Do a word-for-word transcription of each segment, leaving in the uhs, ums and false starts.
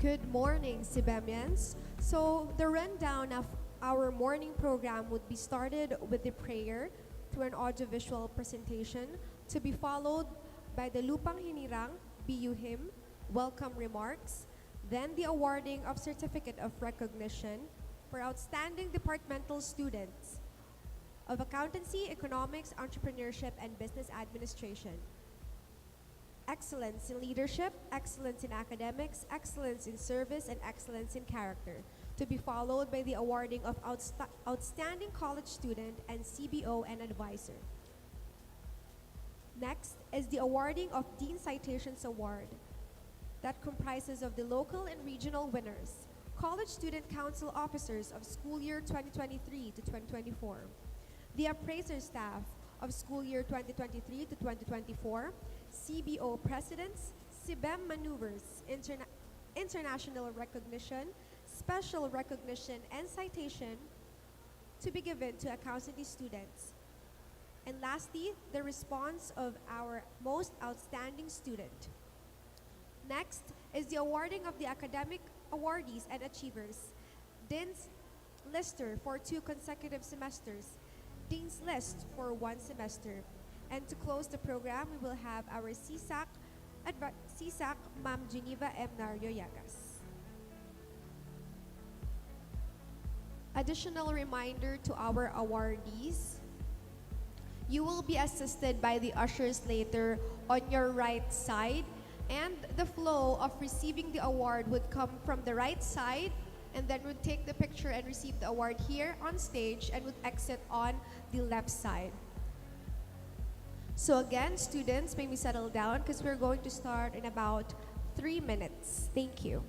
Good morning, Sibemians. So, the rundown of our morning program would be started with the prayer through an audiovisual presentation, to be followed by the Lupang Hinirang B U hymn, welcome remarks, then the awarding of Certificate of Recognition for outstanding departmental students of Accountancy, Economics, Entrepreneurship, and Business Administration. Excellence in leadership, excellence in academics, excellence in service, and excellence in character, to be followed by the awarding of outsta-, outstanding college student and C B O and advisor. Next is the awarding of Dean Citations Award that comprises of the local and regional winners, College Student Council officers of school year twenty twenty-three to twenty twenty-four, the appraiser staff of school year twenty twenty-three to twenty twenty-four, C B O presidents, CBEM maneuvers, interna-, international recognition, special recognition, and citation to be given to accountancy students. And lastly, the response of our most outstanding student. Next is the awarding of the academic awardees and achievers, Dean's Lister for two consecutive semesters, Dean's List for one semester. And to close the program, we will have our CSAC advi-, CSAC, Ma'am Geneva M. Nario Yagas. Additional reminder to our awardees, you will be assisted by the ushers later on your right side, and the flow of receiving the award would come from the right side, and then would take the picture and receive the award here on stage and would exit on the left side. So again, students, may we settle down 'cause we're going to start in about three minutes. Thank you.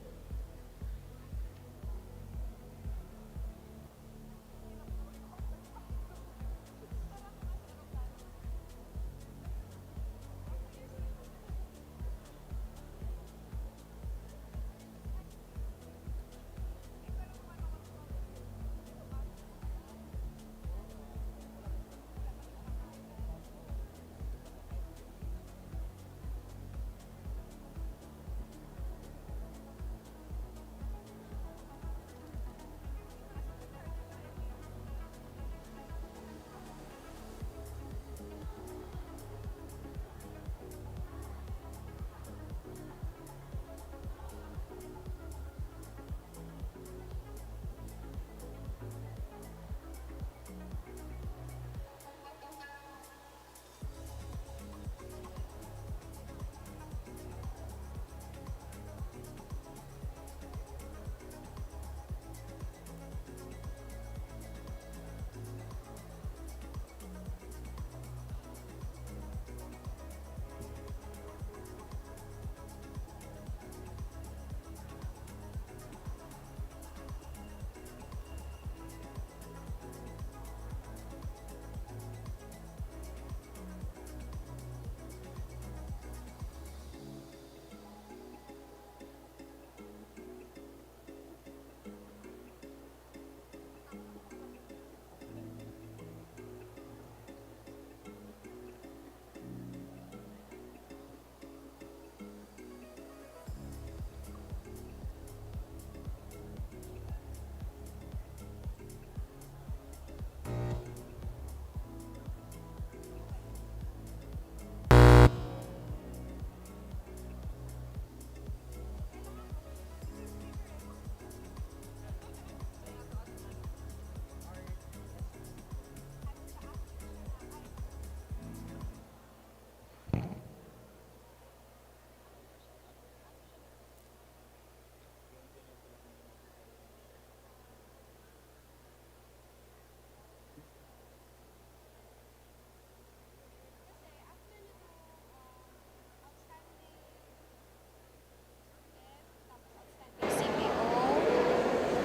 C P O.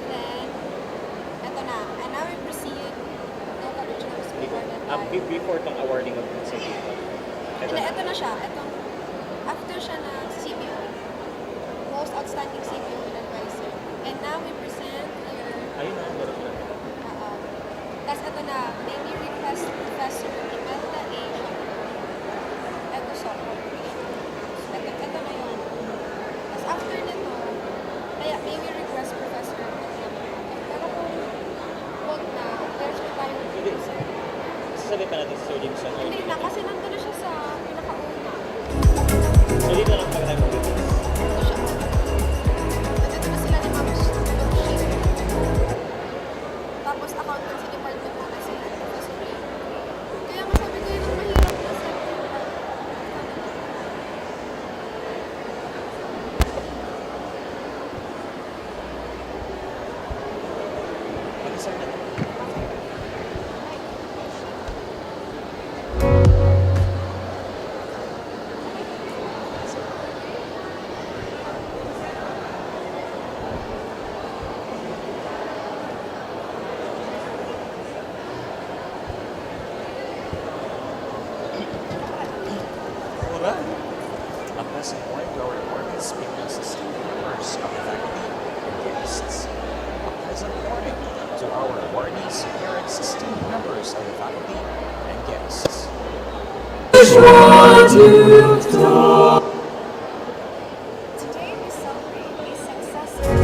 Then, eto na. And now we proceed to the original scorecard. Ah, be-, before tong awarding of C P O. Eto na. Hindi, eto na siya. Etong, after siya na C P O, most outstanding C P O and advisor. And now we present here. Ayun na, meron na. Oo. Tas eto na, may we request Professor Imelda A. Siya. Eto siya. Eto, eto na yun. Tas after nito, Sabi pa natin si Sir Jameson. Hindi na, kasi nandun na siya sa pinakauna. So, dito lang pala tayo mag-meeting. Nandito na sila ni Ma'am Sh-, Ma'am Sh-. Tapos accountancy department na kasi Professor Ray. Kaya nga sabi ko, yun ang mahirap na sa Mag-isa na. Alright. A pleasant morning to our awardees, speakers, esteemed members of the faculty, and guests. A pleasant morning to our awardees, parents, esteemed members of the faculty, and guests. Today we celebrate a successful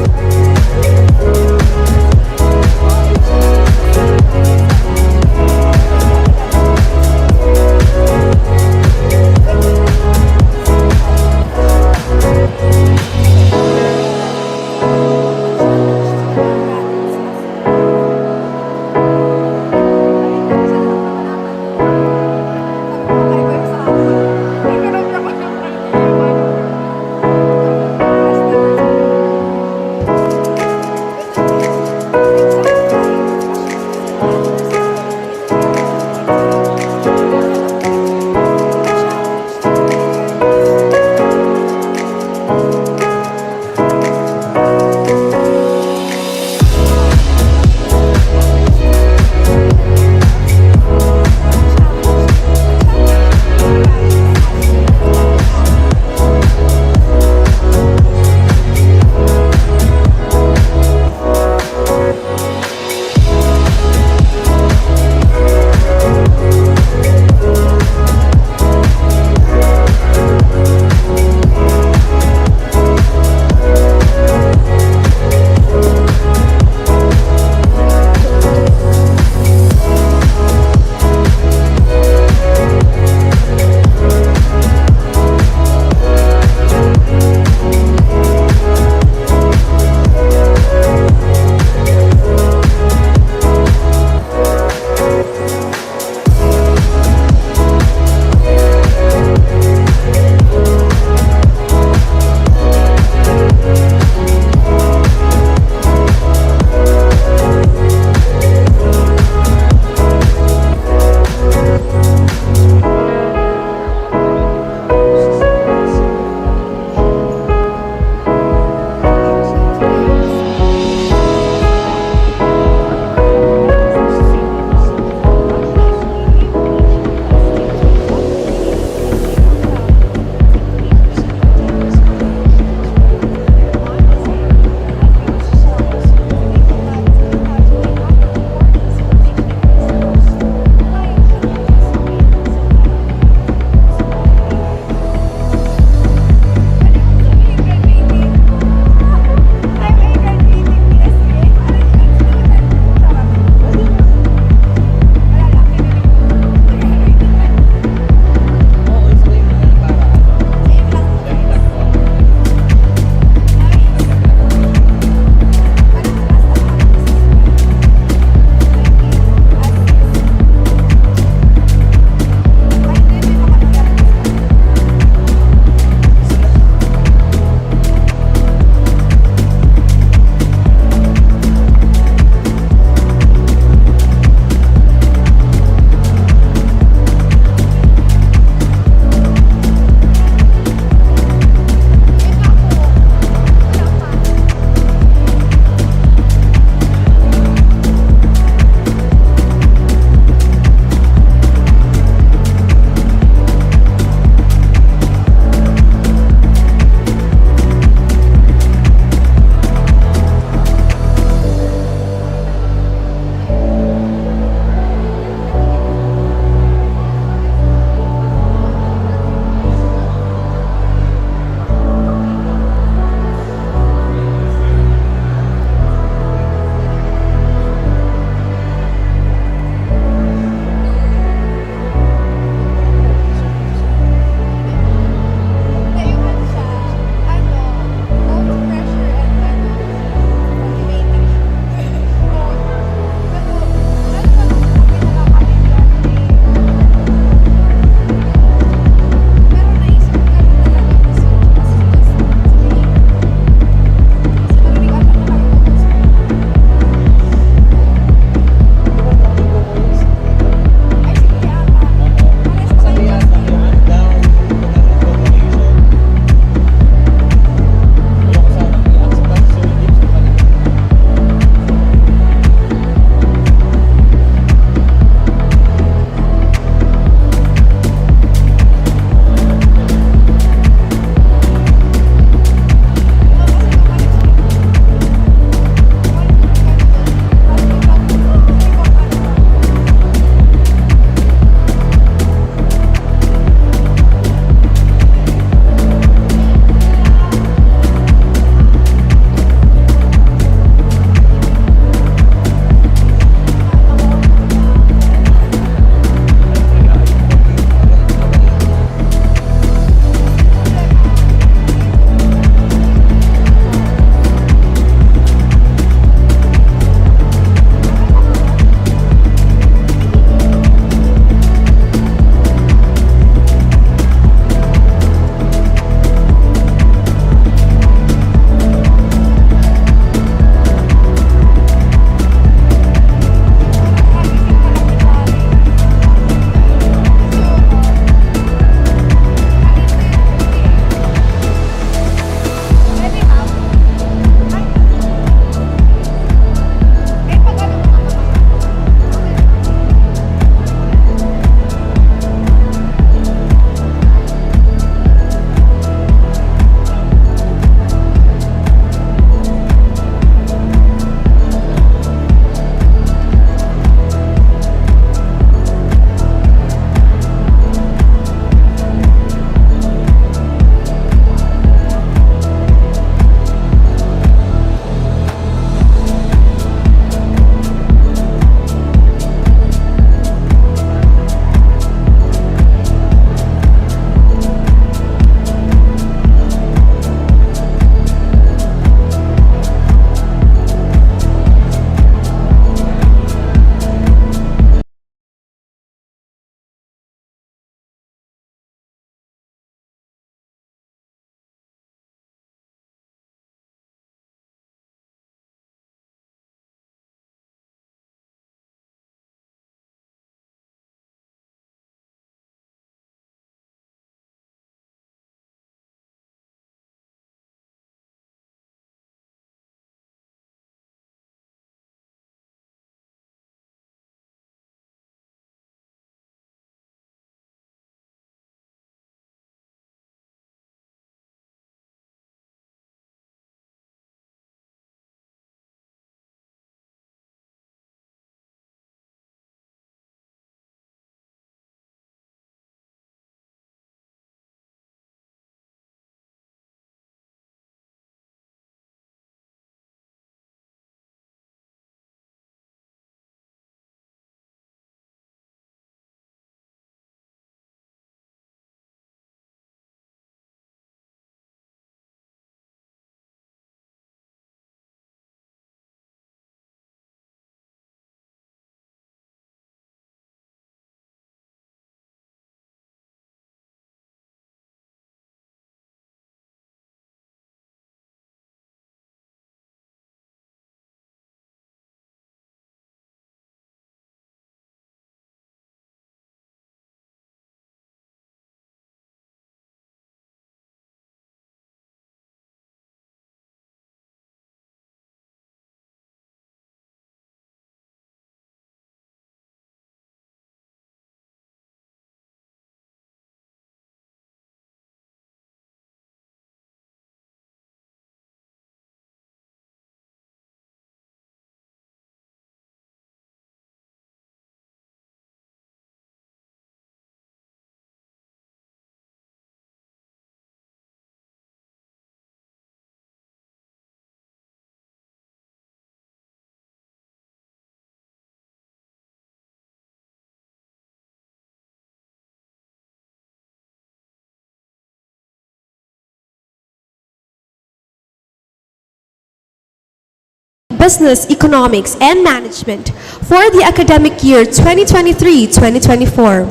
Business, Economics, and Management for the academic year twenty twenty-three twenty twenty-four,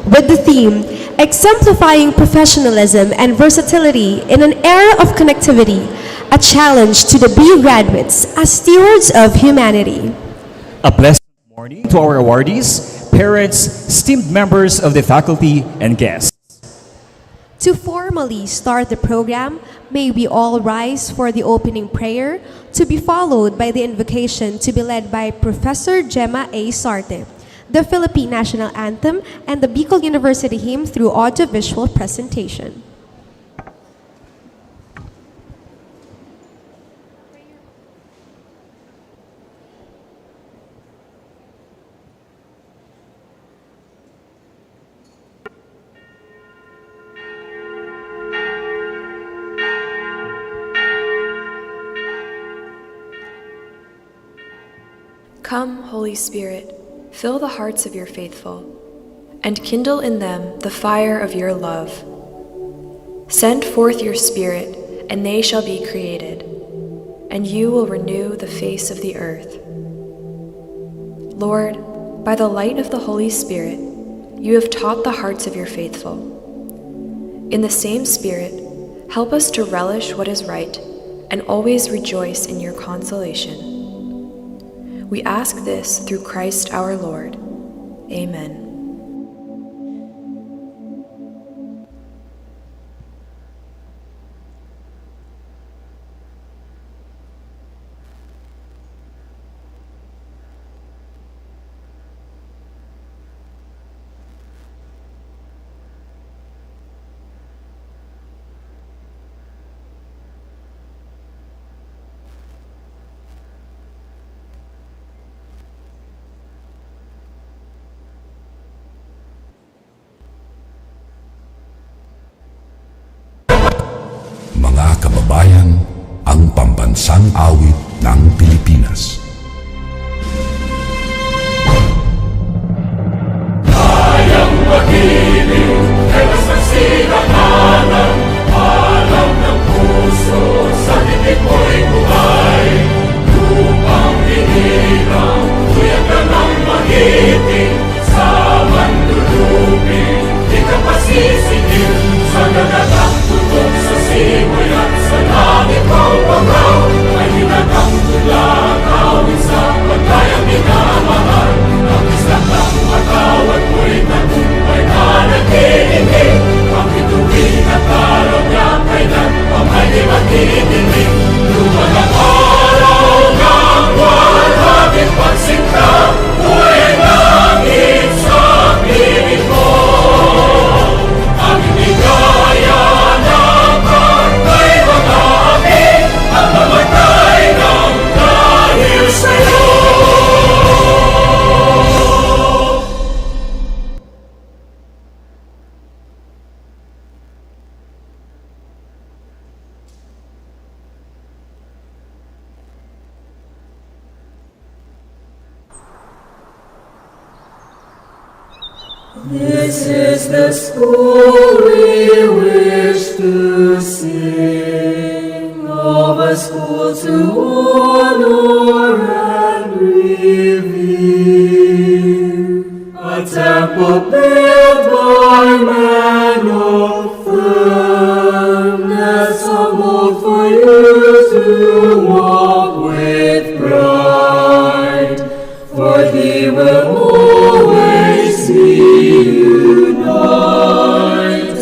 with the theme Exemplifying Professionalism and Versatility in an Era of Connectivity, a challenge to the B U graduates as stewards of humanity. A pleasant morning to our awardees, parents, esteemed members of the faculty, and guests. To formally start the program, may we all rise for the opening prayer, to be followed by the invocation to be led by Professor Gemma A. Sarte, the Philippine National Anthem, and the Bicol University Hymn through audiovisual presentation. Come, Holy Spirit, fill the hearts of your faithful, and kindle in them the fire of your love. Send forth your Spirit, and they shall be created, and you will renew the face of the earth. Lord, by the light of the Holy Spirit, you have taught the hearts of your faithful. In the same Spirit, help us to relish what is right and always rejoice in your consolation. We ask this through Christ our Lord. Amen. Mga kababayan, ang pambansang awit ng Pilipinas. Kayang magiliw, kaya sa sinakanan, alam ng puso, sa titik mo'y buhay. Lupang hinirang, tuyag ka ng magiting, sa manlulupi, di ka pasisikin, sa dagatang tutok, sa simoy at sa langit, pawpaw, ay hinatang tula, awit sa pagkayang minamahal, ang isla ng matawad mo'y tagumpay na nag-iinggit, ang bituin at araw niya kailan pa may di magtitinig, lumang ang araw ng buwan, hapit pagsinta, This is the school we wish to sing, of a school to honor and revere, a temple built by men of firmness, a mold for you to walk with pride. For he will always be united,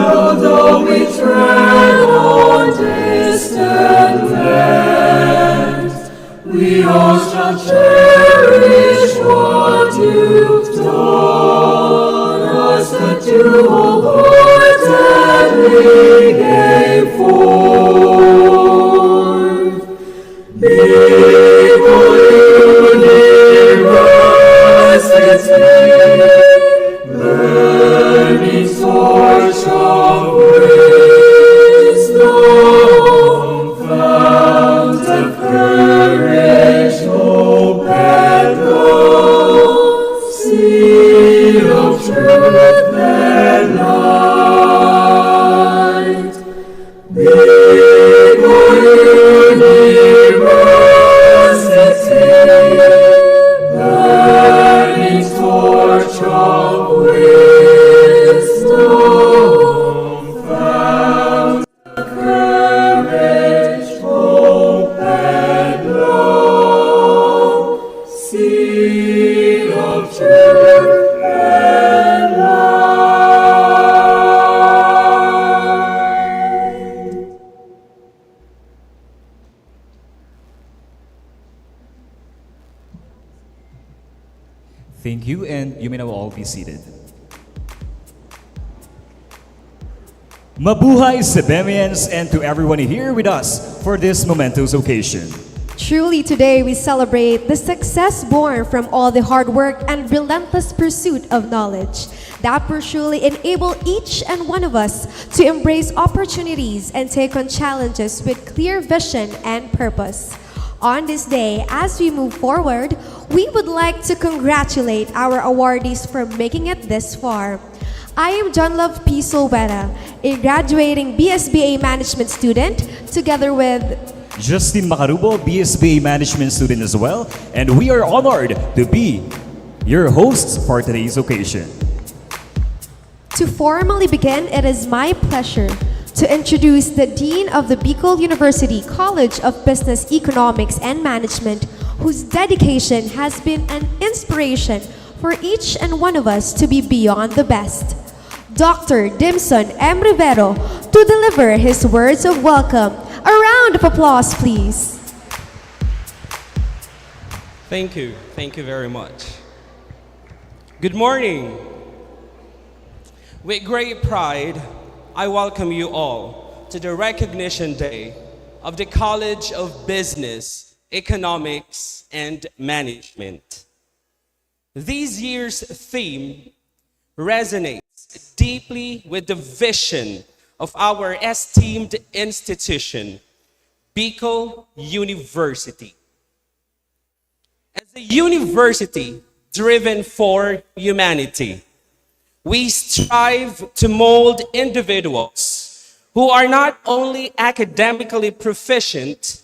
although we tread on distant lands. We all shall cherish what you've taught us, that you wholeheartedly gave forth. People University, burning torch of wisdom, fount of courage, hope and love, seed of truth and light. You and you may now all be seated. Mabuhay, Cebemians, and to everyone here with us for this momentous occasion. Truly, today we celebrate the success born from all the hard work and relentless pursuit of knowledge that will surely enable each and one of us to embrace opportunities and take on challenges with clear vision and purpose. On this day, as we move forward, we would like to congratulate our awardees for making it this far. I am John Love P. Solbera, a graduating B S B A management student, together with Justin Macarubo, B S B A management student as well, and we are honored to be your hosts for today's occasion. To formally begin, it is my pleasure to introduce the Dean of the Bicol University College of Business, Economics, and Management, whose dedication has been an inspiration for each and one of us to be beyond the best, Doctor Dimson M. Rivero, to deliver his words of welcome. A round of applause, please. Thank you. Thank you very much. Good morning. With great pride, I welcome you all to the recognition day of the College of Business, Economics, and Management. This year's theme resonates deeply with the vision of our esteemed institution, Bicol University. As a university driven for humanity, we strive to mold individuals who are not only academically proficient,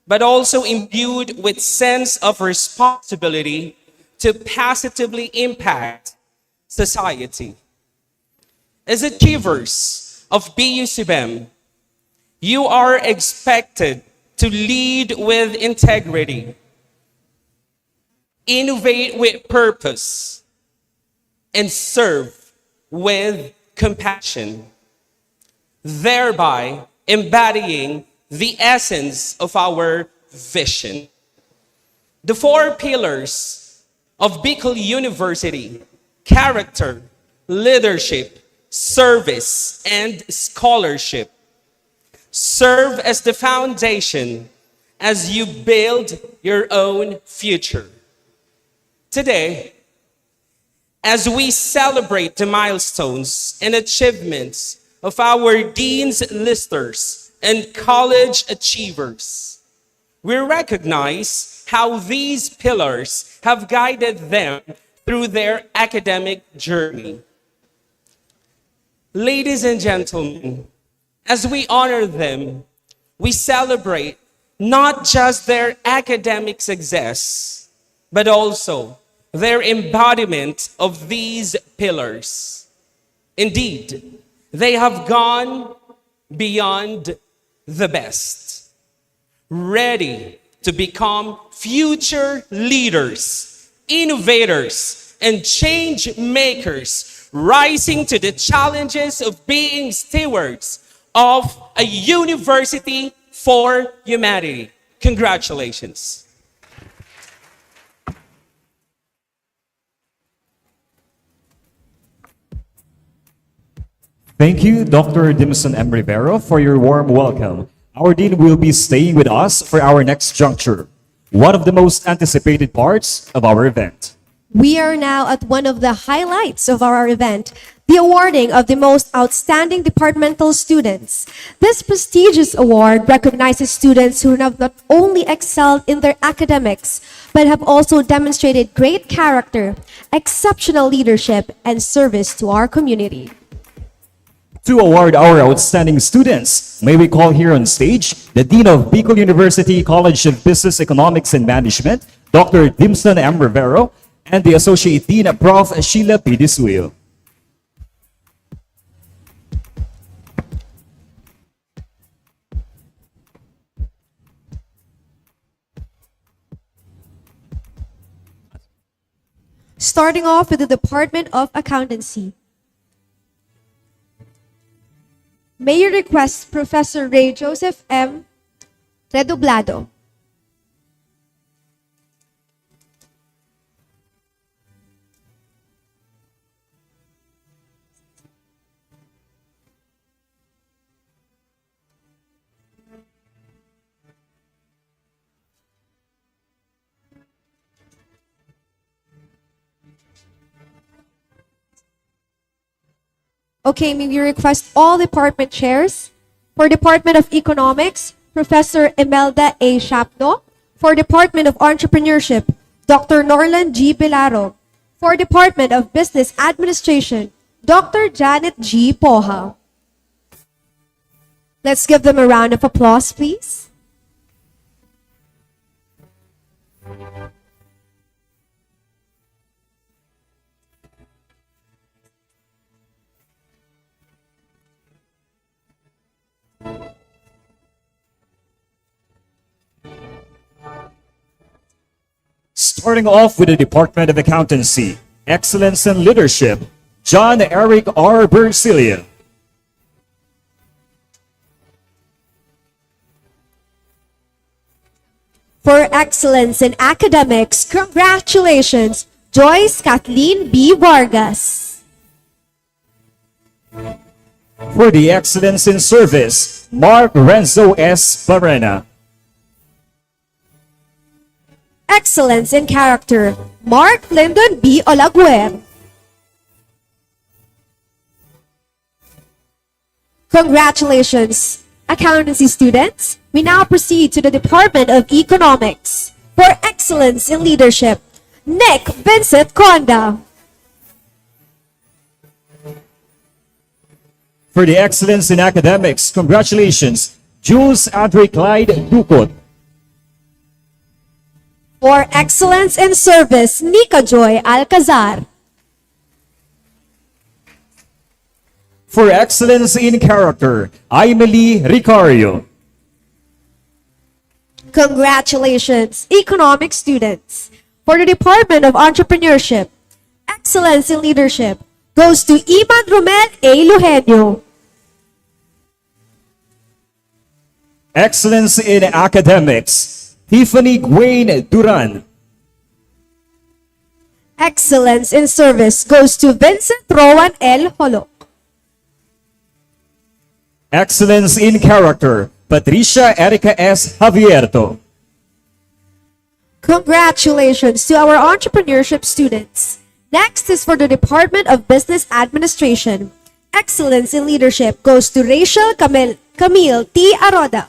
but also imbued with sense of responsibility to positively impact society. As achievers of B U C B E M, you are expected to lead with integrity, innovate with purpose, and serve with compassion, thereby embodying the essence of our vision. The four pillars of Bicol University: character, leadership, service, and scholarship serve as the foundation as you build your own future. Today, as we celebrate the milestones and achievements of our deans, listers, and college achievers, we recognize how these pillars have guided them through their academic journey. Ladies and gentlemen, as we honor them, we celebrate not just their academic success, but also their embodiment of these pillars. Indeed, they have gone beyond the best, ready to become future leaders, innovators, and change makers, rising to the challenges of being stewards of a university for humanity. Congratulations. Thank you, Doctor Dimson M. Rivero, for your warm welcome. Our dean will be staying with us for our next juncture, one of the most anticipated parts of our event. We are now at one of the highlights of our event, the awarding of the most outstanding departmental students. This prestigious award recognizes students who have not only excelled in their academics, but have also demonstrated great character, exceptional leadership, and service to our community. To award our outstanding students, may we call here on stage the Dean of Bicol University College of Business, Economics, and Management, Doctor Dimson M. Rivero, and the Associate Dean, Prof. Sheila P. Disuyo. Starting off with the Department of Accountancy. May I request Professor Ray Joseph M. Redoblado. Okay, may we request all department chairs. For Department of Economics, Professor Imelda A. Shapno. For Department of Entrepreneurship, Doctor Norland G. Bilaro. For Department of Business Administration, Doctor Janet G. Poha. Let's give them a round of applause, please. Starting off with the Department of Accountancy, Excellence in Leadership, John Eric R. Bersilia. For excellence in academics, congratulations, Joyce Kathleen B. Vargas. For the excellence in service, Mark Renzo S. Barrena. Excellence in character, Mark Lyndon B. Olaguer. Congratulations, accountancy students. We now proceed to the Department of Economics. For excellence in leadership, Nick Vincent Conda. For the excellence in academics, congratulations, Jules Andre Clyde Ducot. For excellence in service, Nika Joy Alcazar. For excellence in character, Aimee Lee Ricario. Congratulations, economic students. For the Department of Entrepreneurship, excellence in leadership goes to Iman Romel A. Lujenio. Excellence in Academics, Tiffany Gwain Duran. Excellence in service goes to Vincent Rowan L. Holok. Excellence in Character, Patricia Erica S. Javierto. Congratulations to our entrepreneurship students. Next is for the Department of Business Administration. Excellence in leadership goes to Rachel Camil- Camille T. Aroda.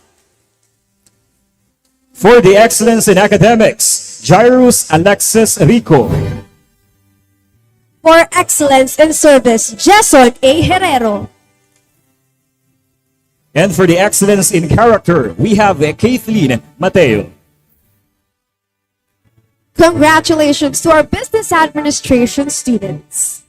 For the excellence in academics, Jairus Alexis Rico. For excellence in service, Jason A. Herrero. And for the excellence in character, we have Kathleen Mateo. Congratulations to our business administration students.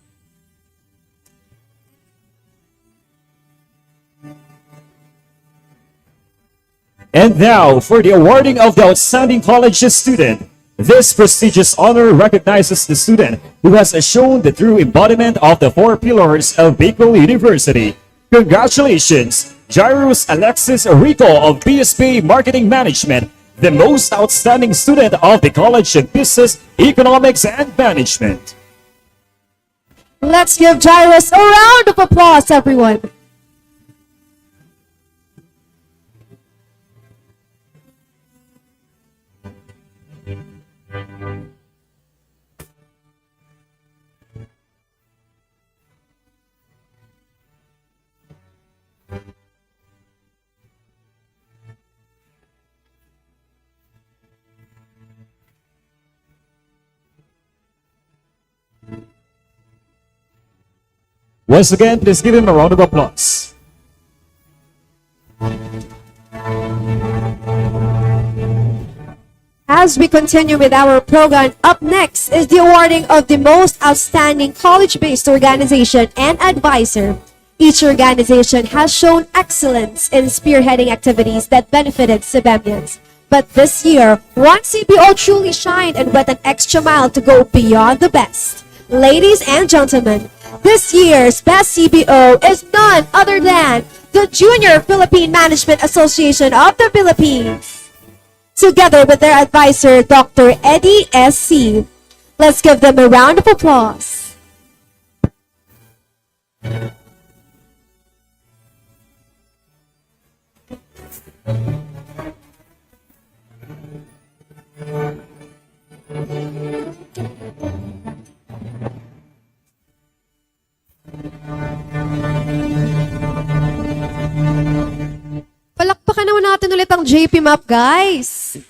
And now, for the awarding of the outstanding college student, this prestigious honor recognizes the student who has shown the true embodiment of the four pillars of Bicol University. Congratulations, Jairus Alexis Rico of B S B A Marketing Management, the most outstanding student of the College of Business, Economics, and Management. Let's give Jairus a round of applause, everyone. Once again, please give him a round of applause. As we continue with our program, up next is the awarding of the most outstanding college-based organization and advisor. Each organization has shown excellence in spearheading activities that benefited Cebumians. But this year, one C B O truly shined and went an extra mile to go beyond the best. Ladies and gentlemen, this year's best C B O is none other than the Junior Philippine Management Association of the Philippines, together with their advisor, Doctor Eddie S C. Let's give them a round of applause. J P map, guys.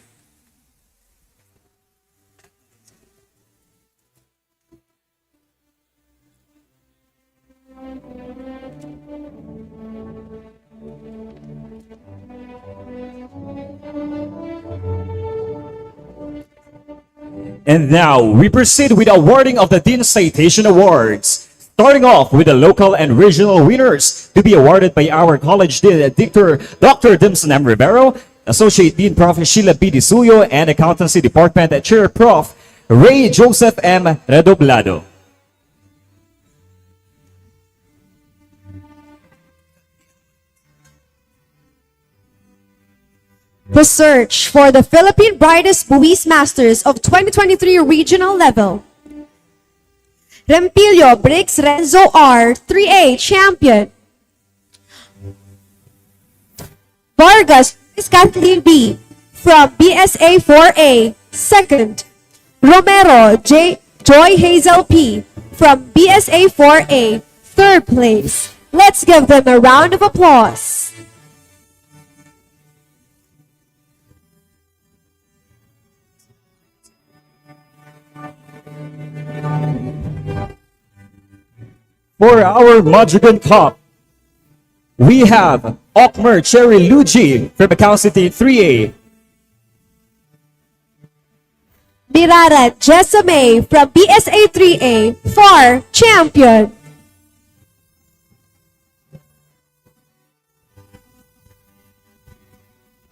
And now, we proceed with awarding of the Dean Citation Awards. Starting off with the local and regional winners to be awarded by our College Dean, Doctor Doctor Dimson M. Rivero, Associate Dean Prof Sheila B. Disuyo, and Accountancy Department Chair Prof Ray Joseph M. Redoblado. The search for the Philippine Brightest Buwis Masters of twenty twenty-three regional level. Rempilio Briggs Renzo R, three A champion. Vargas Kathleen B from B S A four A, second. Romero J, Joy Hazel P from B S A four A, third place. Let's give them a round of applause. For our Madrigan Cup, we have Okmer Cherry Luigi from Macau City three A. Mirara Jessa May from B S A three A, four, champion.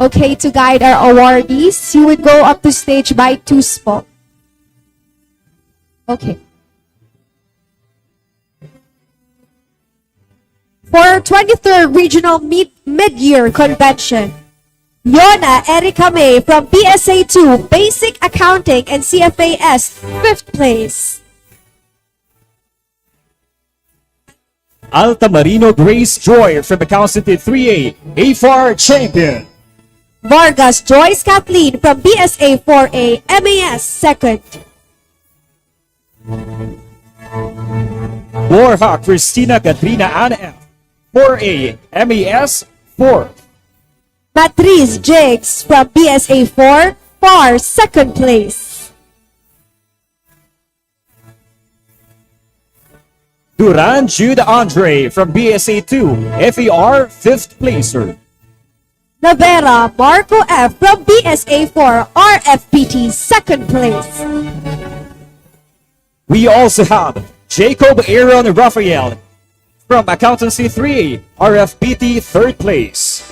Okay, to guide our awardees, you would go up to stage by two spot. Okay. For twenty-third Regional Mid- Mid-Year Convention, Yona Erica May from B S A two Basic Accounting and C F A S, fifth place. Alta Marino Grace Joy from Macau City three A, A four champion. Vargas Joyce Kathleen from B S A four A, M A S, second. Borja Christina Katrina Ann F, four A, M A S, fourth. Matriz Jigs from B S A four, four, second place. Duran Jude Andre from B S A two, F A R, fifth placer. Navera Marco F from B S A four, R F P T, second place. We also have Jacob Aaron Raphael from Accountancy three, R F P T, third place.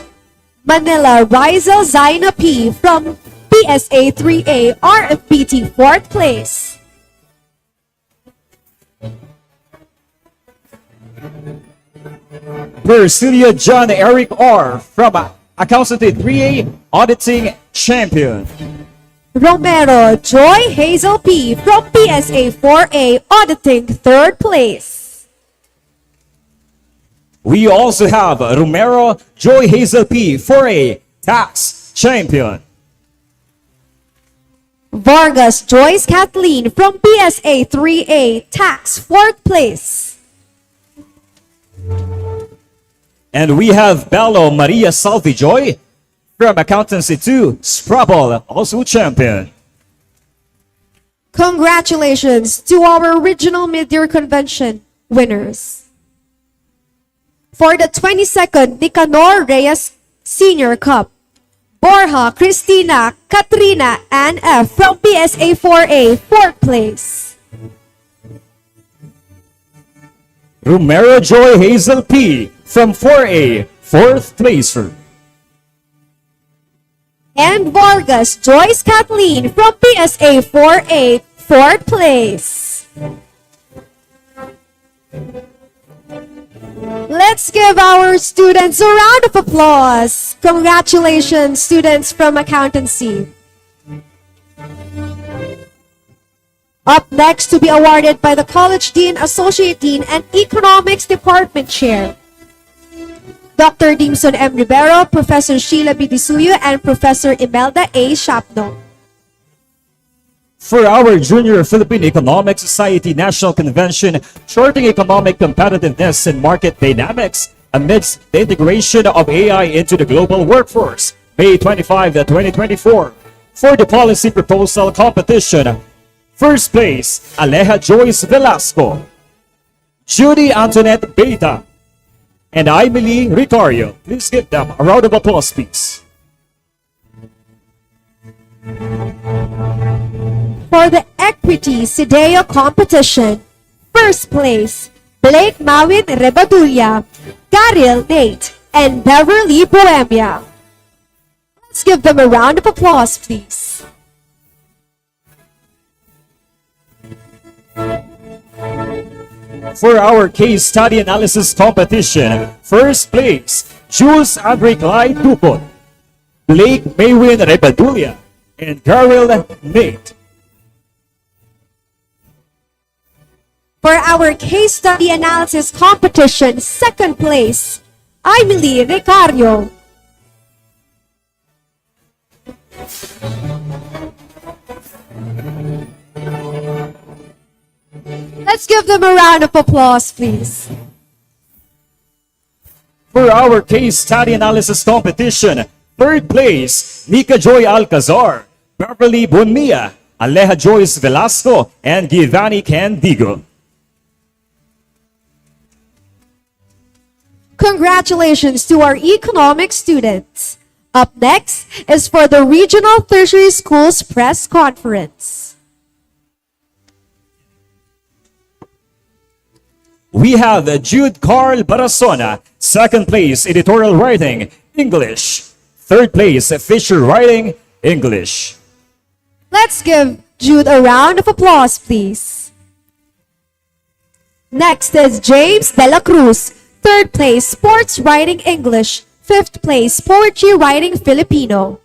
Manila Rizel Zaina P from B S A three A, R F P T, fourth place. Percilia John Eric R from Accountancy three A, auditing champion. Romero Joy Hazel P from B S A four A, auditing, third place. We also have Romero Joy Hazel P, four A, tax champion. Vargas Joyce Kathleen from B S A three A, tax, fourth place. And we have Bello Maria Salvi Joy from Accountancy two, Sprapol, also champion. Congratulations to our Regional Mid-Year Convention winners. For the twenty-second Nicanor Reyes Senior Cup, Borja Christina Katrina Ann F from B S A four A, fourth place. Romero Joy Hazel P from four A, fourth placer. And Vargas Joyce Kathleen from B S A four A, fourth place. Let's give our students a round of applause. Congratulations, students from accountancy. Up next to be awarded by the College Dean, Associate Dean, and Economics Department Chair, Doctor Dimson M. Rivero, Professor Sheila B. Disuyo, and Professor Imelda A. Shapno. For our Junior Philippine Economic Society National Convention, Charting Economic Competitiveness and Market Dynamics amidst the integration of A I into the global workforce, May twenty-five, twenty twenty-four, for the policy proposal competition. First place, Aleha Joyce Velasco, Judy Antoinette Beta, and Emily Ricario. Please give them a round of applause, please. For the Equity Sideo competition, first place, Blake Mawin Rebadulla, Garil Nate, and Beverly Bohemia. Let's give them a round of applause, please. For our case study analysis competition, first place, Jules Andre Clyde Dupot, Blake Maywin Rebadulla, and Garil Nate. For our case study analysis competition, second place, Emily Ricario. Let's give them a round of applause, please. For our case study analysis competition, third place, Nika Joy Alcazar, Beverly Bonmia, Aleha Joyce Velasco, and Giovanni Candigo. Congratulations to our economic students. Up next is for the Regional Tertiary Schools Press Conference. We have Jude Carl Barasona, second place, editorial writing, English. Third place, feature writing, English. Let's give Jude a round of applause, please. Next is James De La Cruz, third place, sports writing, English. Fifth place, poetry writing, Filipino.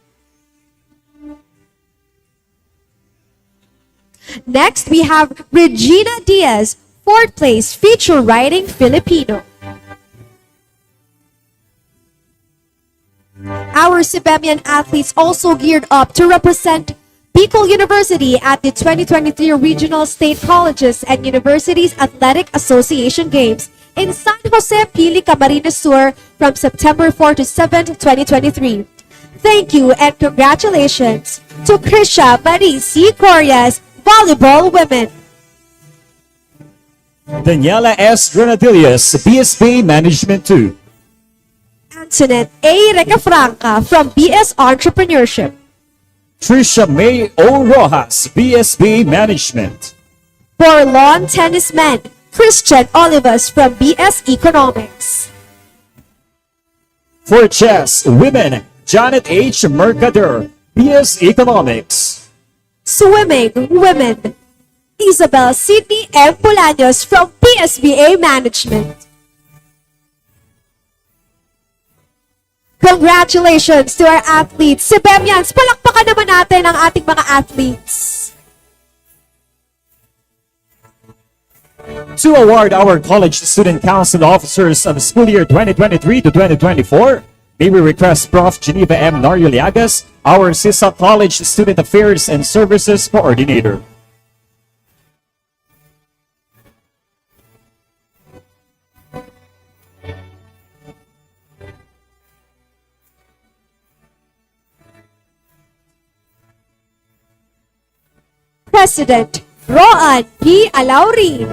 Next, we have Regina Diaz, fourth place, feature writing, Filipino. Our Sibemian athletes also geared up to represent Bicol University at the twenty twenty-three Regional State Colleges and Universities Athletic Association Games in San Jose, Pili, Camarines Sur from September four to seven, twenty twenty-three. Thank you and congratulations to Krisha Marie C. Corias, volleyball women. Daniela S. Granadillas, B S B Management two. Antoinette A. Recafranca from B S Entrepreneurship. Trisha May O. Rojas, B S B Management. Borlon Tennisman, Christian Olivas from B S Economics. For chess, women, Janet H. Mercader, B S Economics. Swimming, women, Isabel Sydney M. Bolaños from P S B A Management. Congratulations to our athletes. Sibemians, palakpakan naman natin ang ating mga athletes. To award our College Student Council officers of the school year twenty twenty-three to twenty twenty-four, may we request Prof Geneva M. Nariuliagas, our CISA College Student Affairs and Services Coordinator. President Roan P. Alaurin.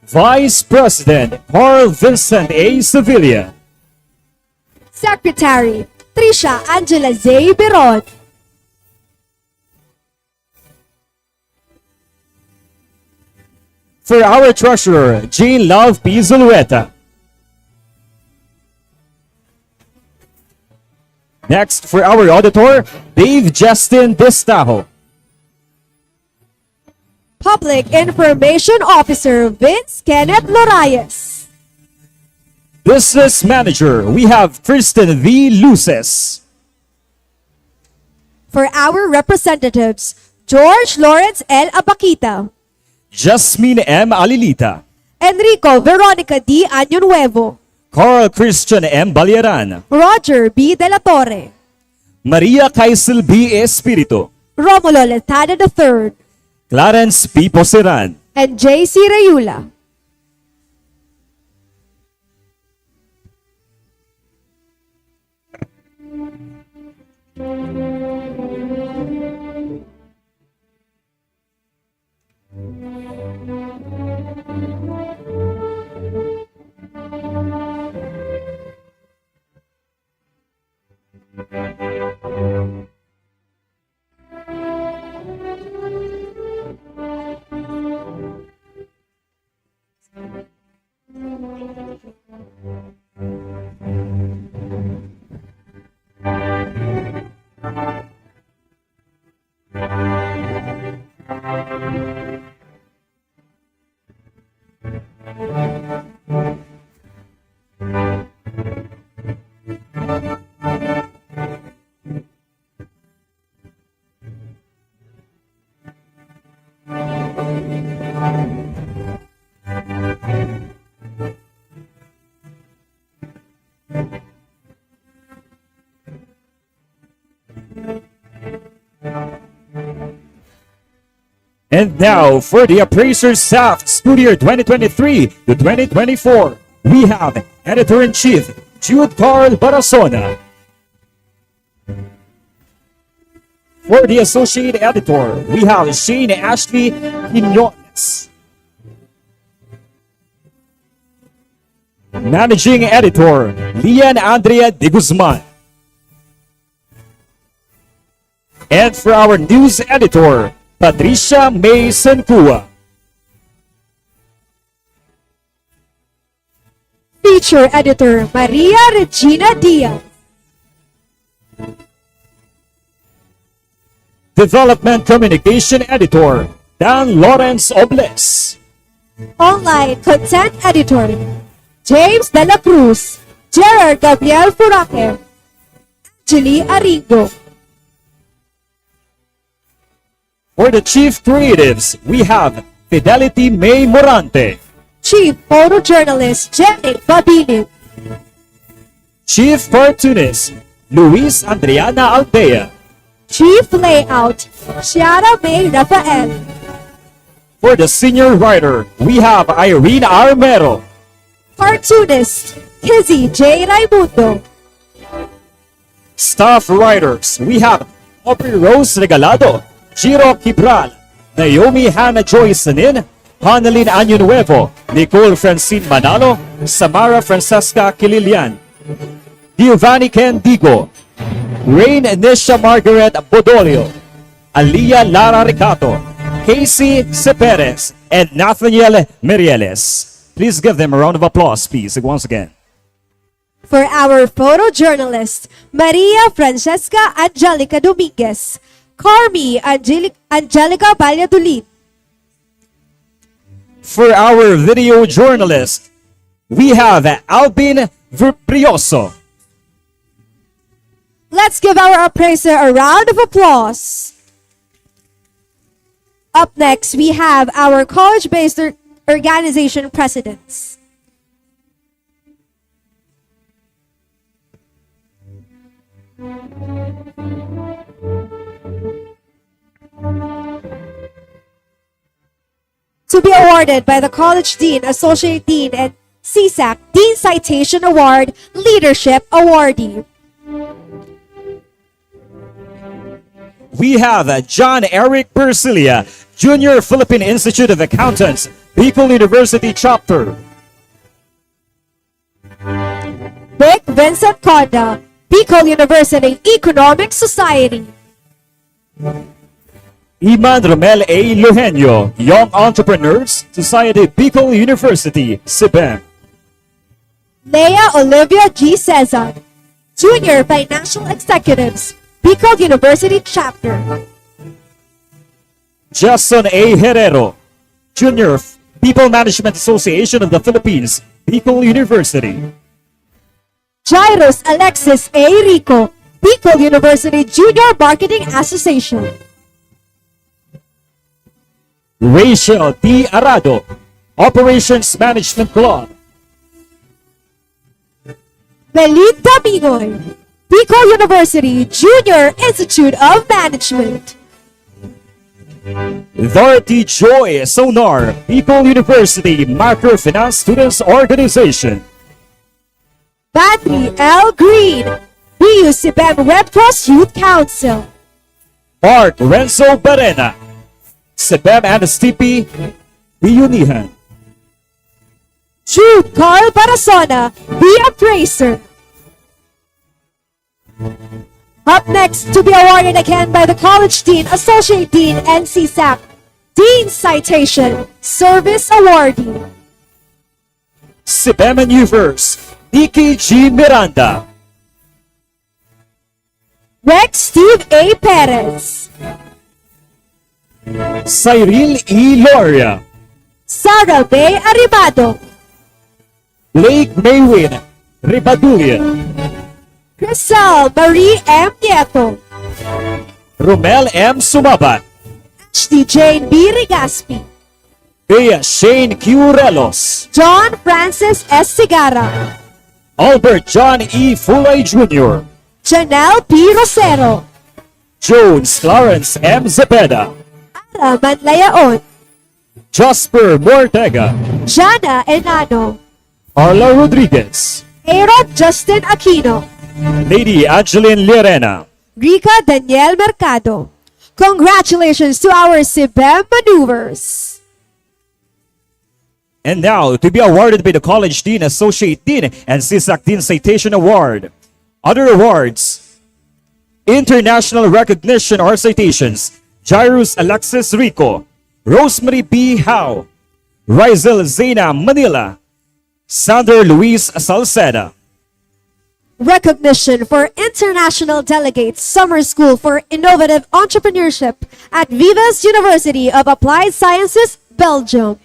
Vice President Carl Vincent A. Sevilla. Secretary Trisha Angela Zay Beron. For our treasurer, Jane Love P. Zulueta. Next, for our auditor, Dave Justin Destajo. Public Information Officer, Vince Kenneth Lorayes. Business Manager, we have Kristen V. Luces. For our representatives, George Lawrence L. Abakita. Jasmine M. Alilita. Enrico Veronica D. Año Nuevo. Carl Christian M. Baliaran. Roger B. De La Torre. Maria Kaisel B. Espiritu. Romulo Letada the third. Clarence P. Poseran. And J C Rayula. And now, for the Appraiser Staff, School Year twenty twenty-three to twenty twenty-four, we have Editor-in-Chief Jude Carl Barasona. For the Associate Editor, we have Shane Ashley Quinones. Managing Editor, Lian Andrea de Guzman. And for our News Editor, Patricia May Sancua. Feature Editor, Maria Regina Diaz. Development Communication Editor, Dan Lawrence Obles. Online Content Editor, James de la Cruz, Gerard Gabriel Furaque, Julie Aringo. For the Chief Creatives, we have Fidelity May Morante. Chief Photojournalist, Jenny Babilib. Chief Cartoonist, Luis Andriana Aldea. Chief Layout, Chiara May Rafael. For the Senior Writer, we have Irene Armero. Cartoonist, Kizzy J Raimundo. Staff Writers, we have Aubrey Rose Regalado, Jiro Kibral, Naomi Hannah Joy Sanin, Hanalin Año Nuevo, Nicole Francine Manalo, Samara Francesca Kililian, Giovanni Ken Digo, Rain Nisha Margaret Bodolio, Alia Lara Ricato, Casey Seperes, and Nathaniel Merieles. Please give them a round of applause, please, once again. For our photojournalist, Maria Francesca Angelica Dominguez, Carmi Angelic-, Angelica Valladolid. For our video journalist, we have Alvin Brioso. Let's give our appraiser a round of applause. Up next, we have our college-based or-, organization presidents. To be awarded by the College Dean, Associate Dean, and C SAC Dean Citation Award Leadership Awardee. We have, uh, John Eric Bercilia, Junior Philippine Institute of Accountants, Bicol University Chapter. Vic Vincent Conda, Bicol University Economic Society. Iman Romel A. Eugenio, Young Entrepreneurs Society, Bicol University, SIBEM. Lea Olivia G. Cesar, Junior Financial Executives, Bicol University Chapter. Jason A. Herrero, Junior People Management Association of the Philippines, Bicol University. Jairus Alexis A. Rico, Bicol University Junior Marketing Association. Rachel D. Arado, Operations Management Club. Belinda Mingoy, Bicol University Junior Institute of Management. Dorothy Joy Sonar, Bicol University Microfinance Students Organization. Patrick L. Green, Rio CBEM Red Cross Youth Council. Mark Renzo Barena, CBEM and S T P, Reunihan. Jude Carl Barasona, the appraiser. Up next, to be awarded again by the College Dean, Associate Dean, and C SAC Dean Citation, Service Awardee. CBEM and U-verse, Nikki G Miranda. Rex Steve A Perez. Cyril E Loria. Sarah May Aribado. Blake Maywin Ribaduya. Crisel Marie M Nieto. Romel M Sumabat. Ashley Jane B Rigaspi. Bea Shane Q Relos. John Francis S Segarra. Albert John E Fulay Junior. Janelle P Rosero. Jones Clarence M Zepeda. Ara Manlayaon. Jasper Mortega. Jana Enano. Carla Rodriguez. Aaron Justin Aquino. Lady Angeline Llerena. Rica Daniel Mercado. Congratulations to our CBEM maneuvers. And now, to be awarded by the College Dean, Associate Dean, and C SAC Dean Citation Award. Other awards: International Recognition or Citations, Jairus Alexis Rico, Rosemary B Howe, Rizel Zena Manila, Sander Luis Salceda. Recognition for International Delegates Summer School for Innovative Entrepreneurship at Vives University of Applied Sciences, Belgium.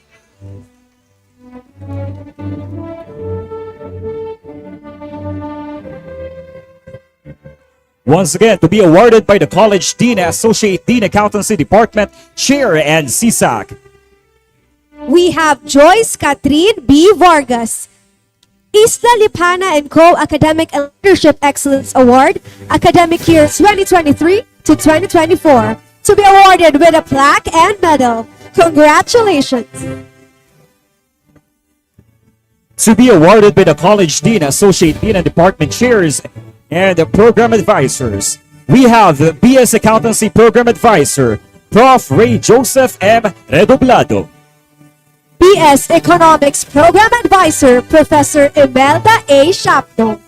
Once again, to be awarded by the College Dean, Associate Dean, Accountancy Department, Chair, and C SAC. We have Joyce Catherine B Vargas, Isla Lipana and Co. Academic and Leadership Excellence Award, academic year twenty twenty-three to twenty twenty-four, to be awarded with a plaque and medal. Congratulations! To be awarded by the College Dean, Associate Dean, and Department Chairs and the Program Advisors, we have the B S Accountancy Program Advisor, Prof Ray Joseph M Redoblado. B S Economics Program Advisor, Professor Imelda A Shapno.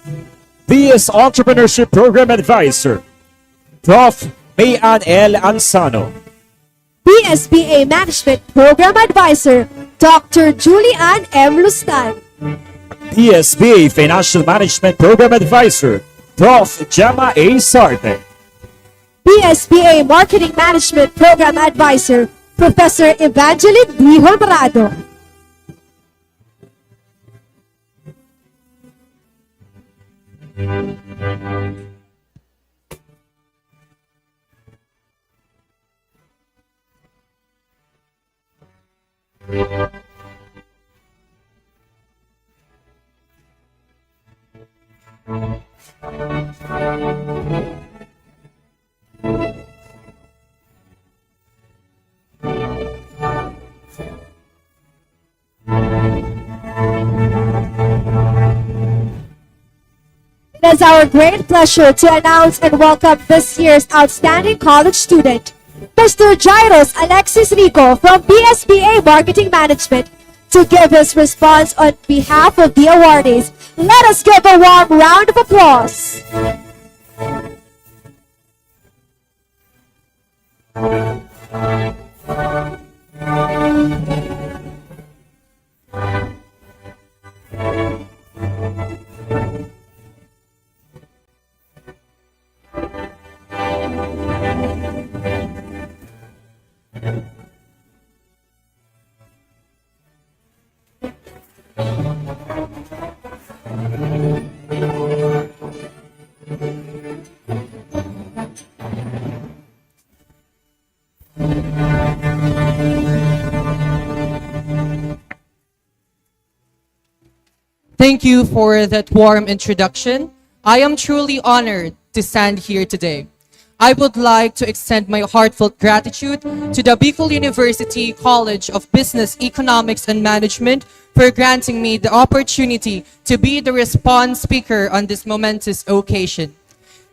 B S Entrepreneurship Program Advisor, Prof Mayan L Ansano. B S B A Management Program Advisor, Doctor Julian M Lustan. B S B A Financial Management Program Advisor, Prof Gemma A Sarte. B S B A Marketing Management Program Advisor, Professor Evangeline B Honrado. It is our great pleasure to announce and welcome this year's outstanding college student, Mister Jairus Alexis Rico from B S B A Marketing Management, to give his response on behalf of the awardees. Let us give a warm round of applause. Thank you for that warm introduction. I am truly honored to stand here today. I would like to extend my heartfelt gratitude to the Bicol University College of Business, Economics, and Management for granting me the opportunity to be the response speaker on this momentous occasion.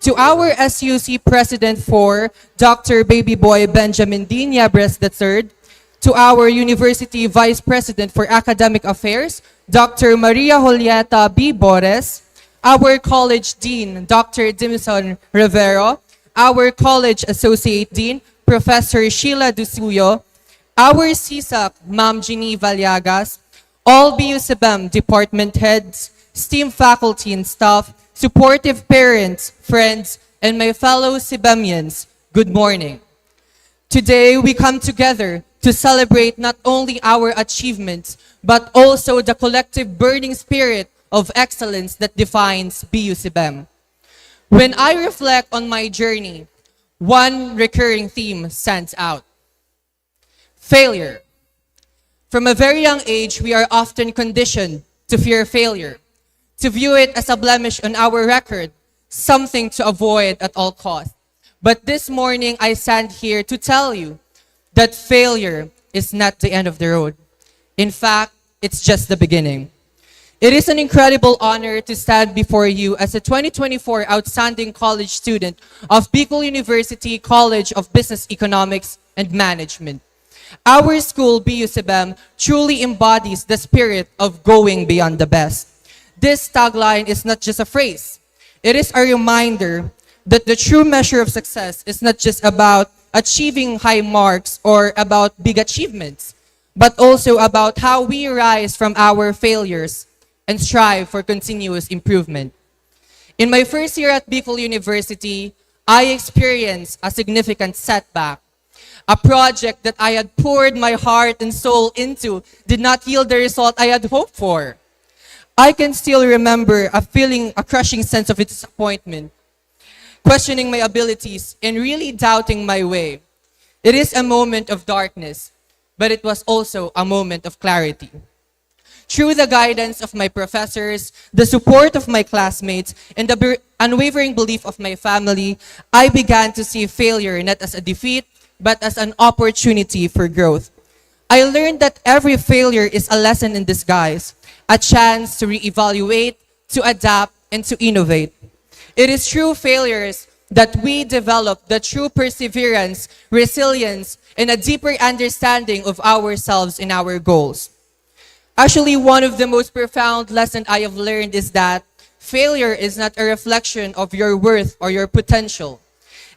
To our S U C President four, Doctor Baby Boy Benjamin D. Niebres the third, to our University Vice President for Academic Affairs, Doctor Maria Julieta B. Bores, our College Dean, Doctor Dimson Rivero, our College Associate Dean, Professor Sheila Dusuyo, our C SAC, Ma'am Jeannie Vallagas, all B U C B M department heads, STEAM faculty and staff, supportive parents, friends, and my fellow CBMians, good morning. Today, we come together to celebrate not only our achievements, but also the collective burning spirit of excellence that defines B U C B M. When I reflect on my journey, one recurring theme stands out: failure. From a very young age, we are often conditioned to fear failure, to view it as a blemish on our record, something to avoid at all costs. But this morning, I stand here to tell you that failure is not the end of the road. In fact, it's just the beginning. It is an incredible honor to stand before you as a twenty twenty-four Outstanding College Student of Bicol University College of Business, Economics, and Management. Our school, B U C B M, truly embodies the spirit of going beyond the best. This tagline is not just a phrase. It is a reminder that the true measure of success is not just about achieving high marks or about big achievements, but also about how we rise from our failures and strive for continuous improvement. In my first year at Bicol University, I experienced a significant setback. A project that I had poured my heart and soul into did not yield the result I had hoped for. I can still remember a feeling, a crushing sense of disappointment, questioning my abilities, and really doubting my way. It is a moment of darkness, but it was also a moment of clarity. Through the guidance of my professors, the support of my classmates, and the be- unwavering belief of my family, I began to see failure not as a defeat, but as an opportunity for growth. I learned that every failure is a lesson in disguise, a chance to reevaluate, to adapt, and to innovate. It is through failures that we develop the true perseverance, resilience, and a deeper understanding of ourselves and our goals. Actually, one of the most profound lessons I have learned is that failure is not a reflection of your worth or your potential.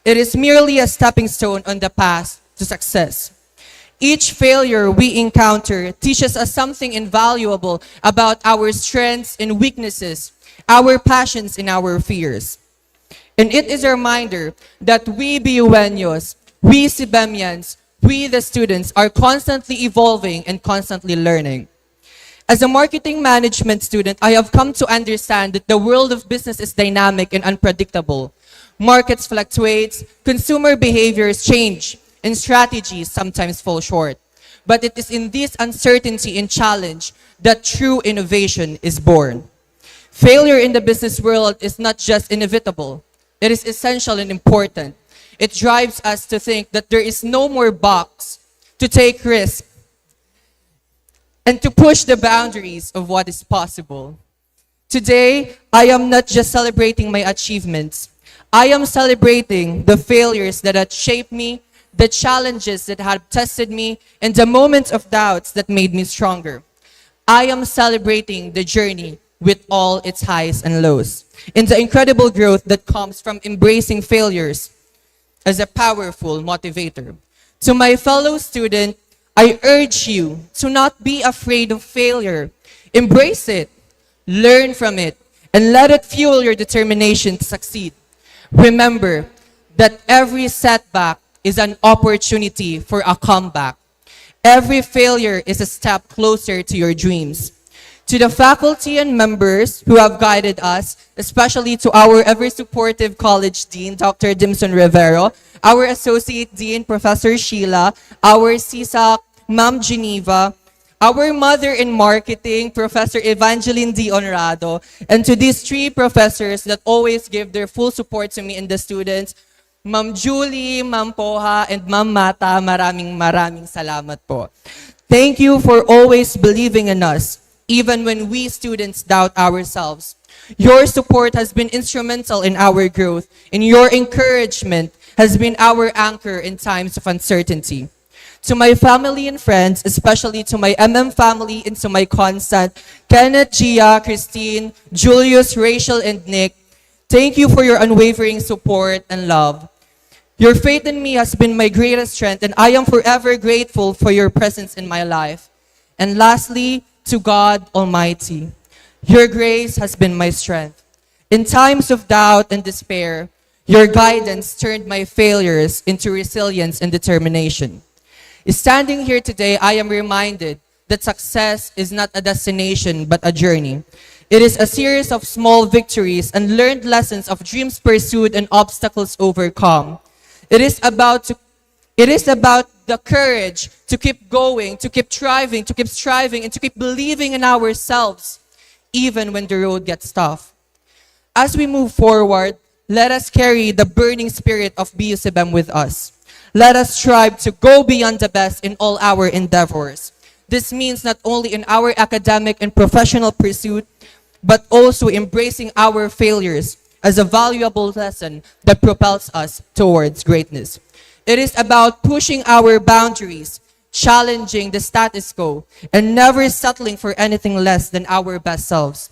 It is merely a stepping stone on the path to success. Each failure we encounter teaches us something invaluable about our strengths and weaknesses, our passions and our fears. And it is a reminder that we Biueños, we Sibemians, we the students are constantly evolving and constantly learning. As a marketing management student, I have come to understand that the world of business is dynamic and unpredictable. Markets fluctuate, consumer behaviors change, and strategies sometimes fall short. But it is in this uncertainty and challenge that true innovation is born. Failure in the business world is not just inevitable, it is essential and important. It drives us to think that there is no more box, to take risks, and to push the boundaries of what is possible. Today, I am not just celebrating my achievements. I am celebrating the failures that had shaped me, the challenges that have tested me, and the moments of doubts that made me stronger. I am celebrating the journey with all its highs and lows, and the incredible growth that comes from embracing failures as a powerful motivator. To my fellow student, I urge you to not be afraid of failure. Embrace it, learn from it, and let it fuel your determination to succeed. Remember that every setback is an opportunity for a comeback. Every failure is a step closer to your dreams. To the faculty and members who have guided us, especially to our ever supportive College Dean, Doctor Dimson Rivero, our Associate Dean, Professor Sheila, our C SAC, Ma'am Geneva, our mother in marketing, Professor Evangeline D. Honrado, and to these three professors that always give their full support to me and the students, Ma'am Julie, Ma'am Poha, and Ma'am Mata, maraming, maraming salamat po. Thank you for always believing in us. even when we students doubt ourselves. Your support has been instrumental in our growth, and your encouragement has been our anchor in times of uncertainty. To my family and friends, especially to my M M family and to my constant, Kenneth, Gia, Christine, Julius, Rachel, and Nick, thank you for your unwavering support and love. Your faith in me has been my greatest strength, and I am forever grateful for your presence in my life. And lastly, to God Almighty, your grace has been my strength. In times of doubt and despair, your guidance turned my failures into resilience and determination. Standing here today, I am reminded that success is not a destination but a journey. It is a series of small victories and learned lessons of dreams pursued and obstacles overcome. It is about to, it is about the courage to keep going, to keep striving, to keep striving, and to keep believing in ourselves, even when the road gets tough. As we move forward, let us carry the burning spirit of B U C B M with us. Let us strive to go beyond the best in all our endeavors. This means not only in our academic and professional pursuit, but also embracing our failures as a valuable lesson that propels us towards greatness. It is about pushing our boundaries, challenging the status quo, and never settling for anything less than our best selves.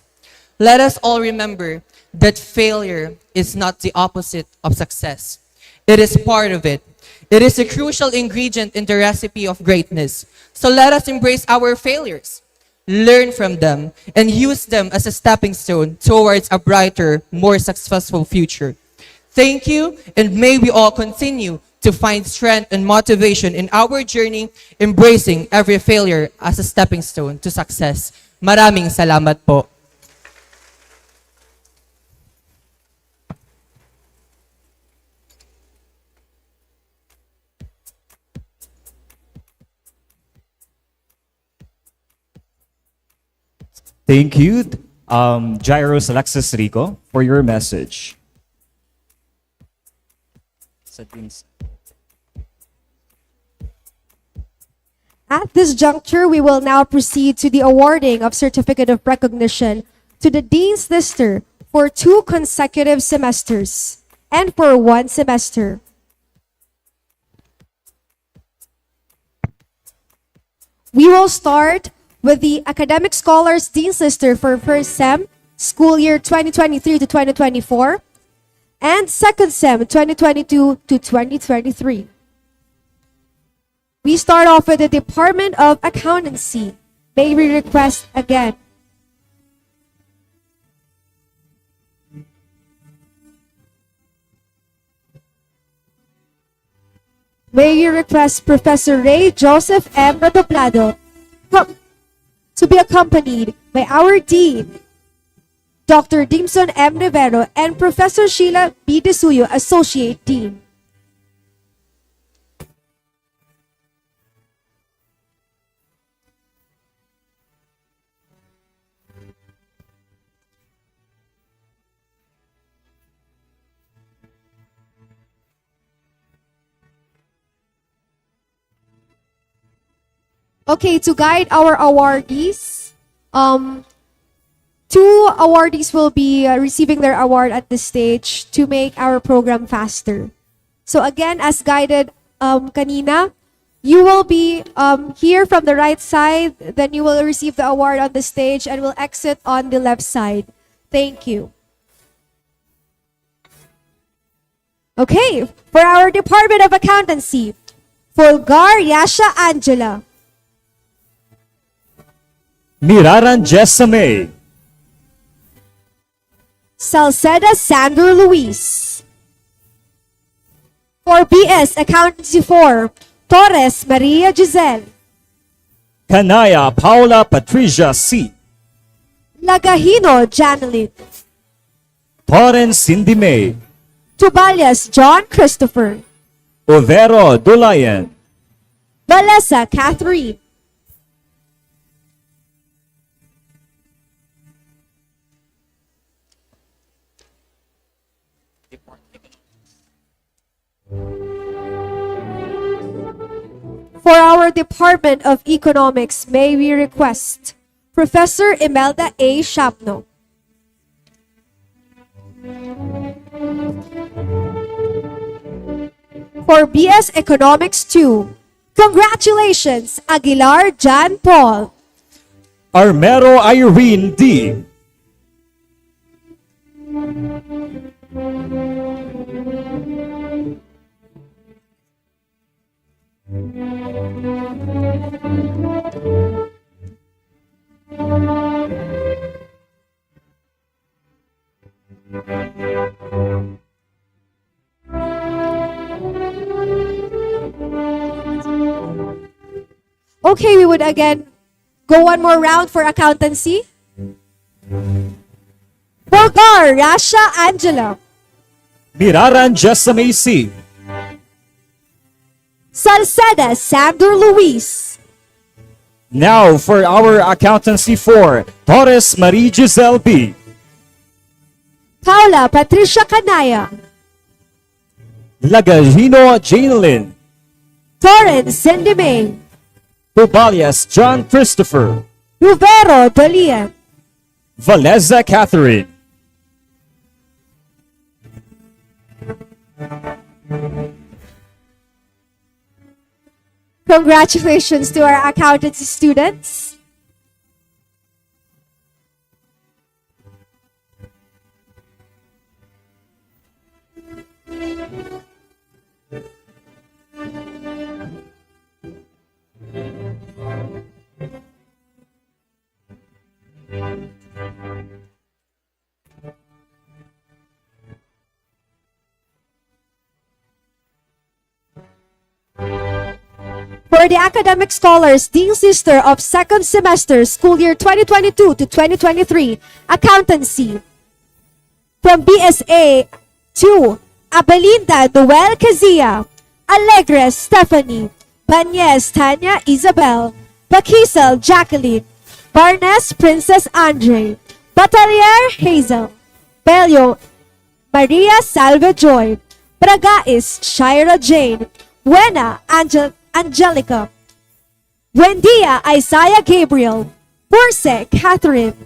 Let us all remember that failure is not the opposite of success. It is part of it. It is a crucial ingredient in the recipe of greatness. So let us embrace our failures, learn from them, and use them as a stepping stone towards a brighter, more successful future. Thank you, and may we all continue to find strength and motivation in our journey, embracing every failure as a stepping stone to success. Maraming salamat po. Thank you, um, Jairus Alexis Rico, for your message. Sa Dean's. At this juncture, we will now proceed to the awarding of Certificate of Recognition to the Dean's Lister for two consecutive semesters and for one semester. We will start with the Academic Scholars Dean's Lister for first sem, school year twenty twenty-three to twenty twenty-four, and second sem, twenty twenty-two to twenty twenty-three. We start off with the Department of Accountancy. May we request again? May we request Professor Ray Joseph M. Redoblado com- to be accompanied by our Dean, Doctor Dimson M. Rivero, and Professor Sheila B. Desuyo, Associate Dean. Okay, to guide our awardees, um, two awardees will be uh, receiving their award at this stage to make our program faster. So again, as guided um, kanina, you will be um, here from the right side, then you will receive the award on the stage and will exit on the left side. Thank you. Okay, for our Department of Accountancy, Fulgar Yasha Angela, Miraran Jessa May, Salceda Sandro Luis. For B S Accountancy four, Torres Maria Giselle. Kanaya Paula Patricia C. Lagahino Janelyn. Torren Cindy May. Tuballas John Christopher. Overo Dulayan. Balesa Catherine. For our Department of Economics, may we request Professor Imelda A. Shapno. For B S Economics two, congratulations, Aguilar John Paul. Armero Irene D. Okay, we would again go one more round for accountancy. Bulgar, Rasha Angela. Miraran Jessa Macy. Salceda Sandro Luis. Now for our accountancy four, Torres Marie Giselle B. Paula Patricia Canaya. Lagajino Janelyn. Torres Cindy May. Tubalias John Christopher. Rivero Dolian. Valeza Catherine. Congratulations to our accountancy students. For the academic scholars, Dean's Lister of second semester, school year twenty twenty-two to twenty twenty-three, accountancy. From B S A two, Abelinda Noel Cazia, Alegre Stephanie, Banyes Tanya Isabel, Bakisel Jacqueline, Barnes Princess Andre, Batalier Hazel, Bello Maria Salve Joy, Bragais Shaira Jane, Buena Angel- Angelica, Buendia Isaiah Gabriel, Burse Catherine,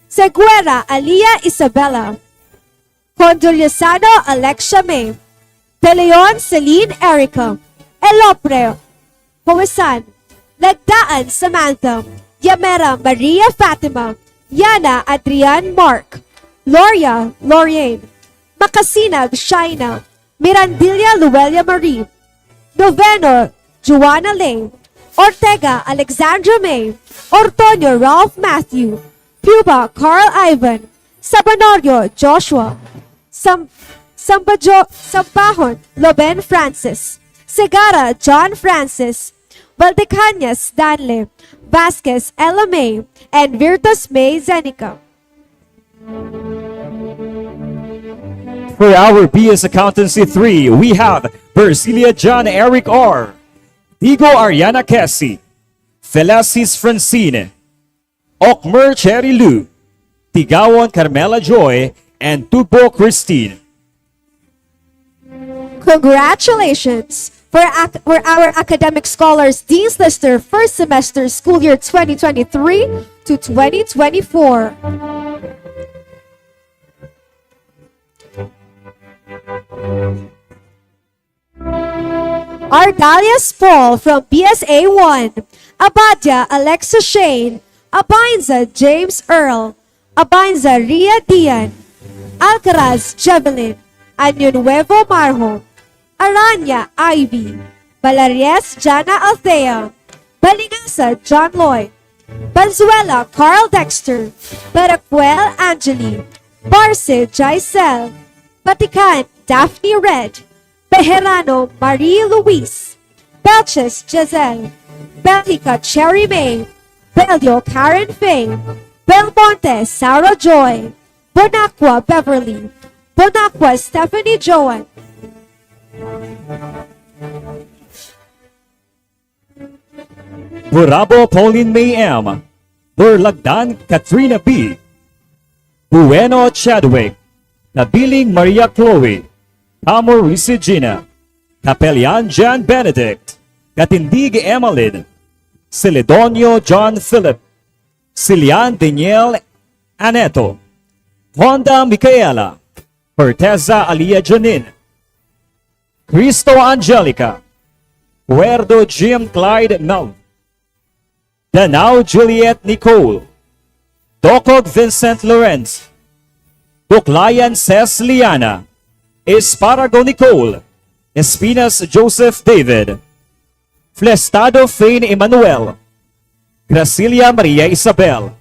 Seguera Alia Isabella, Condoliosano Alexia May, De Leon Celine Erica, Elopre Howesan, Lagdaan Samantha, Yamera Maria Fatima, Yana Adrian Mark, Loria Lorraine, Makasinag Shaina, Mirandilla Luelia Marie, Noveno Joanna Lane, Ortega Alexandra May, Ortonio Ralph Matthew, Puba Carl Ivan, Sabanorio Joshua, Sam- Sambajo- Sambahon Loben Francis, Segara John Francis, Valdecañas Danle, Vasquez Ella May, and Virtus May Zenica. For our B S Accountancy three, we have Bersilia John Eric R, Digo Ariana Kesi, Felasis Francine, Okmer Cherry Lou, Tigawon Carmela Joy, and Tugbo Christine. Congratulations for, ac- for our academic scholars, Dean's Lister, first semester, school year twenty twenty-three to twenty twenty-four. Argalias Paul from B S A one, Abadia Alexa Shane, Abainza James Earl, Abainza Ria Dian, Alcaraz Jevelyn, Año Nuevo Marjo, Aranya Ivy, Balaries Jana Althea, Balingasa John Lloyd, Banzuela Carl Dexter, Baracuel Angeli, Barce Jaisel, Batikan Daphne Red, Bejerano Marie Luis, Belches Giselle, Belgica Cherry May, Belio Karen Faye, Belmonte Sarah Joy, Bonacqua Beverly, Bonacqua Stephanie Joan, Burabo Pauline May M, Burlagdan Katrina B, Bueno Chadwick, Kabiling Maria Chloe, Amor Regina, Kapelian Jan Benedict, Katindig Emmeline, Celedonio John Philip, Silian Daniel Aneto, Honda Micaela, Corteza Alia Janine, Cristo Angelica, Cuerdo Jim Clyde Mel, Danao Juliet Nicole, Dokog Vincent Lorenz, Duklayan Ces Liana, Esparago Nicole, Espinas Joseph David, Flestado Fane Emmanuel, Gracilia Maria Isabel,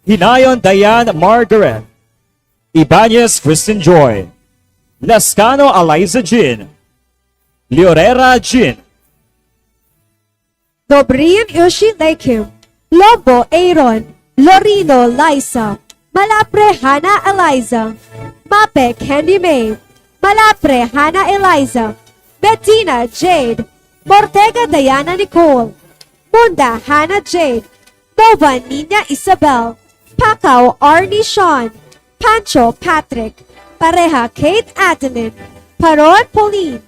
Hinayon Diane Margaret, Ibanez Kristen Joy, Lascano Eliza Jean, Leorera Jean, Dobrin Ushi Lakim, Lobo Aaron, Lorino Liza, Malapre Hana Eliza, Mape Candy May, Malapre Hana Eliza, Medina Jade, Mortega Diana Nicole, Munda Hana Jade, Nova Nina Isabel, Pacau Arnie Sean, Pancho Patrick, Pareha Kate Adeline, Paron Pauline,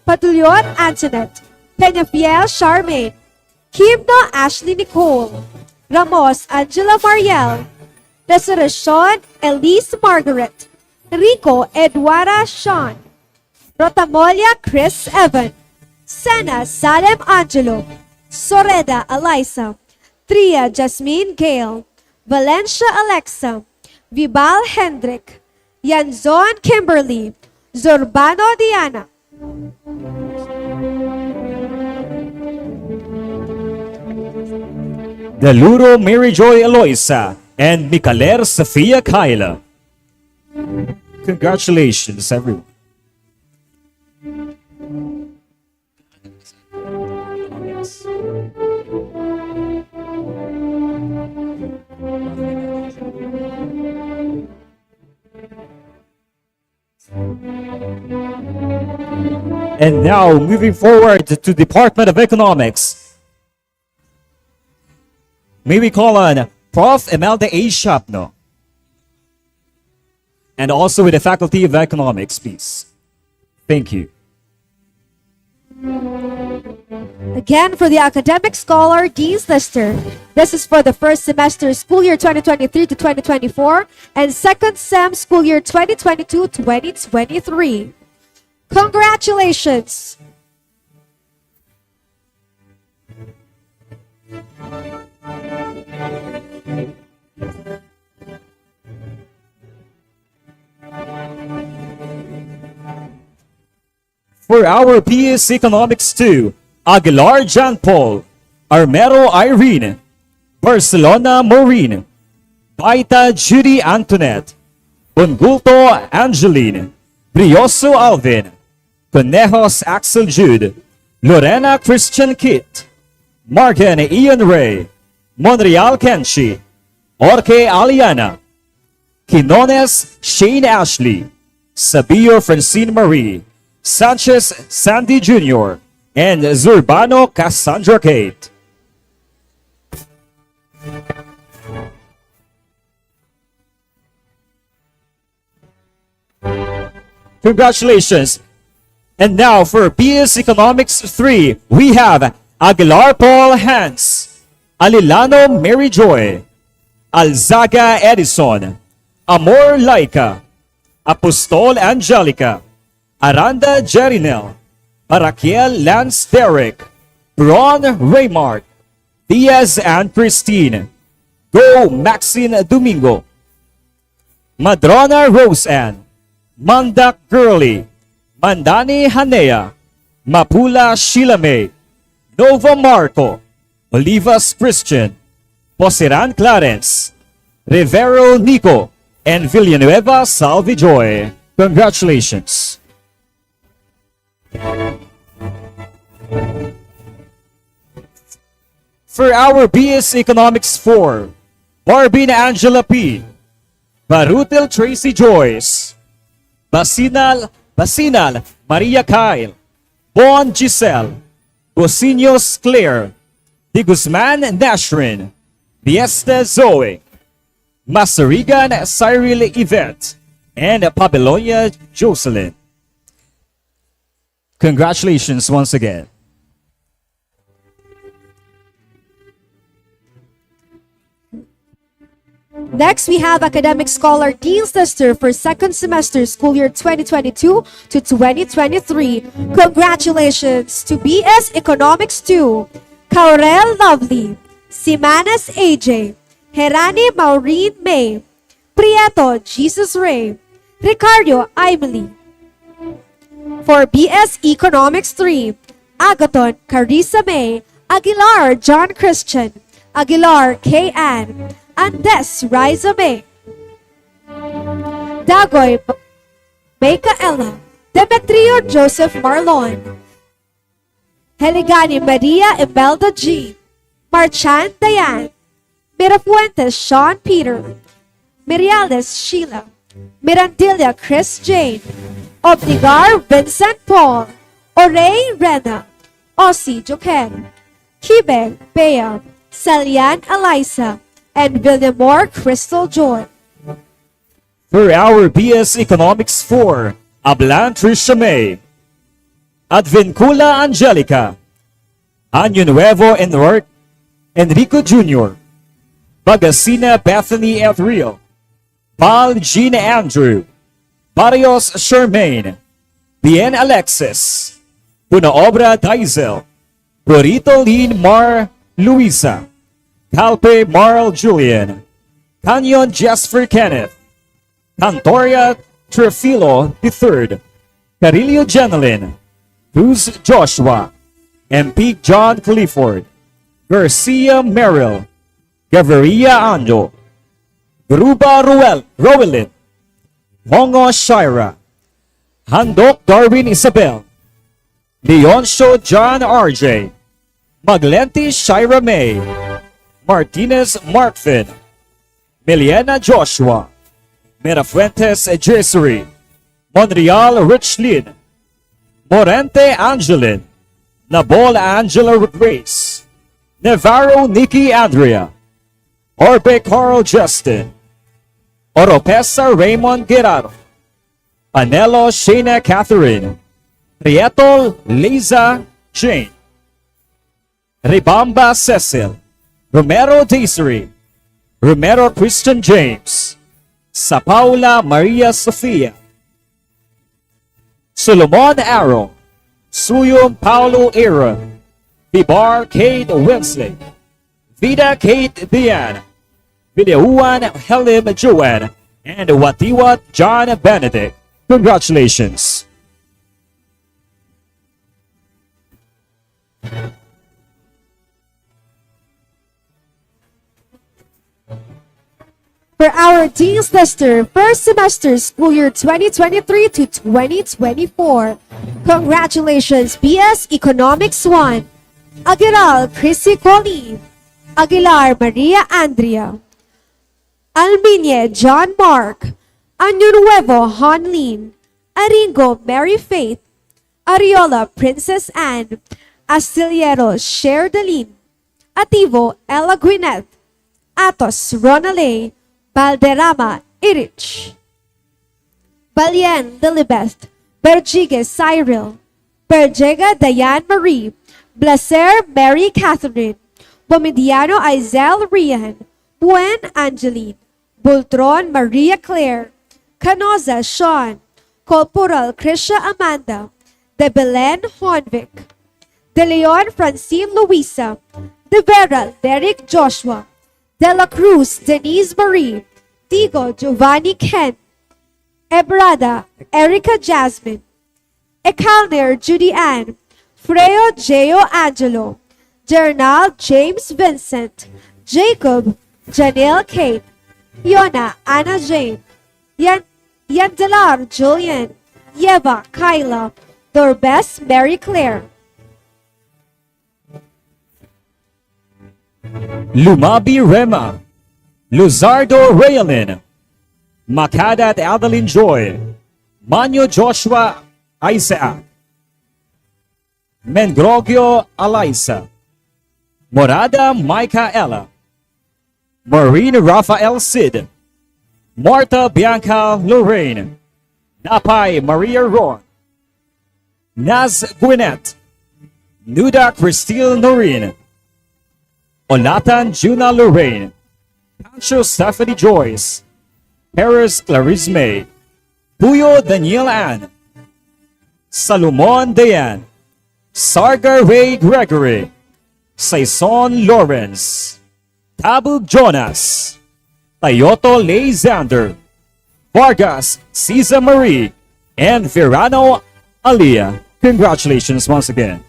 Padulion Antoinette, Peñafiel Charmaine, Kimno Ashley Nicole, Ramos Angela Mariel, Resurreccion Elise Margaret, Rico Eduarda Sean, Rotamolia Chris Evan, Sena Salem Angelo, Soreda Eliza, Tria Jasmine Gale, Valencia Alexa, Vibal Hendrick, Yanzon Kimberly, Zurbano Diana, Daluro Mary Joy Eloisa, and Micaler Sofia Kyle. Congratulations, everyone. And now, moving forward to Department of Economics, may we call on Prof Imelda A Shapno, and also with the Faculty of Economics, please. Thank you. Again, for the academic scholar, Dean's Lister. This is for the first semester school year twenty twenty-three to twenty twenty-four and second sem school year twenty twenty-two twenty twenty-three. Congratulations! For our B S Economics two, Aguilar John Paul, Armero Irene, Barcelona Maureen, Baita Judy Antoinette, Bongulto Angeline, Brioso Alvin, Conejos Axel Jude, Lorena Christian Kit, Morgan Ian Ray, Monreal Kenshi, Orke Aliana, Quinones Shane Ashley, Sabio Francine Marie, Sanchez Sandy Junior, and Zurbano Cassandra Kate. Congratulations. And now for B S Economics three, we have Aguilar Paul Hans, Alilano Mary Joy, Alzaga Edison, Amor Laika, Apostol Angelica, Aranda Jerinel, Barakiel Lance Derek, Bron Raymark, Diaz and Christine, Go Maxine Domingo, Madrona Rose Ann, Mandak Girly, Mandani Hanea, Mapula Sheila May, Nova Marco, Olivas Christian, Posiran Clarence, Rivero Nico, and Villanueva Salvi Joy. Congratulations. For our B S Economics four, Barbin Angela P, Barutel Tracy Joyce, Basinal, Basinal Maria Kyle, Bon Giselle, Bosiños Claire, De Guzman Nashrin, Dieste Zoe, Masarigan Cyril Yvette, and Babylonia Jocelyn. Congratulations once again. Next, we have Academic Scholar Dean's Lister for second semester school year twenty twenty-two to twenty twenty-three. Congratulations to B S Economics two, Caurel Lovely, Simanes A J, Herani Maureen May, Prieto Jesus Ray, Ricario Emily. For B S Economics three, Agaton Carissa May, Aguilar John Christian, Aguilar K Ann, Andes Riza May, Dagoy Micaela, Demetrio Joseph Marlon, Heligani Maria Imelda G, Marchan Dayan, Mirafuentes Sean Peter, Miriales Sheila, Mirandilla Chris Jane, Obdigar Vincent Paul, Orey Rena, Ossie Joker, Kibe Bea, Salian Eliza, and Villamor Crystal Joy. For our B S Economics four, Ablan Trisha May, Advincula Angelica, Año Nuevo Enric-, Enrico Junior, Bagasina Bethany Ethereal, Val Jean Andrew, Barrios Charmaine, Bien Alexis, Bunaobra Daizel, Burrito Lin Mar Luisa, Calpe Marl Julian, Canyon Jasper Kenneth, Cantoria Trefilo the third, Carillo Jenelyn, Cruz Joshua, M P John Clifford, Garcia Merrill, Gaviria Anjo, Gruba Ruel, Roelin, Hongo Shira, Handok Darwin Isabel, Leoncio John R J, Maglenti Shira May, Martinez Markfin, Miliena Joshua, Mirafuentes Jessery, Monreal Richlin, Morente Angelin, Nabol Angela Grace, Navarro Nikki Andrea, Orbe Carl Justin, Oropesa Raymond Guerrero, Anelo Shayna Catherine, Prieto Liza Jane, Ribamba Cecil, Romero Desiree, Romero Christian James, Sapaula Maria Sofia, Solomon Aro, Suyong Paulo Aaron, Bibar Kate Winsley, Vida Kate Dian, Vilauan Helim Joan, and Watiwat John Benedict. Congratulations. For our Dean's Lister, first semester school year twenty twenty-three to twenty twenty-four. Congratulations, B S Economics one, Aguilar Chrissy Colleen, Aguilar Maria Andrea, Alminie John Mark, Año Nuevo Hon Lin, Aringo Mary Faith, Ariola Princess Anne, Astillero Sherdalin, Ativo Ella Gwyneth, Atos Ronalay, Balderrama Erich, Balian Lilibeth, Bergigue Cyril, Bergega Diane Marie, Blaser Mary Catherine, Bomediano Aizel Rian, Buen Angeline, Bultron Maria Claire, Canosa Sean, Corporal Krisha Amanda, De Belen Honvic, De Leon Francine Luisa, De Vera Derek Joshua, De La Cruz Denise Marie, Tigo Giovanni Ken, Ebrada Erica Jasmine, Ekalner Judy Ann, Freo Geo Angelo, Jernal James Vincent, Jacob Janelle Kate, Yona Anna Jane, Yan Yandelar Julian, Yeva Kyla, Dorbes Mary Claire. Lumabi Rema, Luzardo Realin, Makadat Adeline Joy, Manyo Joshua Isaac, Mengrogio Alaisa, Morada Micah Ella, Maureen Rafael Cid, Martha Bianca Lorraine, Napay Maria Ron, Naz Gwinnett, Nuda Christine Noreen, Olatan Juna Lorraine, Ancho Stephanie Joyce, Perez Clarice May, Puyo Daniel Ann, Salomon Dayan, Sargar Ray Gregory, Saison Lawrence, Tabug Jonas, Tayoto Lay Xander, Vargas Cesar Marie, and Verano Alia. Congratulations once again.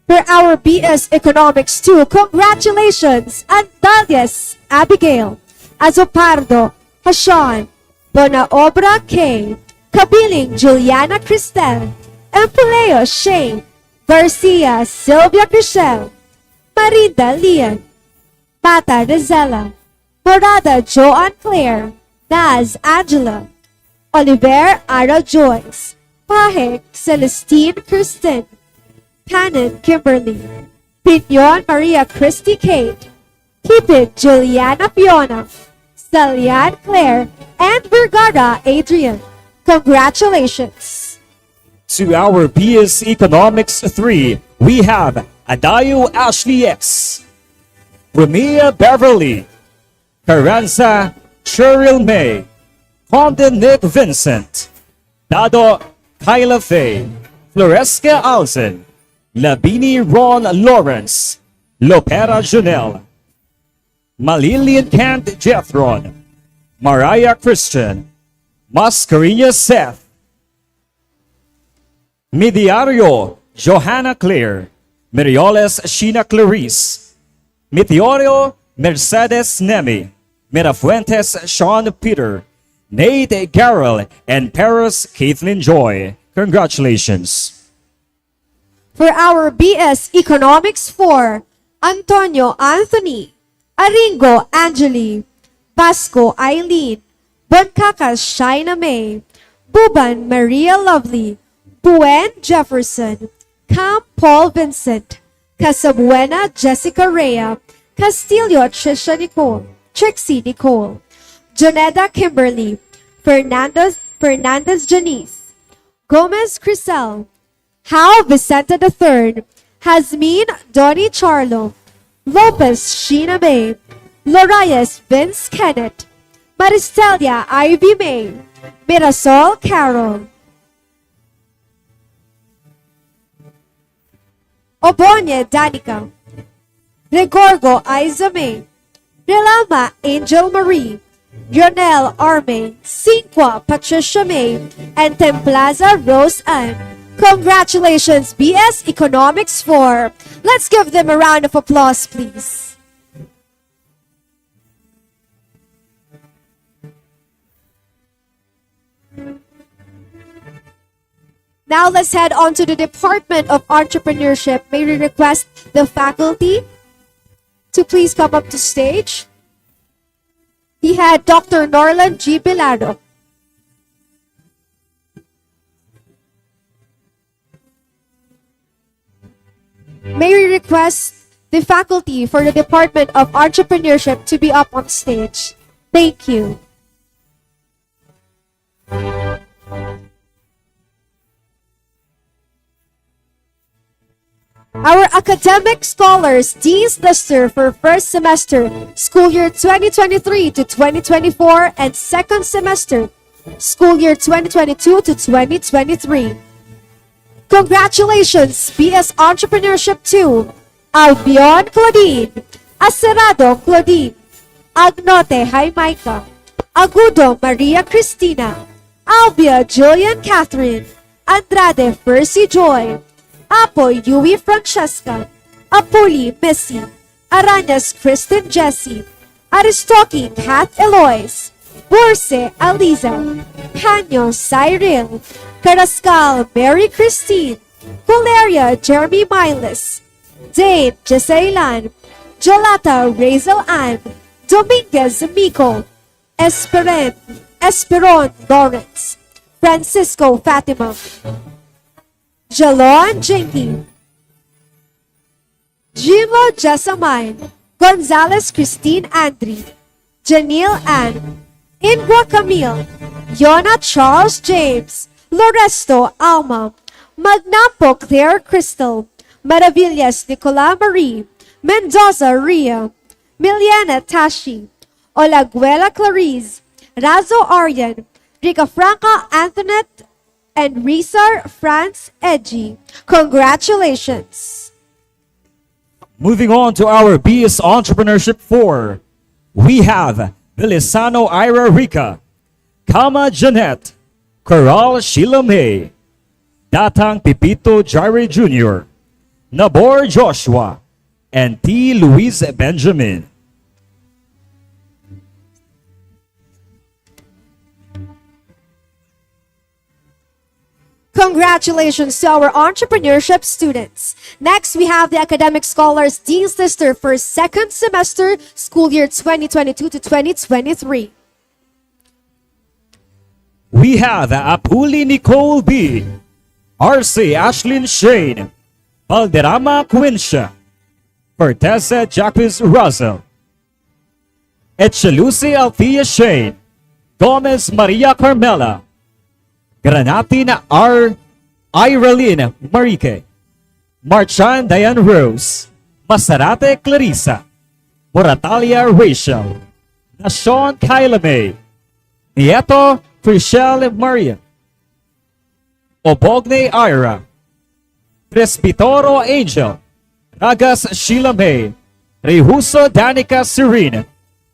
For our B S Economics two, congratulations, Andalias Abigail, Azopardo Hashan, Bona Obra K, Kabiling Juliana Cristel, Empuleo Shane, Garcia Sylvia Crisel, Marinda Lian, Mata Rizela, Morada Joan Claire, Naz Angela, Oliver Ara Joyce, Pahek Celestine Kristen, Canon Kimberly, Pinyon Maria Christy Kate, Kipid Juliana Fiona, Salian Claire, and Vergara Adrian. Congratulations! To our B S Economics three, we have Adayo Ashley S, Rumia Beverly, Carranza Cheryl May, Conde Nick Vincent, Dado Kyla Faye, Floresca Alzen, Labini Ron Lawrence, Lopera Junel, Malilian Kent Jethron, Mariah Christian, Mascarinha Seth, Midiario Johanna Claire, Mirioles Sheena Clarice, Meteorio Mercedes Nemi, Mirafuentes Sean Peter, Nate Garrel, and Paris Caitlin Joy. Congratulations. For our B S Economics four, Antonio Anthony, Aringo Angeli, Basco Eileen, Boncaca Shina May, Buban Maria Lovely, Buen Jefferson, Cam Paul Vincent, Casabuena Jessica Rhea, Castillo Trisha Nicole, Trixie Nicole, Joneda Kimberly, Fernandez, Fernandez Janice, Gomez Crisel, Hao Vicente the third, Hazmin Donny Charlo, Lopez Sheena May, Lorias Vince Kenneth, Maristelia Ivy May, Mirasol Carol, Obonye Danica, Regorgo Aiza May, Relama Angel Marie, Rionel Arme, Cinqua Patricia May, and Templaza Rose Ann. Congratulations, B S Economics four. Let's give them a round of applause, please. Now let's head on to the Department of Entrepreneurship. May we request the faculty to please come up to stage. We had Doctor Norland G. Bilardo. May we request the faculty for the Department of Entrepreneurship to be up on stage. Thank you. Our academic scholars, Dean's Lister for first semester, school year twenty twenty-three to twenty twenty-four, and second semester, school year twenty twenty-two to twenty twenty-three. Congratulations, B S Entrepreneurship two, Albion Claudine, Acerado Claudine, Agnote Jaimaica, Agudo Maria Cristina, Albia Julian Catherine, Andrade Percy Joy, Apo Yui Francesca, Apuli Messi, Arañas Kristen Jessie, Aristoki Kath Eloise, Burse Aliza, Canyo Cyril, Carascal Mary Christine, Coleria Jeremy Miles, Dave Jesailan, Jolata Razel Ann, Dominguez Miko, Esperen, Esperon Lawrence, Francisco Fatima, Jalon Jinky, Jimo Jessamine, Gonzalez Christine Andri, Janelle Ann, Ingwa Camille, Yona Charles James, Loresto Alma, Magnampo Claire Crystal, Maravillas Nicola Marie, Mendoza Ria, Miliana Tashi, Olaguela Clarice, Razo Aryan, Rica Franca Antoinette, and Rizar Franz Edgy. Congratulations! Moving on to our B S Entrepreneurship four, we have Belisano Ira Rica, Kama Janet, Coral Sheila May, Datang Pipito Jare Junior, Nabor Joshua, and T. Luis Benjamin. Congratulations to our entrepreneurship students. Next, we have the academic scholars, Dean's Lister for second semester, school year twenty twenty-two to twenty twenty-three. We have Apuli Nicole B, R C Ashlyn Shane, Valderrama Quintia, Corteza Jacques Russell, Echelusi Althea Shane, Gomez Maria Carmela, Granatina R. Iralyn Marique, Marchan Diane Rose, Masarate Clarissa, Moratalia Rachel, Nashon Kyla May, Nieto Chriselle Maria, Obogne Ira, Presbitoro Angel, Ragas Sheila May, Rehuso Danica Serene,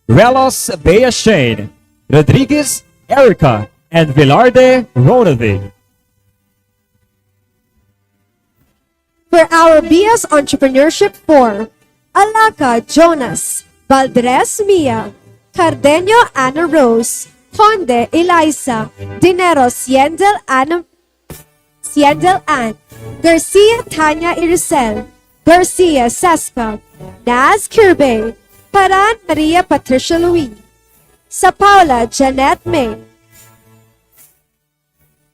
Relos Bea Shane, Rodriguez Erica, and Velarde Rodovig. For our B S Entrepreneurship four, Alaca Jonas, Valdres Mia, Cardenio Anna Rose, Conde Eliza, Dinero Siendel Anna, Siendel Ann, Garcia Tanya Irisel, Garcia Seska, Naz Kirby, Paran Maria Patricia Louis, Sa Paula Janet May.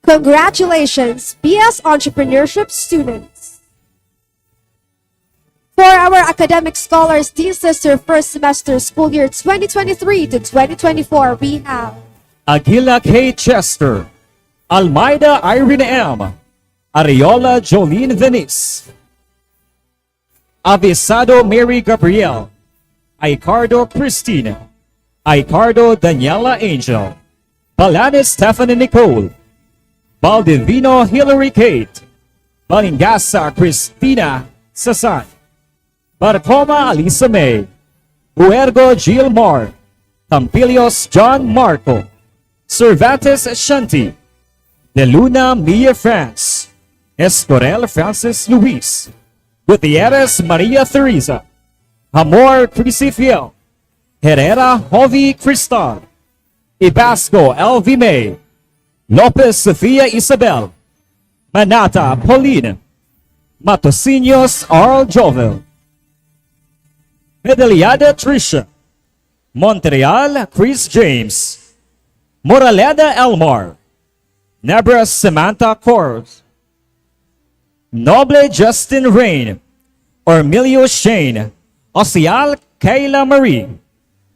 Congratulations, B S Entrepreneurship students! For our academic scholars, Dean's Lister first semester school year twenty twenty-three to twenty twenty-four, we have Aguila K. Chester, Almeida Irene M, Ariola Jolene Venice, Avisado Mary Gabriel, Aicardo Christine, Aicardo Daniela Angel, Balanes Stephanie Nicole, Baldivino Hilary Kate, Balingasa Christina Sasan, Barcoma Alisa May, Buergo Gilmar, Tampilios John Marco, Cervantes Shanti, De Luna Mia France, Escorel Francis Luis, Gutierrez Maria Theresa, Hamor Chrissy Fiel, Herrera Jovi Cristal, Ibasco L V May, Lopez Sofia Isabel, Manata Pauline, Matosiños Arl Jovel, Medellada Tricia, Montreal Chris James, Moraleda Elmar, Nebra Samantha Cors, Noble Justin Rain, Ormilio Shane, Osial Kayla Marie,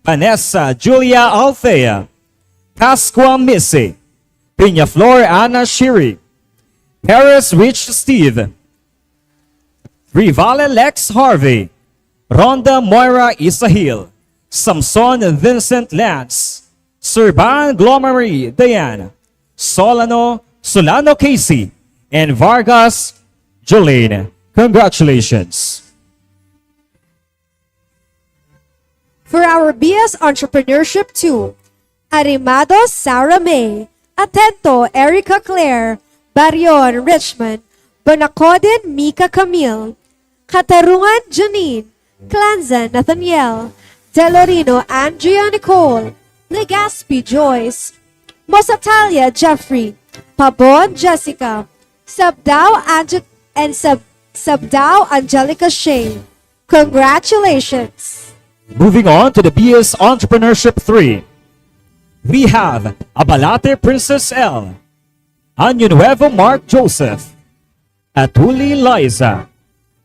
Vanessa Julia Althea, Pascua Missy, Peñaflor Ana Shiri, Perez Rich Steve, Rivale Lex Harvey, Rhonda Moira Isahil, Samson Vincent Lance, Serban Glomery Dayan, Solano, Solano Casey, and Vargas Jolene. Congratulations! For our B S Entrepreneurship two, Arimado Sarah May, Atento Erica Claire, Barion Richmond, Bonacoden Mika Camille, Katarungan Janine, Clanza Nathaniel, Delorino Andrea Nicole, Legaspi Joyce, Mosatalia Jeffrey, Pabon Jessica, Sabdao Ange- and Sab- Sabdao Angelica Shane. Congratulations! Moving on to the B S Entrepreneurship three, we have Abalate Princess L, Año Nuevo Mark Joseph, Atuli Liza,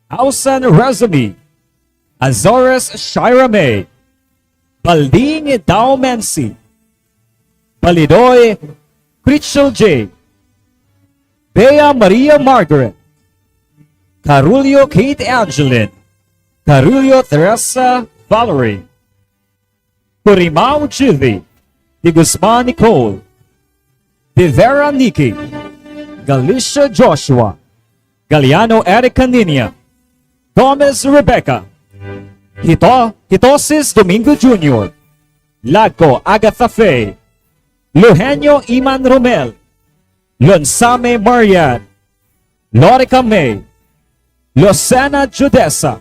Ausan Razumi, Azores Shira May, Balding Dao Mensi, Balidoy Critchel J, Bea Maria Margaret, Carulio Kate Angeline, Carullo Teresa Valerie, Curimao Judy, De Guzman Nicole, De Vera Nikki, Galicia Joshua, Galiano Erica Niña, Gomez Rebecca, Hito, Hitosis Domingo Junior, Lagco Agatha Faye, Luhenio Iman Romel, Lonsame Marian, Lorica May, Lucena Judesa,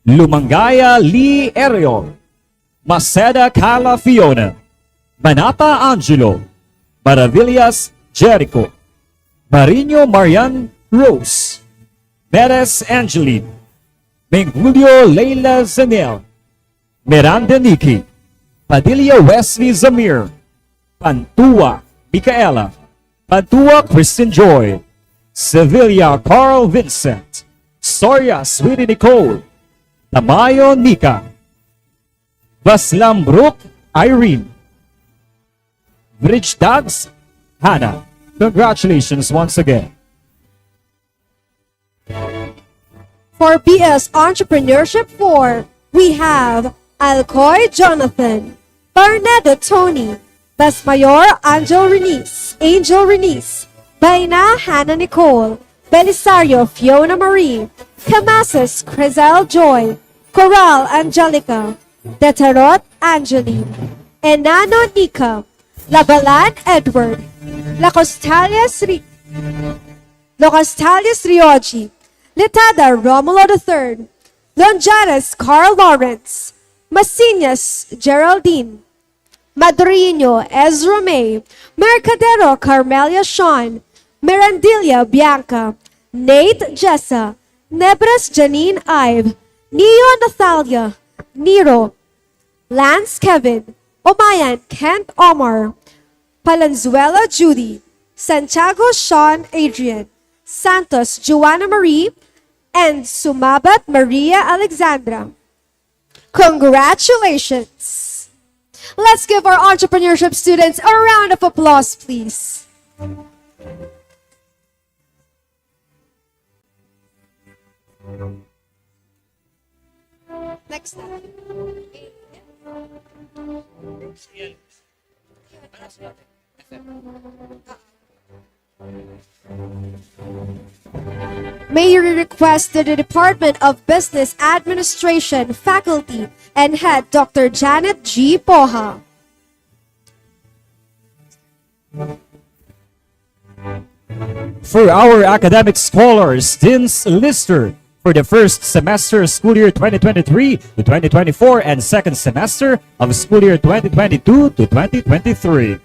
Lumangaya Lee Ariel, Maceda Carla Fiona, Manata Angelo, Maravillas Jericho, Marino Marian Rose, Meres Angeline, Mengulio Leila Zeniel, Miranda Nikki, Padilla Wesley Zamir, Pantua Micaela, Pantua Christian Joy, Sevilla Carl Vincent, Soria Sweetie Nicole, Tamayo Nika, Baslam Brooke Irene, Bridge Dags Hannah. Congratulations once again. For B S Entrepreneurship four, we have Alcoy Jonathan, Parnedo Tony, Basmayor Angel Renice, Angel Renice, Baina Hannah Nicole, Belisario Fiona Marie, Camasas Crisel Joy, Coral Angelica, Detarot Angeline, Enano Nika, Labalan Edward, La Costales Ri- Locastales Rioji, Litada Romulo the third, Lonjares Carl Lawrence, Masiñas Geraldine, Madriño Ezra May, Mercadero Carmelia Sean, Mirandilla Bianca, Nate Jessa, Nebras Janine Ive, Neo Nathalia, Nero, Lance Kevin, Omayan Kent Omar, Palanzuela Judy, Santiago Sean Adrian, Santos Joanna Marie, and Sumabat Maria Alexandra. Congratulations! Let's give our entrepreneurship students a round of applause, please. Next slide. May we request the Department of Business Administration faculty and head Doctor Janet G. Poha. For our academic scholars, Dean's Lister for the first semester school year twenty twenty-three to twenty twenty-four and second semester of school year twenty twenty-two to twenty twenty-three.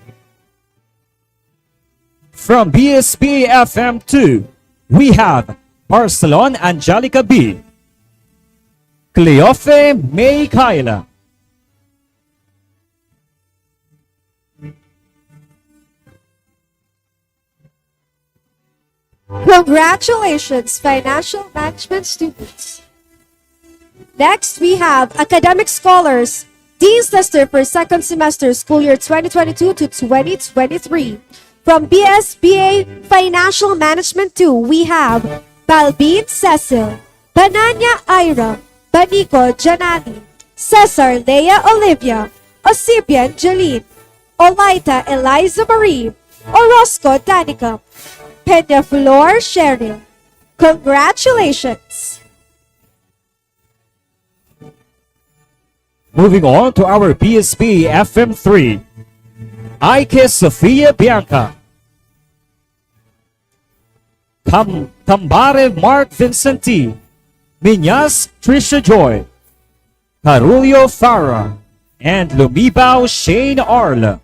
From B S B F M two, we have Barcelon Angelica B, Cleofe May Kyla, Congratulations, financial management students. Next, we have academic scholars, Dean's Lister for second semester school year twenty twenty-two to twenty twenty-three. From B S B A Financial Management two, we have Balbin Cecil, Bananya Ira, Banico Janani, Cesar Lea Olivia, Osibian Jeline, Olaita Eliza Marie, Orozco Danica, Peñaflor Cheryl. Congratulations! Moving on to our B S B F M three, Ike Sofia Bianca, Cam- Cambare Mark Vincenti, Miñas Trisha Joy, Carullo Farah, and Lumibao Shane Arla.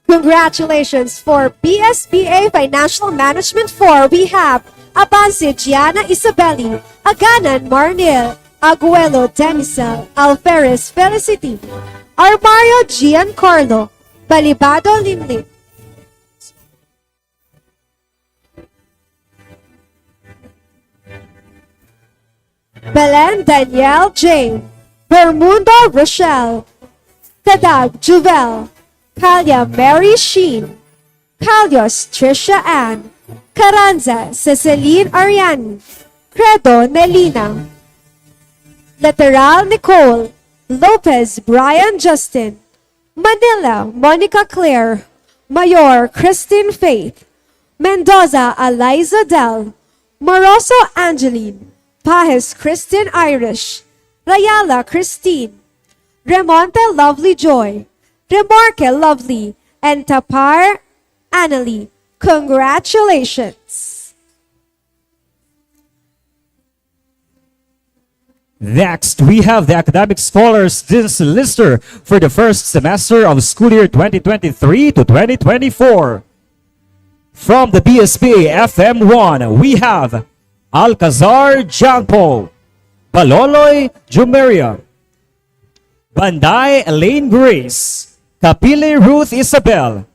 Congratulations for B S B A Financial Management four. We have Abanse Gianna Isabeli, Aganan Marnil, Aguelo Denisel, Alferez Felicity, Armario Giancarlo, Balibado Linlin, Belen Daniel J, Bermundo Rochelle, Kadag Juvel, Kalya Mary Sheen, Kalios Trisha Ann, Carranza Ceceline Ariani, Credo Nelina. Literal Nicole. Lopez Brian Justin. Manila Monica Claire. Mayor Christine Faith. Mendoza Eliza Del. Moroso Angeline. Pajes Christine Irish. Rayala Christine. Remonte Lovely Joy. Remorque Lovely. And Tapar Annalie. Congratulations! Next, we have the academic scholars list for the first semester of school year twenty twenty-three to twenty twenty-four. From the B S B A F M one, we have Alcazar John Paul, Baloloy Jumeria, Banday Elaine Grace, Kapili Ruth Isabel,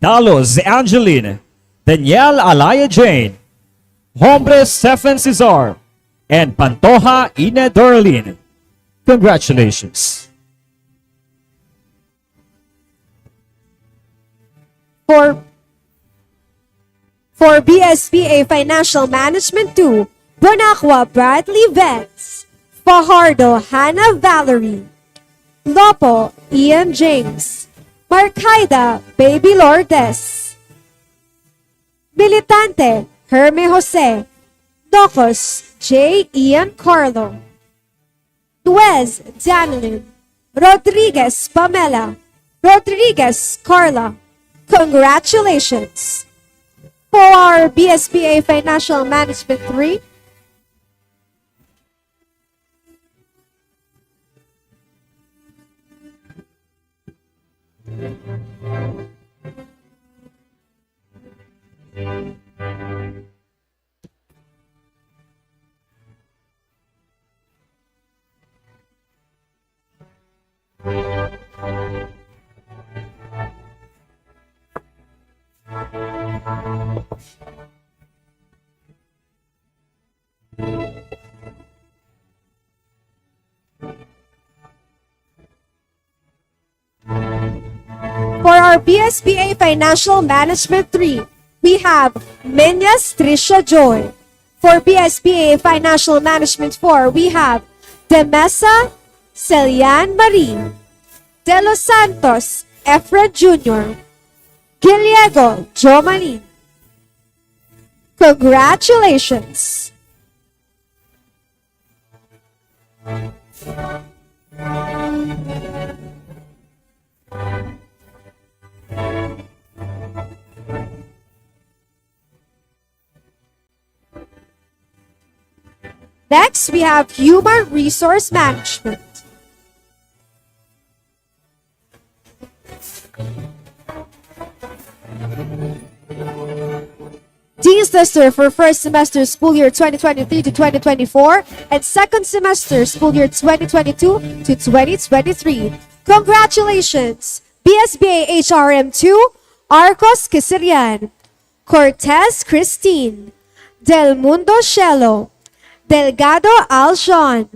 Dalos Angeline, Danielle Alaya Jane, Hombre Stephen Cesar, and Pantoja Ina Dorlin. Congratulations. For, for B S B A Financial Management two, Bonacqua Bradley Vance, Fajardo Hannah Valerie, Lopo Ian James, Marcaida Baby Lourdes, Militante Herme Jose, Docos J Ian Carlo, Duez Janelyn, Rodriguez Pamela, Rodriguez Carla. Congratulations! For our B S B A Financial Management three, For our B S B A Financial Management three, we have Menyas Tricia Joy. For B S B A Financial Management four, we have Demesa Celian Marie, De Los Santos Efren Junior, Gallego Jomanin. Congratulations! Next, we have human resource management. Dean's Lister for first semester school year twenty twenty-three to twenty twenty-four and second semester school year twenty twenty-two to twenty twenty-three. Congratulations! B S B A H R M two, Arcos Quisirian, Cortez Christine, Del Mundo Shelo, Delgado Aljon,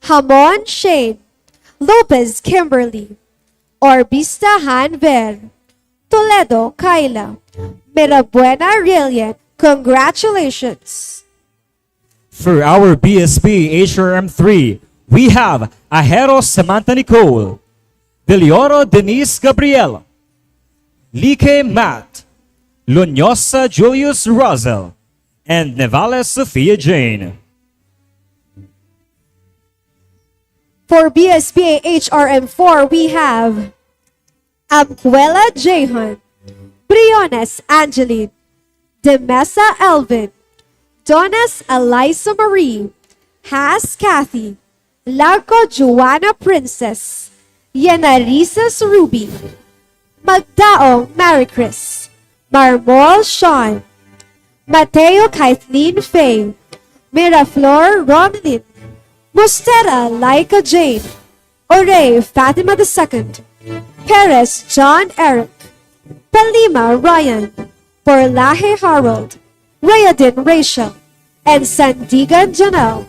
Hamon Shane, Lopez Kimberly, Orbista Hanver, Toledo Kyla, Mirabuena Rillian. Congratulations! For our B S B H R M three, we have Ahero Samantha Nicole, Delioro Denise Gabriel, Like Matt, Lunyosa Julius Russell, and Nevales Sophia Jane. For B S B A H R M four, we have Amcuela Jehan, Briones Angeline, Demesa Elvin, Donas Eliza Marie, Haas Kathy, Larco Joanna Princess, Yenarises Ruby, Magdaong Mary Chris, Marmol Sean, Mateo Kathleen Faye, Miraflor Romelin, Mustera Laika Jane, Orey Fatima the second, Perez John Eric, Palima Ryan, Porlahe Harold, Rayadin Rachel, and Sandigan Janelle.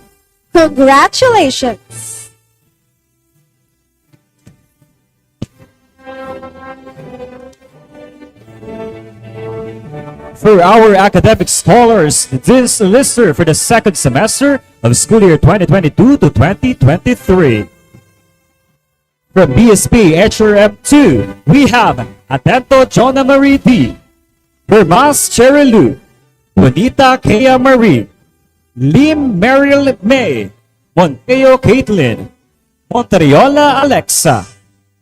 Congratulations! For our academic scholars, this list for the second semester of school year twenty twenty-two to twenty twenty-three. From B S P H R M two, we have Atento Jonah Marie D, Hermas Cherry Lou, Bonita Kea Marie, Lim Meryl May, Monteo Caitlin, Monteriola Alexa,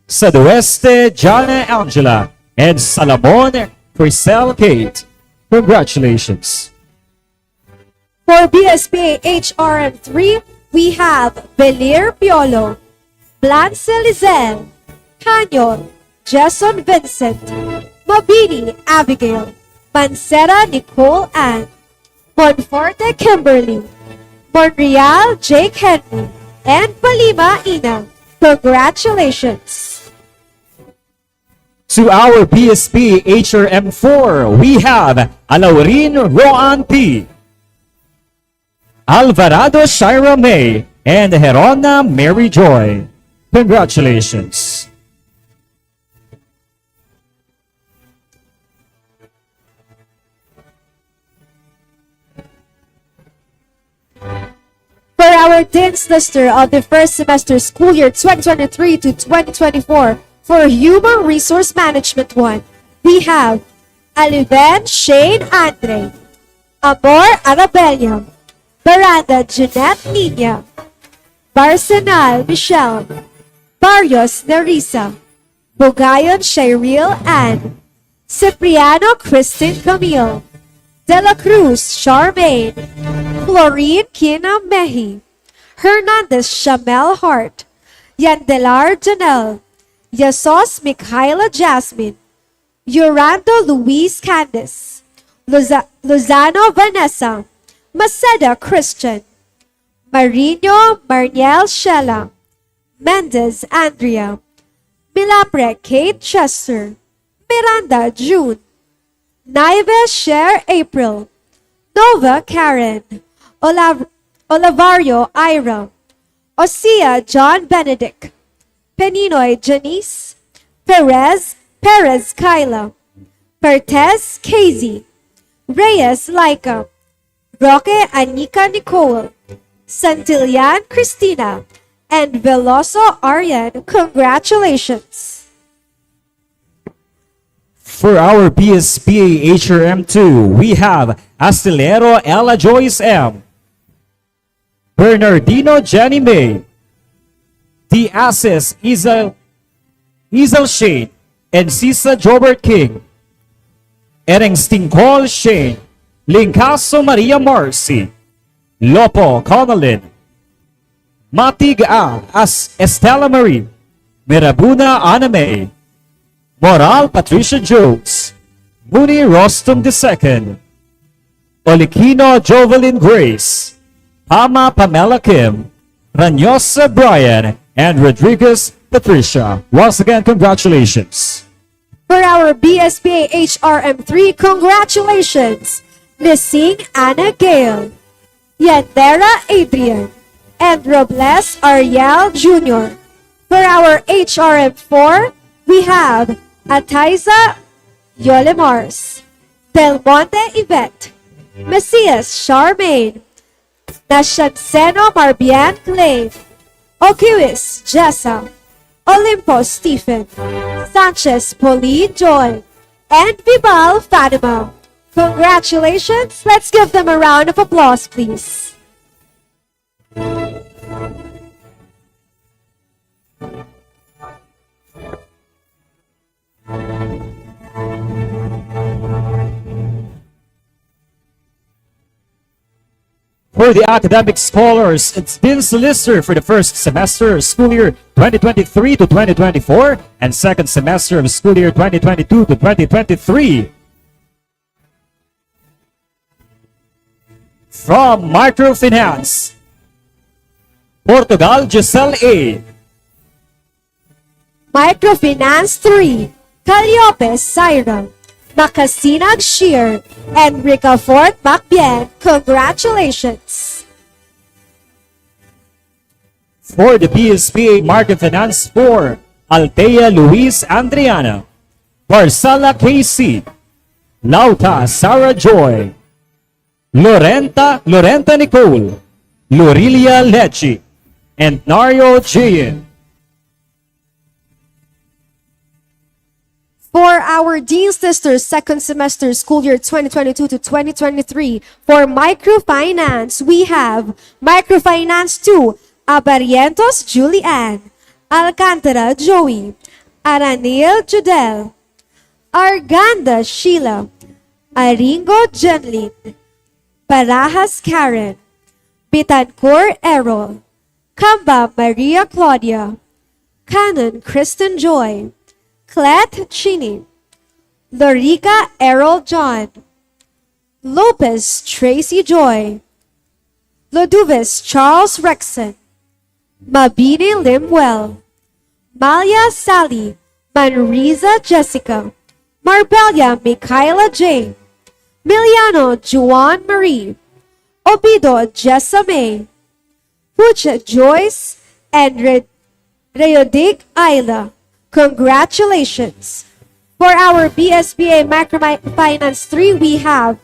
Sadueste Jana Angela, and Salamon Crisel Kate. Congratulations. For B S P H R M three, we have Belir Piolo, Blanche Lizelle, Canyon, Jason Vincent, Mabini Abigail, Mancera Nicole Ann, Monforte Kimberly, Monreal Jake Henry, and Palima Ina. Congratulations! To our B S P H R M four, we have Alaurin Roan P, Alvarado Shira May, and Herona Mary Joy. Congratulations. For our Dean's Lister of the first semester school year twenty twenty-three to twenty twenty-four for Human Resource Management one, we have Aliven Shane Andre, Amor Arabella, Baranda Jeanette Niña, Barcenal Michelle, Barrios Nerissa, Bugayon Shairil Ann, Cipriano Christine Camille, De La Cruz Charmaine, Florin Kina Mehi, Hernandez Shamel Hart, Yandelar Janelle, Yasos Mikhaila Jasmine, Yurando Luis Candice, Loza- Lozano Vanessa, Maceda Christian, Marino Marniel Shella, Mendez Andrea, Milapre Kate Chester, Miranda June, Naive Cher April, Nova Karen, Olav- Olavario Ira, Osia John Benedict, Peninoy Janice, Perez Perez Kyla, Pertez Casey, Reyes Laika, Roque Anika Nicole, Santillan Christina, and Veloso Arian. Congratulations! For our B S P H R M two, we have Astillero Ella Joyce M, Bernardino Jenny May, Diasis Isel, Isel Shane, and Sisa Jobert King, Ereng Stingkol Shane, Lingkaso Maria Marcy, Lopo Conalin, Matig A as Estela Marie, Mirabuna Ana May, Moral Patricia Jones, Muni Rostom the second, Olikino Jovelyn Grace, Pama Pamela Kim, Ranyosa Brian, and Rodriguez Patricia. Once again, congratulations. For our B S P H R M three, congratulations! Lising Ana Gail, Yandera Adrian, and Robles Ariel Junior. For our H R M four, we have Ataiza Yolemars, Del Monte Yvette, Mesias Charmaine, Nasyanseno Marbian Clay, Okiwis Jessa, Olimpo Stephen, Sanchez Pauline Joy, and Vibal Fatima. Congratulations! Let's give them a round of applause, please. For the academic scholars, it's been solicitor for the first semester of school year twenty twenty-three to twenty twenty-four and second semester of school year twenty twenty-two to twenty twenty-three. From Microfinance, Portugal, Giselle A. Microfinance three, Calliope Syra, Makasinag Shear, and Ricafort Macbien. Congratulations! For the B S P A Microfinance four, Althea Luis Andriana, Barcala K C, Lauta Sarah Joy, Lorenta, Lorenta Nicole, Lorilia Lechi, and Nario Gian. For our Dean's Sisters second semester school year twenty twenty-two to twenty twenty-three, for microfinance, we have Microfinance two, Abarientos Julian, Alcantara Joey, Aranil Judel, Arganda Sheila, Aringo Jenlin, Barajas Karen, Bitancor Errol, Camba Maria Claudia, Canon Kristen Joy, Clet Chini, Lorica Errol John, Lopez Tracy Joy, Loduves Charles Rexon, Mabini Limwell, Malia Sally, Manriza Jessica, Marbella Michaela Jane, Miliano Juan Marie, Obido Jessa May, Pucha Joyce, and Re- Reodic Ayla. Congratulations! For our B S B A Microfinance three, we have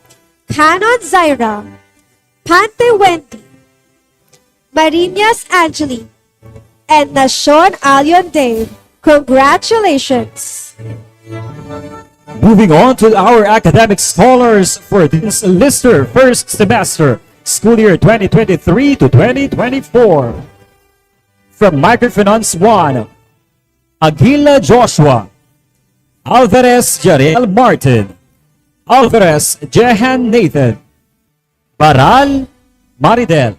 Canon Zaira, Pante Wendy, Marinas Angeli, and Nashon Alion Dave. Congratulations! Moving on to our academic scholars for this Lister first semester, school year twenty twenty-three to twenty twenty-four. From Microfinance one, Aguila Joshua, Alvarez Jariel Martin, Alvarez Jehan Nathan, Baral Maridel,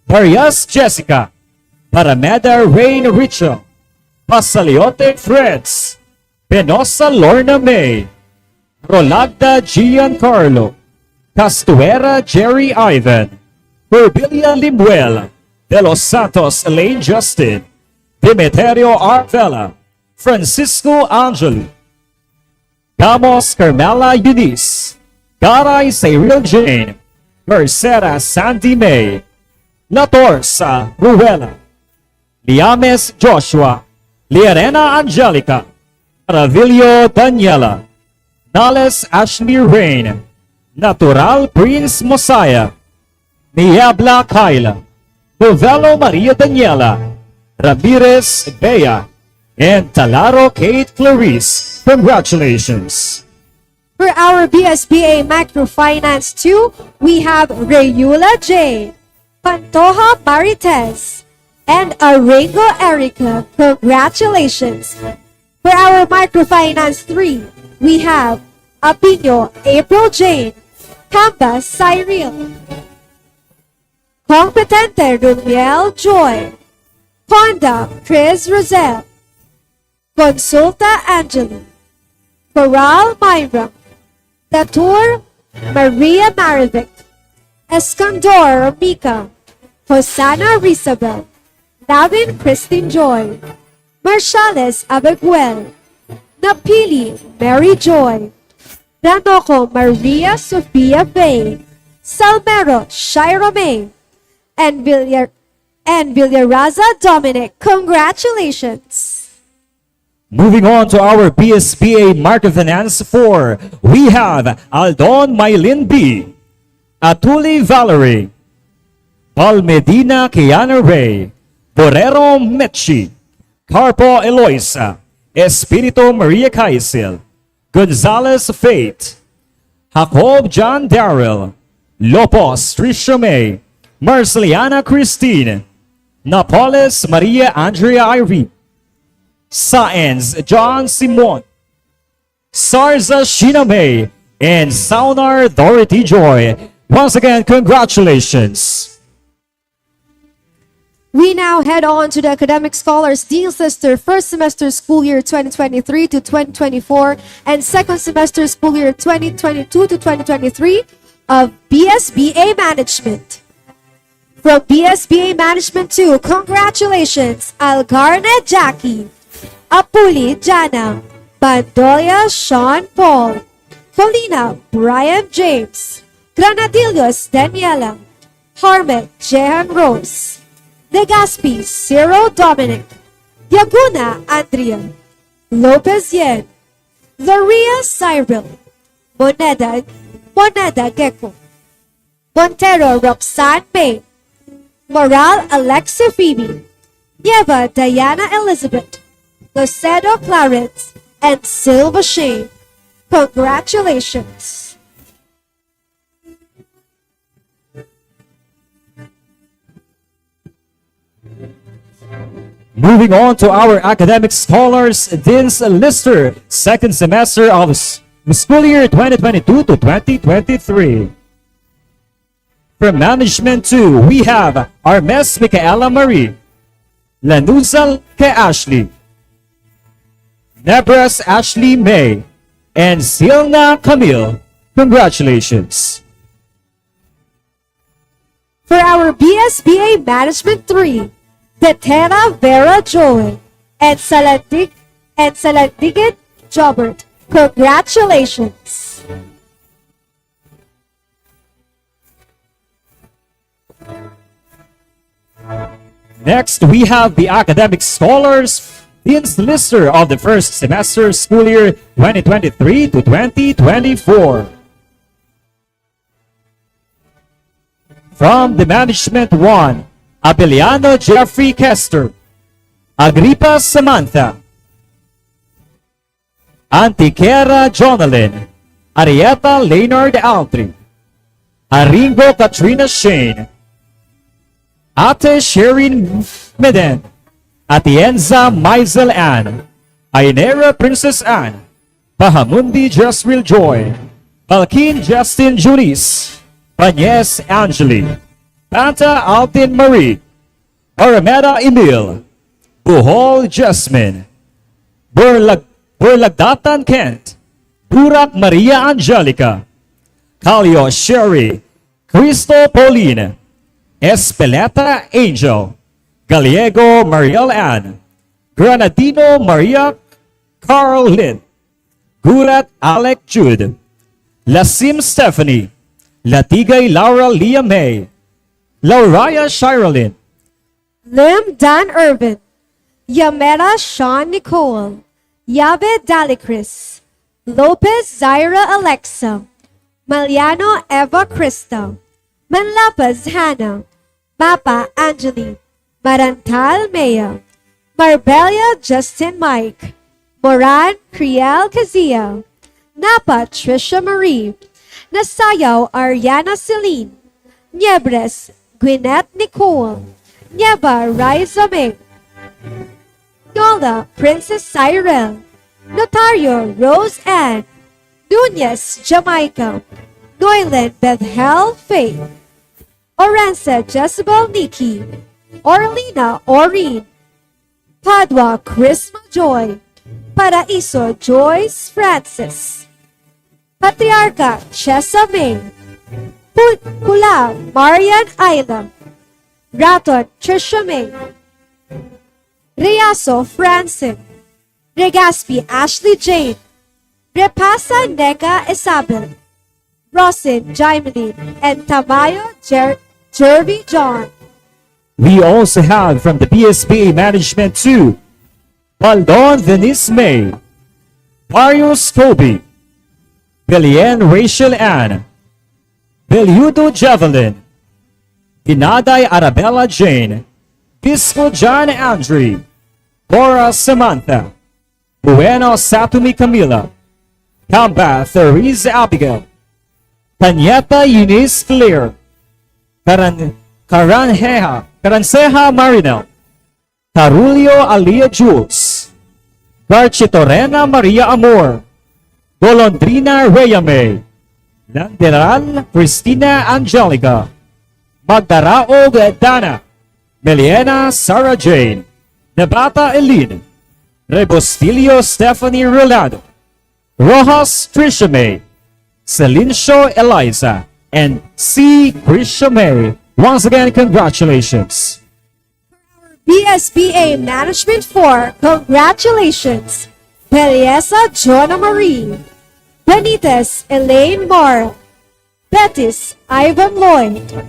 Darius Jessica, Barameda Rain Richel, Pasaliote Freds, Penosa Lorna May, Rolagda Giancarlo, Castuera Jerry Ivan, Herbilia Limuel, De Los Santos Elaine Justin, Demeterio Arvela, Francisco Angelo, Gamos Carmela Eunice, Garay Cyril Jane, Mercera Sandy May, Latorsa Ruela, Liames Joshua, Liarena Angelica, Maravillo Daniela, Nales Ashley Rain, Natural Prince Mosiah, Niebla Kyle, Novelo Maria Daniela, Ramirez Bea, and Talaro Kate Clarice. Congratulations! For our B S B A Microfinance two, we have Reyula J, Pantoja Marites, and Aringo Erica. Congratulations! For our Microfinance three, we have Apinyo April Jane, Camba Cyril, Competente Rumiel Joy, Honda Chris Rosel, Consulta Angeli, Coral Myra, Datur Maria Marivic, Escondor Mika, Hosanna Risabel, Lavin Christine Joy, Marshales Abeguel, Napili Mary Joy, Ranoco Maria Sofia Faye, Salmero Shira May, and Villar- and Villaraza Dominic. Congratulations! Moving on to our B S B A Microfinance four, we have Aldon Mylin B, Atuli Valerie, Palmedina Kiana Ray, Borrero Mechi, Carpo Eloisa, Espirito Maria Caisil, Gonzales Faith, Jacob John Darrell, Lopos Trisha May, Marceliana Christine, Napoles Maria Andrea Irene, Saenz John Simon, Sarza Sheena May, and Saunar Dorothy Joy. Once again, congratulations! We now head on to the Academic Scholars Dean's Lister first semester school year twenty twenty-three to twenty twenty-four and second semester school year twenty twenty-two to twenty twenty-three of B S B A Management. From B S B A Management two, congratulations, Algarne Jackie, Apuli Jana, Bandoya Sean Paul, Colina Brian James, Granadillos Daniela, Harmet Jehan Rose, Legazpi Ciro Dominic, Yaguna Andrea, Lopez Yen, Gloria Cyril, Moneda, Moneda Gecko, Montero Roxanne May, Moral Alexi Phoebe, Nieva Diana Elizabeth, Lucedo Clarence, and Silva Shane. Congratulations! Moving on to our academic scholars, Dean's Lister, second semester of s- school year twenty twenty-two to twenty twenty-three. From Management two, we have Armes Micaela Marie, Lanuzal kay Ashley, Nebres Ashley May, and Silna Camille. Congratulations! For our B S B A Management three, Tetera Vera Joy and Salandig and Salandigit Jobert. Congratulations! Next, we have the academic scholars, Dean's Lister of the first semester school year twenty twenty-three to twenty twenty-four. From the Management one, Abeliano Jeffrey Kester, Agripa Samantha, Antiquera Jonalyn, Arieta Leonard Aldrin, Aringo Katrina Shane, Ate Sherin Meden, Atienza Maisel Ann, Ainera Princess Ann, Pahamundi Jesril Joy, Balkin Justin Junis, Panyes Angeli, Panta Altin Marie, Barmeda Emil, Bohol Jasmine, Burlag Burlagdatan Kent, Burak Maria Angelica, Calio Sherry, Cristo Pauline, Espeleta Angel, Gallego Mariel Ann, Granadino Maria Carl Lynn, Gurat Alec Jude, Lasim Stephanie, Latigay Laura Lia May, Lauraya Shirlyn, Lim Dan Irvin, Yamera Sean Nicole, Yave Dalicris, Lopez Zaira Alexa, Maliano Eva Crista, Manlapas Hannah, Mapa Angeli, Marantal Mea, Marbella Justin Mike, Moran Criel Cazia, Napa Trisha Marie, Nasayaw Ariana Celine, Niebres Gwyneth Nicole, Nieva Raiza May, Nola Princess Cyril, Notario Rose Ann, Nunez Jamaica, Noylen Bethel Faith, Orense Jezebel Nikki, Orlina Orin, Padua Chrisma Joy, Paraiso Joyce Francis, Patriarca Chesa May, Pu- Pula Marian Island, Raton Trisha May, Riaso Francine, Regaspi Ashley Jane, Repasa Neka Isabel, Rosin Jaimeline, and Tamayo Jer- Jervy John. We also have from the B S B A Management two, Baldon Denise May, Darius Kobe, Belen Rachel Ann, Beliudo Javelin, Dinaday Arabella Jane, Bispo John Andre, Bora Samantha, Bueno Satumi Camila, Camba Therese Abigail, Tanyeta Eunice Clear, Karan Karanheha, Karanseha Marinel, Carulio Alia Jules, Garchitorena Maria Amor, Golondrina Rhea May, Landeral Christina Angelica, Magdaraog Dana, Meliena Sarah Jane, Nabata Eileen, Rebostillo Stephanie Rolando, Rojas Trisha May, Silencio Eliza, and C Trisha May. Once again, congratulations. B S B A Management four, congratulations! Belleza Jonah Marie, Benitez Elaine Moore, Betis Ivan Lloyd,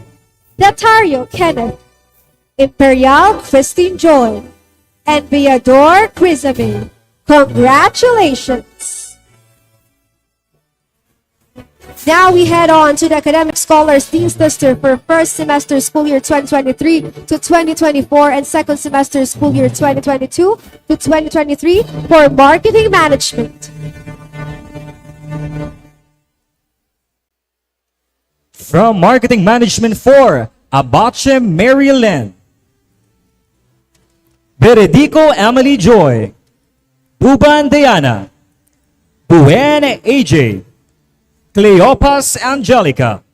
Datario Kenneth, Imperial Christine Joy, and Viador Crisame. Congratulations! Now we head on to the academic scholars dean's lister for first semester school year twenty twenty-three to twenty twenty-four and second semester school year twenty twenty-two to twenty twenty-three for marketing management. From Marketing Management four, Abache Mary Len, Beredico Emily Joy, Buban Diana, Buen A J, Cleopas Angelica,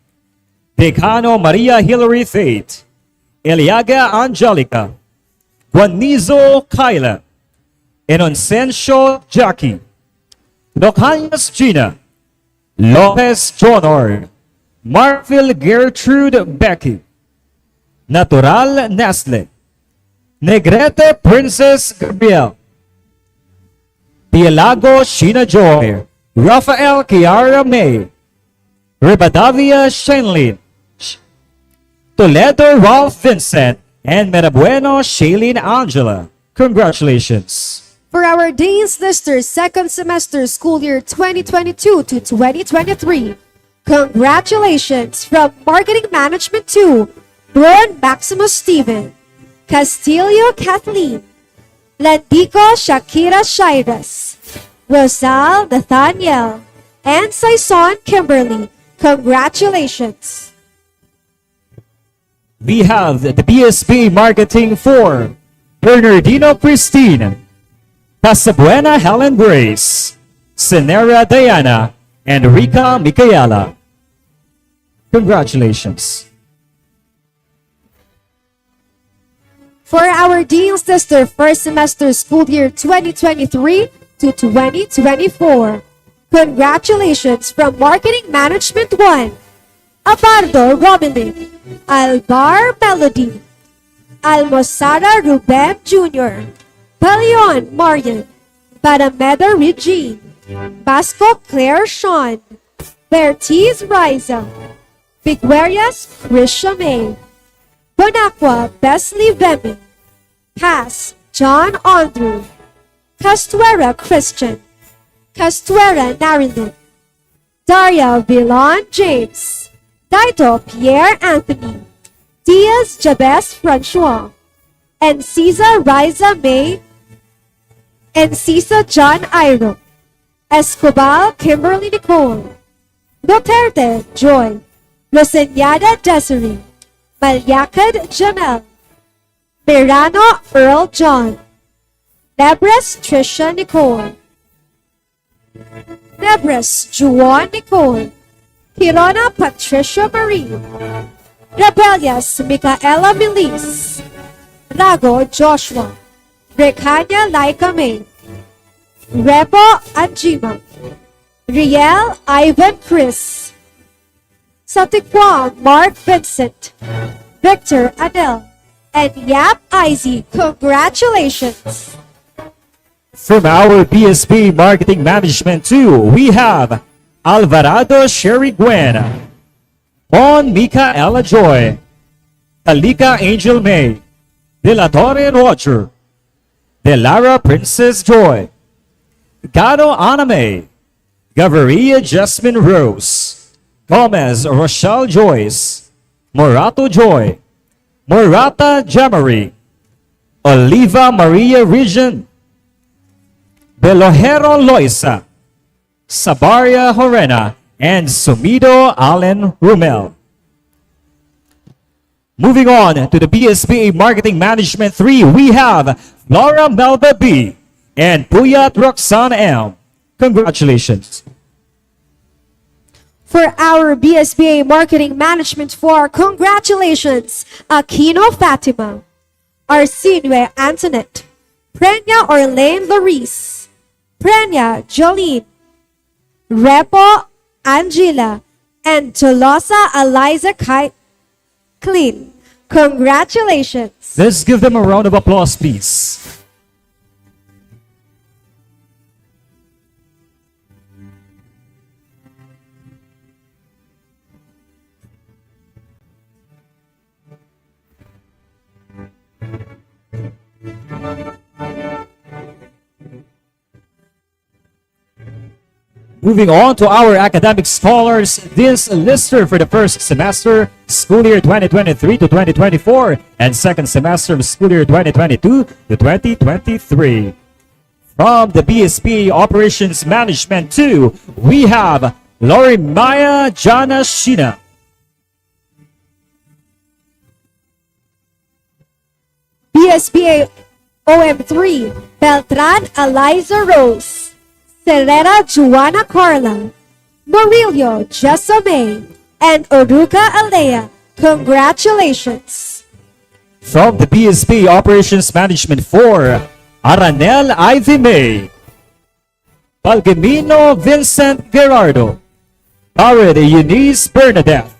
Decano Maria Hilary Faith, Eliaga Angelica, Guanizo Kyla, Inoncencio Jackie, Locañas Gina, Lopez Jonor, Marfil Gertrude Becky, Natural Nestle, Negrete Princess Gabriel, Pielago Sheena Joy, Rafael Kiara May, Rivadavia Shenlin, Toledo Ralph Vincent, and Mirabueno Shailene Angela. Congratulations. For our Dean's Lister second semester school year twenty twenty-two to twenty twenty-three, congratulations from Marketing Management two, Ron Maximus Steven, Castillo Kathleen, Landico Shakira Shires, Rosal Nathaniel, and Saison Kimberly. Congratulations! We have the B S B Marketing four, Bernardino Christine, Pasabuena Helen Grace, Senera Diana, and Rica Micaela. Congratulations. For our Dean's Lister first semester school year twenty twenty-three to twenty twenty-four, congratulations from Marketing Management one, Abardo Robilin, Alvar Melody, Almosara Ruben Junior, Palion Marian, Barameda Regine, Basco Claire Sean, Bertiz Riza, Figueras Christian May, Bonacqua Besley Veme, Pass John Andrew, Castuera Christian, Castuera Narilin, Daria Villan James, Daito Pierre Anthony, Diaz Jabez Francois, Encisa Riza May, Encisa John Iro, Escobar Kimberly Nicole, Duterte Joy, Luciñada Desiree, Malyakad Jamel, Mirano Earl John, Nebres Trisha Nicole, Nebres Juan Nicole, Hirona Patricia Marie, Rebellas Micaela Milis, Rago Joshua, Recania Laika May, Repo Anjima, Riel Ivan Chris, Satikwa Mark Vincent, Victor Adel, and Yap Izzy. Congratulations! From our B S B Marketing Management two, we have Alvarado Sherry Gwen, Bon Micaela Joy, Talika Angel May, De La Torre Roger, De Lara Princess Joy, Gano Ana May, Gaviria Jasmine Rose, Gomez Rochelle Joyce, Morato Joy, Morata Jamari, Oliva Maria Regent, Belojero Loisa, Sabaria Horena, and Sumido Allen Rumel. Moving on to the B S B A Marketing Management three, we have Laura Melba B and Puyat Roxanne M. Congratulations. For our B S B A Marketing Management four, congratulations, Aquino Fatima, Arsinue Antoinette, Prenya Orlane Loris, Prenya Jolene, Repo Angela, and Tolosa Eliza Kai-, Clean. Congratulations! Let's give them a round of applause, please. Moving on to our academic scholars, this lister for the first semester, school year twenty twenty-three to twenty twenty-four, and second semester of school year twenty twenty-two to twenty twenty-three. From the B S P Operations Management two, we have Lori Maya Janashina. B S P A O M three, Beltran Eliza Rose, Serrera Juana Carla, Murillo Jessa May, and Oruca Alea. Congratulations! From the B S P Operations Management four, Aranel Ivy May, Palgemino Vincent Gerardo, Barret Eunice Bernadette,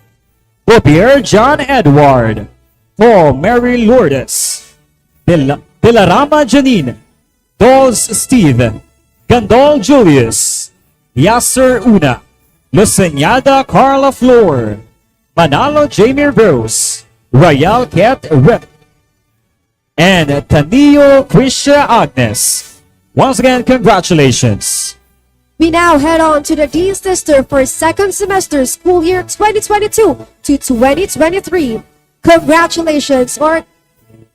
Bobier John Edward, Paul Mary Lourdes, Del- Delarama Janine, Dos Steve, Gandol Julius, Yasser Una, Luciñada Carla Flor, Manalo Jamie Rose, Royal Cat Rep, and Tanio Krisha Agnes. Once again, congratulations. We now head on to the Dean's Lister for second semester school year twenty twenty-two to twenty twenty-three. Congratulations, or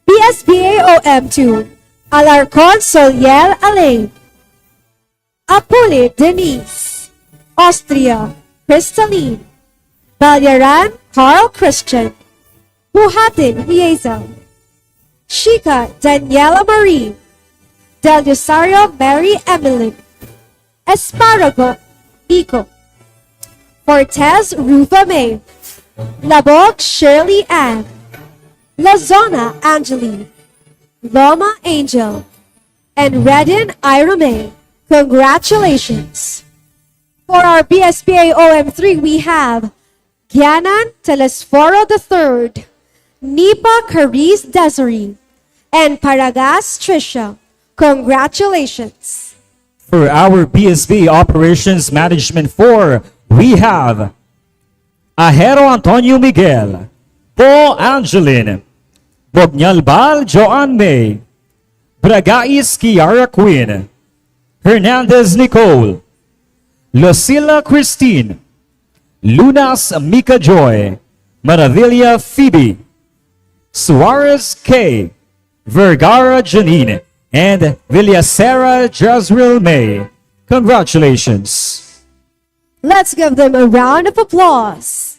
B S B A O M two, Alarcon Soliel Alain. Apuli Denise, Austria Crystalline, Balyaran Carl Christian, Buhatin Hazel, Shika Daniela Marie, Del Rosario Mary Emily, Esparago Nico, Cortez Rufa May, Labog Shirley Ann, Lazona Angeli, Loma Angel, and Redin Ira May. Congratulations! For our B S P A O M three, we have Gianan Telesforo the third, Nipa Cariz Desiree, and Paragas Trisha. Congratulations! For our B S B Operations Management four, we have Ahero Antonio Miguel, Paul Angelin, Bognalbal Joanne May, Bragais Kiara Queen, Hernandez Nicole, Lucila Christine, Lunas Mika Joy, Maravilla Phoebe, Suarez K, Vergara Janine, and Villasera Jezreel May. Congratulations! Let's give them a round of applause.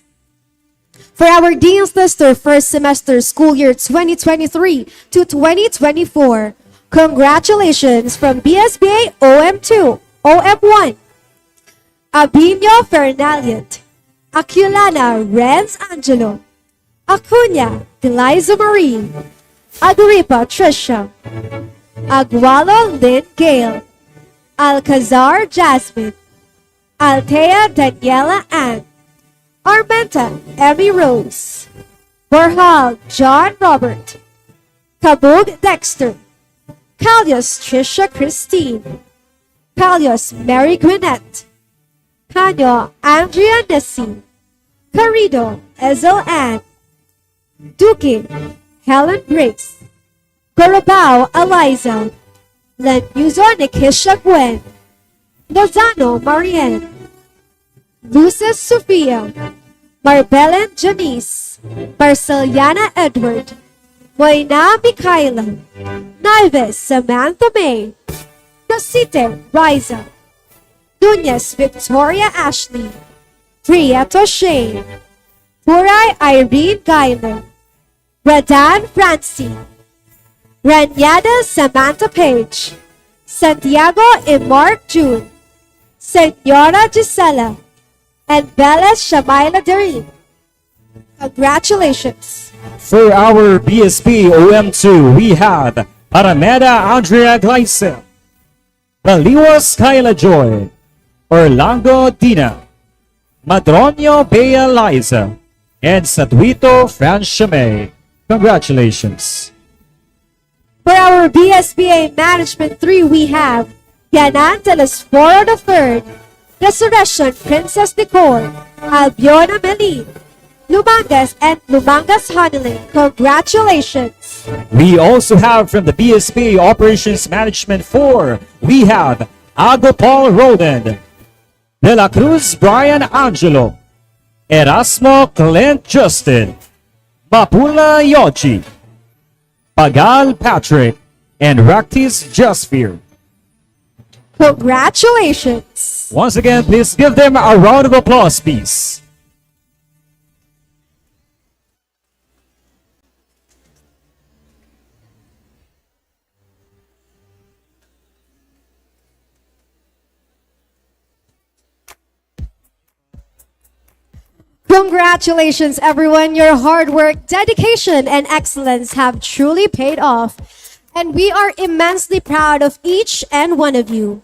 For our Dean's Lister first semester school year twenty twenty-three to twenty twenty-four, congratulations from B S B A O M two, O M one, Abinio Fernaliot, Aculana Renz Angelo, Acuna Glyza Marie, Agripa Trisha, Agualo Lynn Gale, Alcazar Jasmine, Althea Daniela Ann, Armenta Emmy Rose, Borjal John Robert, Cabug Dexter, Calios Trisha Christine, Calios Mary Gwyneth, Canio Andrea Nessie, Carrido Ezel Ann, Duque Helen Grace, Gorobao Eliza, Lanuzo Nikisha Gwen, Lozano Marian, Luces Sofia, Marbelen Janice, Marceliana Edward, Moina Micaela, Naives Samantha May, Rosite Riza, Nunez Victoria Ashley, Prieto Shane, Puray Irene Guyler, Radan Francie, Ranyada Samantha Page, Santiago Emark June, Señora Gisela, and Bella Shamaila Deri. Congratulations! For our B S P O M two, we have Parameda Andrea Gleisel, Baliwas Kyla Joy, Orlando Dina, Madronio Bea Liza, and Satuito Francia May. Congratulations! For our B S B A Management three, we have Yanan Telesforo the third, Resurrection Princess Nicole, Albiona Melin, Lumangas and Lumangas Honolin. Congratulations! We also have from the B S B Operations Management four, we have Ago Paul Roland, De La Cruz Brian Angelo, Erasmo Clint Justin, Mapula Yoji, Pagal Patrick, and Raktis Jasper. Congratulations! Once again, please give them a round of applause, please. Congratulations, everyone. Your hard work, dedication, and excellence have truly paid off. And we are immensely proud of each and one of you.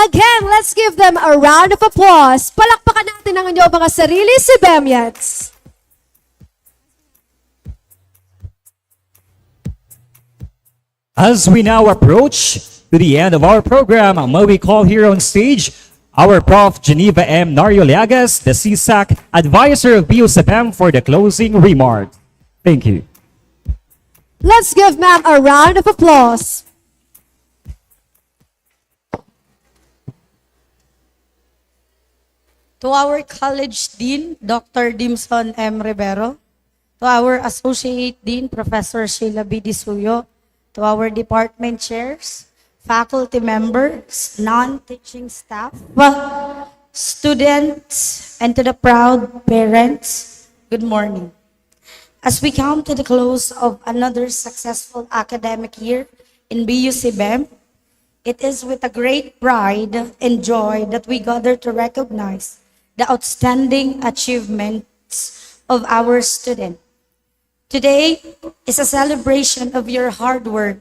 Again, let's give them a round of applause. Palakpakan natin ang inyong mga sarili, Sibemians. As we now approach to the end of our program, may we call here on stage our Prof Geneva M Narioleagas, the C SAC Advisor of B U S F M, for the closing remark. Thank you. Let's give ma'am a round of applause. To our College Dean, Doctor Dimson M Rivero, to our Associate Dean, Professor Sheila B Disuyo, to our department chairs, faculty members, non-teaching staff, students, and to the proud parents, good morning. As we come to the close of another successful academic year in B U C BEM, it is with a great pride and joy that we gather to recognize the outstanding achievements of our student. Today is a celebration of your hard work,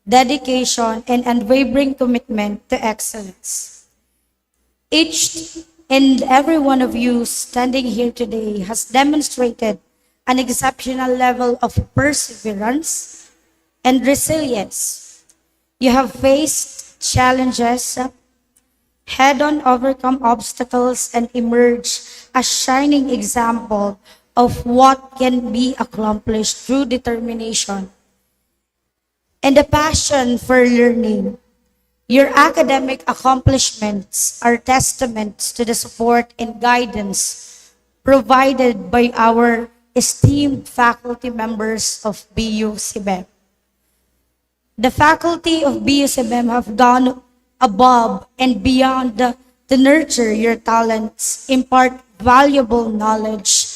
dedication, and unwavering commitment to excellence. Each and every one of you standing here today has demonstrated an exceptional level of perseverance and resilience. You have faced challenges head on, overcome obstacles, and emerge a shining example of what can be accomplished through determination and a passion for learning. Your academic accomplishments are testaments to the support and guidance provided by our esteemed faculty members of B U C BEM. The faculty of B U C BEM have gone above and beyond to nurture your talents, impart valuable knowledge,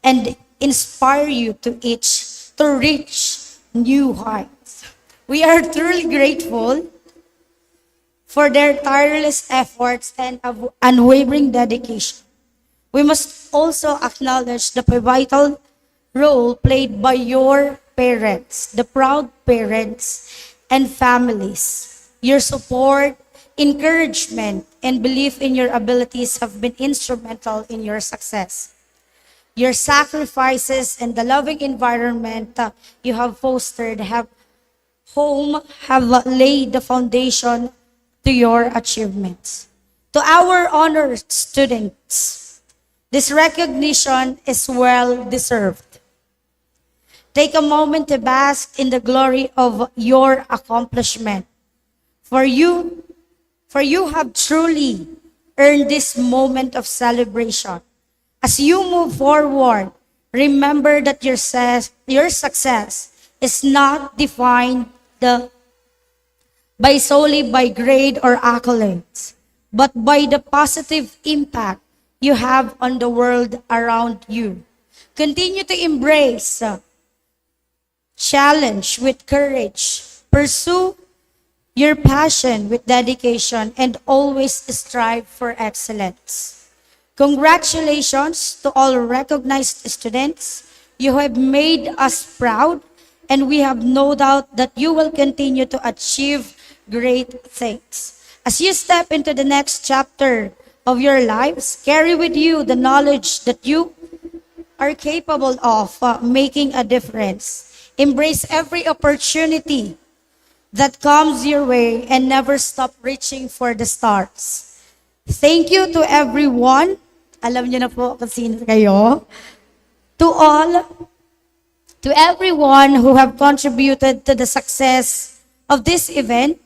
and inspire you to each to reach new heights. We are truly grateful for their tireless efforts and av- unwavering dedication. We must also acknowledge the pivotal role played by your parents, the proud parents and families. Your support, encouragement, and belief in your abilities have been instrumental in your success. Your sacrifices and the loving environment uh, you have fostered have home have laid the foundation to your achievements. To our honored students, this recognition is well deserved. Take a moment to bask in the glory of your accomplishment. For you, for you have truly earned this moment of celebration. As you move forward, remember that your, ses- your success is not defined the, by solely by grade or accolades, but by the positive impact you have on the world around you. Continue to embrace uh, challenge with courage. Pursue your passion with dedication and always strive for excellence. Congratulations to all recognized students. You have made us proud, and we have no doubt that you will continue to achieve great things. As you step into the next chapter of your lives, carry with you the knowledge that you are capable of uh, making a difference. Embrace every opportunity that comes your way and never stop reaching for the stars. Thank you to everyone. Alam niyo na po kung sino kayo. To all, to everyone who have contributed to the success of these events.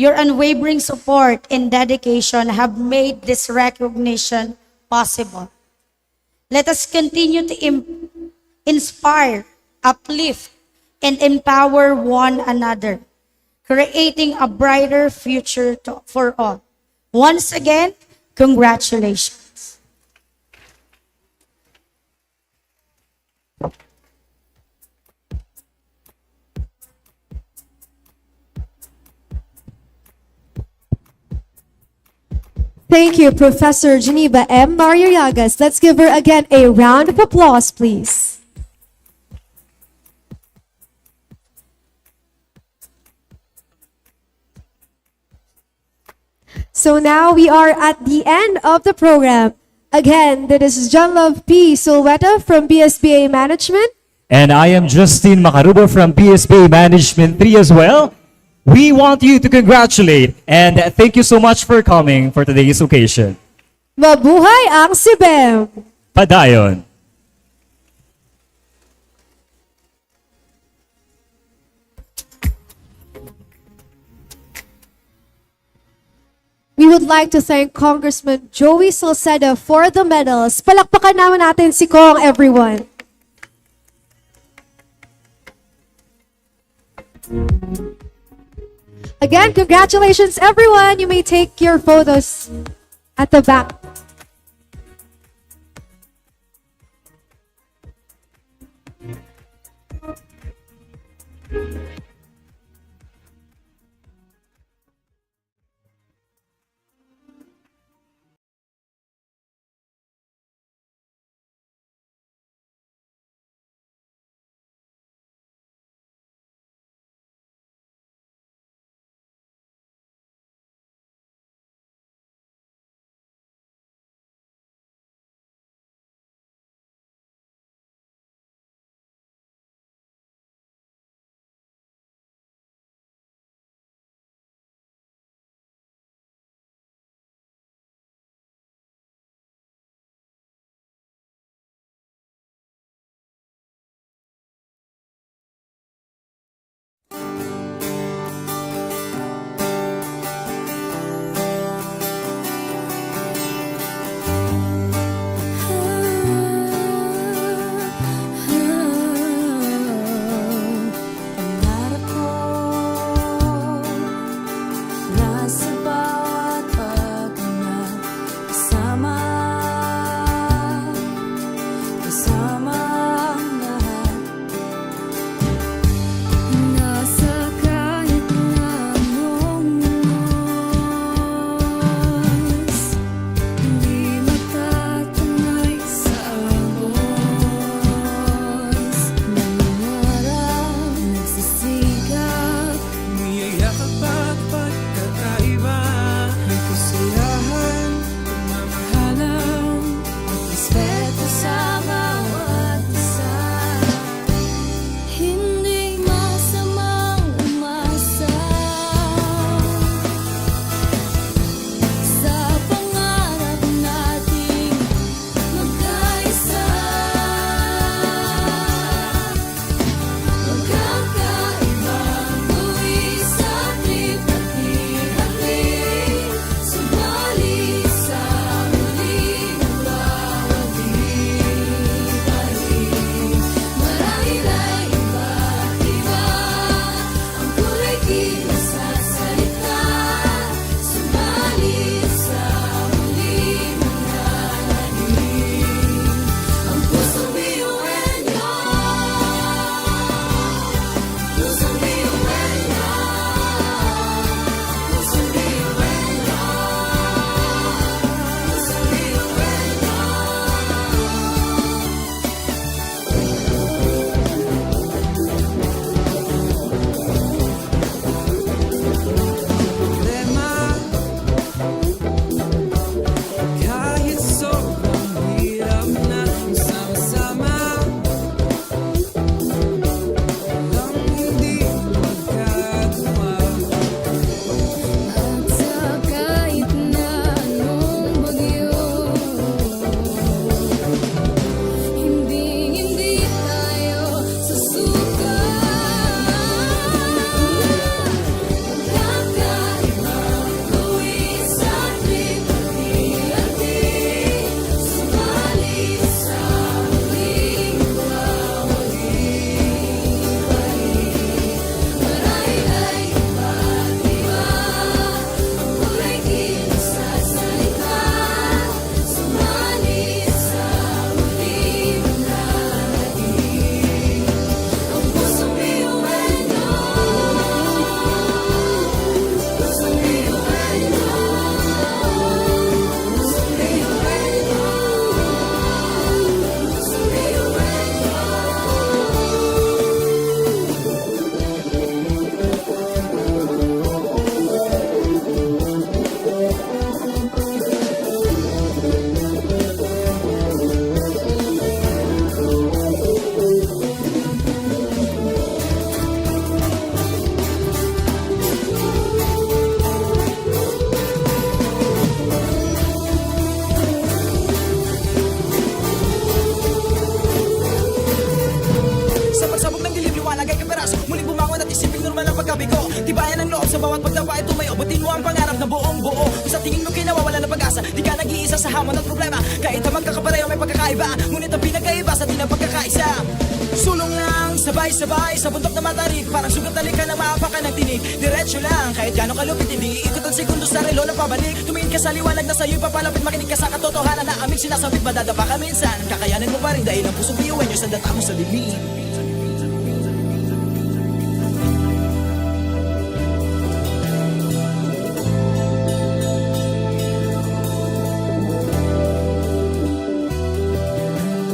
Your unwavering support and dedication have made this recognition possible. Let us continue to im- inspire, uplift, and empower one another, creating a brighter future to, for all. Once again, congratulations. Thank you, Professor Geneva M. Mario Llagas. Let's give her again a round of applause, please. So now we are at the end of the program. Again, this is John Love P. Sulweta from B S B A Management. And I am Justin Makaruba from B S B A Management three as well. We want you to congratulate and thank you so much for coming for today's occasion. Mabuhay ang CBEM! Padayon! We would like to thank Congressman Joey Salceda for the medals. Palakpakan naman natin si Cong, everyone. Again, congratulations, everyone. You may take your photos at the back. Muling bumangon at isiping normal ang pagkabigo. Tibayan ang loob sa bawat pagdapa ay tumayo. Butin mo ang pangarap na buong buo. Kung sa tingin mo kinawawalan ng pag-asa, di ka nag-iisa sa hamon at problema. Kahit na magkakapareho, may pagkakaiba. Ngunit ang pinagkaiba sa atin ang pagkakaisa. Sulong lang, sabay-sabay, sa bundok na matarik. Parang sugat na likan ang maapakan ng tinig. Diretso lang, kahit gaano kalupit, hindi iikot ang segundo sa relo na pabalik. Tumingin ka sa liwanag na sa'yo'y papalapit, makinig ka sa katotohanan na aming sinasabit, madadapa ka minsan. Kakayanin mo pa rin dahil ang pusong biyuwen nyo sa data mo sa dilim.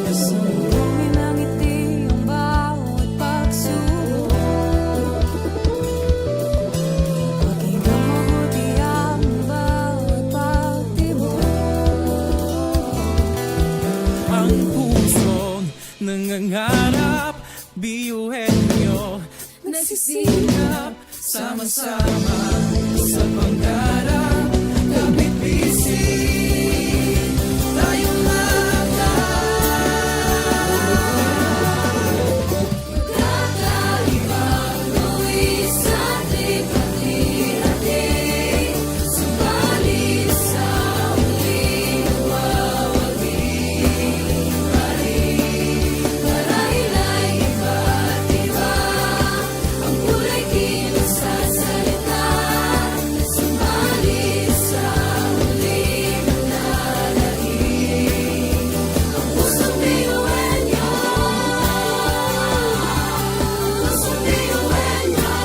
Pasalubungin ng ngiti ang bawat pagsubok. Pakinggan mabuti ang bawat pagtibok. Ang pusong nangangarap, biyuhin nyo. Nagsisikap, sama-sama sa pangarap. Kapit-pising tayong lahat. Kakaibang gawin sa ating pati-hati. Subalit sa huli, mawawagi pa rin. Marahil ay iba't iba ang kulay kinasasalita. Subalit sa huli, mananatili ang pusong biyuwen nyo. Pusong biyuwen nyo.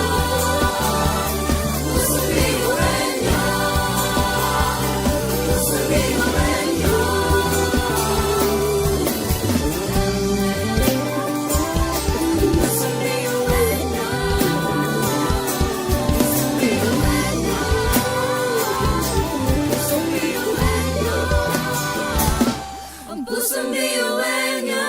Ang pusong biyuwen nyo.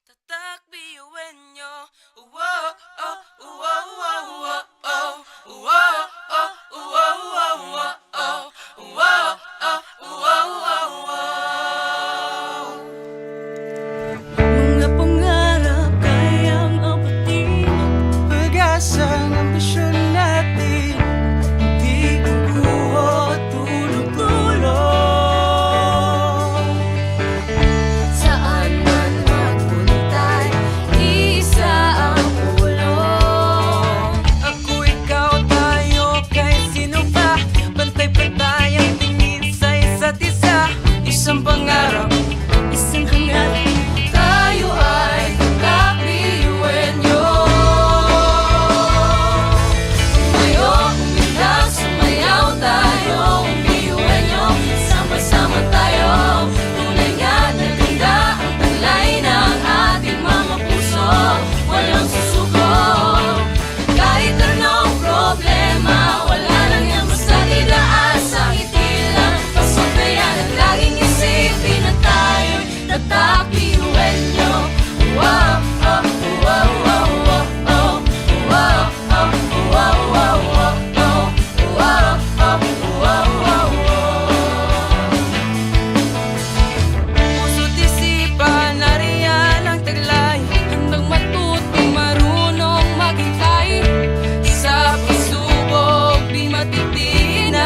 Tatak biyuwen nyo. Uwo, oh, uwo, uwo, uwo, oh. Uwo, oh, uwo, uwo, uwo, oh. Uwo, oh, uwo, uwo, uwo. Mga pangarap kayang abutin. Pag-asang ambisyon natin. Hindi kukuha tulog-tulog. Saan man magpunta, isa ang ulo. Ako, ikaw, tayo, kahit sino pa. Pantay-pantay ang tingin sa isa't isa. Isang pangarap, isang hangarin. Tayo ay tatak biyuwen nyo. Tumayo, umiyak, sumayaw tayo, biyuwen nyo. Sama-sama tayo, tunay nga na ganda ang taglay ng ating mga puso. Walang susuko, kahit anong problema, wala lang yan basta idaan sa ngiti lang. Pasok na yan at laging isipin na tayo'y tatak biyuwen nyo. Wow, oh, wow, wow, wow, oh. Wow, oh, wow, wow, wow, oh. Wow, oh, wow, wow, wow. Puso't isipan, nariyan ang taglay. Handang matuto, marunong maghikay. Sa pagsubok, di matitinag.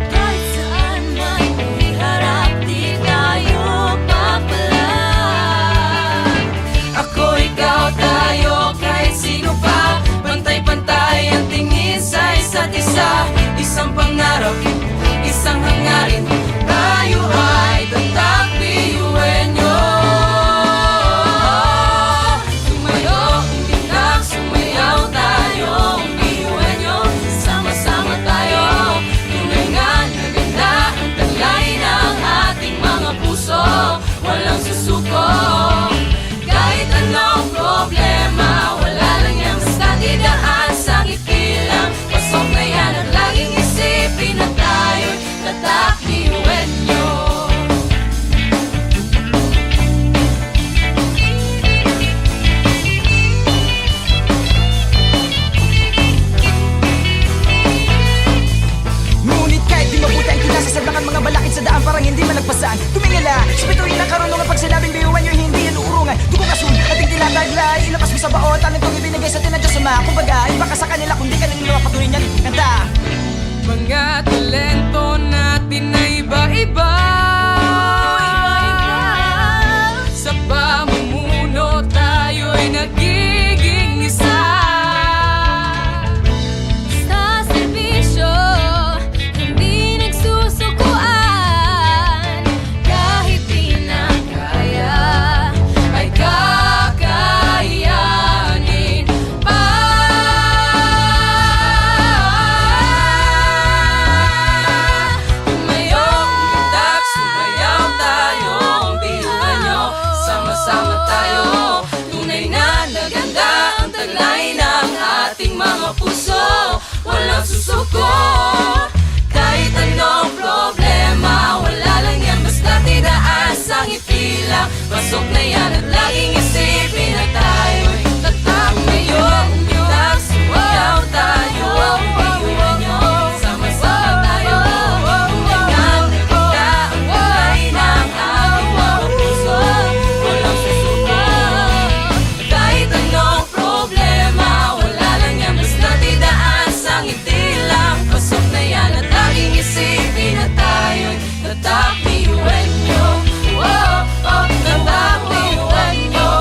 Kahit saan man iharap, di tayo papalag. Ako, ikaw, tayo, kahit sino pa. Pantay-pantay ang tingin sa isa't isa. Isang pangarap, isang hangarin. Tayo ay tatak biyuwen nyo. Tumayo, umiyak, sumayaw tayo, biyuwen nyo. Sama-sama tayo, tunay nga na ganda ang taglay ng ating mga puso. Walang susuko, kahit anong problema. Wala lang yan basta idaan sa ngiti lang. Pasok na yan at laging isipin na tayo'y tatak biyuwen nyo. Ngunit kahit di mabuti ang kinasasablakan, mga balakid sa daan parang hindi malagpasan. Tumingala sa bituin Pasok na yan at laging isipin na tayo'y tatak na yun. Bitaw, sumigaw tayo, pag-iwan nyo. Sama-sama tayo, tunay na kita ang kulay ng aking mga puso. Walang susuko. Kahit anong problema, wala lang yan, basta idaan sa ngiti lang. Pasok na yan at laging isipin na tayo'y tatak ni Uwenyo. Oh, oh, tatak ni Uwenyo.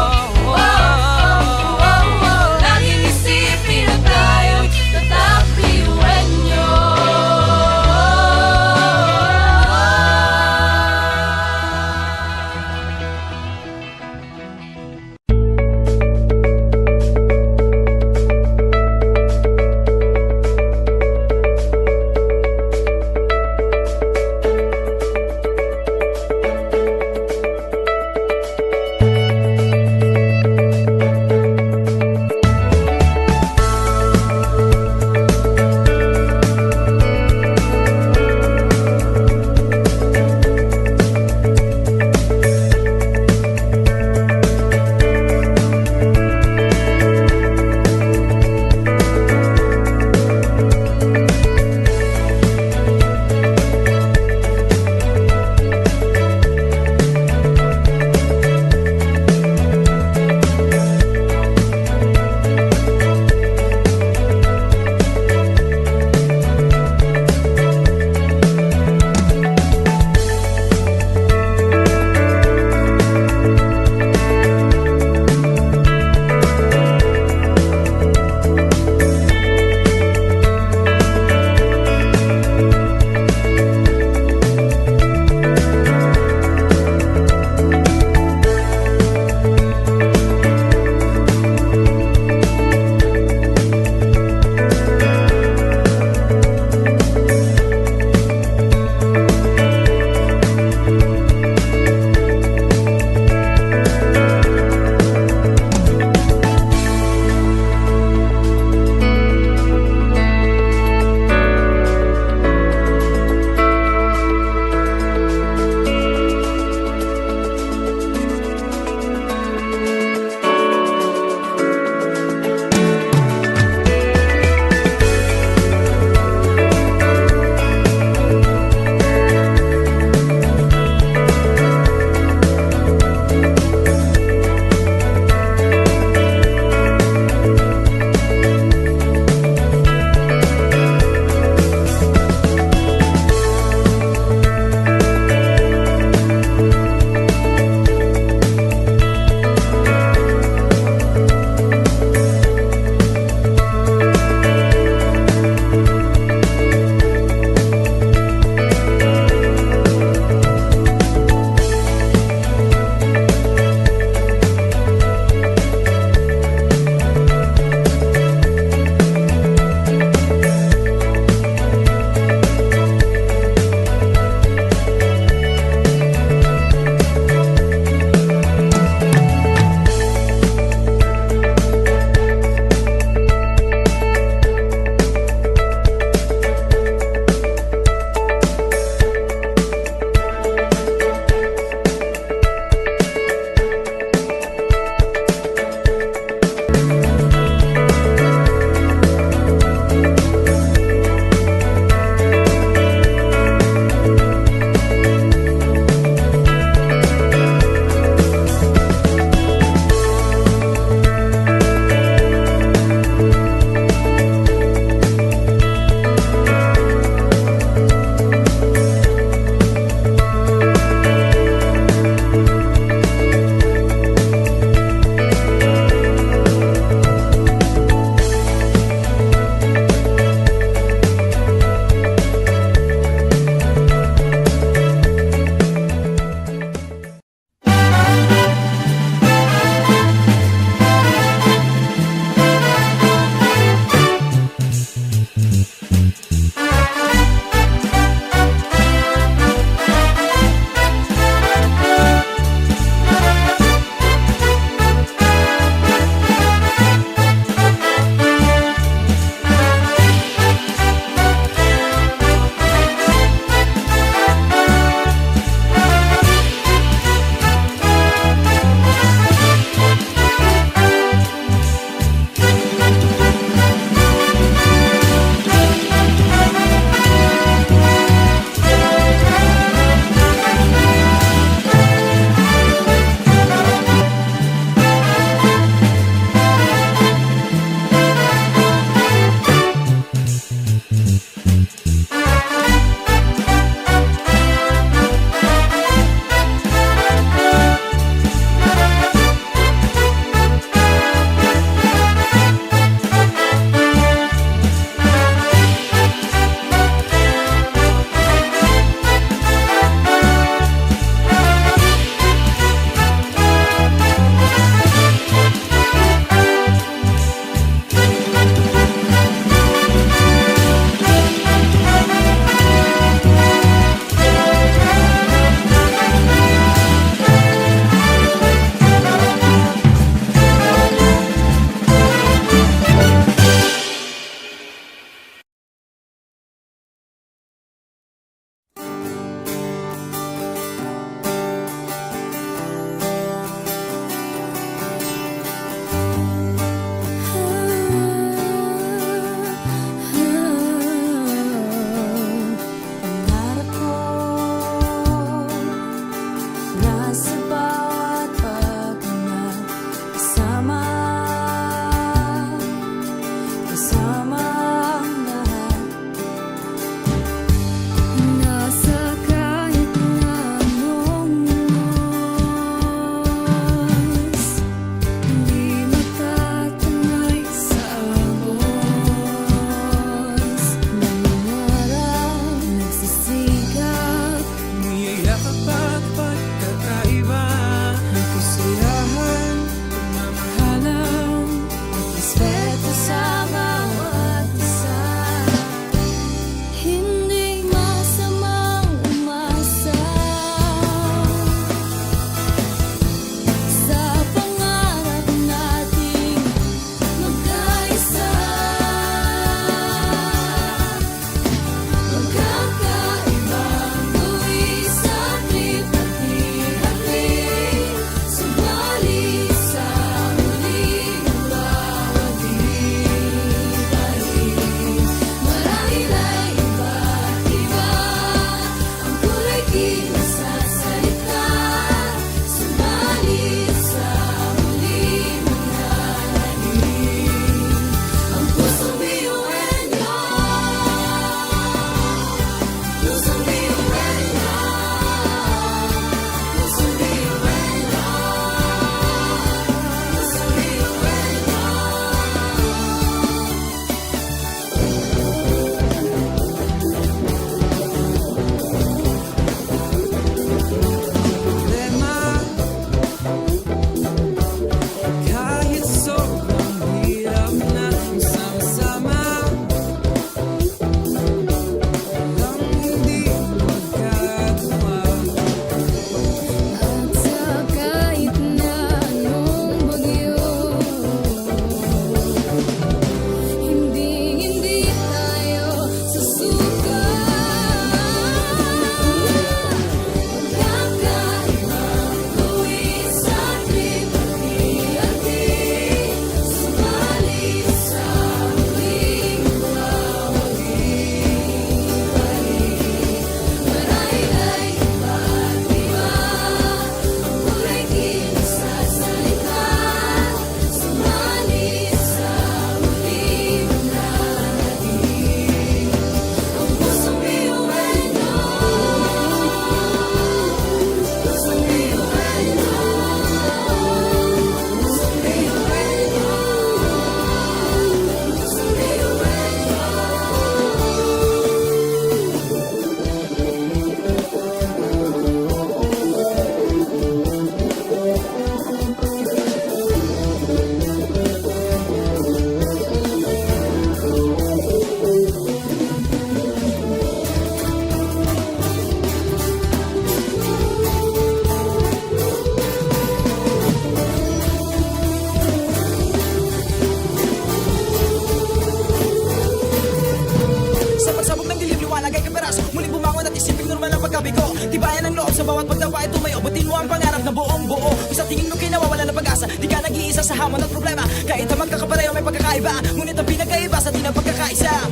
Walang problema, kahit na magkakapareho may pagkakaiba, ngunit ang pinagkaiba sa atin ang pagkakaisa.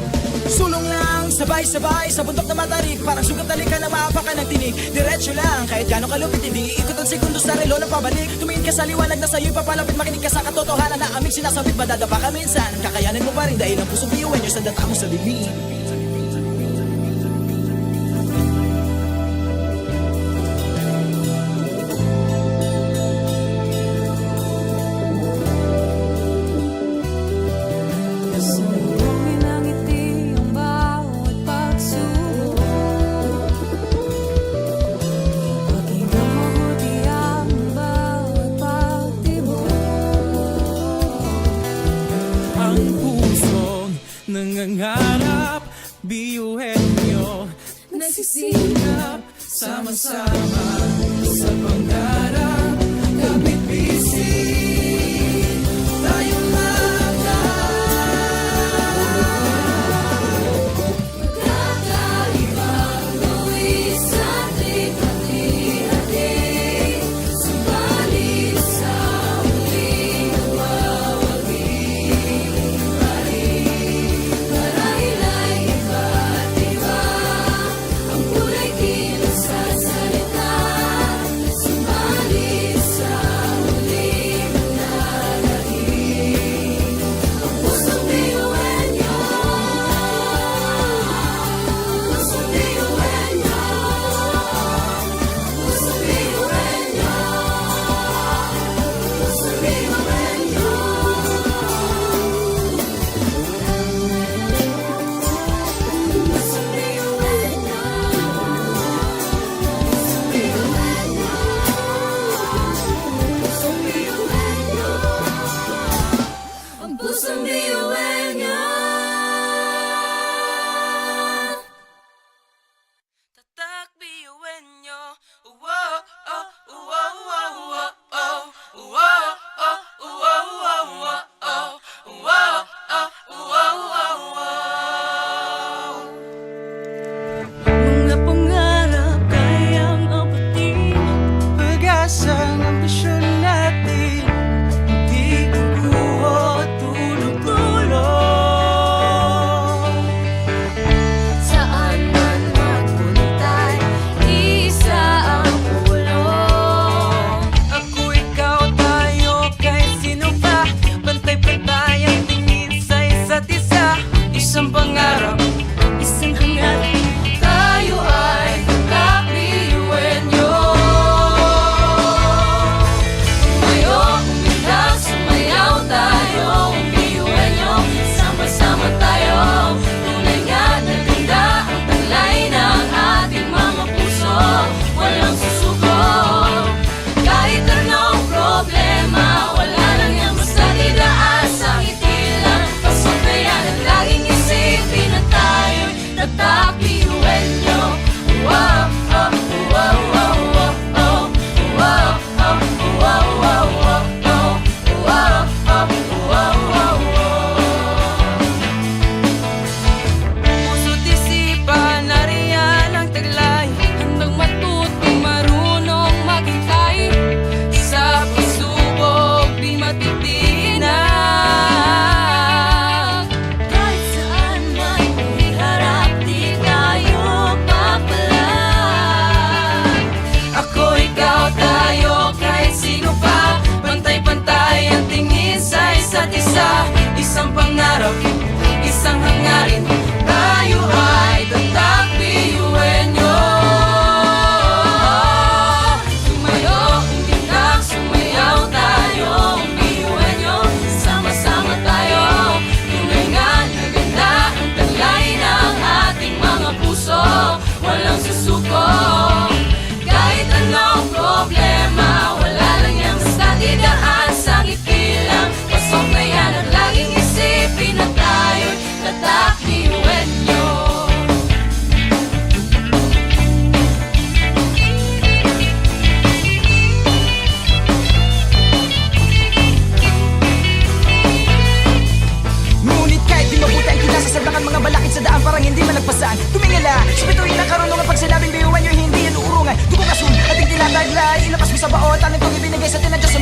Sulong lang, sabay-sabay, sa bundok na matarik, parang sugat na likha na maapakan ng tinig. Diretso lang, kahit gaano kalupit, hindi iikot ang segundo sa relo na pabalik. Tumingin ka sa liwanag na sa'yo'y papalapit, makinig ka sa katotohanan na aming sinasabit, madadapa ka minsan. Kakayanin mo pa rin dahil ang puso biyuhan niya sa data mo sa dilim. Sa urong inangiti ang bawat pagsubok. Pag-inom mabuti ang bawat pagtibok. Ang pusong nangangarap, biyuhen nyo. Nagsisikap, sama-sama sa pangarap. Kapit-pisik, tayong mga magkakaibang luwi sa hati-hati. Subalit sa huling nagwawagi pa rin. Marahil ay iba't iba ang kulay kilos sa salita.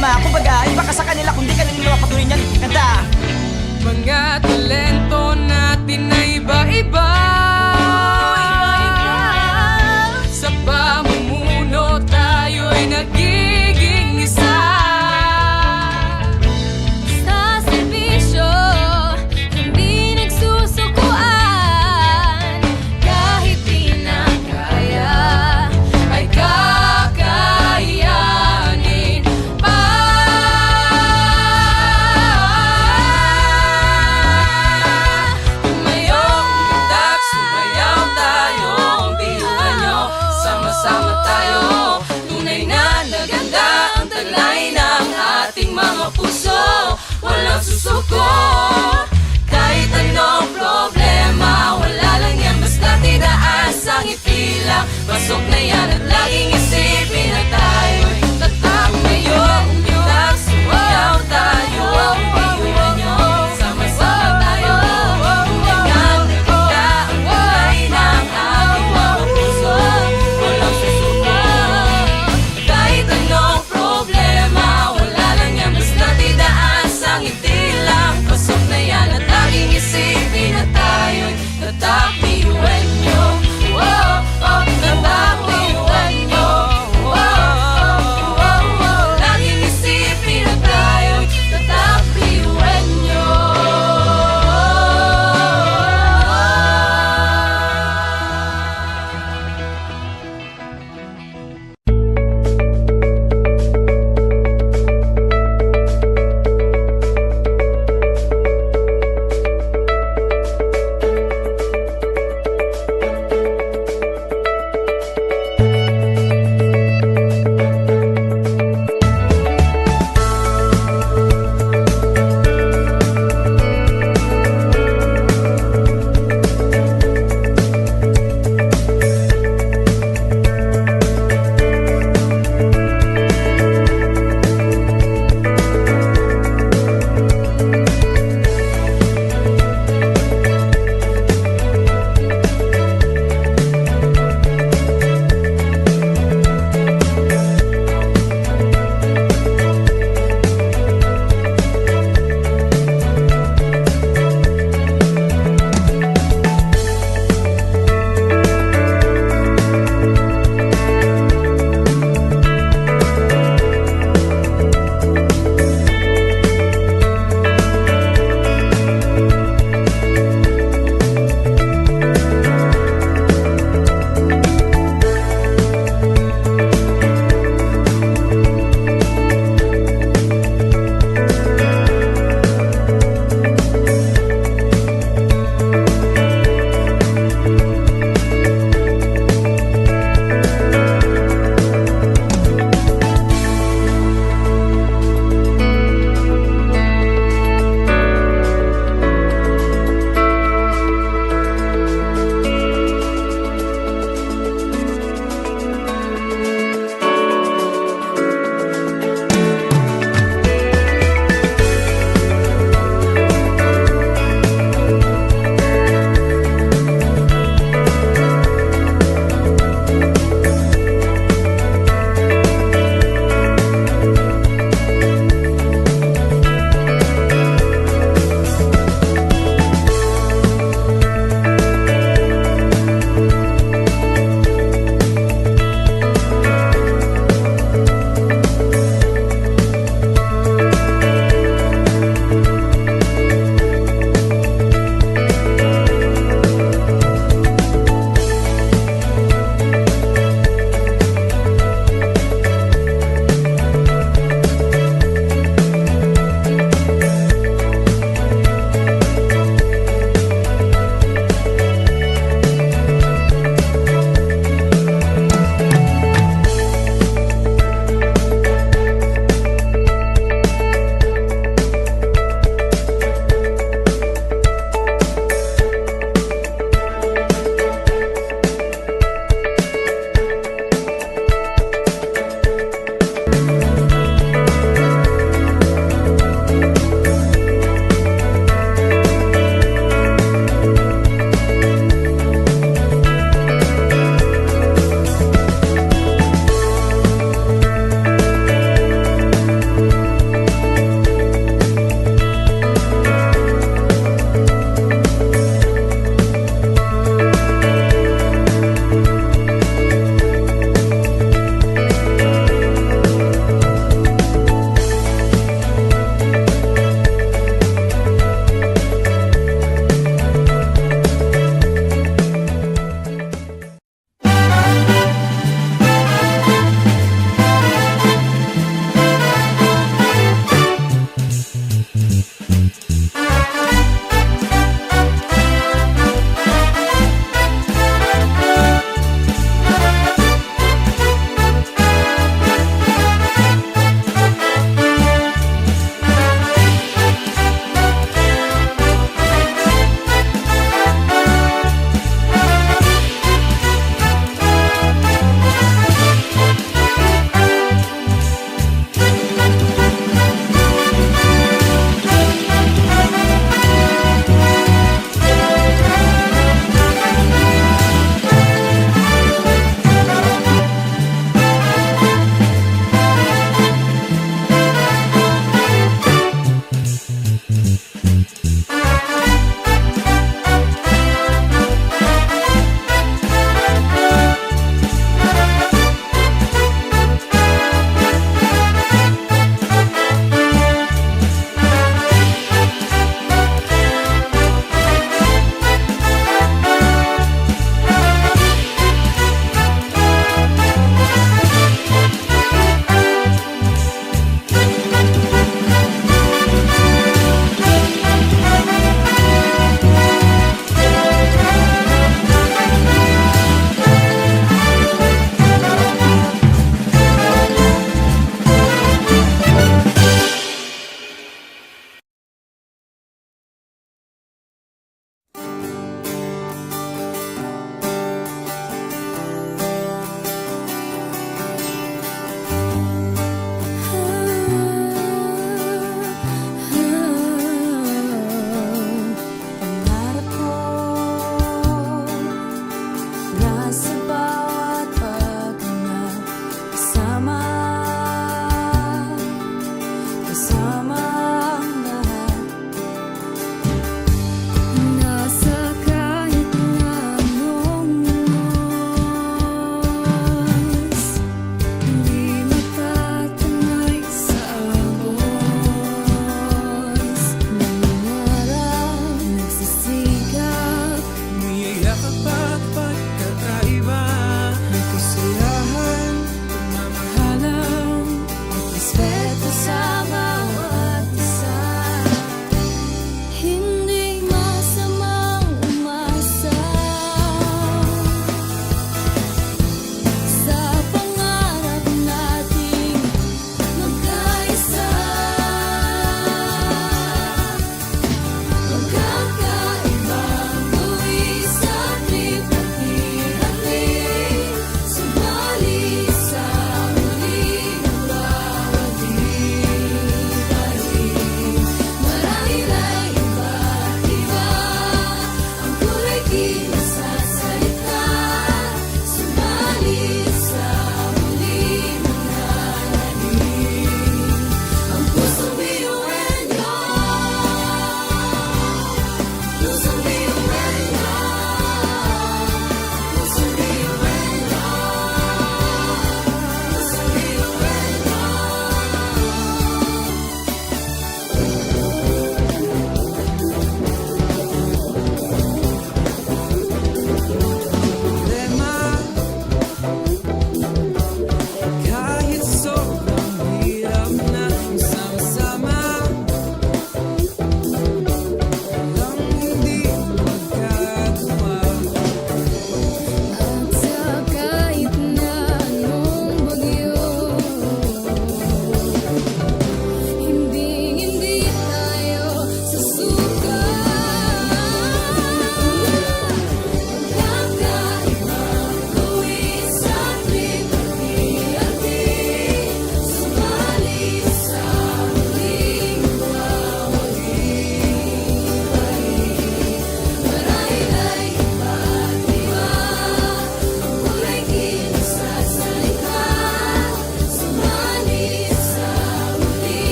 Kumbaga, ipakasa kanila kung di ka naniniwala patuloy niyan. Kanta! Mga talento natin na iba-iba. Sa pamumuno tayo'y nagiging isa. Sa serbisyo, hindi nagsusukuan. Kahit di na kaya, ay kakayanin pa. Tumayo, umundak, sumayaw tayo, ang biruan nyo. Sama-sama tayo, tunay na naganda ang taglay ng ating mga puso. Walang susuko, kahit anong problema, wala lang yan, basta tidaan sa ngiti lang. Pasok na yan at laging isipin na tayo'y tatak. Tumayo, umundak, sumayaw tayo, ang biruan nyo. Sama-sama tayo, tunay na naganda ang taglay ng ating mga puso. Walang susuko, kahit anong problema, wala lang yan, basta tidaan sa ngiti lang. Pasok na yan at laging isipin na tayo'y tatak, biruan nyo. Oh, oh, tatak, biruan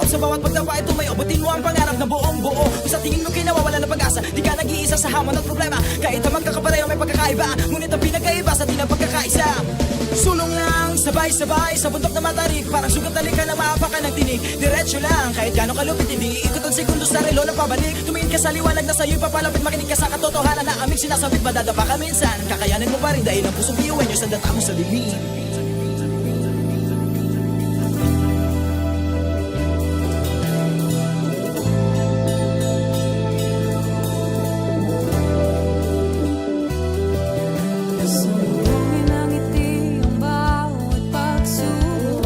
Sa bawat pagdapa, ito may abutin mo ang pangarap na buong buo. Kung sa tingin mo kinawawalan ng pag-asa, di ka nag-iisa sa hamon at problema. Kahit na magkakapareho, may pagkakaiba, ngunit ang pinagkaiba sa atin ang pagkakaisa. Sulong lang, sabay-sabay, sa bundok na matarik. Parang sugat na likan na maapakan ng tinig. Diretso lang, kahit gaano kalupit, hindi iikot ang segundo sa relo na pabalik. Tumingin ka sa liwanag na sa'yo'y papalapit, makinig ka sa katotohanan na aming sinasabit. Madadapa ka minsan, kakayanin mo pa rin dahil ang pusong biyuhan niyo sa data mo sa dilim. Sa bituin ng ngiti ang bawat pagsubok.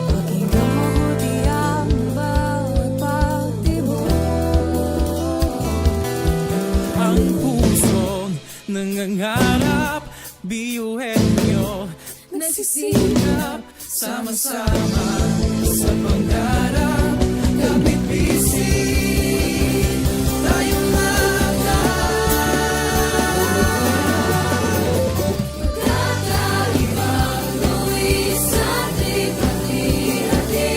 Pakinggan mabuti ang bawat pagtibok. Ang pusong nangangarap, biyuhin niyo. Nagsisikap sama-sama sa pangarap, kapit-pising tayong lahat. Magkakaibang luwi sa di pati-hati,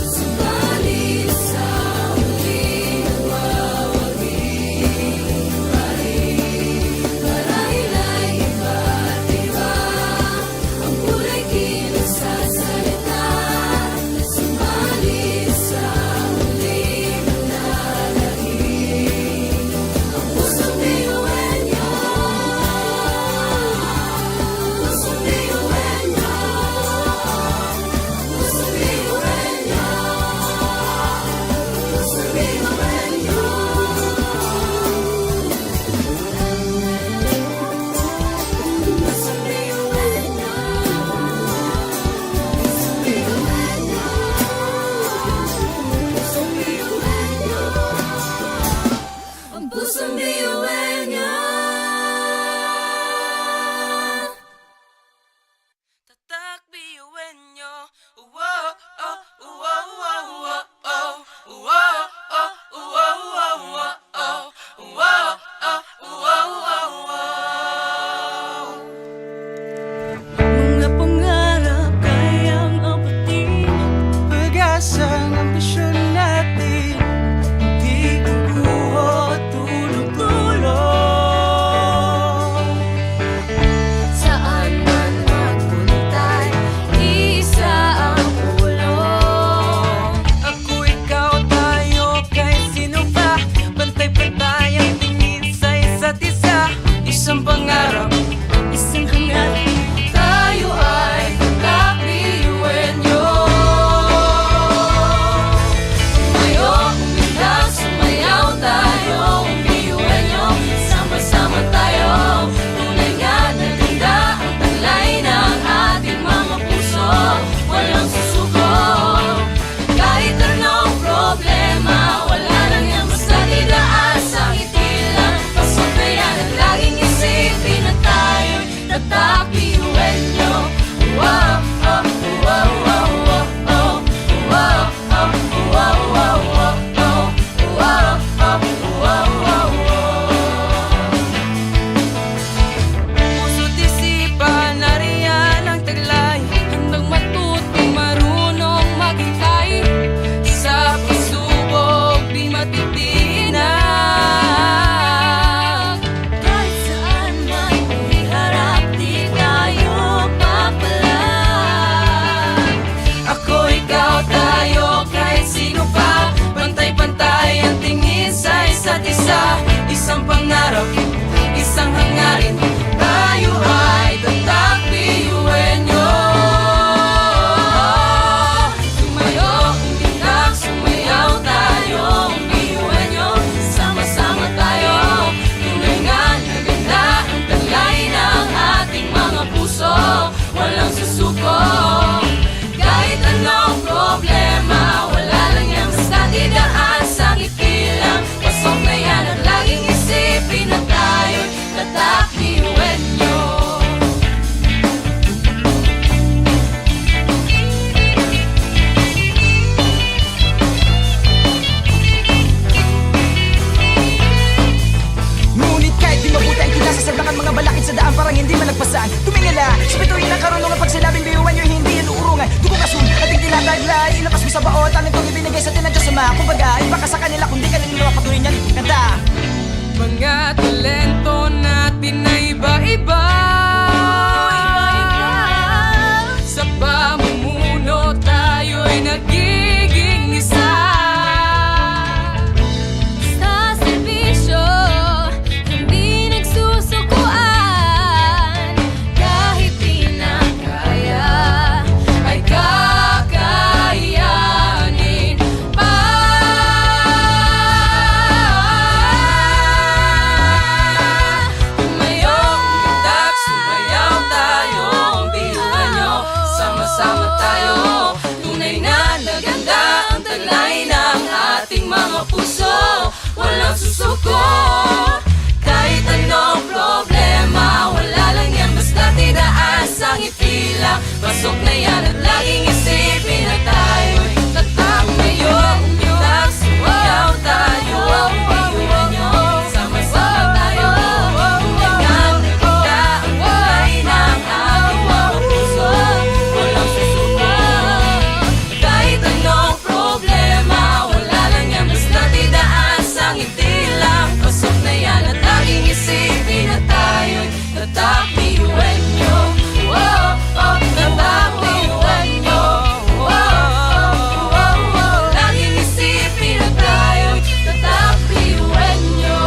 subalit sa huli nagwawagi pa rin. Marahil ay iba't iba ang kulay kinasasalita, subalit sa huli mananahimik ang pusong biyuhin niyo. Pusong biyuhin niyo. Pusong biyuhin niyo. Pusong biyuhin niyo. Ang pusong biyuhin niyo. Tatak biyuhin niyo. Uwo, oh, uwo, uwo, uwo, oh. Uwo, oh, uwo, uwo, uwo, oh. Uwo, oh, uwo, uwo, uwo. Mga pangarap kayang abutin. Pag-asang ambisyon natin. Di kukuho, tulog-tulog. Saan man magpunta, isa ang ulo. Ako, ikaw, tayo, kahit sino pa. Pantay-pantay ang tingin sa isa't isa. Isang pangarap, isang hangarin. Tayo ay tatak biyuhin niyo. Tumayo, umindak, sumayaw tayo, biyuhin niyo. Sama-sama tayo, tunay nga na ganda ang taglay ng ating mga puso. Walang susuko, kahit anong problema, wala lang yan basta idaan sa ngiti lang. Pasabayan at laging isipin na tayo'y tatak biyuhin niyo. Wow, oh, wow, wow, wow, oh. Wow, oh, wow, wow, wow, oh. Wow, oh, wow, wow, wow, oh. Puso't isipan, nariyan ang taglay. Handang matuto, marunong maghintay. Sa pagsubok, di matitinag. Kahit saan man iharap, di tayo papalag. Ako, ikaw, tayo, kahit sino pa. Pantay-pantay ang tingin sa isa't isa. Isang pangarap, isang hangarin. Tayo ay tatak biyuhin niyo. Tumayo, umindak, sumayaw tayo, biyuhin niyo. Sama-sama tayo, tunay nga na ganda ang taglay ng ating mga puso. Walang susuko, kahit anong problema. Wala lang yan basta idaan sa ngiti lang. Pasabayan at laging isipin na tayo'y tatak biyuhin Kumbaga, ipakasa kanila kung di ka naniniwala patuloy niyan. Ganda. Mga talento natin na iba-iba. Sa pamumuno tayo'y nagiging isa. Sa serbisyo, hindi nagsusukuan. Kahit di na kaya, ay kakayanin pa. Tumayo, umundak, sumayaw tayo, ang biruan nyo. Sama-sama tayo, tunay na naganda ang taglay ng ating mga puso. Walang susuko, kahit anong problema, wala lang yan, basta tidaan sa ngiti lang. Pasok na yan at laging isipin na tayo'y tatak. Tumayo, umundak, sumayaw tayo, ang biruan nyo. Sama-sama tayo, tunay na naganda ang taglay ng ating mga puso. Walang susuko, kahit anong problema, wala lang yan, basta tidaan sa ngiti lang. Pasok na yan at laging isipin na tayo'y tatak, biruan nyo. Oh, oh, tatak, biruan nyo. Oh, oh, oh, oh, oh. Laging isipin na tayo'y tatak, biruan nyo.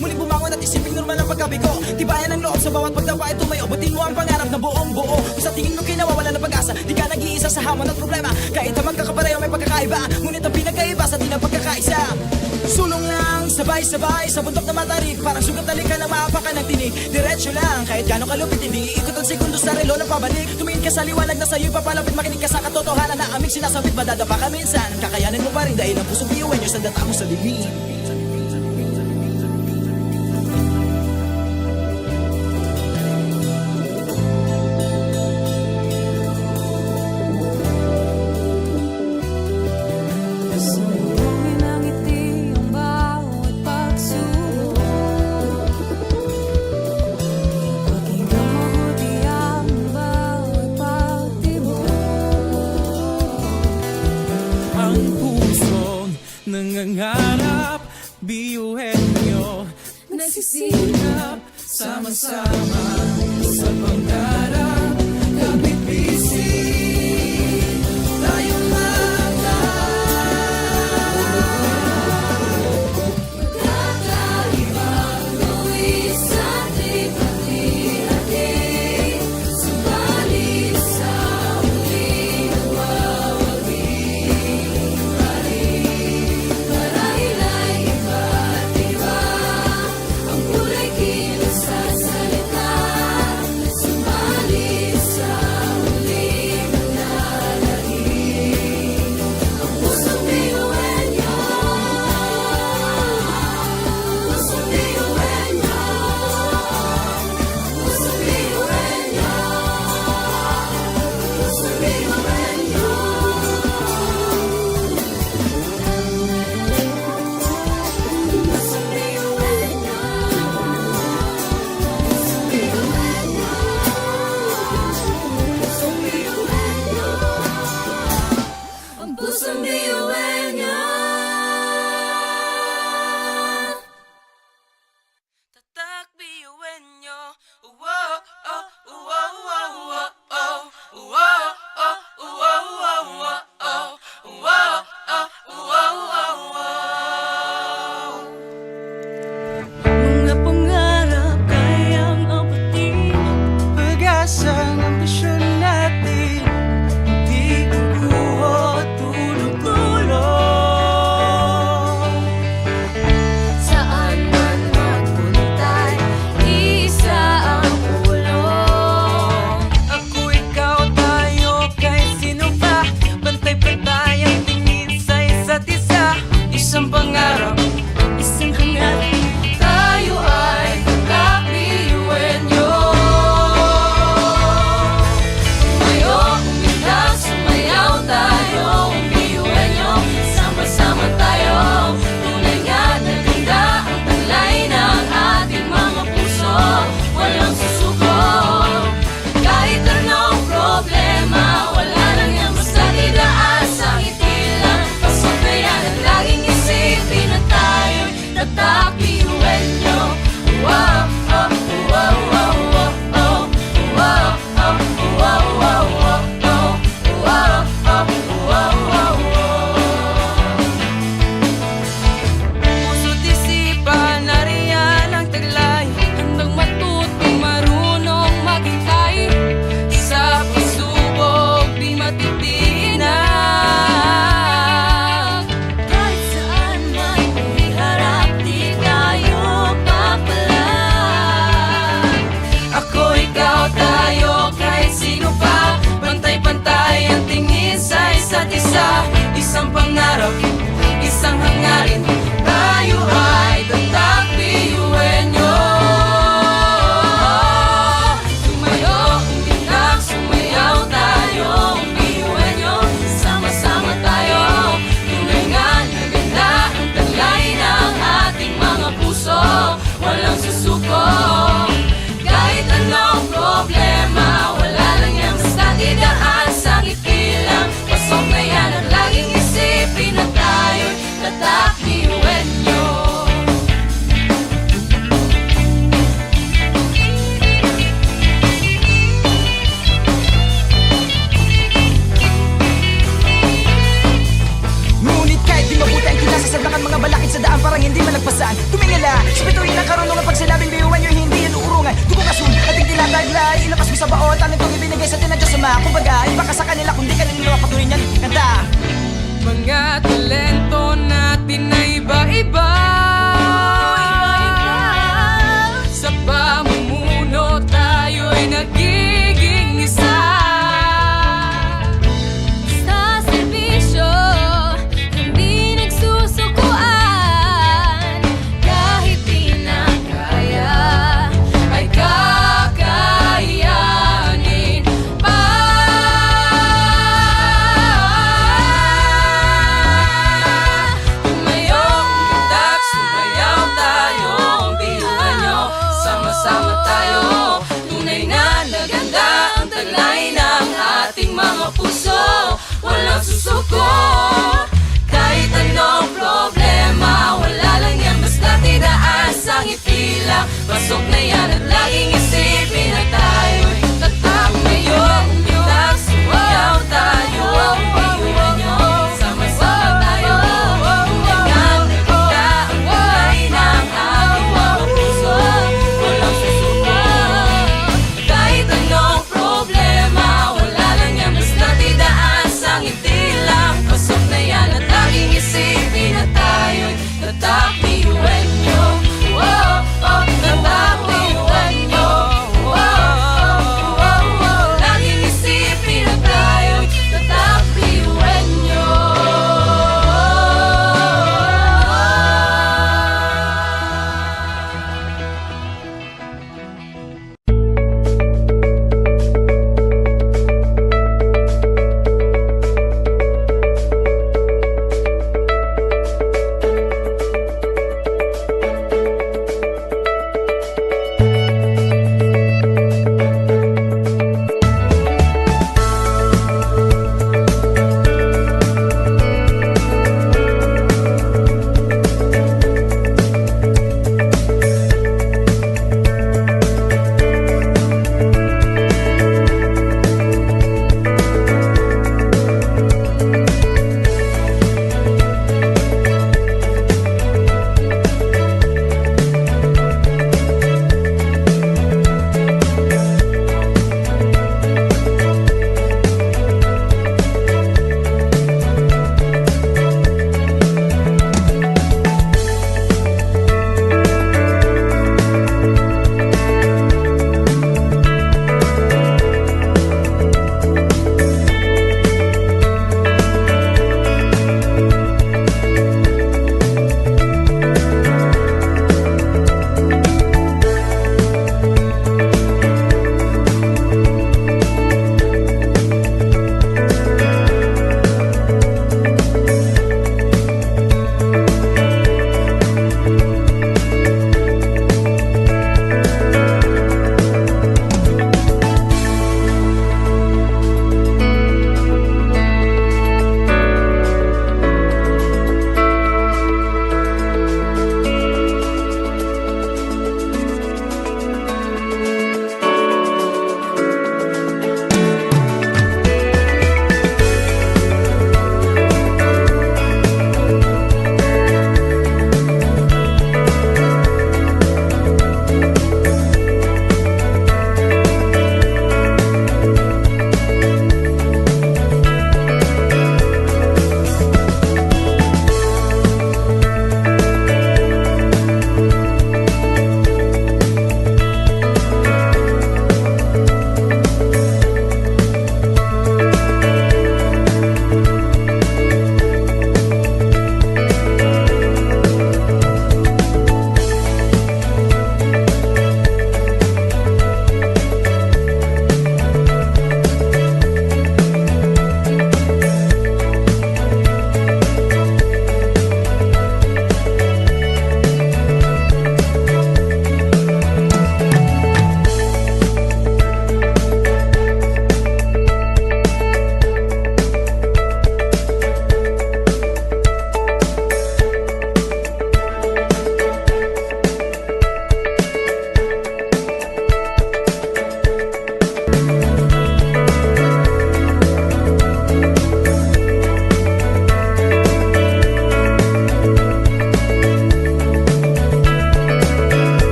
Muling bumangon at isiping normal ang pagkabigo. Tibayan ang loob sa bawat pagdapa, ito may abutin mo ang pangarap na buong buo. Kung sa tingin mo kinawawalan ng pag-asa, di ka nag-iisa sa hamon at problema. Kahit ang magkakapareho may pagkakaiba, ngunit ang pinagkaiba sa atin ang pagkakaisa. Sulong lang, sabay-sabay, sa bundok na matarik, parang sugat na likan na maapakan ng tinig. Diretso lang, kahit gaano kalupit, hindi ikot ang segundo sa relo na pabalik. Tumingin ka sa liwanag na sa'yo'y papalapit, makinig ka sa katotohanan na aming sinasabit, madadapa ka minsan. Kakayanin mo pa rin dahil ang pusong biyuhan niyo sa data mo sa limit. Pasalubungin ng ngiti ang bawat pagsubok. Pakinggan mabuti ang bawat pagtibok. Ang pusong nangangarap, biyuhin niyo. Nagsisikap, sama-sama sa pangarap. Kapit-pising tayong lahat. Kakaibang gawin sa ating pati-ati. Subalit sa huling nagwawagi pa rin. Marahil ay iba't iba ang kulay, kilos at salita. Subalit sa huling nagwawagi, ang pusong biyuhin niyo. Pusong biyuhin niyo. Ang pusong biyuhin niyo. Tatak biyuhin niyo. Uwo, oh, uwo, uwo, uwo, oh. Uwo, oh, uwo, uwo, uwo, oh. Uwo, oh, uwo, uwo, uwo. Mga pangarap kayang abutin. Pag-asang ambisyon natin. Di kukuha tulog-tulog. Saan man magpunta, isa ang ulo. Ako, ikaw, tayo, kahit sino pa. Pantay-pantay ang tingin sa isa't isa. Isang pangarap, isang hangarin. Tayo ay tatak biyuhin niyo. Tumayo, umindak, sumayaw tayo, biyuhin niyo. Sama-sama tayo, tunay nga na ganda ang taglay ng ating mga puso. Walang susuko, kahit anong problema, wala lang yan basta idaan sa ngiti lang. Pasok na yan at laging isipin na tayo'y tatak biyuhin niyo. Wow, oh, wow, wow, wow, oh. Wow, oh, wow, wow, wow, oh. Wow, oh, wow, wow, wow. Puso't isipan, nariyan ang taglay. Handang matuto, marunong maghintay. Sa pagsubok, di matitinag. Kahit saan man iharap, di tayo papalag. Ako, ikaw, tayo, kahit sino pa. Pantay-pantay ang tingin sa isa't isa. Isang pangarap, isang hangarin. Tayo ay tatak biyuhin niyo. Tumayo, umindak, sumayaw tayo, biyuhin niyo. Sama-sama tayo, tunay nga na ganda ang taglay ng ating mga puso. Walang susuko, kahit anong problema, wala lang yan basta idaan sa ngiti lang. Pasok na yan at laging isipin na tayo'y tatak biyuhin niyo. Ngunit kahit di mabuti ang kinasasablakan, mga balakid sa daan parang hindi malagpasan. Tumingala sa bituin Pasok na yan at laging isipin na tayo'y tatak ngayon. Tatak, sumayaw tayo, iwan nyo. Sama-sama tayo, umungan na kita. Ang kulay ng ating mga puso, walang susuko. Kahit anong problema, wala lang yan, basta't idaan sa ngiti lang. Pasok na yan at laging isipin na tayo'y tatak, iwan nyo. Oh, oh, tatak, iwan nyo.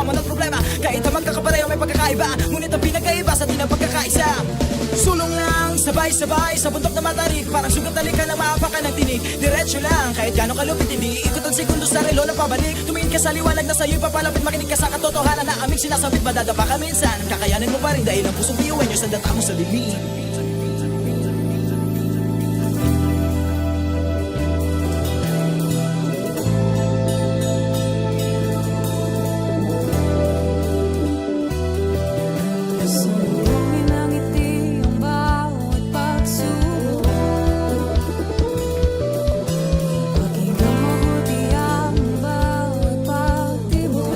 Walang problema, kahit na magkakapareho may pagkakaiba, ngunit ang pinagkaiba sa atin ang pagkakaisa. Sulong lang, sabay-sabay, sa bundok na matarik, parang sugat na likan ang maapakan ng tinig. Diretso lang, kahit gaano kalupit, hindi iikot ang segundo sa relo na pabalik. Tumingin ka sa liwanag na sa'yo'y papalapit, makinig ka sa katotohanan na aming sinasabit, madadapa ka minsan. Kakayanin mo pa rin dahil ang pusong biyuhan niyo sa data mo sa dilim. Sundong minangiti ang bawat pagsubok. Pakinggan mabuti ang bawat pagtibok.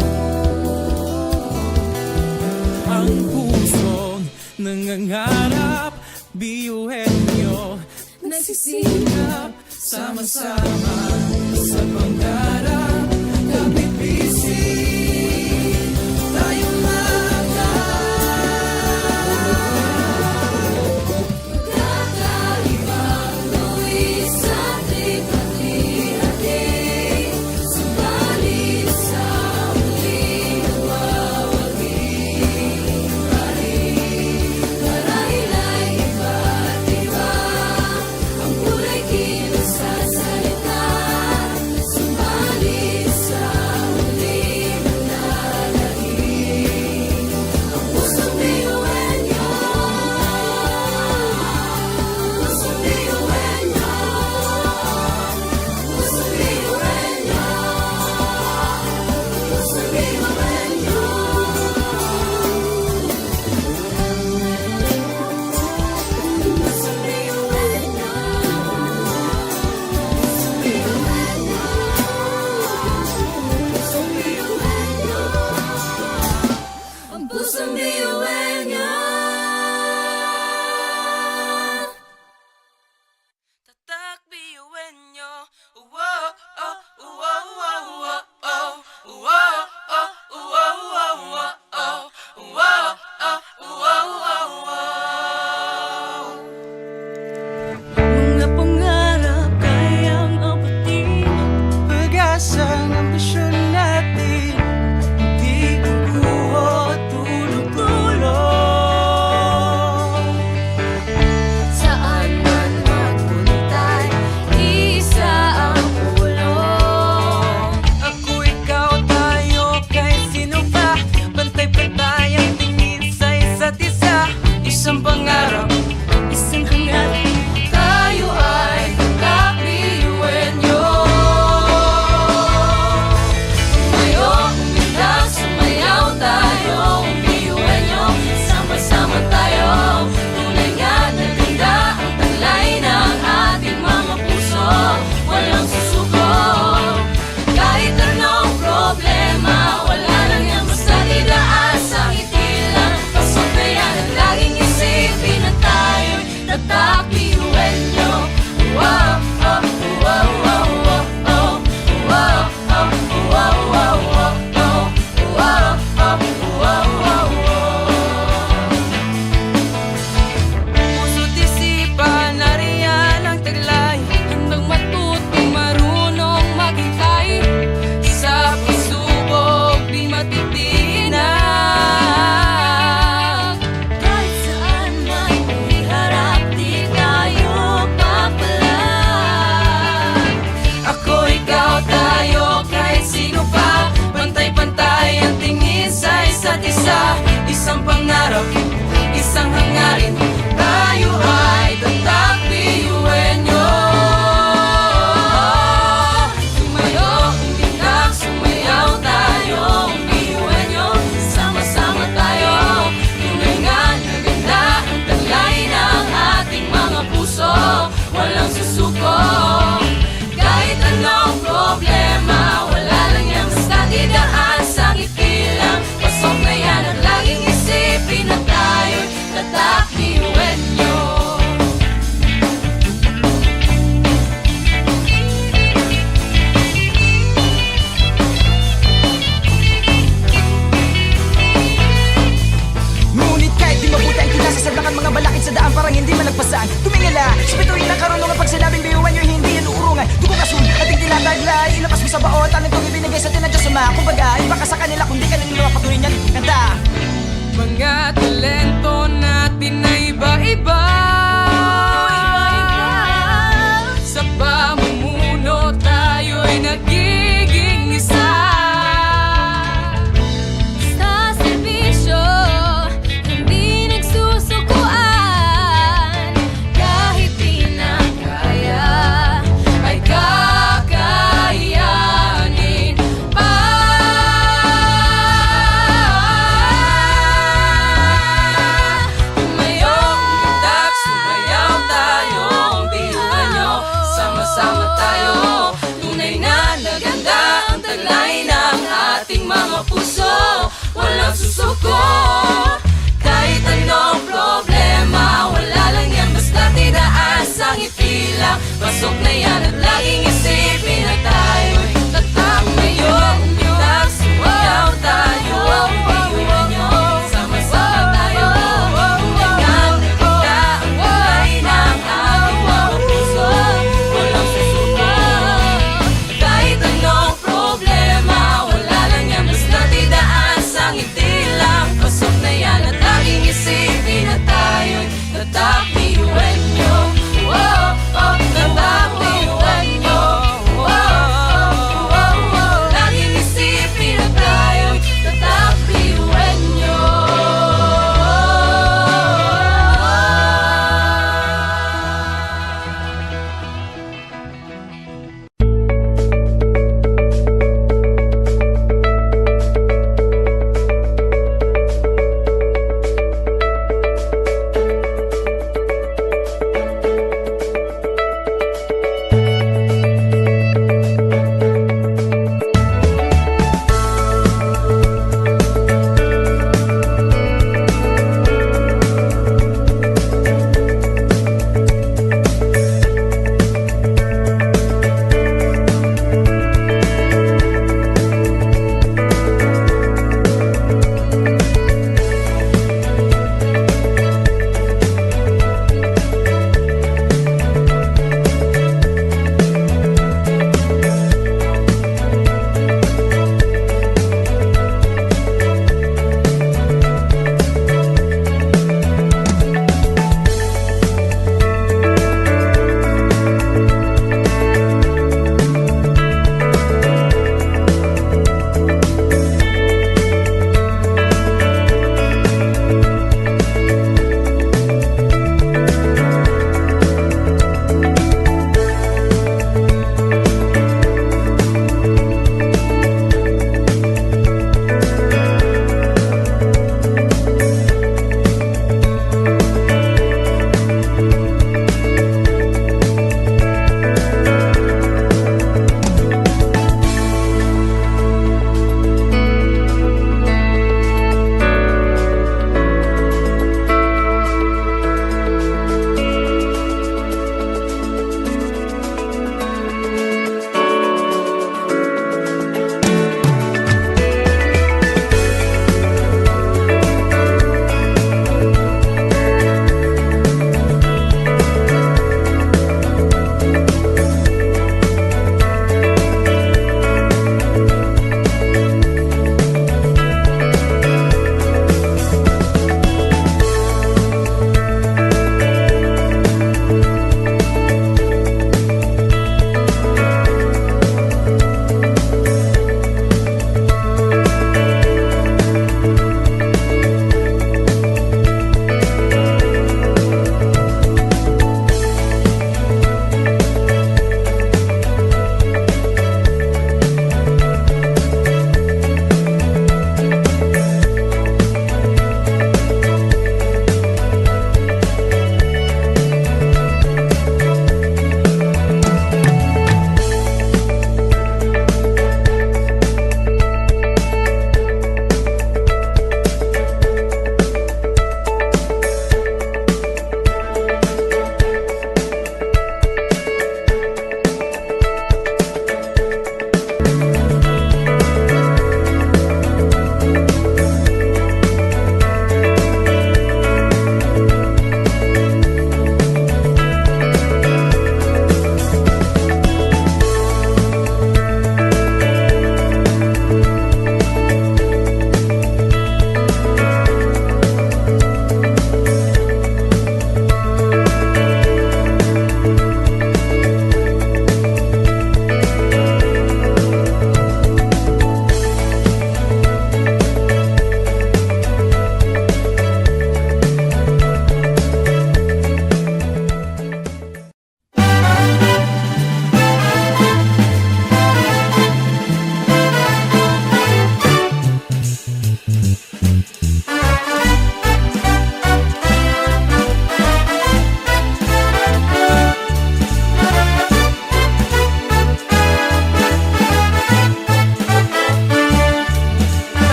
Ang pusong nangangarap, biyuhin niyo. Nagsisikap, sama-sama sa pangarap. Kapipisin tayong mga kakaibang luwi sa tripati-hati. Subalit sa huli, nagwawagi pa rin. Marahil ay iba't iba ang kulay kilos sa salita. Kumbaga, iba ka sa kanila, kung di ka naniniwala, patuloy niyan. Kanta. Mga talento natin na iba-iba. Sa pamumuno tayo'y nagiging isa. Sa serbisyo, hindi nagsusukuan. Kahit di na kaya, ay kakayanin pa. Tumayo, umitak, sumayaw tayo, biruan nyo, sama-sama tayo. Tunay na naganda ang taglay ng ating mga puso. Walang susuko, kahit anong problema. Wala lang yan, basta tidaan sa ngiti lang. Pasok na yan at laging isipin na tayo'y tatak. Tumayo, umitak, sumayaw tayo, biruan nyo, sama-sama tayo. Tunay na naganda ang taglay ng ating mga puso. Walang susuko, kahit anong problema. Wala lang yan, basta tidaan sa ngiti lang. Pasok na yan at laging isipin na tayo'y tatak, biruan nyo. Oh, oh, tatak, biruan nyo.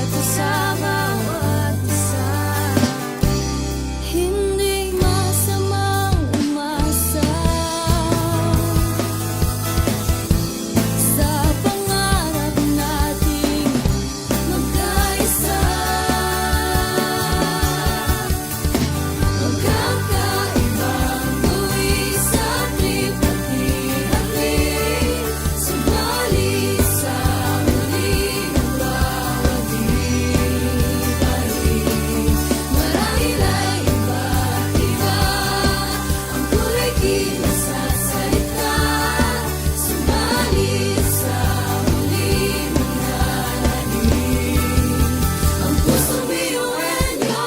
Sa bawat isa, hindi masamang umasa sa pangarap nating magkaisa. Magkakaibang buwis sa tripartite, subalit sa huling nagwawagi pa rin. Marahil ay iba't iba ang kulay kinasasalita, subalit sa huling nagwawagi, ang pusong Biueño.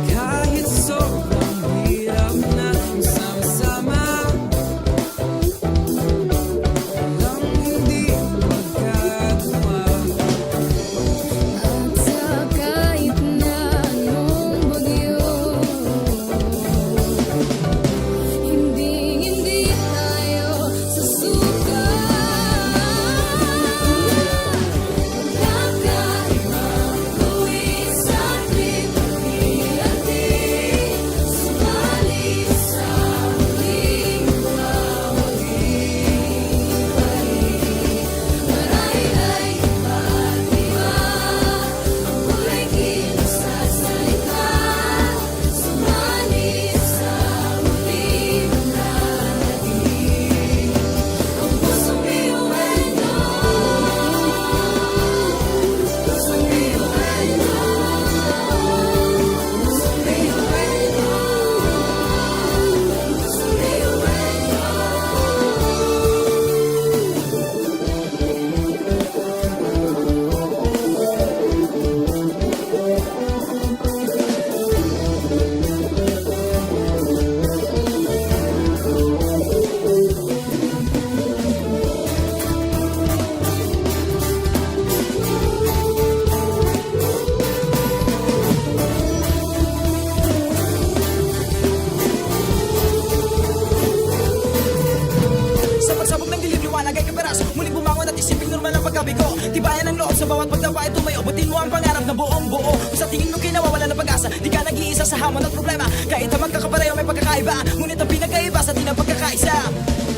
Kahit sobrang hirap na, sama-sama lang hindi magkagawa. At sa kahit na anong bagyo, hinding-hindi tayo susuko. Magkakaibang buwis sa tripartite, subalit sa huling nagwawagi pa rin. Marahil ay iba't iba ang kulay kinasasalita, subalit sa huling nagwawagi, ang pusong Biueño. Pusong Biueño. Pusong Biueño. Pusong Biueño. Sa pagsabog ng dilim, liwanag ay kaparas. Muling bumangon at isiping normal ang pagkabigo. Tibayan ang loob sa bawat pagdapa ay tumayo. Abutin mo ang pangarap na buong buo. Kung sa tingin mo kinawawalan ng pag-asa, di ka nag-iisa sa hamon at problema. Kahit na magkakapareho, may pagkakaiba. Ngunit ang pinagkaiba sa atin ang pagkakaisa.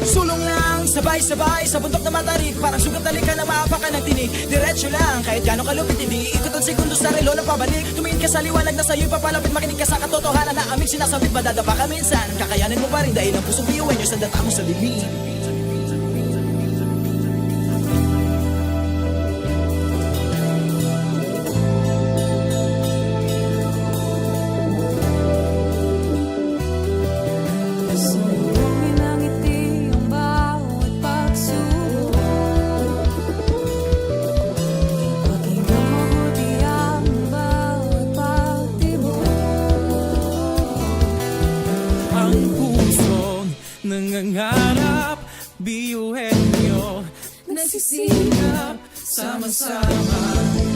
Sulong lang, sabay-sabay, sa bundok na matarik. Parang sugat na likha na maapakan ng tinig. Diretso lang, kahit gaano kalupit, hindi iikot ang segundo sa relo na pabalik. Tumingin ka sa liwanag na sa'yo'y papalapit, makinig ka sa katotohanan na aming sinasabit, madadapa ka minsan. Kakayanin mo pa rin dahil ang pusong Biueño sa data mo sa dilim. Sundong minangiti ang bawat pagsubok. Pakinggan mabuti ang bawat pagtibok. Ang pusong nangangarap, Biueño, nagsisikap, sama-sama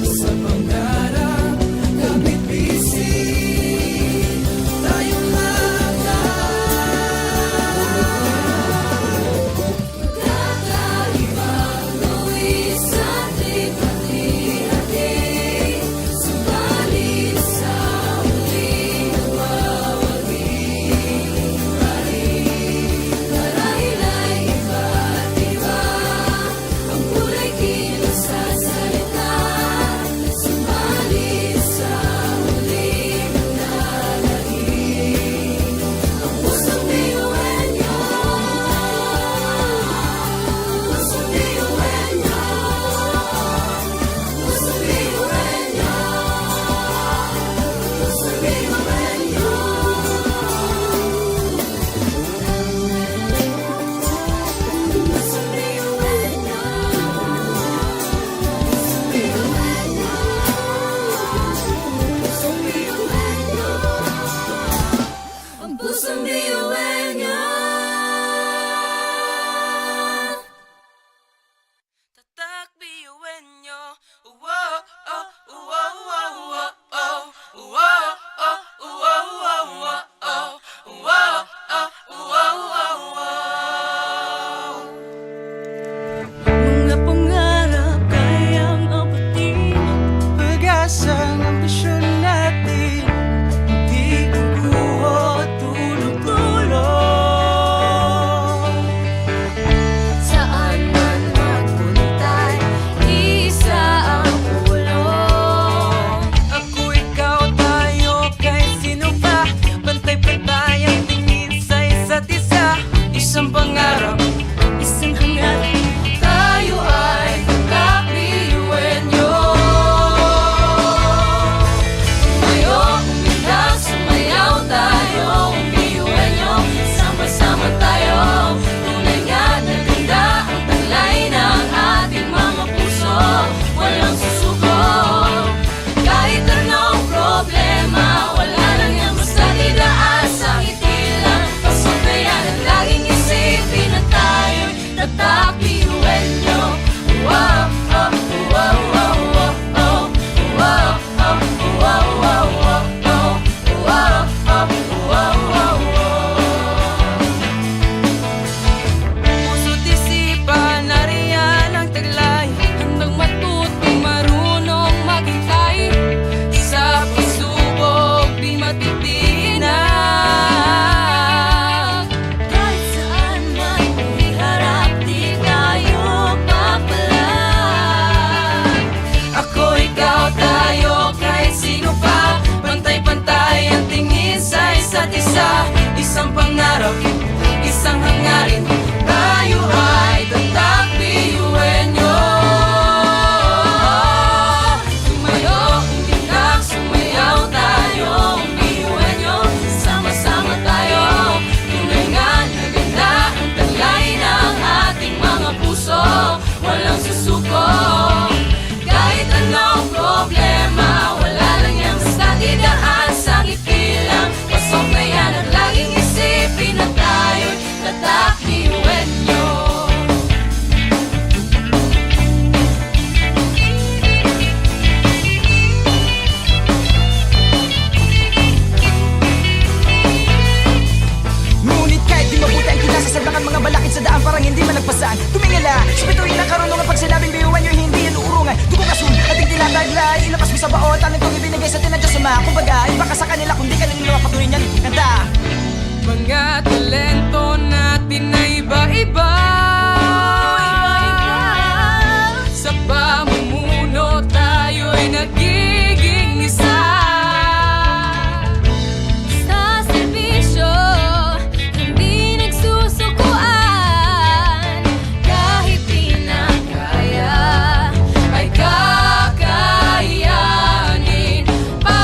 sa pangarap, kapit-pising tayong lahat. Kakaibang buwis sa tripartite, subalit sa huling nagwawagi pa rin. Marahil ay iba't iba ang kulay kinasasalita, Isang pangarap, isang hangarin, tayo ay tatapin, Dueño. Tumayo, umindak, sumayaw tayo, Dueño. Sama-sama tayo, tunay nga na ganda ang taglay ng ating mga puso. Walang susuko, kahit anong problema, wala lang yan basta idaan sa ngiti lang. Pasok na yan at laging isipin na tayo'y tatak ni Dueño. Wow, oh, wow, wow, wow, oh. Wow, oh, wow, wow, wow, oh. Wow, oh, wow, wow, wow, oh. Puso't isipan, nariyan ang taglay, handang matuto, marunong maghintay, sa pagsubok di matitinag. Kahit saan man iharap, di tayo papalag. Ako, ikaw, tayo, kahit sino pa, pantay-pantay ang tingin sa isa't isa. Isang pangarap, isang hangarin, tayo ay tatak, Dueño. Tumayo, umindak, sumayaw tayo, Dueño. Sama-sama tayo, tunay nga na ganda ang taglay ng ating mga puso. Walang susuko, kahit anong problema, wala lang yan basta idaan sa ngiti lang. Pasok na yan at laging isipin na tayo'y tatak ni Dueño. Ngunit kahit di mabuti ang kinasasaglakan, mga balakid sa daan parang hindi malagpasan. Tumingala sa bituin ng karunungan, pag sinabing Dueño, hindi yan uurungan. Dugong asul, ating tinataglay, ilabas mo sa bao, talentong ibinigay sa atin ng Diyos Ama. Kumbaga, iba ka sa kanila, kung di ka nila mapatuloy niyan, kanta. Mga talento natin na iba-iba. Sa pamumuno tayo'y nagiging isa. Sa serbisyo, hindi nagsusukuan. Kahit di na kaya, ay kakayanin pa.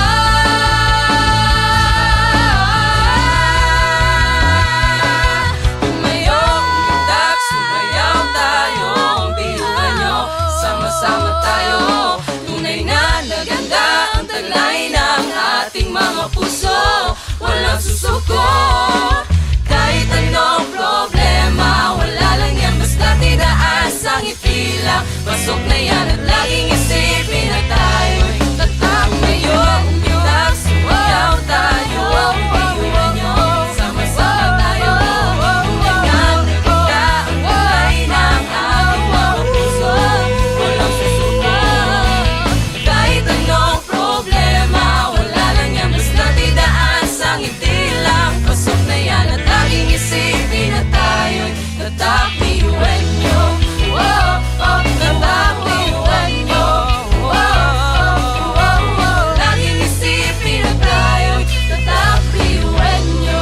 Tumayo, umindak, sumayaw tayo, Dueño. Sama-sama tayo, tunay nga na ganda ang taglay ng ating mga puso. Walang susuko, kahit anong problema, wala lang yan basta idaan sa ngiti lang. Pasok na yan at laging isipin na tayo'y tatak. Tumayo, umindak, sumayaw tayo, Dueño. Sama-sama tayo, tunay nga na ganda ang taglay ng ating mga puso. Walang susuko, kahit anong problema, wala lang yan basta idaan sa ngiti lang. Pasok na yan at laging isipin na tayo'y tatak ni Dueño. Wow, oh, tatak ni Dueño. Wow, oh, wow, wow. Laging isipin na tayo'y tatak ni Dueño.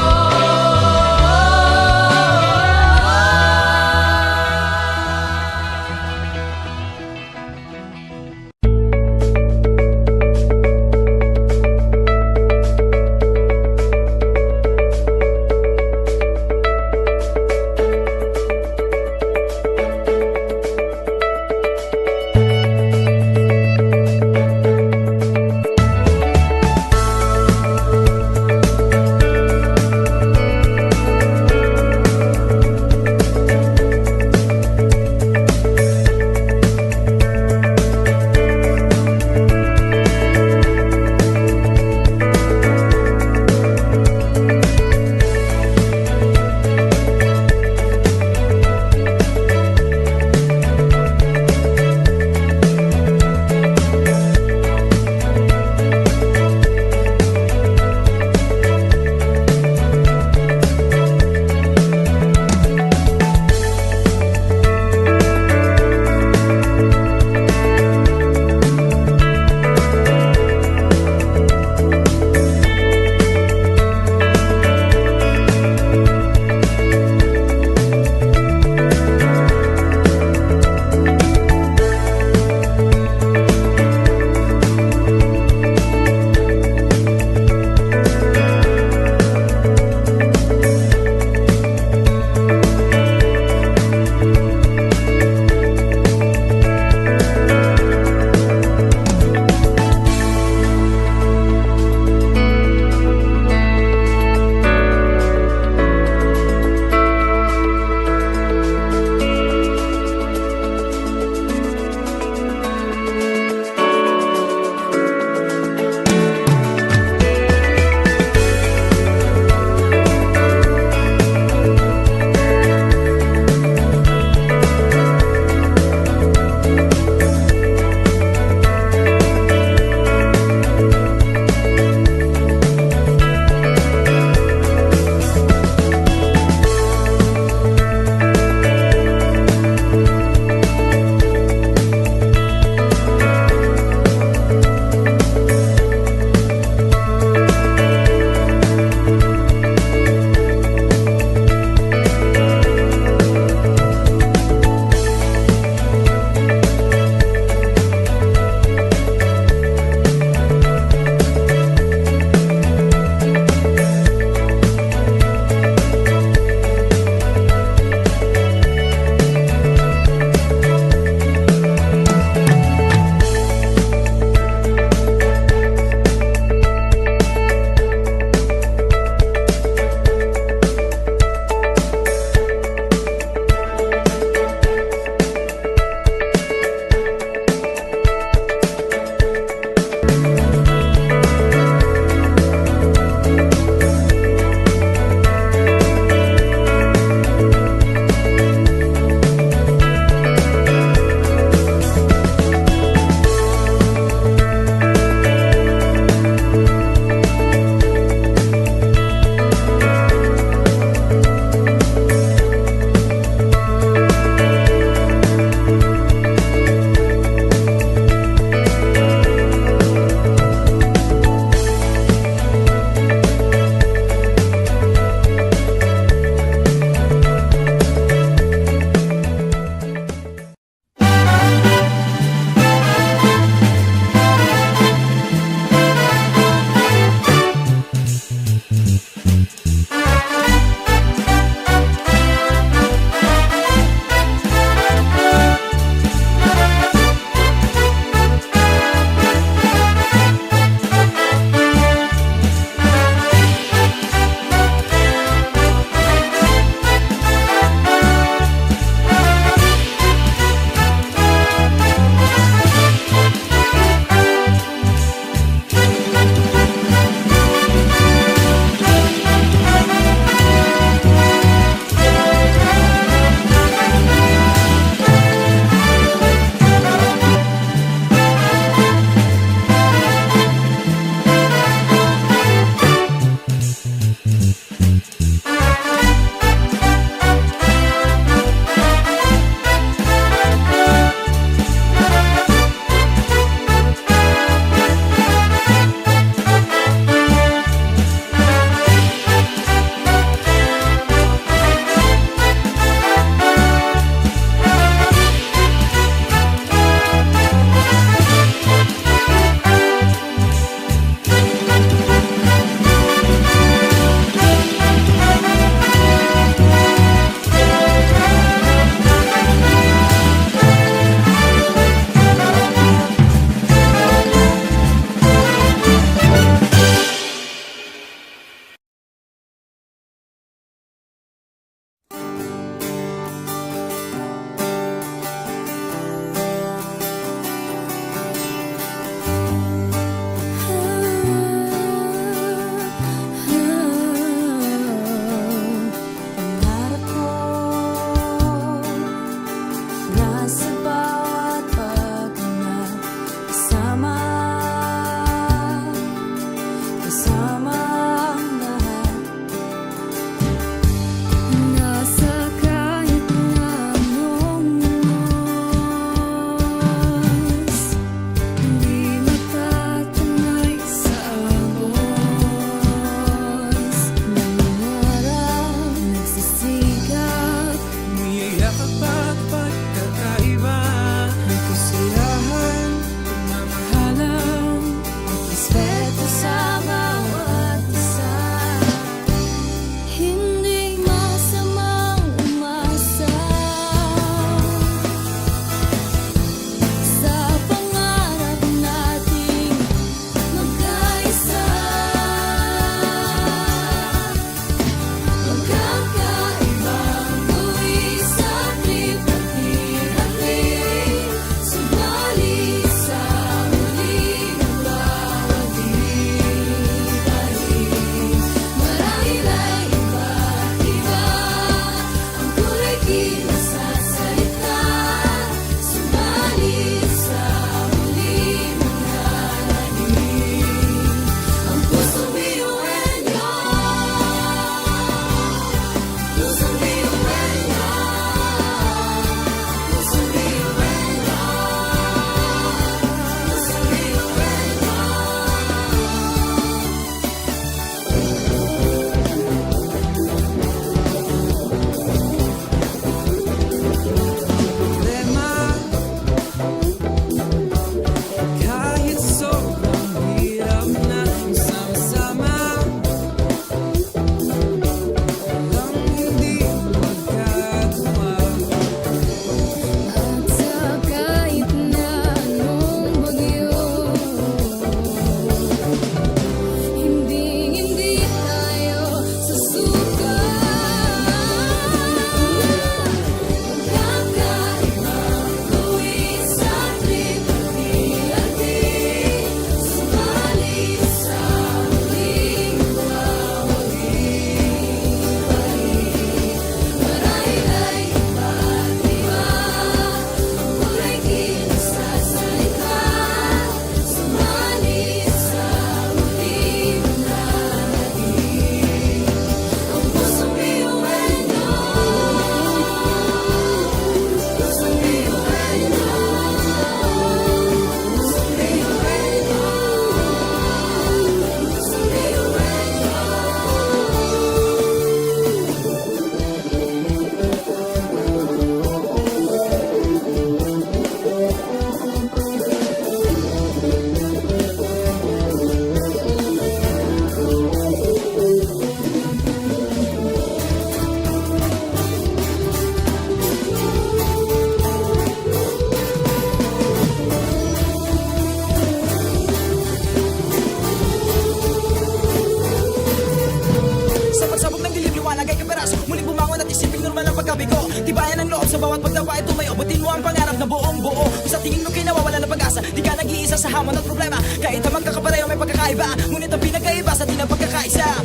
Kabigo, tibayan ang loob sa bawat pagdapa, ito may abutin mo ang pangarap na buong buo. Kung sa tingin mo kinawawala ng pag-asa, di ka nag-iisa sa hamon at problema. Kahit na magkakapareho, may pagkakaiba, ngunit ang pinagkaiba sa atin ang pagkakaisa.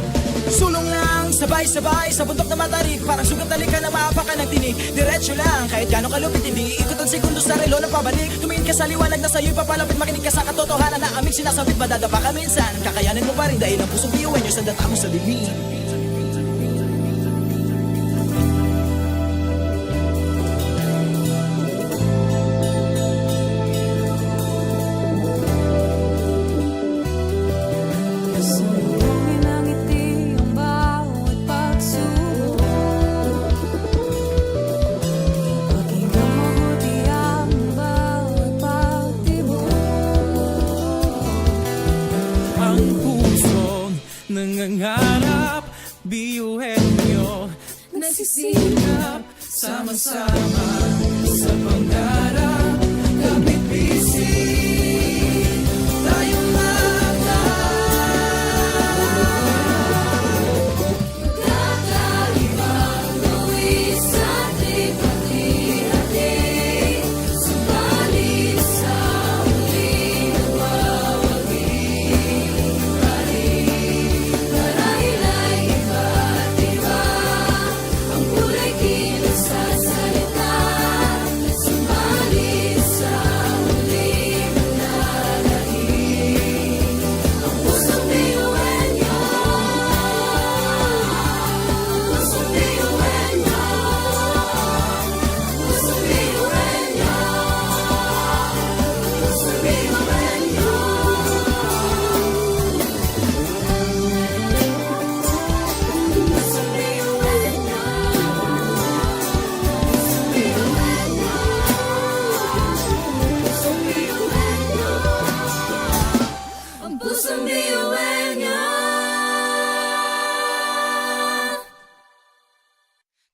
Sulong lang, sabay-sabay, sa bundok na matarik, parang sugat na likan na maapakan ng tinig. Diretso lang, kahit gaano kalupit, hindi iikot ang segundo sa relo na pabalik. Tumingin ka sa liwanag na sa'yo'y papalapit, makinig ka sa katotohanan na aming sinasabit, madadapa ka minsan. Kakayanin mo pa rin dahil ang pusong biyuhan niyo sa data mo sa dilim. Salubungin ng ngiti ang bawat pagsubok. Pakinggan mabuti ang bawat pagtibok. Ang pusong nangangarap, biyuhin niyo. Nagsisikap, sama-sama sa pangarap, kapit-pising tayong lahat. Kakaibang luwi sa tripati-hati, subalit sa huli nagwawagi pa rin. Marahil ay iba't iba ang kulay kilos sa salita, subalit sa huli mananahimik ang pusong biyuhan niyo. Ang pusong biyuhan niyo. Ang pusong biyuhan niyo. Ang pusong biyuhan niyo. Ang pusong biyuhan niya.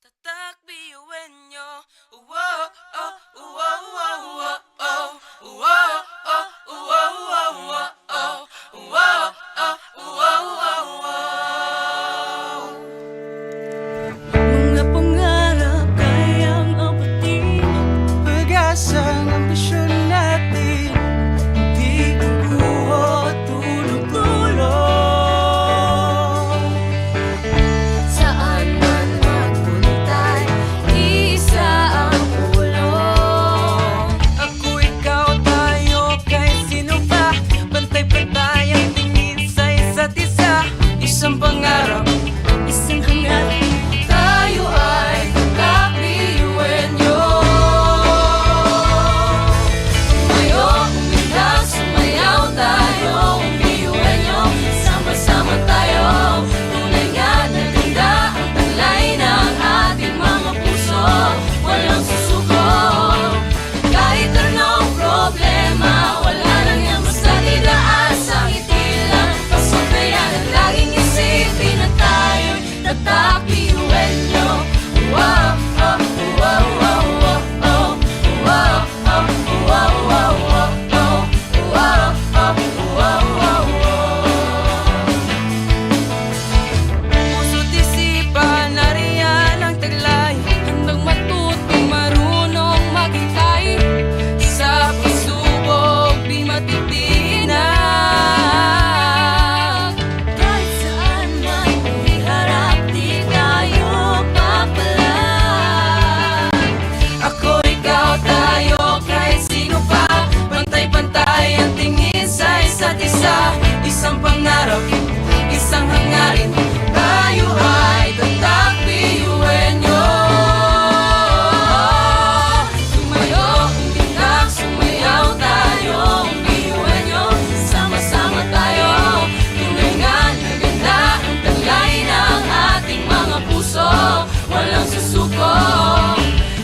Tatak biyuhan niya. Wow, oh, wow, wow, wow, oh. Wow, oh, wow, wow, wow, oh. Wow, oh, wow, wow, wow. Mga pangarap kayang abutin. Pag-asang ambisyon natin. Di kukuha tulog-tulog. Saan man magpunta, isa ang ulo. Ako, ikaw, tayo, kahit sino pa. Pantay-pantay ang tingin sa isa't isa. Isang pangarap, isang hangarin. Tayo ay tatak ni Uwenyo. Tumayo, umindak, sumayaw tayo, Uwenyo. Sama-sama tayo. Tunay nga na ganda ang taglay ng ating mga puso. Walang susuko. Kahit anong problema, wala lang yan basta idaan sa ngiti lang. Pasok na yan at laging isipin na tayo'y tatak ni Uwenyo. Wow, oh, wow, wow, wow, oh. Wow, oh, wow, wow, wow, oh. Wow, oh, wow, wow, wow, oh. Puso't isipan, nariyan ang taglay. Handang matuto, marunong maghintay. Sa pagsubok, di matitinag. Kahit saan man iharap, di tayo papalag. Ako, ikaw, tayo, kahit sino pa. Pantay-pantay ang tingin sa isa't isa. Isang pangarap, isang hangarin. Tayo ay tatak, Uwenyo. Tumayo, umindak, sumayaw tayo, Uwenyo. Sama-sama tayo. Tunay nga na ganda ang taglay ng ating mga puso. Walang susuko.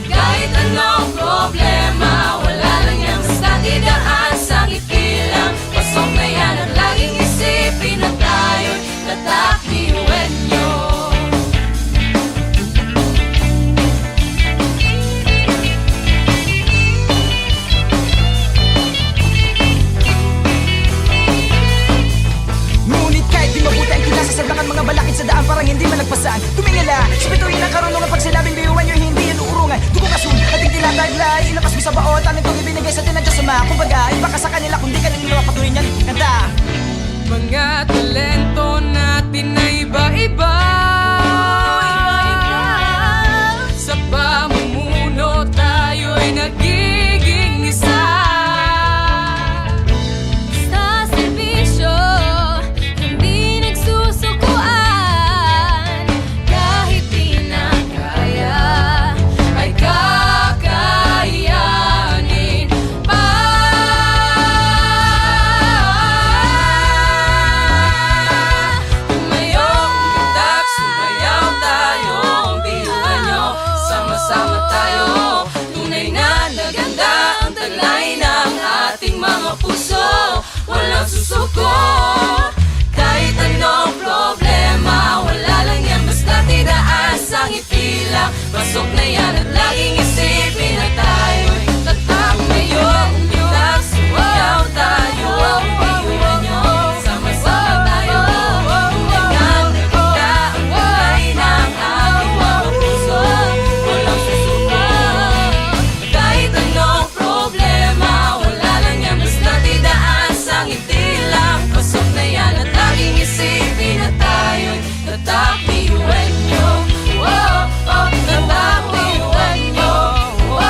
Kahit anong problema, wala lang yan basta idaan sa ngiti lang. Pasok na yan at laging isipin na tayo'y tatak ni Uwenyo. Ngunit kahit di mabuti ang kinasasaglakan, mga balakid sa daan parang hindi malagpasan. Tumingala sa bituin ng karunungan, pag sinabing biyuhan Sok na yan at laging isipin na tayo'y tatak na yun. Nagsumayaw tayo, iwan nyo. Sama-sama tayo, tunay na nakita ang kulay ng ating mga puso. Walang susuko. Kahit anong problema, wala lang yan, basta idaan sa ngiti lang. Pasok na yan at laging isipin na tayo'y tatak ni Uwenyo. Oh, oh, tatak ni Uwenyo. Oh,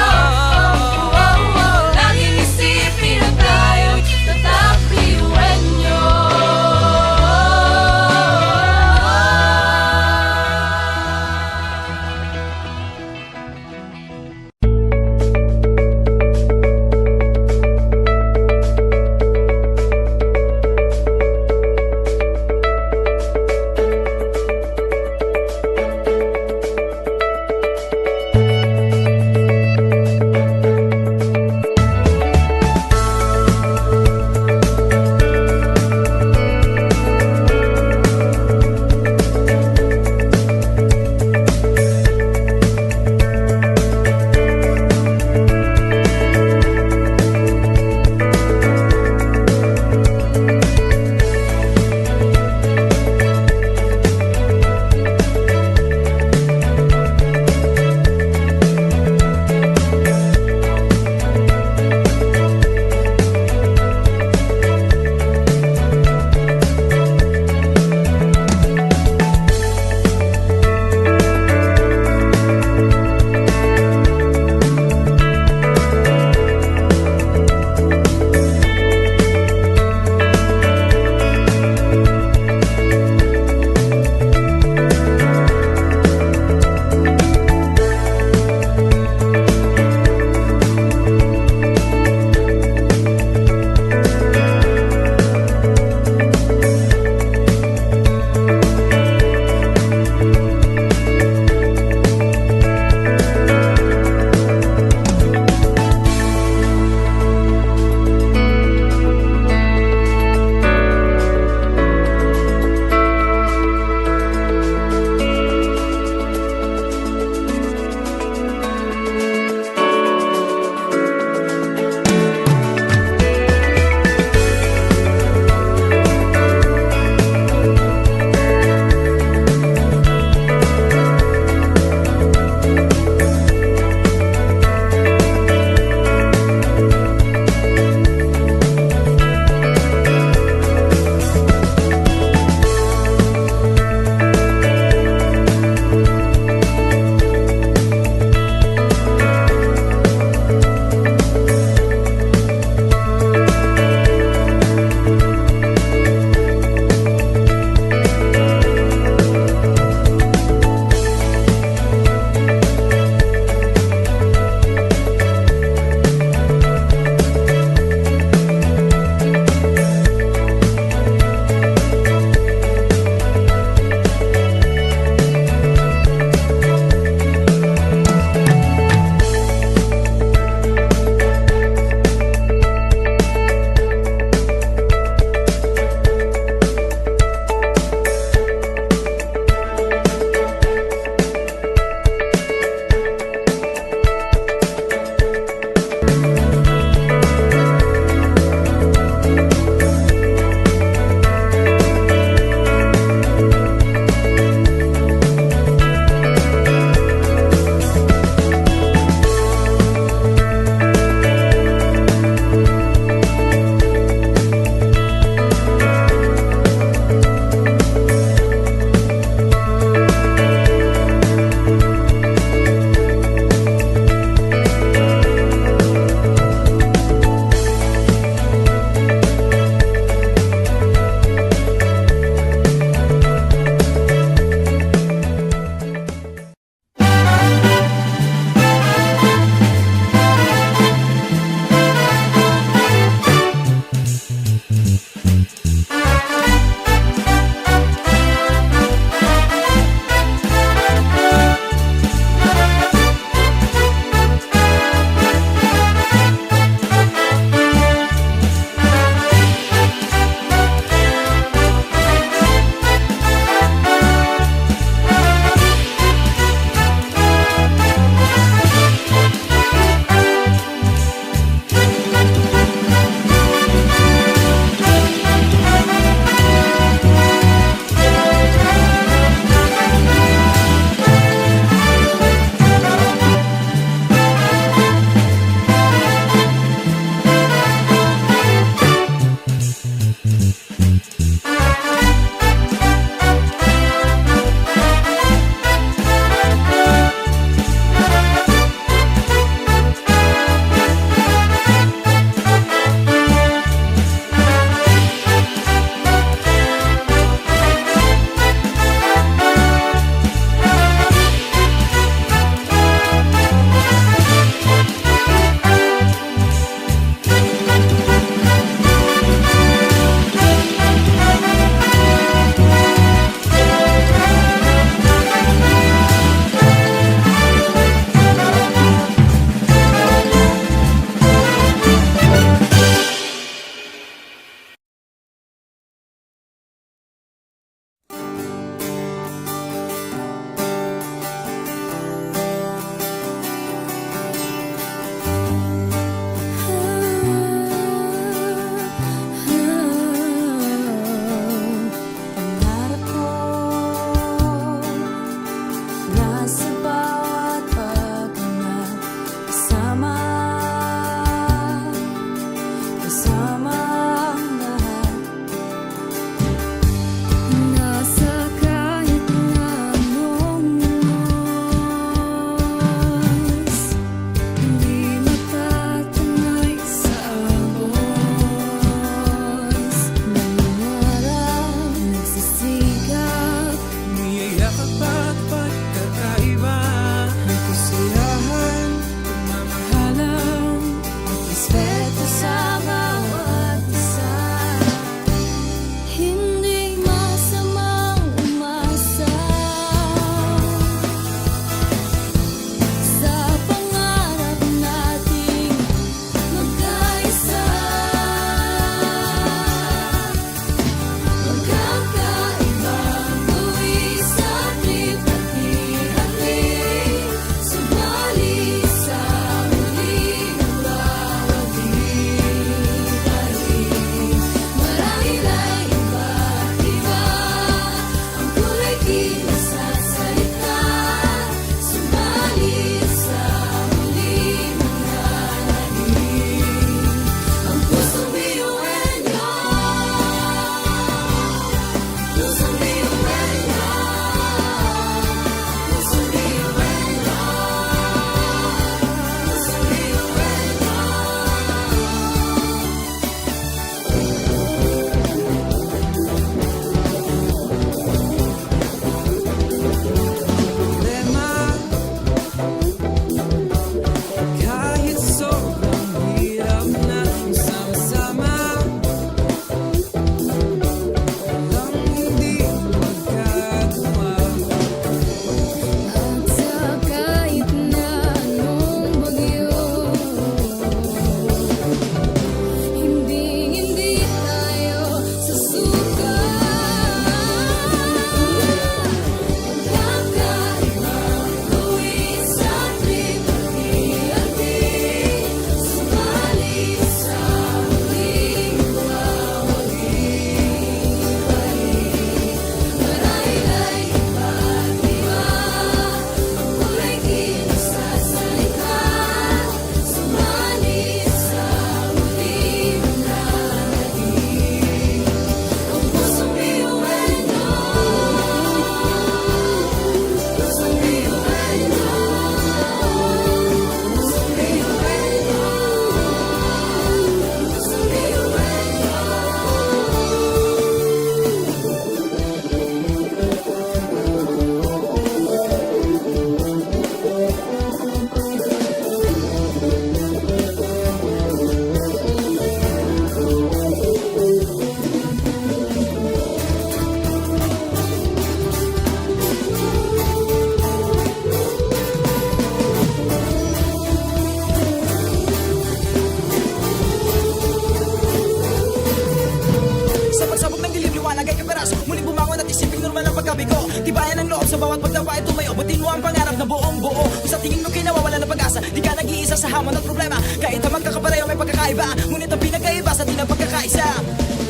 Kaya nawawala ng pag-asa, di ka nag-iisa sa hamon at problema. Kahit na magkakapareho, may pagkakaiba, ngunit ang pinagkaiba sa atin ang pagkakaisa.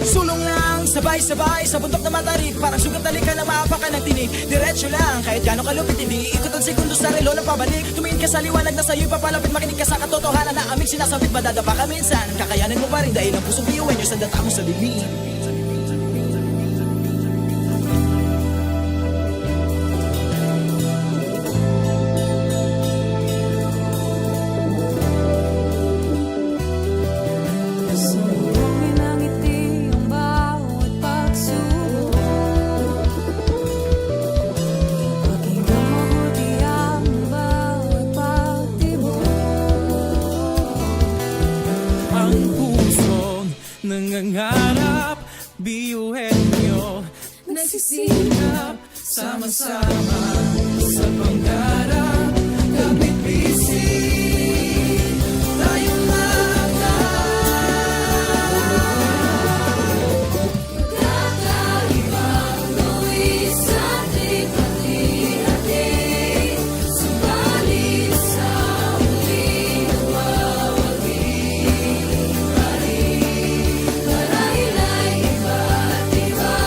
Sulong lang, sabay-sabay, sa bundok na matarik. Parang sugat na likan na maapakan ng tinig. Diretso lang, kahit gaano kalupit, hindi iikot ang segundo sa relo na pabalik. Tumingin ka sa liwanag na sa'yo'y papalapit, makinig ka sa katotohanan na aming sinasabit. Madadapa ka minsan, kakayanin mo pa rin dahil ang pusong biyuhan niyo sa data mo sa dilim. Sa bubong ng ngiti ang bawat pagsubok. Pakinggan mabuti ang bawat pagtibok. Ang pusong nangangarap, biyuhin niyo. Nagsisikap, sama-sama sa pangarap. Kapit-bisig, tayong lahat. Kakaibang gawin sa ating pati-hati. Subalit sa huli, nagwawagi pa rin. Marahil ay iba't iba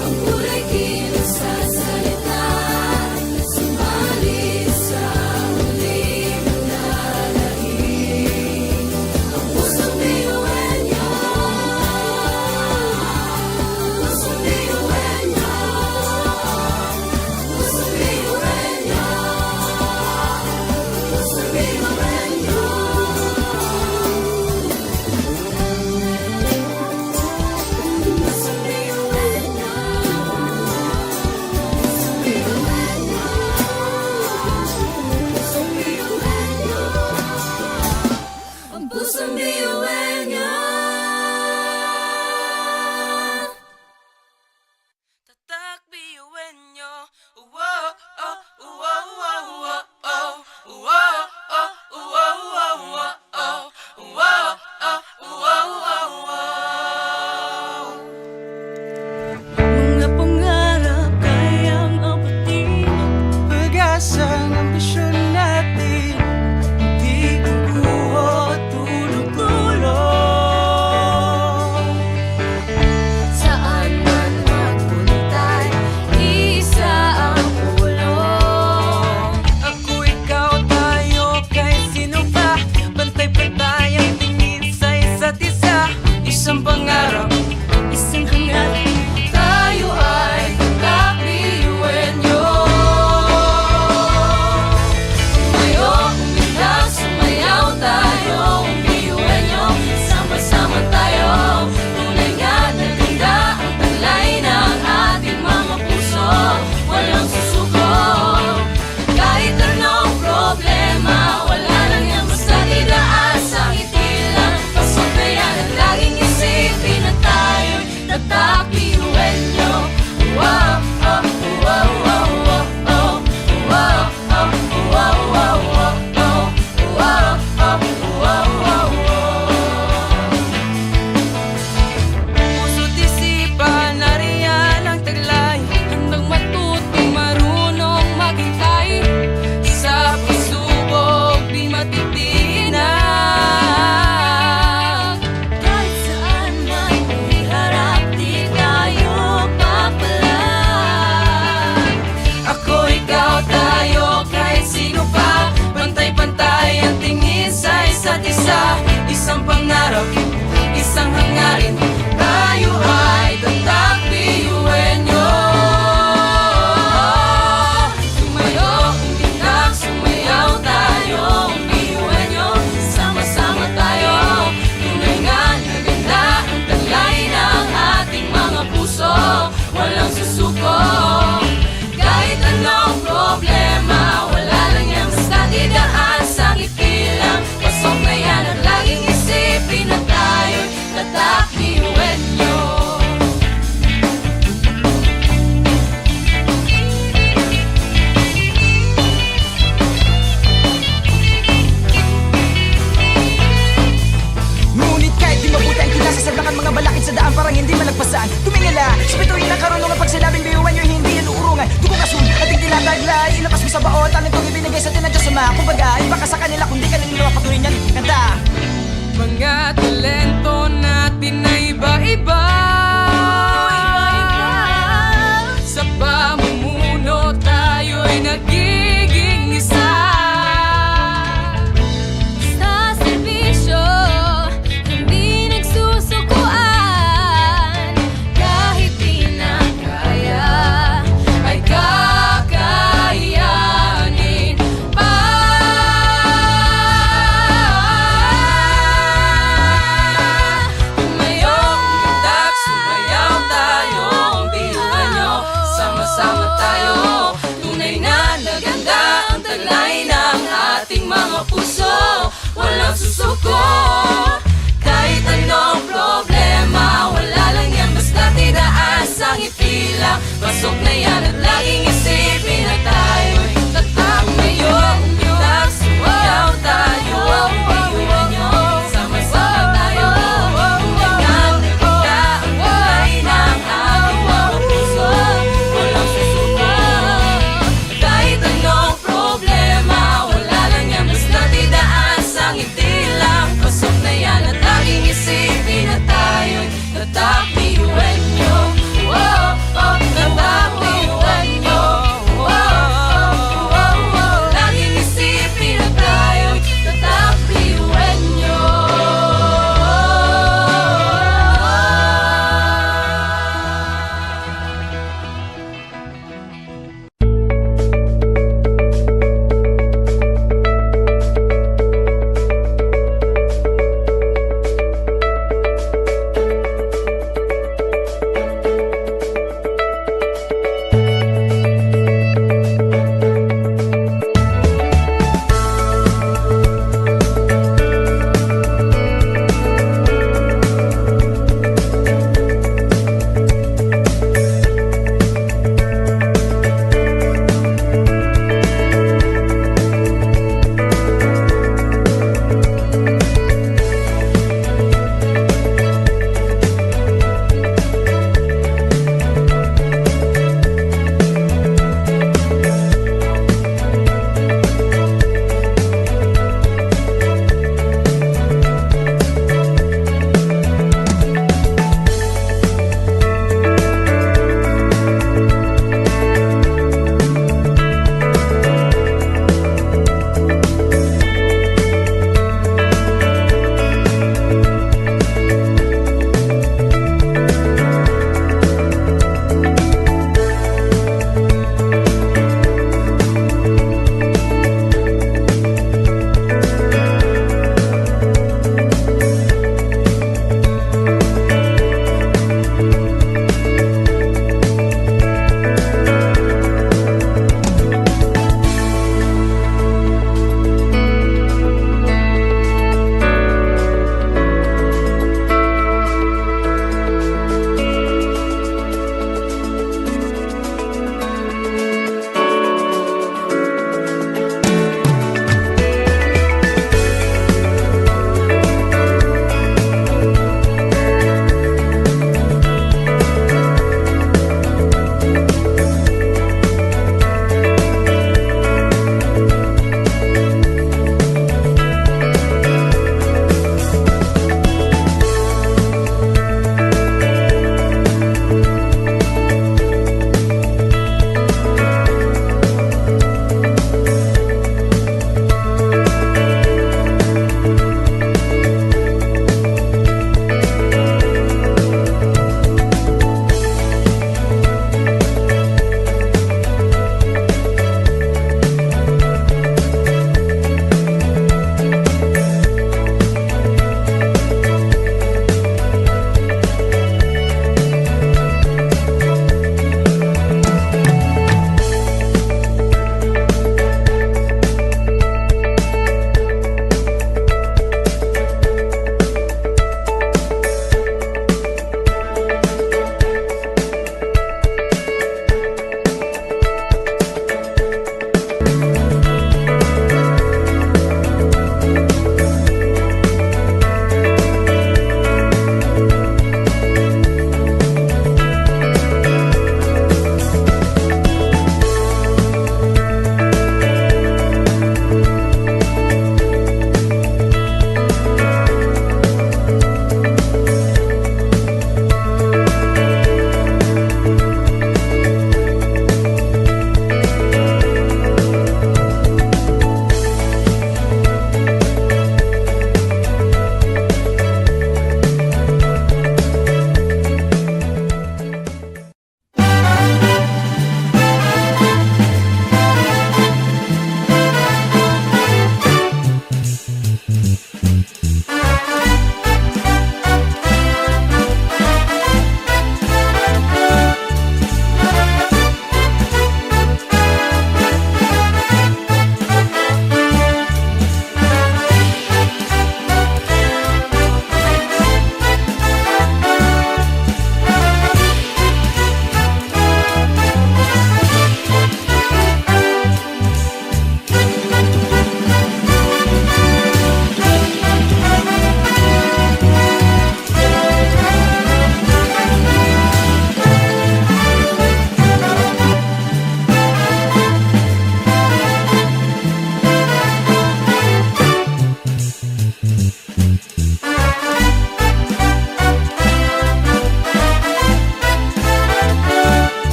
ang kulay kilos sa salita. Kumbaga, iba ka sa kanila, kung di ka naniniwala patuloy niyan, kanta. Mga talento natin na iba-iba. Sa pamumuno tayo'y nagiging isa. Sa serbisyo, hindi nagsusukuan. Kahit di na kaya, ay kakayanin pa. Tumayo, umundak, sumayaw tayo, ang biruan nyo. Sama-sama tayo, tunay na naganda ang taglay ng ating mga puso. Walang susuko, kahit anong problema, wala lang yan, basta tidaan sa ngiti lang. Pasok na yan at laging isipin na tayo'y tatak. Tumayo, umundak, sumayaw tayo, ang biruan nyo. Sama-sama tayo, umundak, naganda ang taglay ng ating mga puso. Walang susuko, kahit anong problema, wala lang yan, basta tidaan sa ngiti lang. Pasok na yan at laging isipin na tayo'y tatak, biruan nyo. Oh, oh, tatak, biruan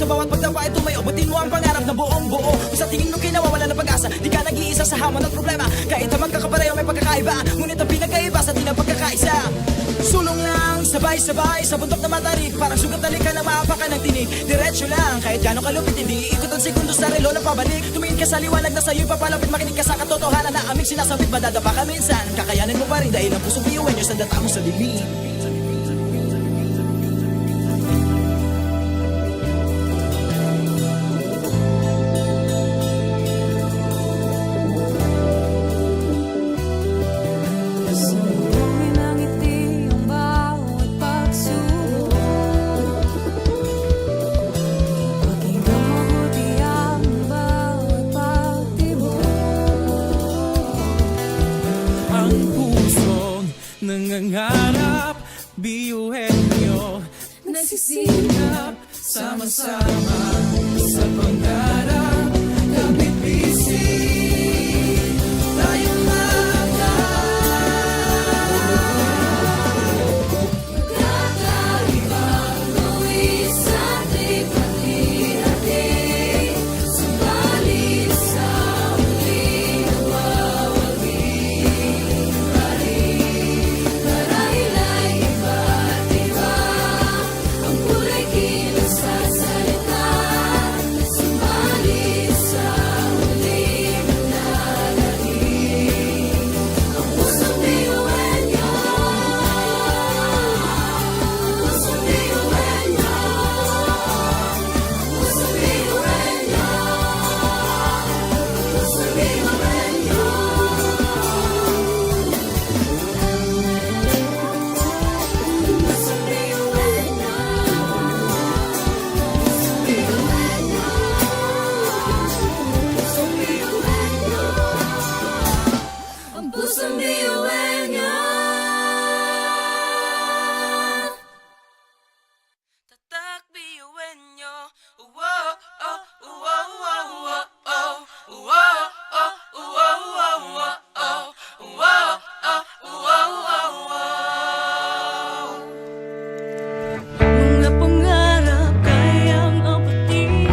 Sa bawat pagdapa, ito may abutin mo ang pangarap na buong buo. Kung sa tingin mo kinawawalan ng pag-asa, di ka nag-iisa sa hamon at problema. Kahit na magkakapareho, may pagkakaiba. Ngunit ang pinagkaiba sa atin ang pagkakaisa. Sulong lang, sabay-sabay, sa bundok na matarik. Parang sugat na likan na maapakan ng tinig. Diretso lang, kahit gaano kalupit, hindi iikot ang segundo sa relo na pabalik. Tumingin ka sa liwanag na sa'yo'y papalapit, makinig ka sa katotohanan na aming sinasabit. Madadapa ka minsan, kakayanin mo pa rin dahil ang pusong biyuhan niyo sa data mo sa dilim. Sa mundo may nangiti ang bawat pagsubok. Pakinggan mabuti ang bawat pagtibok. Ang pusong nangangarap, biyuhin niyo. Nagsisikap, sama-sama sa pangarap, kapipising tayong lahat. Kakaibang gawin sa ating paghihati, subalit sa huli, nawawagi pa rin. Marahil ay iba't iba ang kulay kinasasalita, subalit sa huli mananahimik ang pusong biyuhan niyo. Pusong biyuhan niyo. Pusong biyuhan niyo. Pusong biyuhan niyo. Ang pusong biyuhan niyo. Tatak biyuhan niyo. Uwo, oh, uwo, uwo, uwo, oh. Uwo, oh, uwo, uwo, uwo, oh. Uwo, oh, uwo, uwo, uwo. Mga pangarap kayang abutin.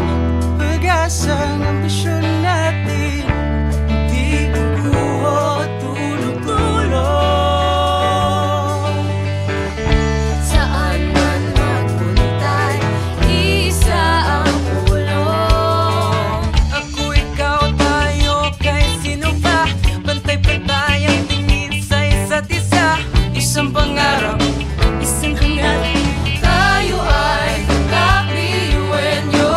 Pag-asang ambisyon natin. Di kukuha tulo-tulo. Saan man magpunta, isa ang ulo. Ako, ikaw, tayo, kahit sino pa. Pantay-pantay ang tingin sa isa't isa. Isang pangarap, isang hangarin. Tayo ay tatak biyuhan niyo.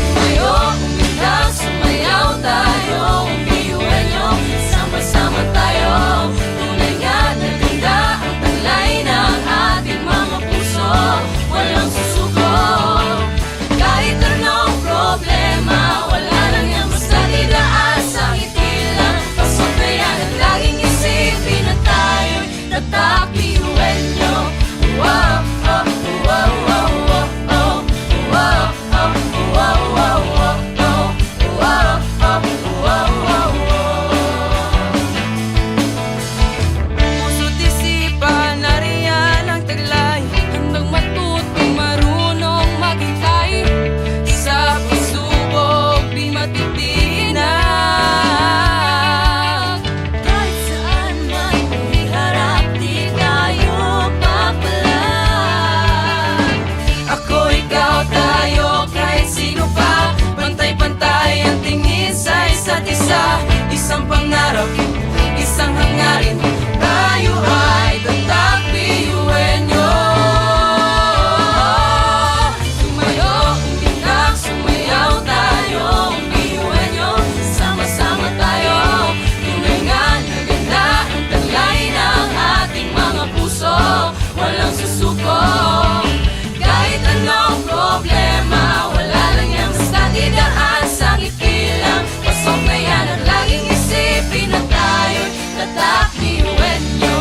Tumayo, kuminda, sumayaw tayo, biyuhan niyo. Sama-sama tayo, tunay nga na ganda ang taglay ng ating mga puso. Walang susuko, kahit anong problema, wala lang yan basta idaan sa ngiti lang. Pasok na yan at laging isipin na tayo'y tatak biyuhan niyo. Wow, oh, wow, wow, wow, oh. Wow, oh, wow, wow, wow, oh. Wow, oh, wow, wow, wow. Puso't isipan, nariyan ang taglay. Handang matuto, marunong maghintay. Sa pagsubok, di matitinag. Kahit saan man iharap, di tayo papalag. Ako, ikaw, tayo, kahit sino pa. Pantay-pantay ang tingin sa isa't isa. Isang pangarap, isang hangarin. Tayo ay tatak biyuhan niyo. Tumayo, umiyak, sumayaw tayo, biyuhan niyo. Sama-sama tayo, tunay nga na ganda ang taglay ng ating mga puso. Walang susuko, kahit anong problema, wala lang yan basta idaan sa ngiti lang. Pasok na yan at laging isipin na tayo'y tatak biyuhan niyo.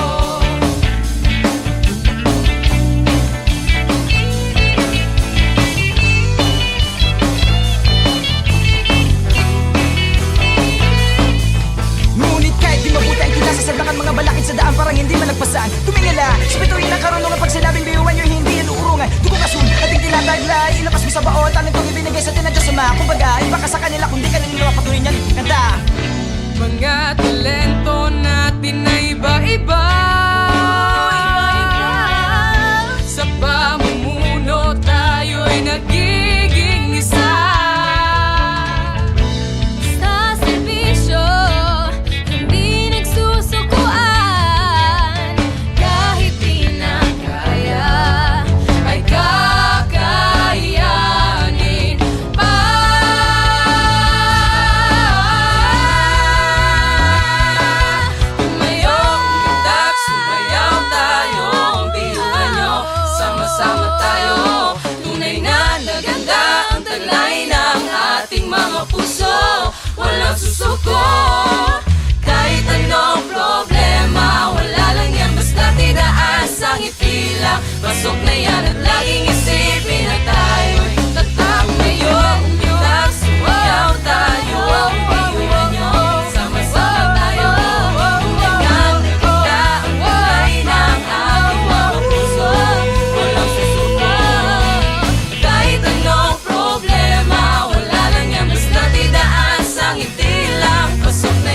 Ngunit kahit di mabuti ang kita, sasandakan mga balakid sa daan, parang hindi malagpasan. Tumingala sa bituin na karunungan, pag sinabing biyuhan niyo, hindi yan uurong. Dugong asul, ating tila taglay, ilabas mo sa baon, talentong ibinigay sa atin ng Diyos Ama. Kumbaga, ipaka sa kanila kung di ka naniniwala, patuloy niyan, kanta. Mga talento natin na iba-iba. Sa pamumuno tayo'y nagiging isa. Sa serbisyo, hindi nagsusukuan. Kahit di na kaya, ay kakayanin pa. Tumayo, umitak, sumayaw tayo, biruan nyo, sama-sama tayo. Tunay na naganda ang taglay ng ating mga puso. Walang susuko, kahit anong problema, wala lang yan, basta idaan sa ngiti lang. Pasok na yan at laging isipin na tayo'y tatak. Tumayo, umitak, sumayaw tayo, biruan nyo, sama-sama tayo. Tunay na naganda ang taglay ng ating mga puso. Walang susuko, kahit anong problema, wala lang yan, basta idaan sa ngiti lang. Pasok na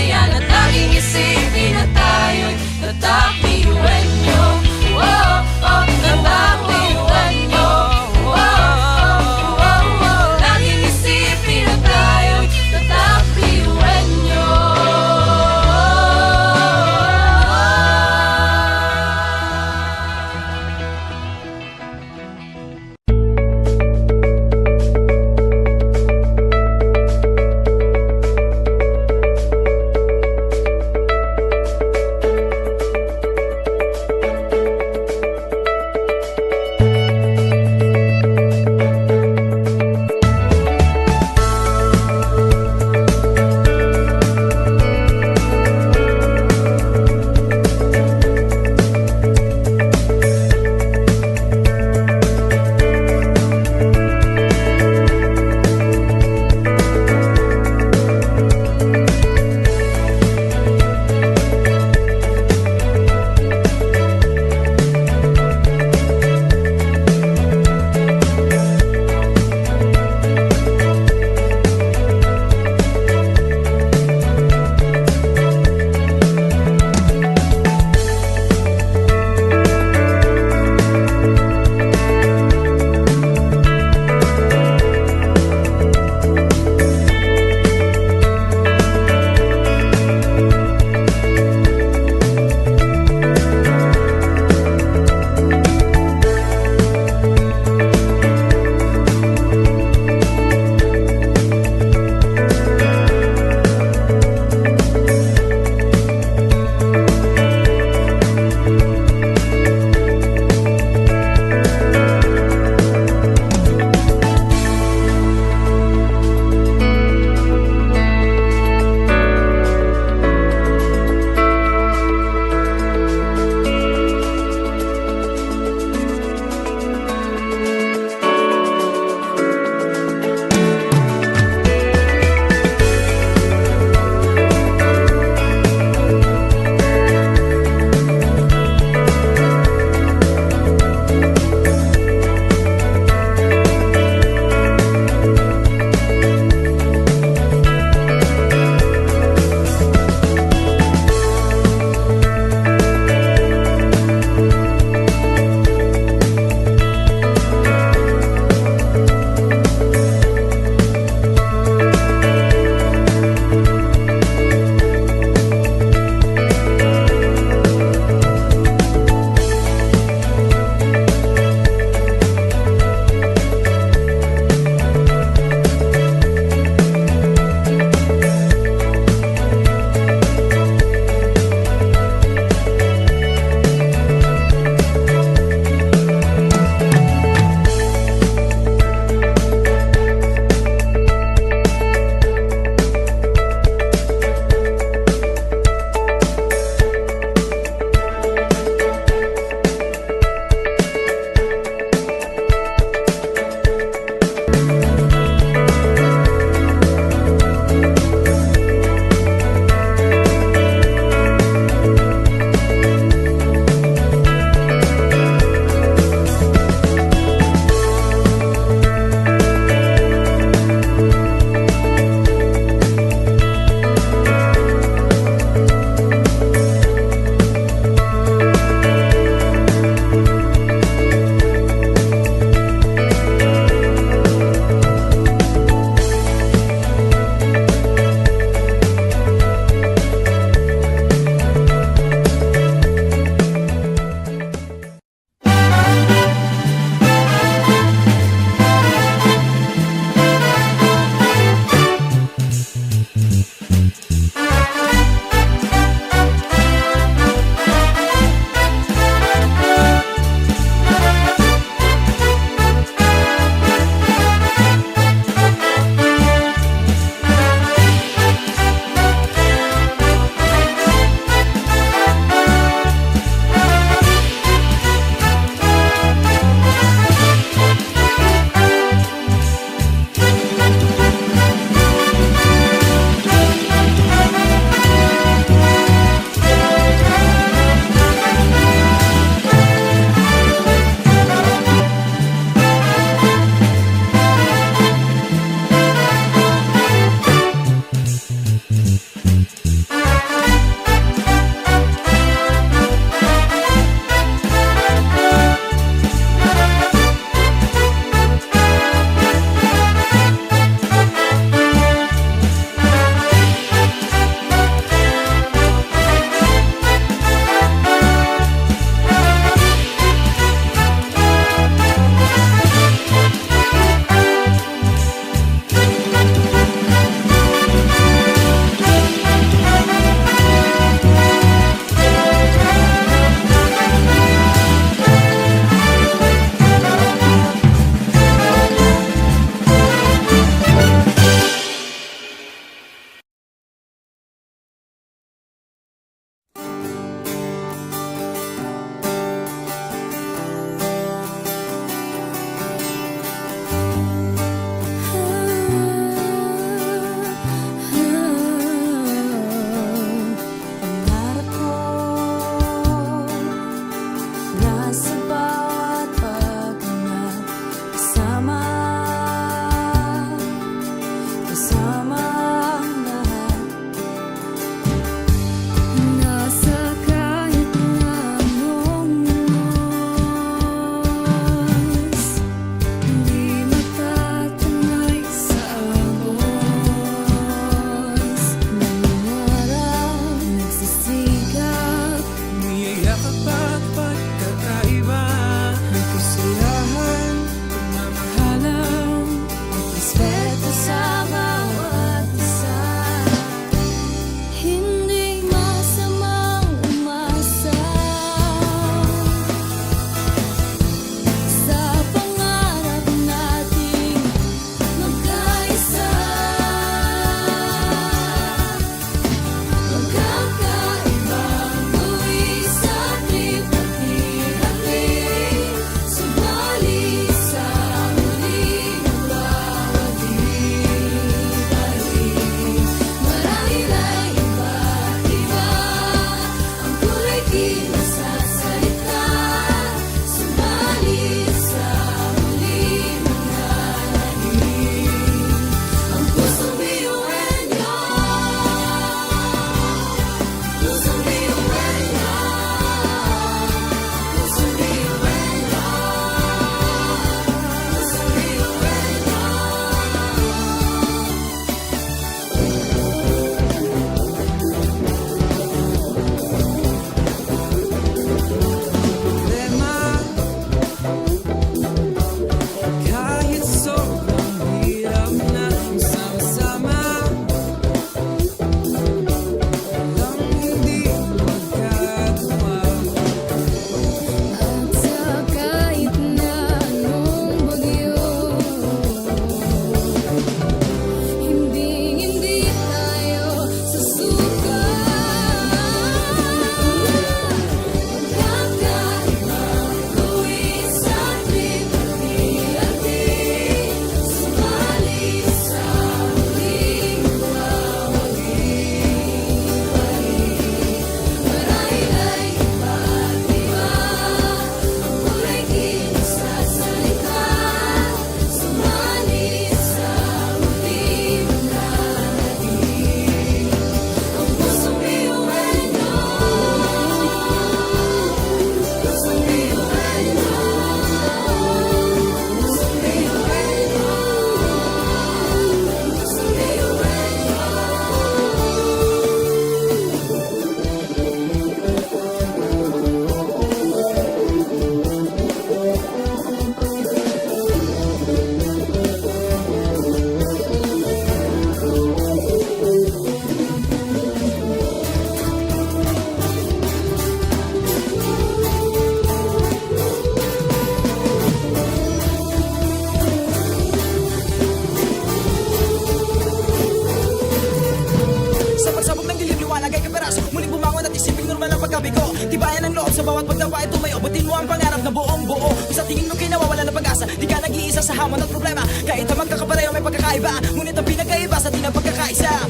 Pagkabigo, tibayan ang loob sa bawat pagdapa, ito may abutin mo ang pangarap na buong buo. Kung sa tingin mo kinawawalan ng pag-asa, di ka nag-iisa sa hamon at problema. Kahit na magkakapareho, may pagkakaiba. Ngunit ang pinagkaiba sa atin ang pagkakaisa.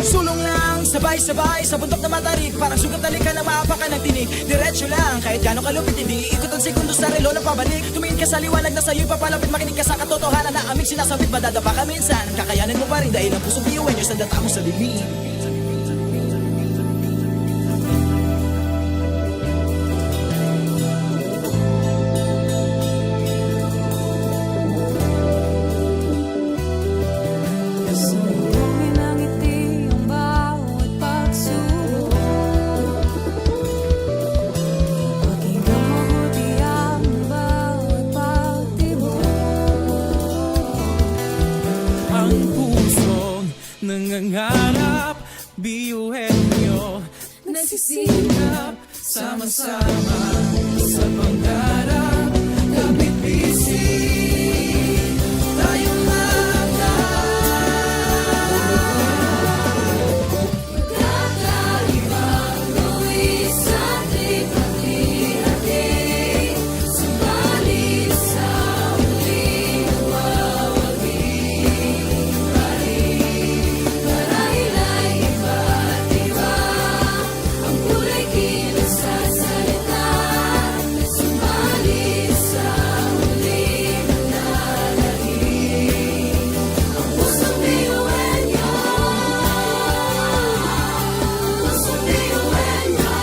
Sulong lang, sabay-sabay, sa bundok na matarik. Parang sugat na likan na maapakan ng tinig. Diretso lang, kahit gaano kalupit, hindi iikot ang segundo sa relo na pabalik. Tumingin ka sa liwanag na sa'yo'y papalapit, makinig ka sa katotohanan na aming sinasambit, madadapa ka minsan. Kakayanin mo pa rin dahil ang pusong biyuhan niyo sa data mo sa dilim. Pasalubungin ng ngiti ang bawat pagsubok. Pakinggan mabuti ang bawat pagtibok. Ang pusong nangangarap, biyuhin niyo. Nagsisikap, sama-sama sa pangarap. Kapit-pising tayong lahat. Magkakaibang luwi sa tripatihati. Subalit sa huli, nawawagi pa rin. Marahil ay iba't iba ang kulay kinasasalita, subalit sa huli mananahimik ang pusong biyuhan niyo. Pusong biyuhan niyo.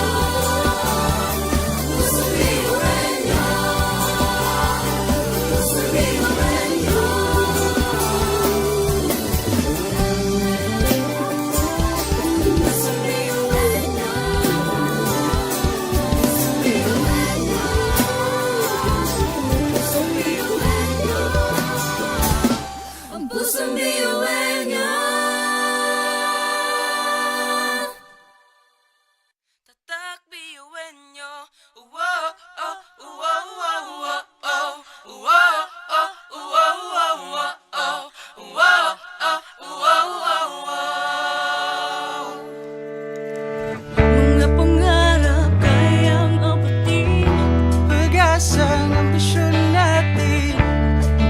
Pusong biyuhan niyo. Pusong biyuhan niyo. Ang pusong biyuhan niya. Tatak biyuhan niya. Uwa, ah, uwa, uwa, uwa, oh. Uwa, ah, uwa, uwa, uwa, oh. Uwa, ah, uwa, uwa, uwa, oh. Mga pangarap kayang abutin. Pag-asang ambisyon natin,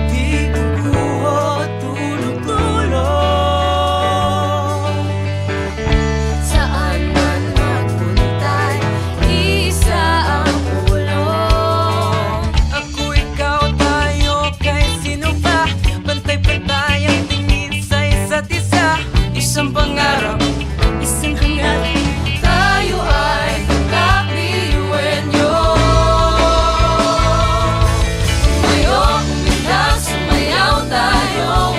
di guguho, tulong-tulong. Saan man magpunta, isa ang ulo. Ako, ikaw, tayo, kahit sino pa. Pantay-pantay ang tingin sa isa't isa. Isang pangarap, isang hangarin. Tayo ay tatak ni Uwenyo. Tumayo, umilag, sumayaw tayo,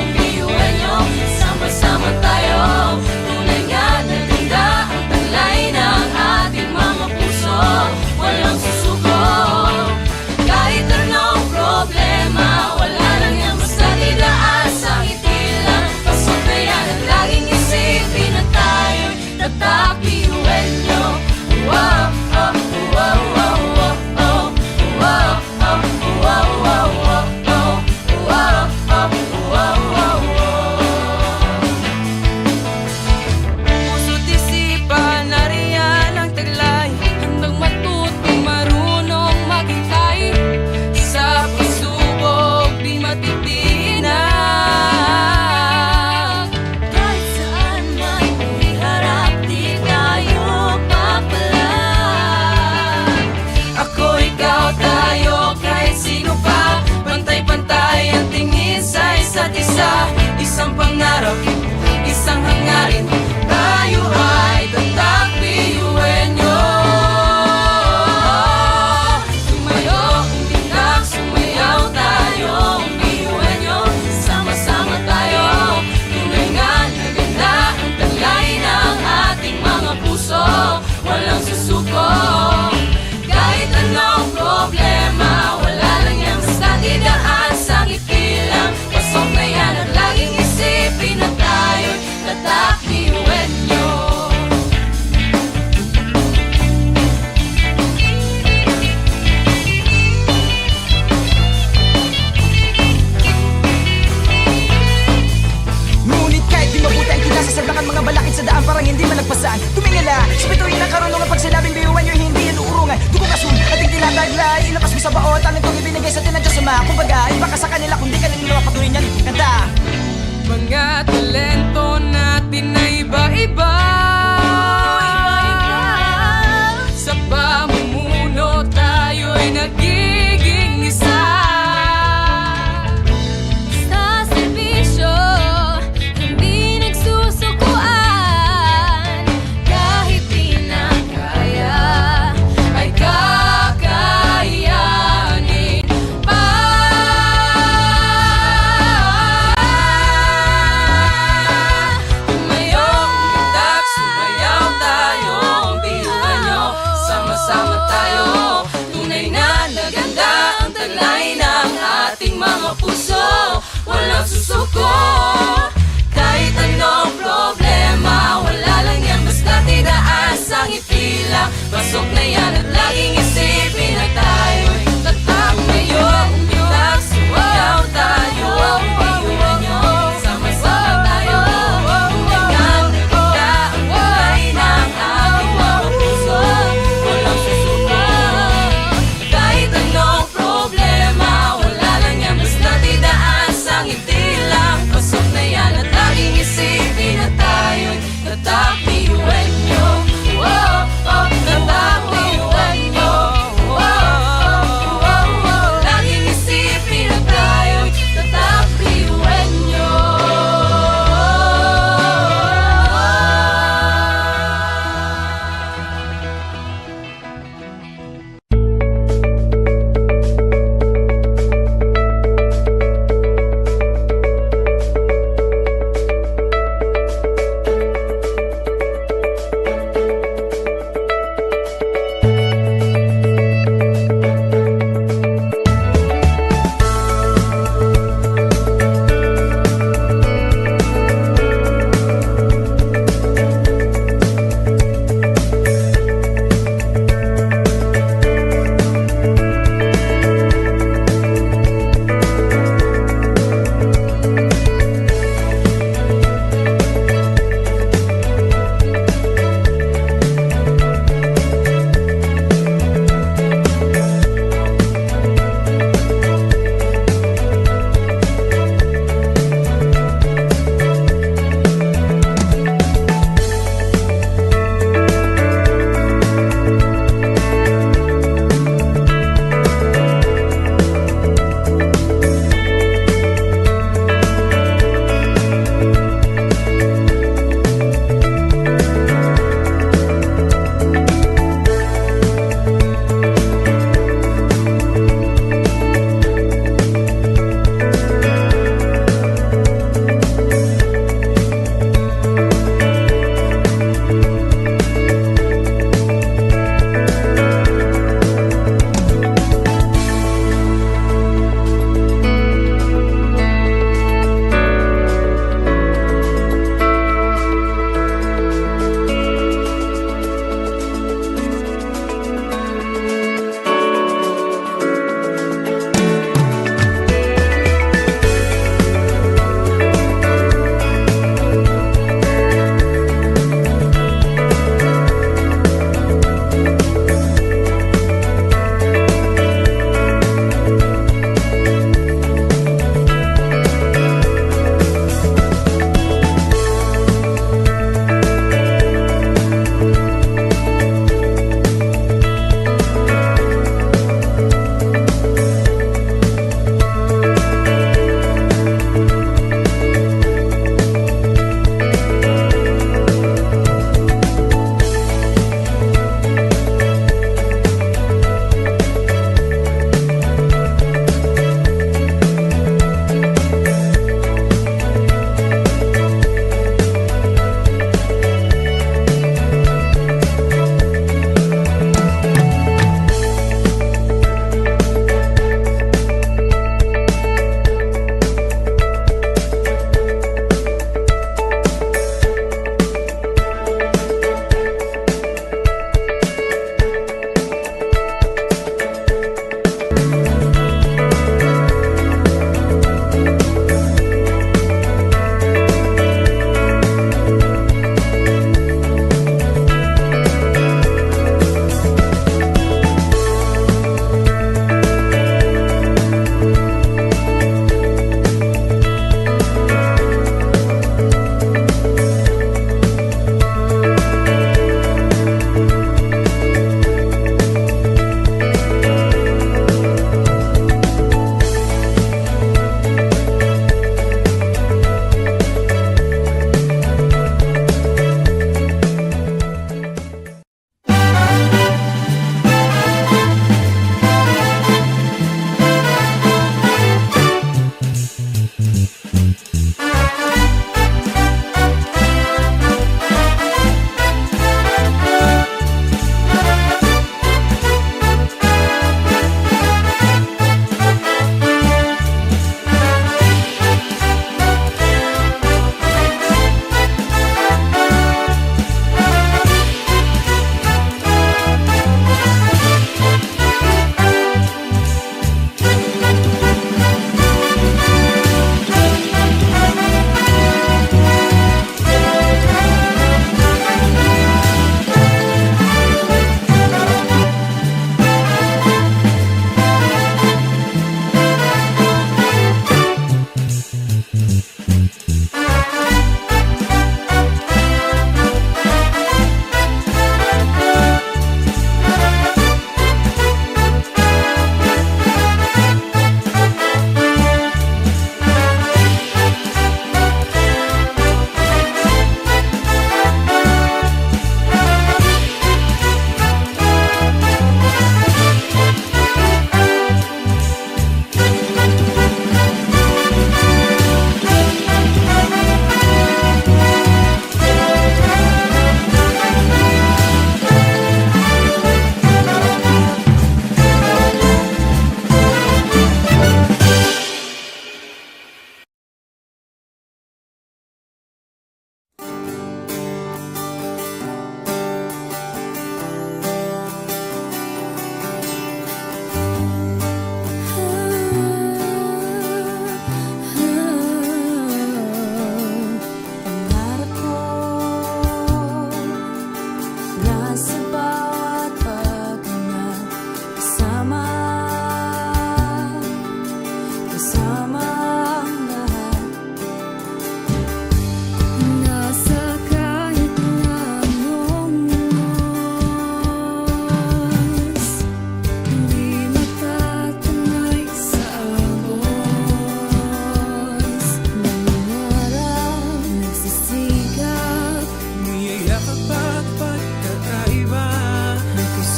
Uwenyo. Sama-sama tayo. Tunay nga na ganda ang taglay ng ating mga puso. Walang susuko. Kahit anong problema, wala lang yan basta idaan sa ngiti lang. Pasabayan at laging isipin na tayo'y tatak ni Uwenyo. Wow, oh, wow, wow, wow, oh. Wow, oh, wow, wow, wow, oh. Wow, oh, wow, wow, wow, oh. Puso't isipan, nariyan ang taglay. Handang matuto, marunong maghintay. Sa pagsubok, di matitinag. Kahit saan man iharap, di tayo papalag. Ako, ikaw, tayo, kahit sino pa. Pantay-pantay ang tingin sa isa't isa. Isang pangarap, isang hangarin. Tayo ay tatak, Uwenyo. Tumayo, umilag, sumayaw tayo, Uwenyo. Sama-sama tayo. Tunay nga na ganda ang taglay ng ating mga puso. Walang susuko. Kahit anong problema, wala lang yan basta idaan sa ngiti lang. Pasok na yan at laging isipin na tayo'y tatak ni Uwenyo. Ngunit kahit di mabuti ang kinasasagdakan, mga balakid sa daan parang hindi malagpasan. Tumingala sa bituin na karunungan, pag sinabing biyuhan, Kumbaga, ipaka sa kanila kung di ka nagluwa patuloy niyan. Ganda! Mga talento natin na iba-iba. Sa pamumuno tayo'y nagiging isa. Sa serbisyo, hindi nagsusukuan. Kahit di na kaya, ay kakayanin pa. Tumayo, umitak, sumayaw tayo, biruan nyo, sama-sama tayo. Tunay na naganda ang taglay ng ating mga puso. Walang susuko, kahit anong problema, wala lang yan, basta idaan sa ngiti lang. Pasok na yan at laging isipin na tayo'y tatak. Tumayo, umitak, sumayaw tayo, biruan nyo, sama-sama tayo. Tunay na naganda ang taglay ng ating mga puso. Walang susuko, kahit anong problema, wala lang yan, basta idaan sa ngiti lang. Pasok na yan at laging isipin na tayo'y tatak, biruan nyo. Oh, oh, tatak, biruan nyo.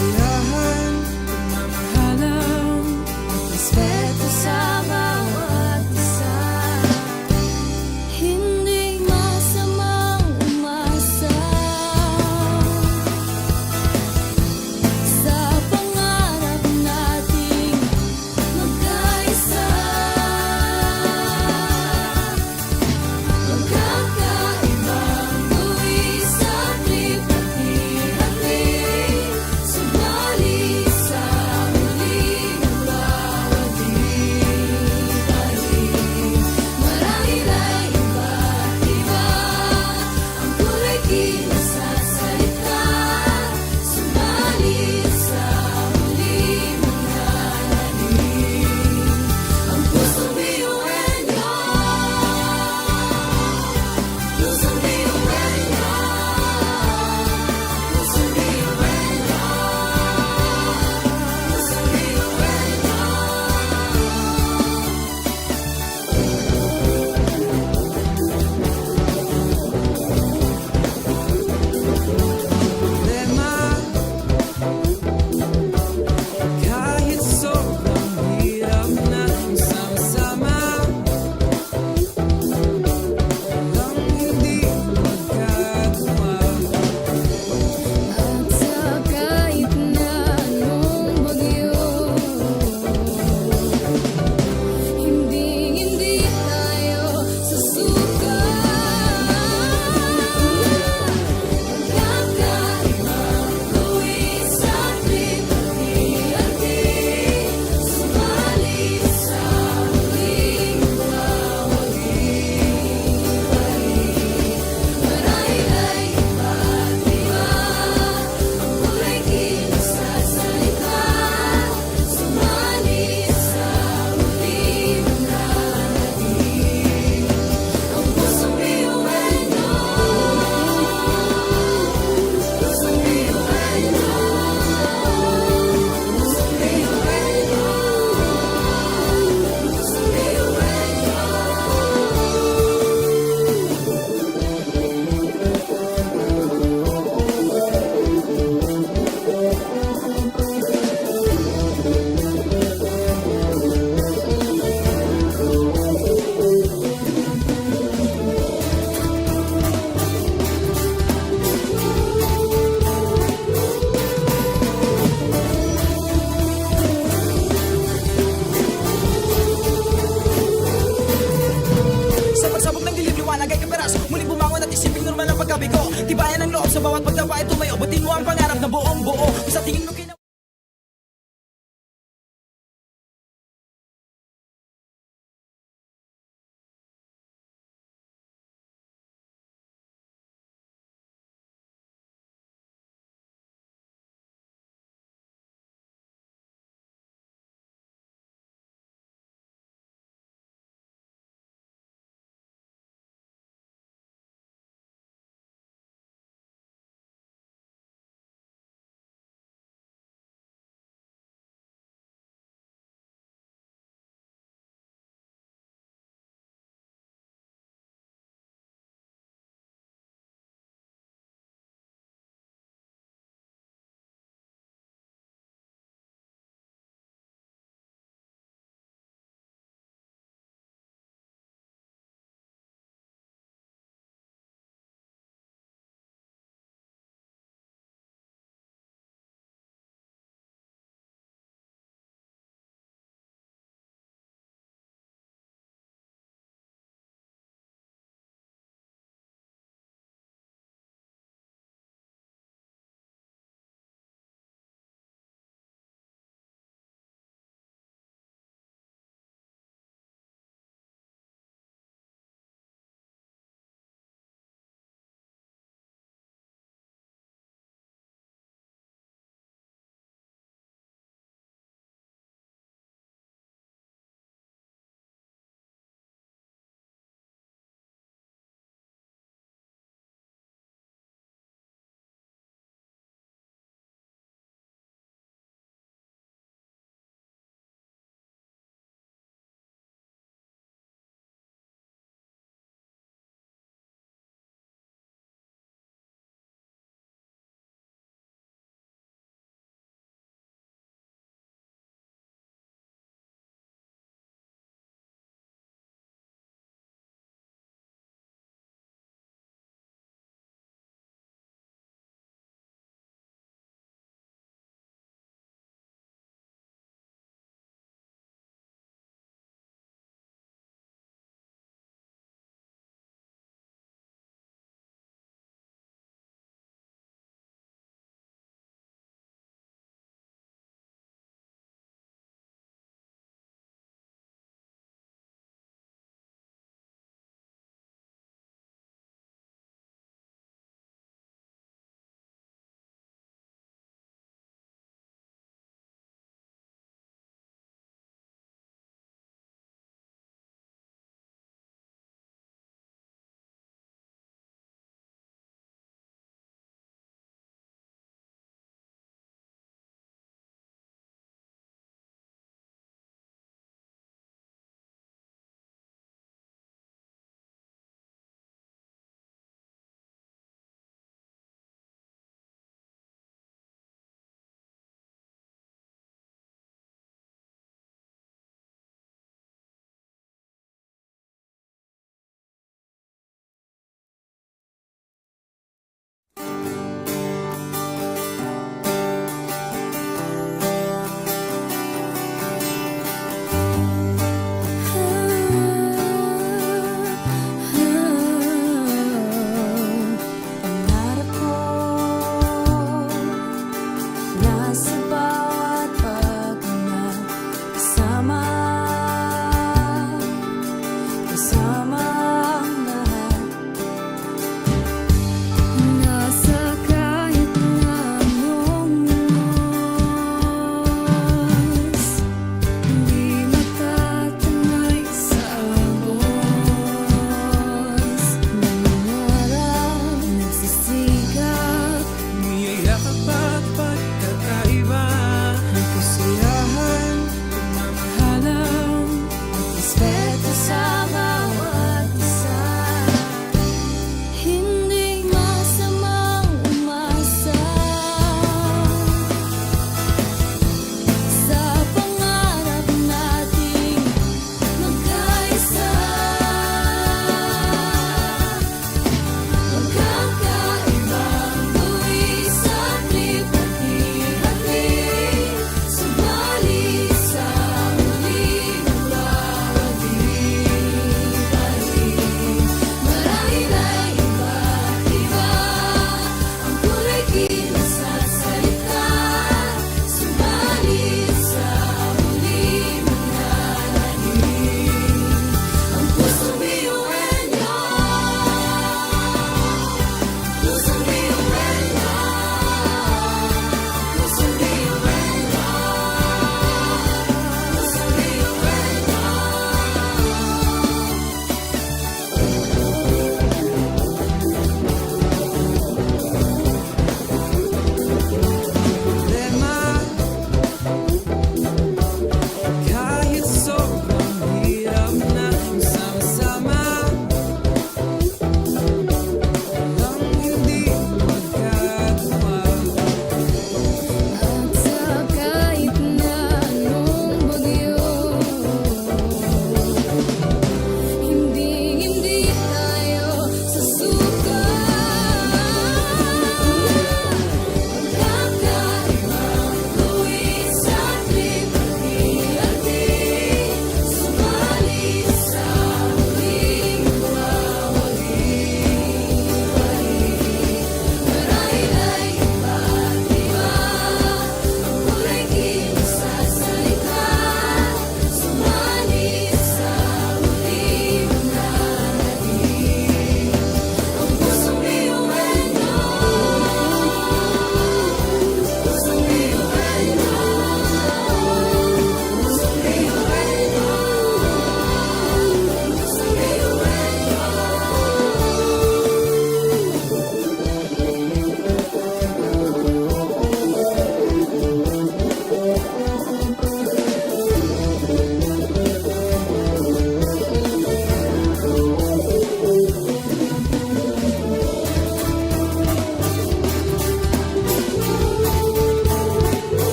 Kaibahan, pagmamahalang, respeto sa bawat isa. Hindi masamang umasa sa pangarap nating magkaisa. Magkakaibang buwis sa tripartite, subalit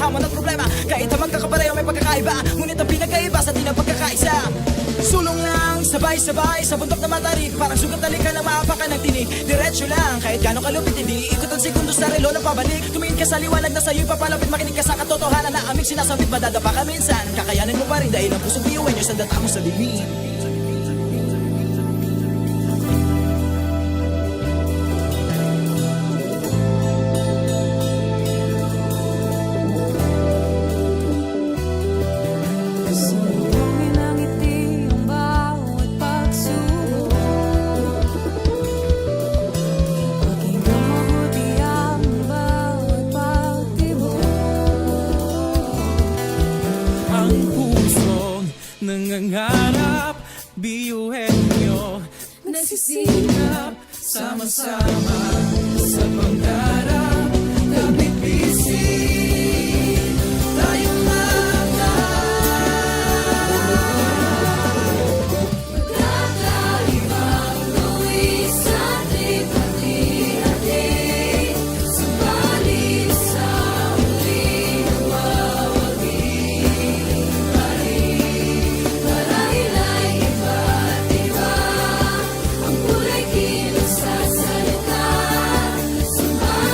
Hamon at problema, kahit na magkakapareho, may pagkakaiba. Ngunit ang pinagkaiba sa atin ang pagkakaisa. Sulong lang, sabay-sabay, sa bundok na matarik. Parang sugat na likan na maapakan ng tinik. Diretso lang, kahit gaano kalupit, hindi ikot ang segundo sa relo na pabalik. Tumingin ka sa liwanag na sa'yo'y papalapit, makinig ka sa katotohanan na aming sinasambit. Madadapa ka minsan, kakayanin mo pa rin dahil ang pusong biyuhan niyo sa data mo sa bibig. Sa bituin ng ngiti ang bawat pagsubok. Pakinggan mabuti ang bawat pagtibok. Ang pusong nangangarap, biyuhin niyo. Nagsisikap, sama-sama sa pangarap. Kapit-pising, tayong mga magkakaibang luwi sa ating pati-hati. Subalit sa huli, nawawagi pa rin. Marahil ay iba't iba ang kulay kilos sa salita. Subalit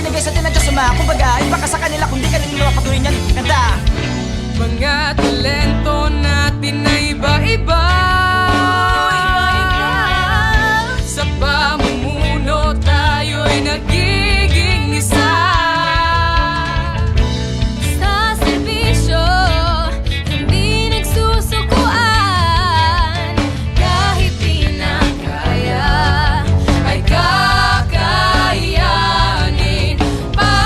Binigay sa atin ng Diyos, mga kumbaga, ipaka sa kanila kung di ka naniniwala patuloy niyan. Ganda! Mga talento natin na iba-iba. Sa pamumuno tayo'y nagiging isa. Sa serbisyo, hindi nagsusukuan. Kahit di na kaya, ay kakayanin pa.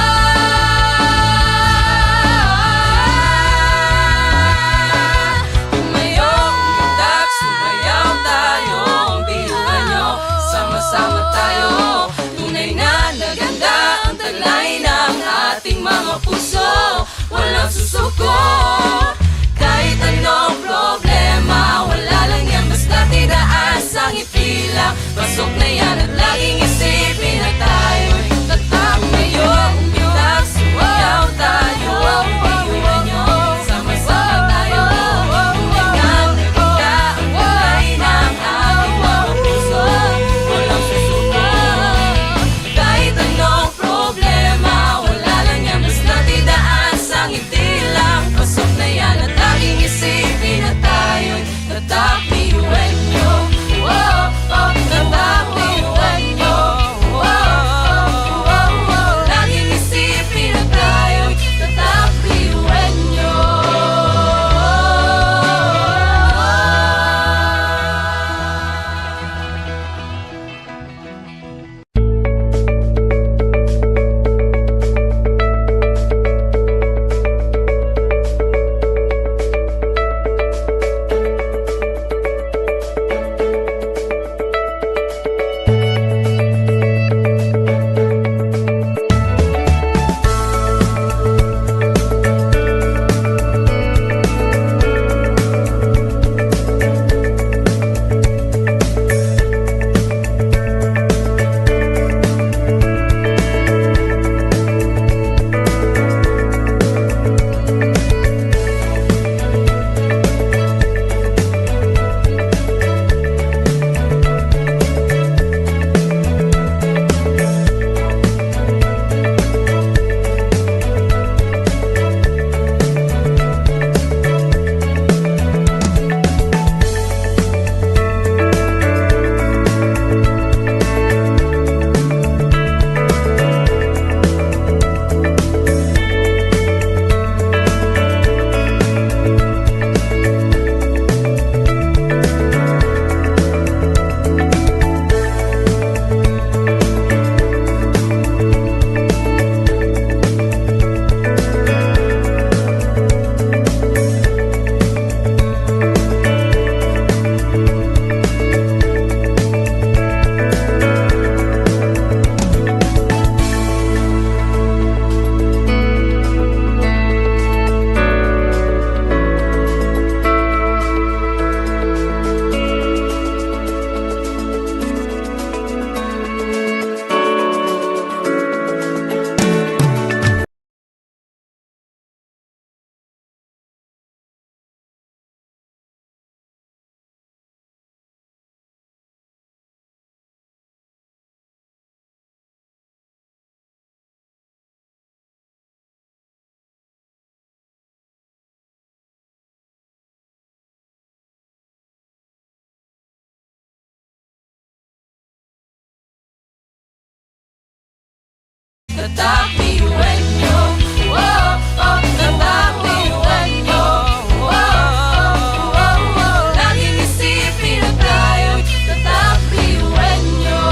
Tumayo, umitak, sumayaw tayo, biruan nyo, sama-sama tayo. Tunay na naganda ang taglay ng ating mga puso. Walang susuko, kahit anong problema, wala lang yan, basta tidaan sa ngiti lang. Pasok na yan at laging isipin na tayo'y tatak. Ngayon, umitak, sumayaw tayo, biruan nyo, sama-sama tayo. Umitak, umitak, ang taglay ng ating mga puso. Walang susuko, kahit anong problema, wala lang yan, basta tidaan sa ngiti lang. Pasok na yan at laging isipin na tayo'y tatak, biruan nyo. Oh, oh, tatak, biruan nyo. Oh, oh, oh, oh. Laging isipin na tayo'y tatak, biruan nyo. Tatak, biruan nyo. Oh, oh, tatak, biruan nyo. Oh, oh, oh, oh, oh. Laging isipin na tayo'y tatak, biruan nyo.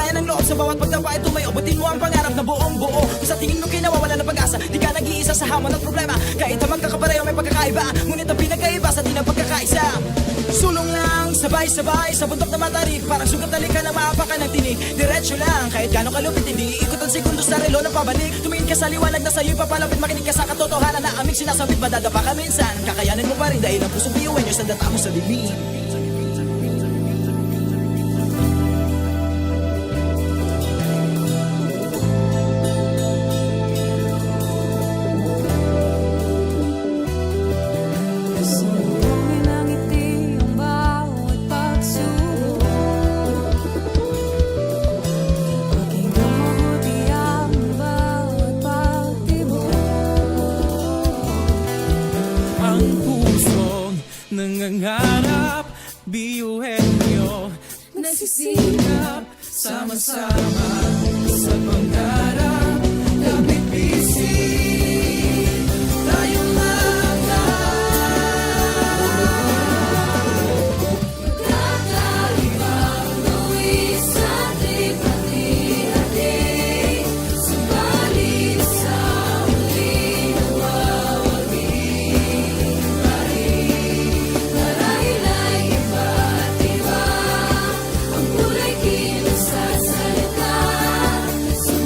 Kaya ng loob sa bawat pagdapa, ito may abutin mo ang pangarap na buong buo. Kung sa tingin mo kinawawalan ng pag-asa, di ka nag-iisa sa hamon at problema. Kahit ang magkakapareho may pagkakaiba, ngunit ang pinagkaiba sa atin ang pagkakaisa. Sulong lang, sabay-sabay, sa bundok na matarik. Parang sugat na likan na maapakan ng tinig. Diretso lang, kahit gaano kalupit, hindi iikot ang segundo sa relo ng pabalik. Tumingin ka sa liwanag na sa'yo'y papalapit, makinig ka sa katotohanan na aming sinasabit, madadapa ka minsan. Kakayanin mo pa rin dahil ang pusong biyuhan niyo sa data mo sa dilim. Sa lubong ng ngiti ang bawat pagsubok. Pakinggan mabuti ang bawat pagtibok. Ang pusong nangangarap, biyuhin niyo. Nagsisikap, sama-sama sa pangarap, kapit-pising, tayong lahat. Magkakaibang gawin sa ating pati-hati, subalit sa huling nagwawagi pa rin. Marahil ay iba't iba ang kulay kinasasalitan, subalit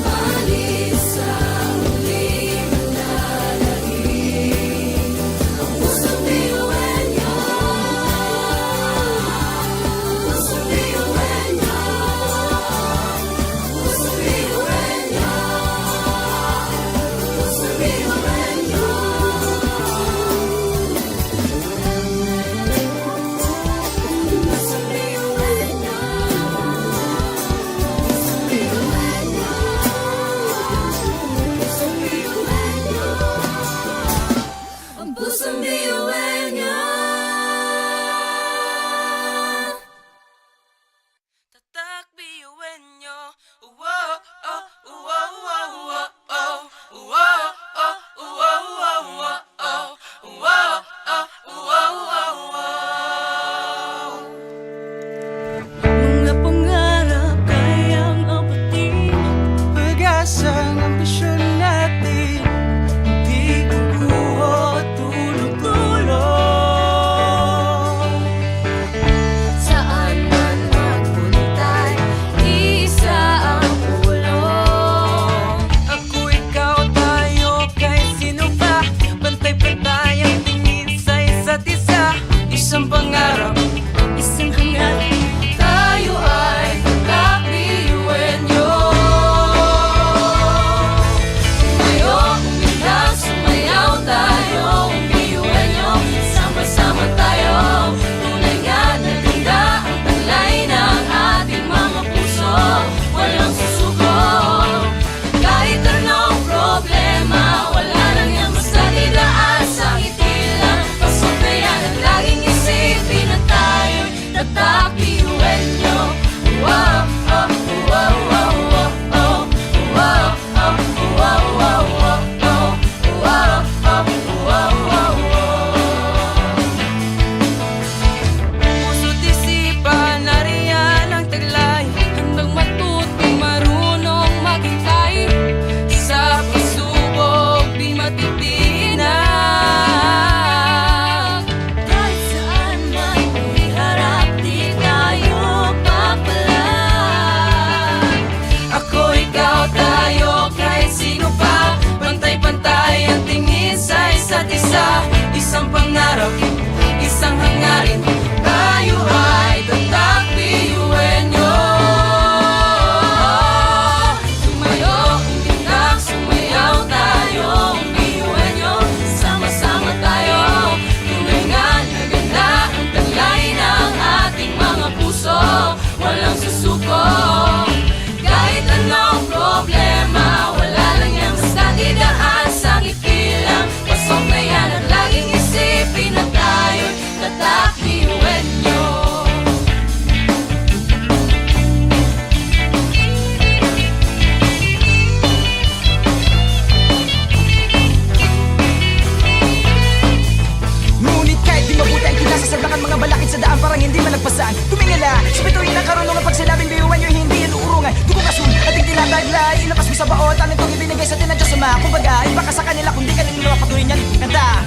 Sa baotan nitong ibinigay sa atin ng Diyos Ama, kumbaga, iba ka sa kanila, kundi kanino patuloy niyan kanta.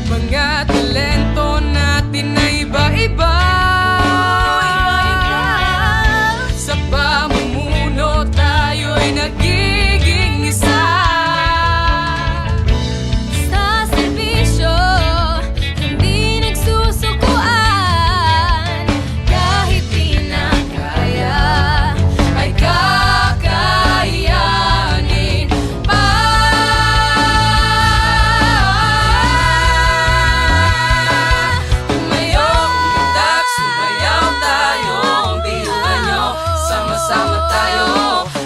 Mga talento natin na iba-iba. Sa pamumuno tayo'y nagiging isa. Sa serbisyo, hindi nagsusukuan. Kahit di na kaya, ay kakayanin pa. Tumayo, umundak, sumayaw tayo, ang biruan nyo. Sama-sama tayo,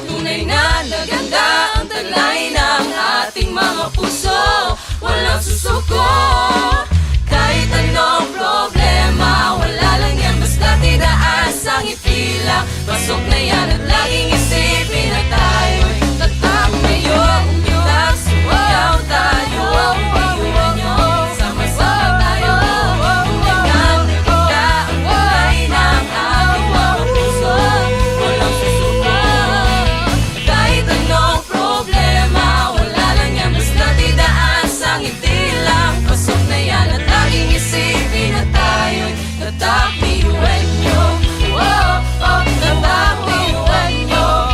tunay na naganda ang taglay ng ating mga puso. Walang susuko, kahit anong problema, wala lang yan, basta tidaan sa ngiti lang. Pasok na yan at laging isipin na tayo'y tatak, tumayo, umundak, sumayaw tayo, ang biruan nyo. Sama-sama tayo, tunay na naganda ang taglay ng ating mga puso. Walang susuko, kahit anong problema, wala lang yan, basta tidaan sa ngiti lang. Pasok na yan at laging isipin na tayo'y tatak, biruan nyo. Oh, oh, tatak, biruan nyo.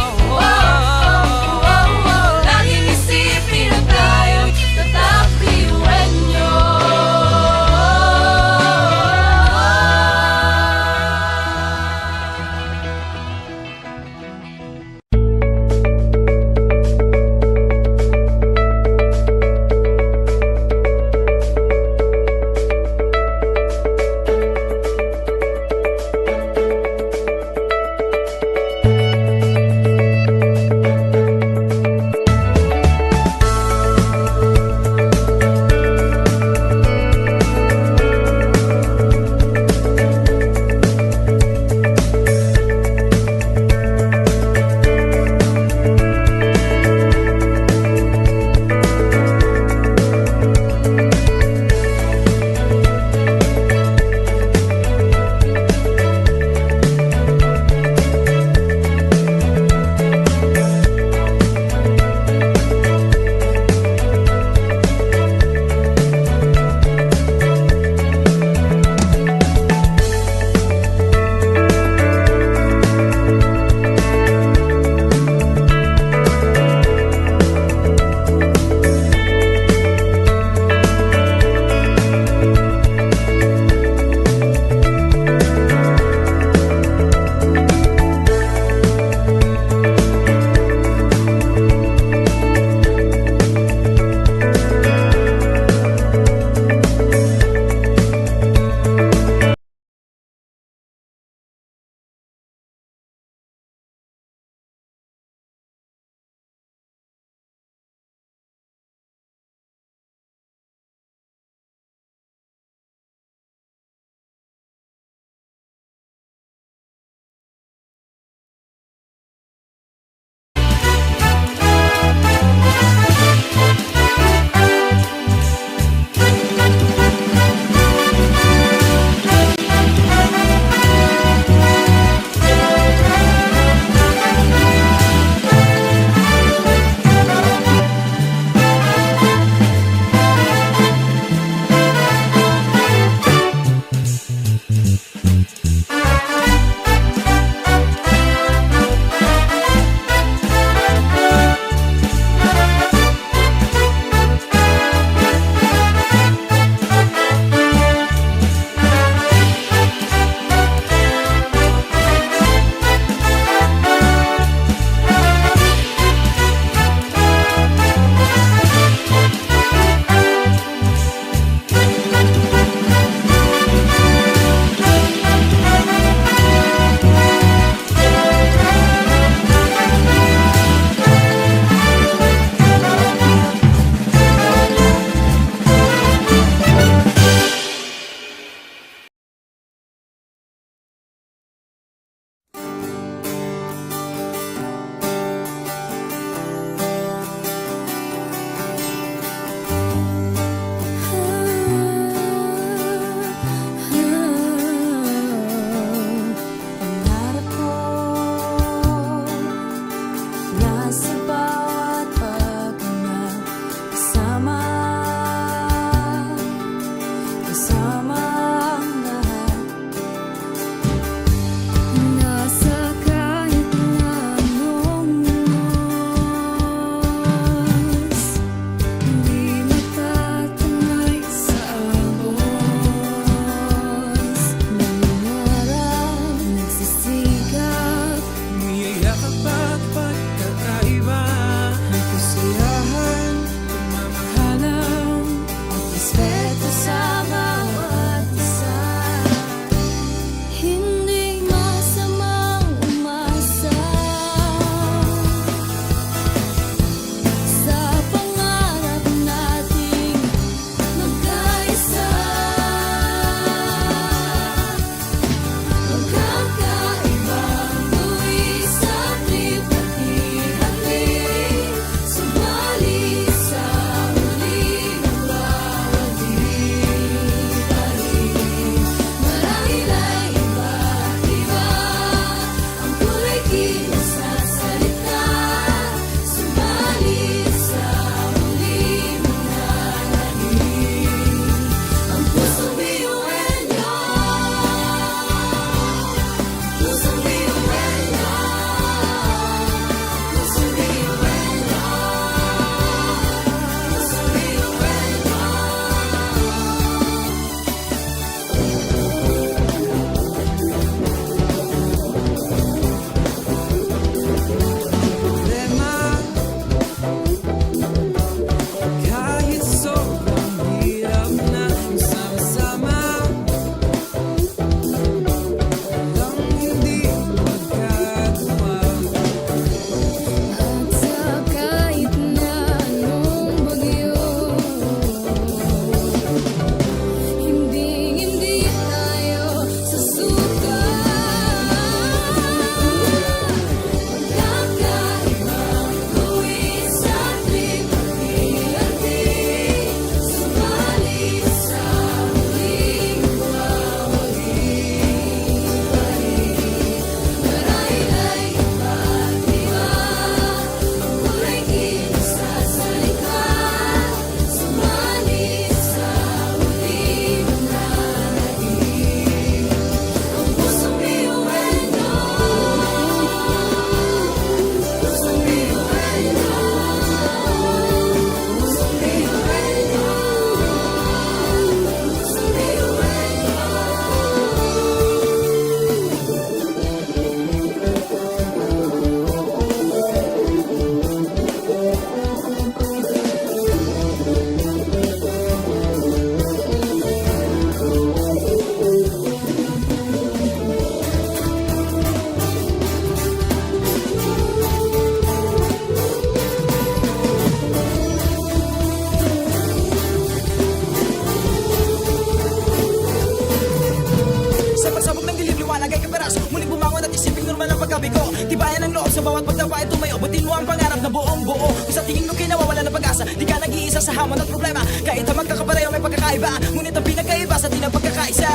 Din mo ang pangarap na buong buo. Kung sa tingin mo kinawawala ng pag-asa, di ka nag-iisa sa hamon at problema. Kahit ang magkakapareho may pagkakaiba, ngunit ang pinagkaiba sa atin ang pagkakaisa.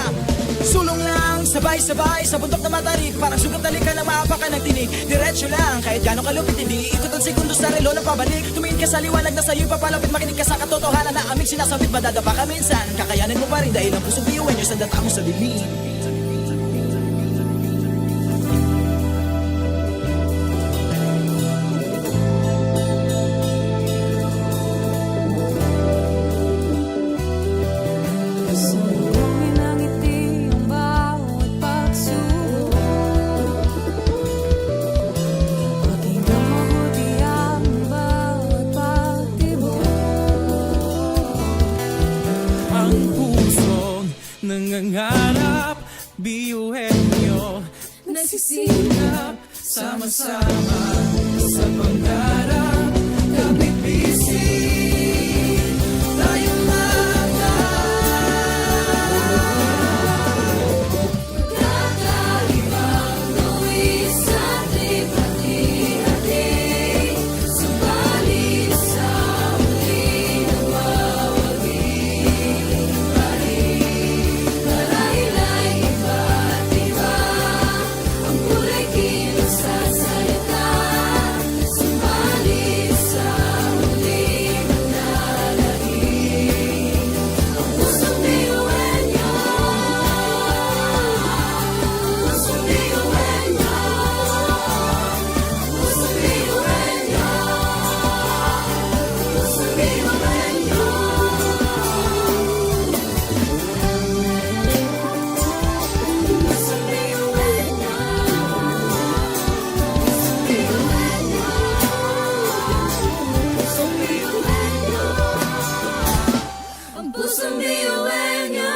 Sulong lang, sabay-sabay, sa bundok na matarik. Parang sugat na likan ang maapakan ng tinig. Diretso lang, kahit gaano kalupit, hindi iikot ang segundo sa relo na pabalik. Tumingin ka sa liwanag na sa'yo'y papalapit, makinig ka sa katotohanan na aming sinasambit, madadapa ka minsan. Kakayanin mo pa rin dahil ang pusong biyuhan niyo sa data mo sa dilim. Sa loob ng ngiti ang bawat pagsubok. Pakinggan mabuti ang bawat pagtibok. Ang pusong nangangarap, biyuhin niyo. Nagsisikap, sama-sama sa pangarap, kapipisin tayong lahat. Kakaibang luwi sa tripati-ati, subalit sa huli nagwawagi pa rin. Kalaylay iba't iba. Ang kulay kilos sa salita, subalit sa huli manlalahim. Ang pusong biyuhan niyo, ang pusong biyuhan niyo, ang pusong biyuhan niyo, ang pusong biyuhan niyo. Ang pusong biyuhan niya.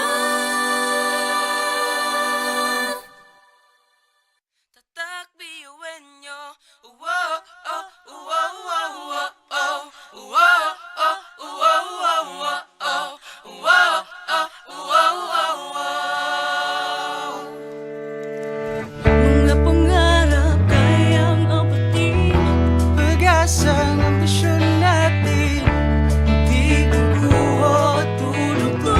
Tatak biyuhan niya. Uwa, ah, uwa, uwa, uwa, oh. Uwa, ah, uwa, uwa, uwa, oh. Uwa, ah, uwa, uwa, uwa. Mga pangarap kayang abutin, pag-asang ambisyon natin, di kukuha tulog-tulog.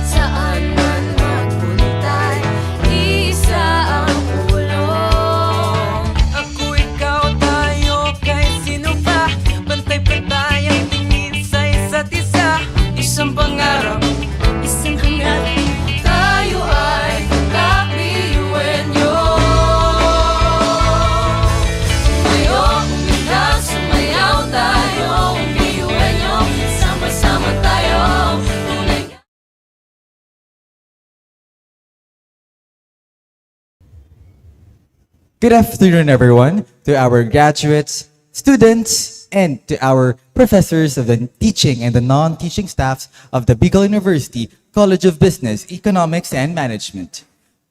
Saan man magpunta, isa ang ulo. Ako, ikaw, tayo, kahit sino pa. Pantay-pantay ang tingin sa isa't isa. Isang pangarap, isang hangarin. Tayo ay tatak biyuhan niyo. Tumayo, umiyak, sumayaw tayo, biyuhan niyo. Sama-sama tayo, tunay. Good afternoon, everyone, to our graduates, students, and to our professors of the teaching and the non-teaching staffs of the Bicol University College of Business, Economics, and Management.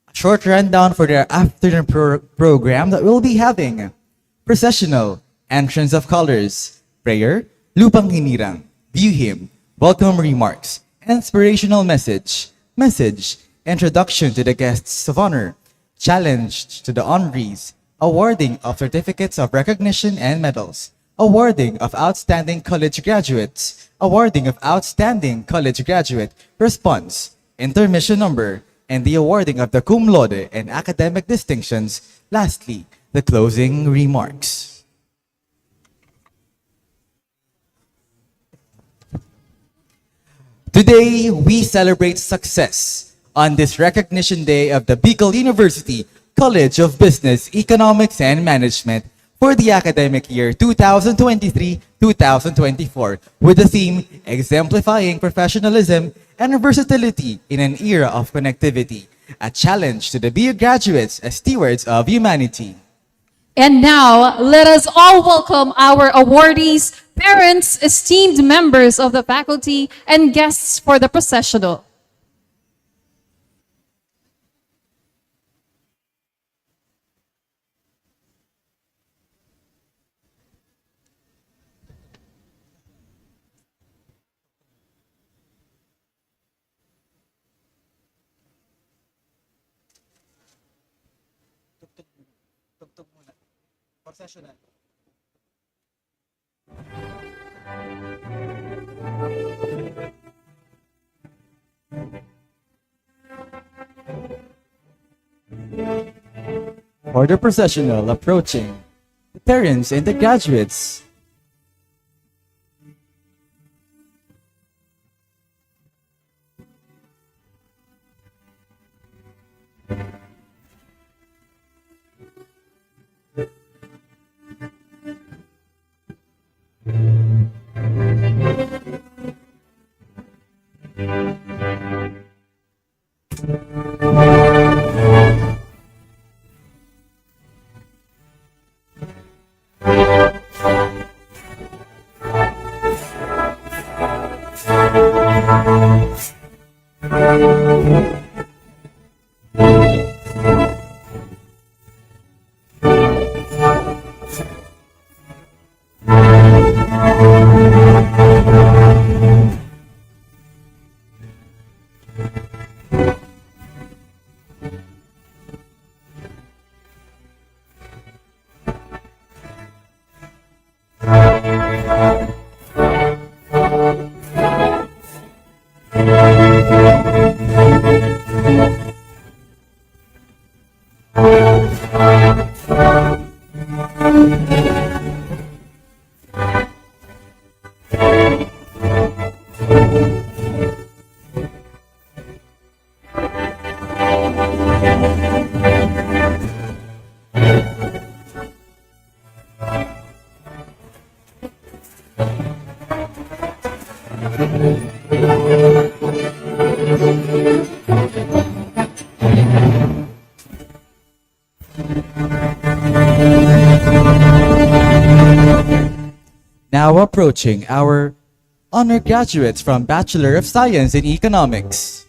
A short rundown for the afternoon pro- program that we'll be having. Processional, entrance of colors, prayer, lupang hinirang, biyuhim, welcome remarks, inspirational message, message, introduction to the guests of honor, challenge to the honorees, awarding of certificates of recognition and medals, awarding of outstanding college graduates, awarding of outstanding college graduate response, intermission number, and the awarding of the cum laude and academic distinctions. Lastly, the closing remarks. Today, we celebrate success on this recognition day of the Bicol University College of Business, Economics, and Management for the academic year two thousand twenty-three, two thousand twenty-four, with the theme Exemplifying Professionalism and Versatility in an Era of Connectivity, a challenge to the B U graduates as stewards of humanity. And now, let us all welcome our awardees, parents, esteemed members of the faculty, and guests for the processional. Processional. For the processional approaching, the parents and the graduates. Now approaching our honor graduates from Bachelor of Science in Economics.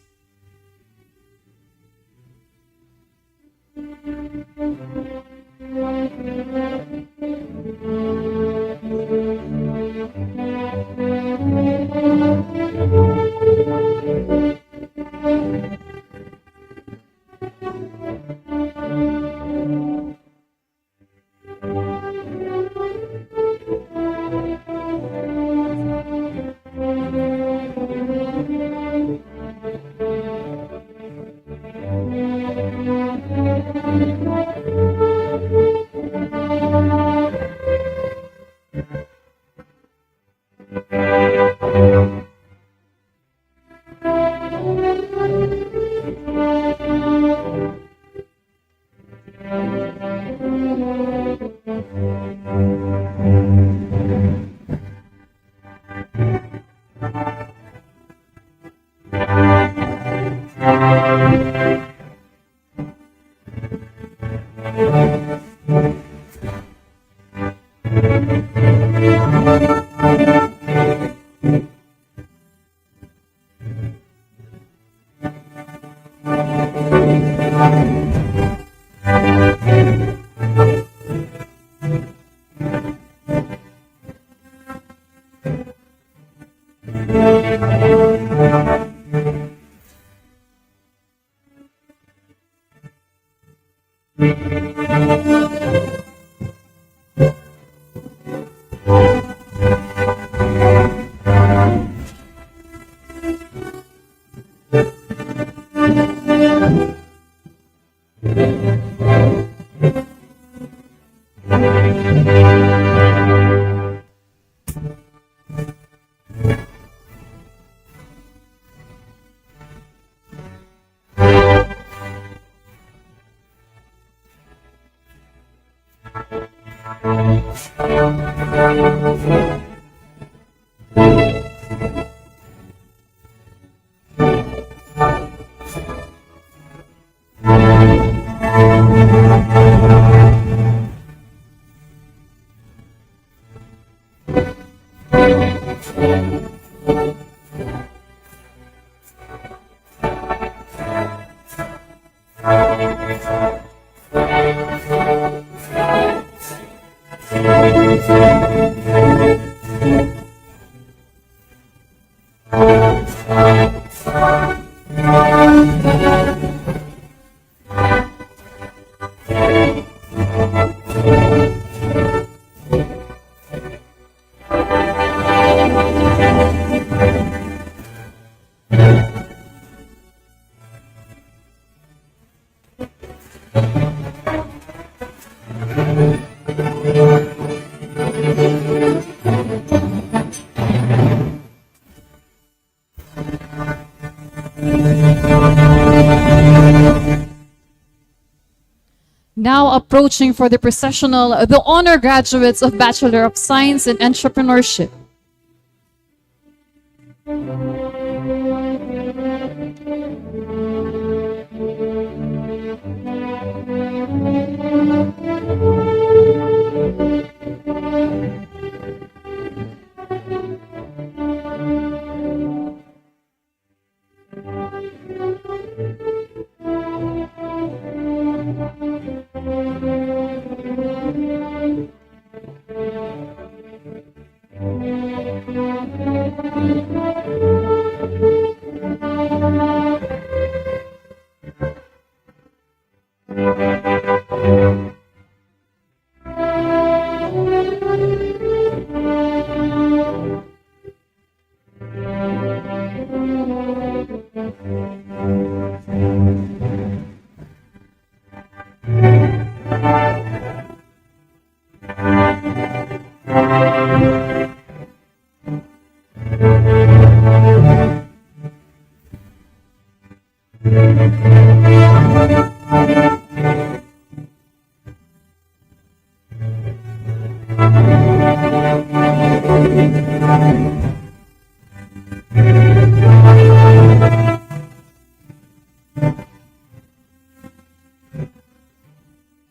Now approaching for the processional, the honor graduates of Bachelor of Science in Entrepreneurship.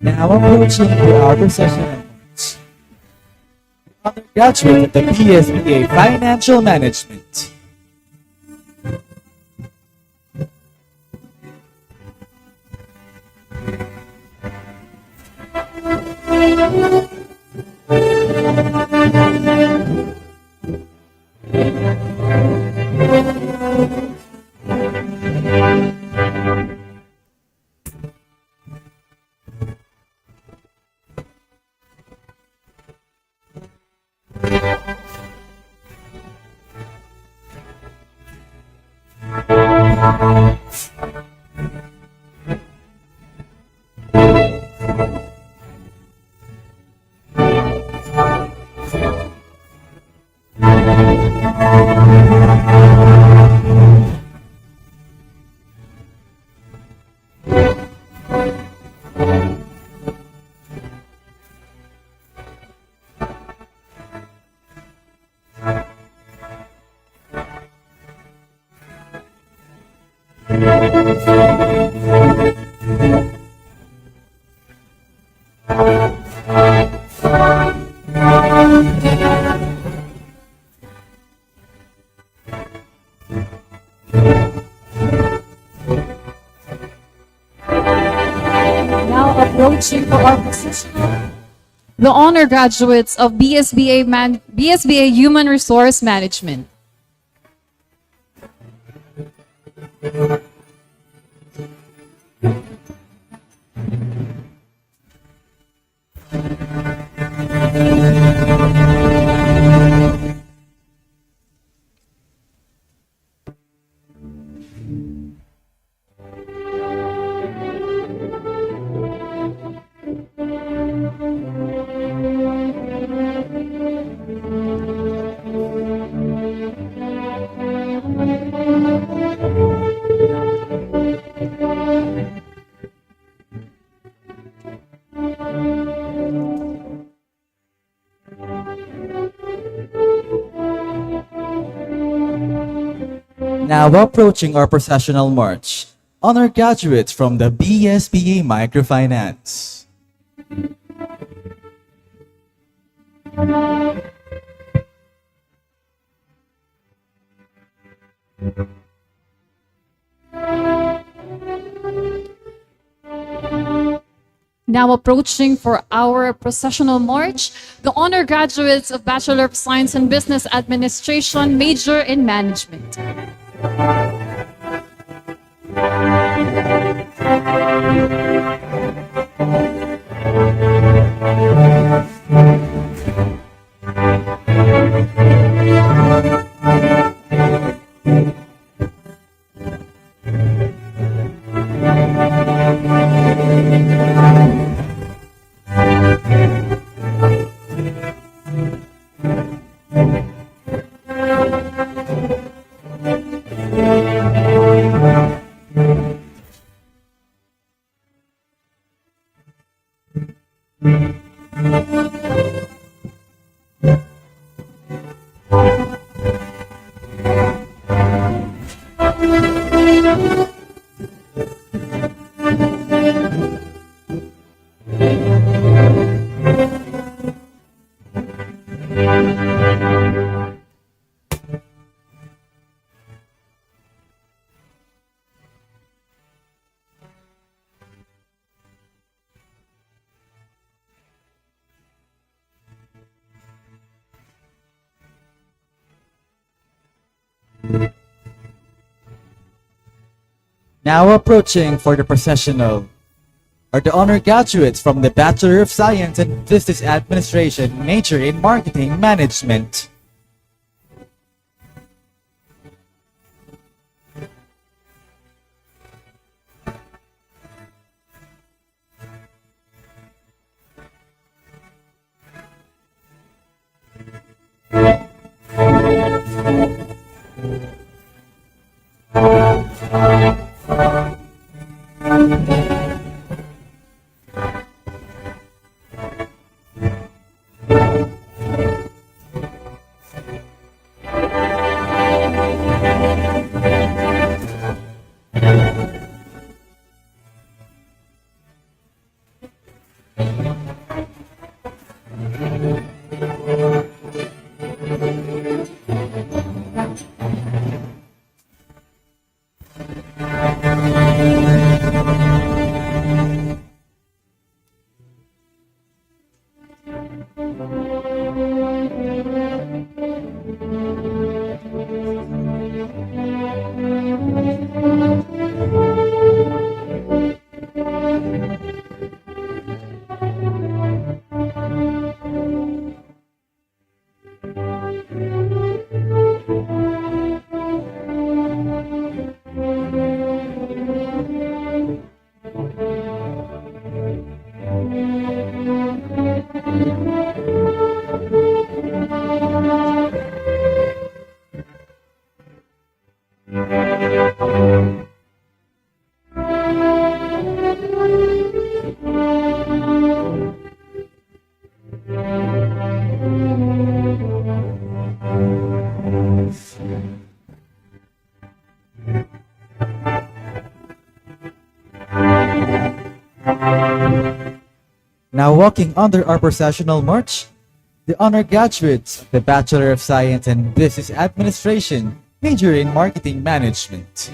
Now approaching the outer session, the other graduate of the B S B A Financial Management. Now approaching for our position, the honor graduates of B S B A Man-, B S B A Human Resource Management. Now approaching our processional march, honor graduates from the B S B A Microfinance. Now approaching for our processional march, the honor graduates of Bachelor of Science in Business Administration, major in Management. Now approaching for the processional are the honor graduates from the Bachelor of Science in Business Administration, major in Marketing Management. Now walking under our processional march, the honor graduates of the Bachelor of Science in Business Administration, major in Marketing Management.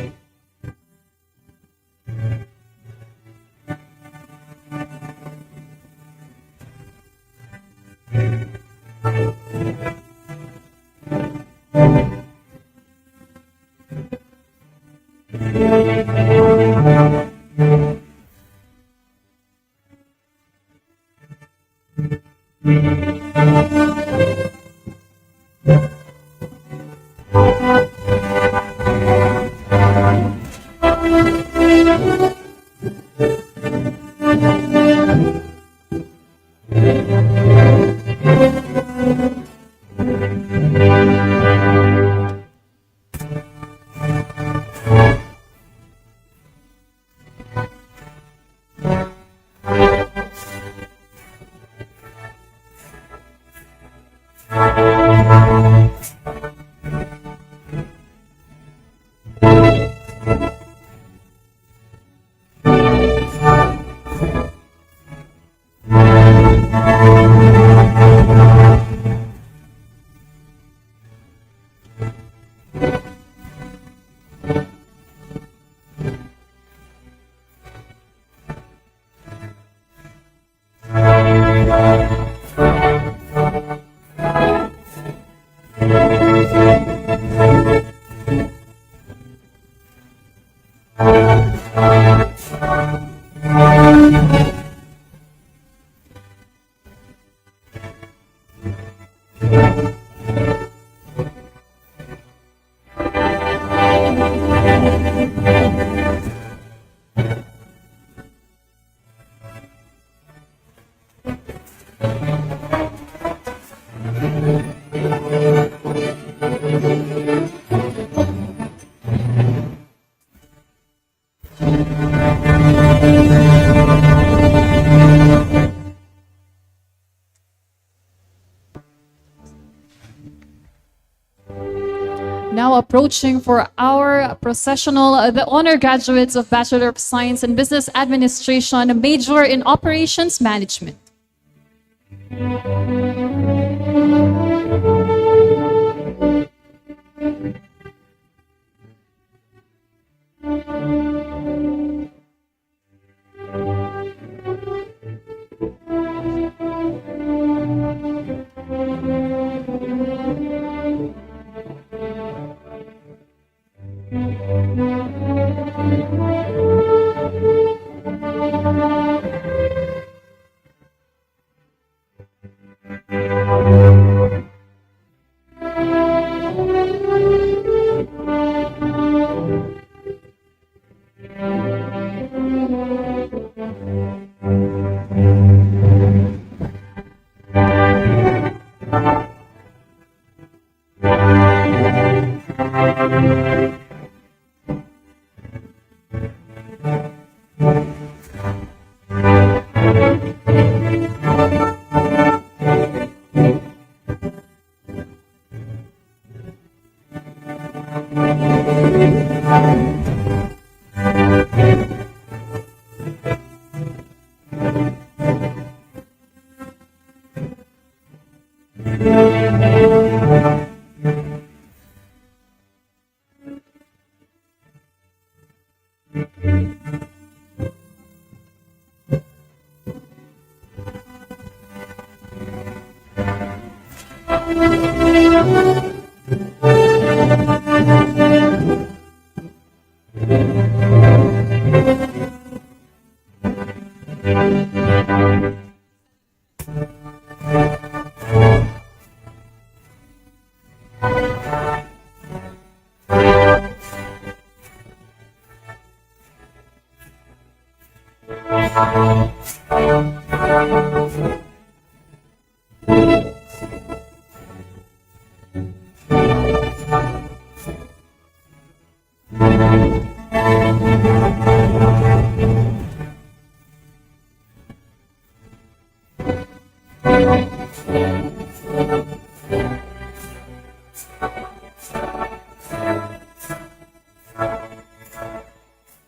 Now approaching for our processional, the honor graduates of Bachelor of Science in Business Administration, major in Operations Management.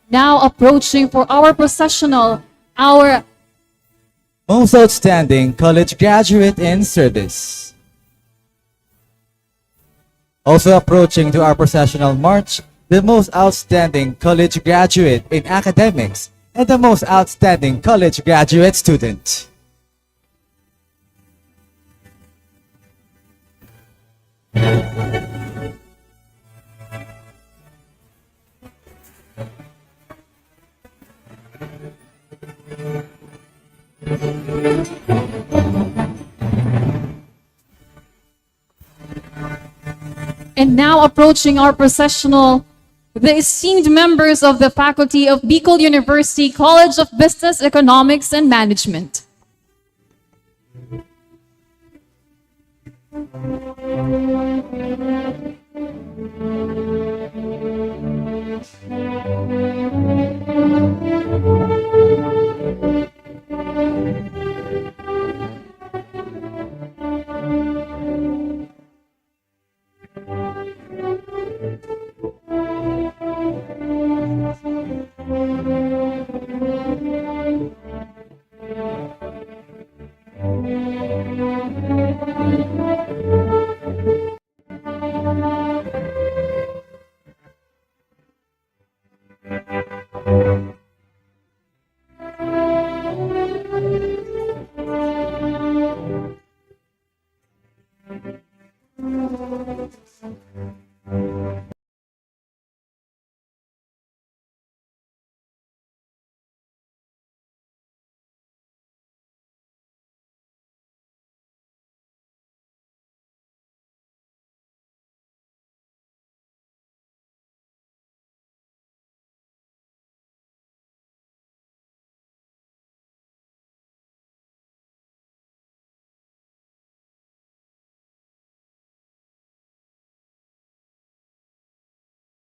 Now approaching for our processional, our most outstanding college graduate in service. Also approaching to our processional march, the most outstanding college graduate in academics and the most outstanding college graduate student. And now approaching our processional, the esteemed members of the faculty of Bicol University College of Business, Economics, and Management.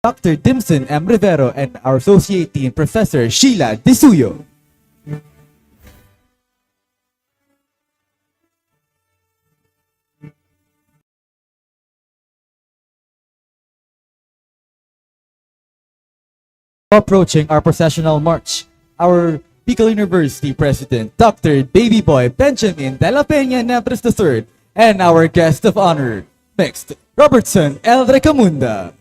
Doctor Dimson M. Rivero and our Associate Dean Professor Sheila Disuyo. Approaching our processional march, our Bicol University President, Doctor Baby Boy Benjamin de la Peña Nebres the third, and our guest of honor, Mister Robertson L. Recamunda.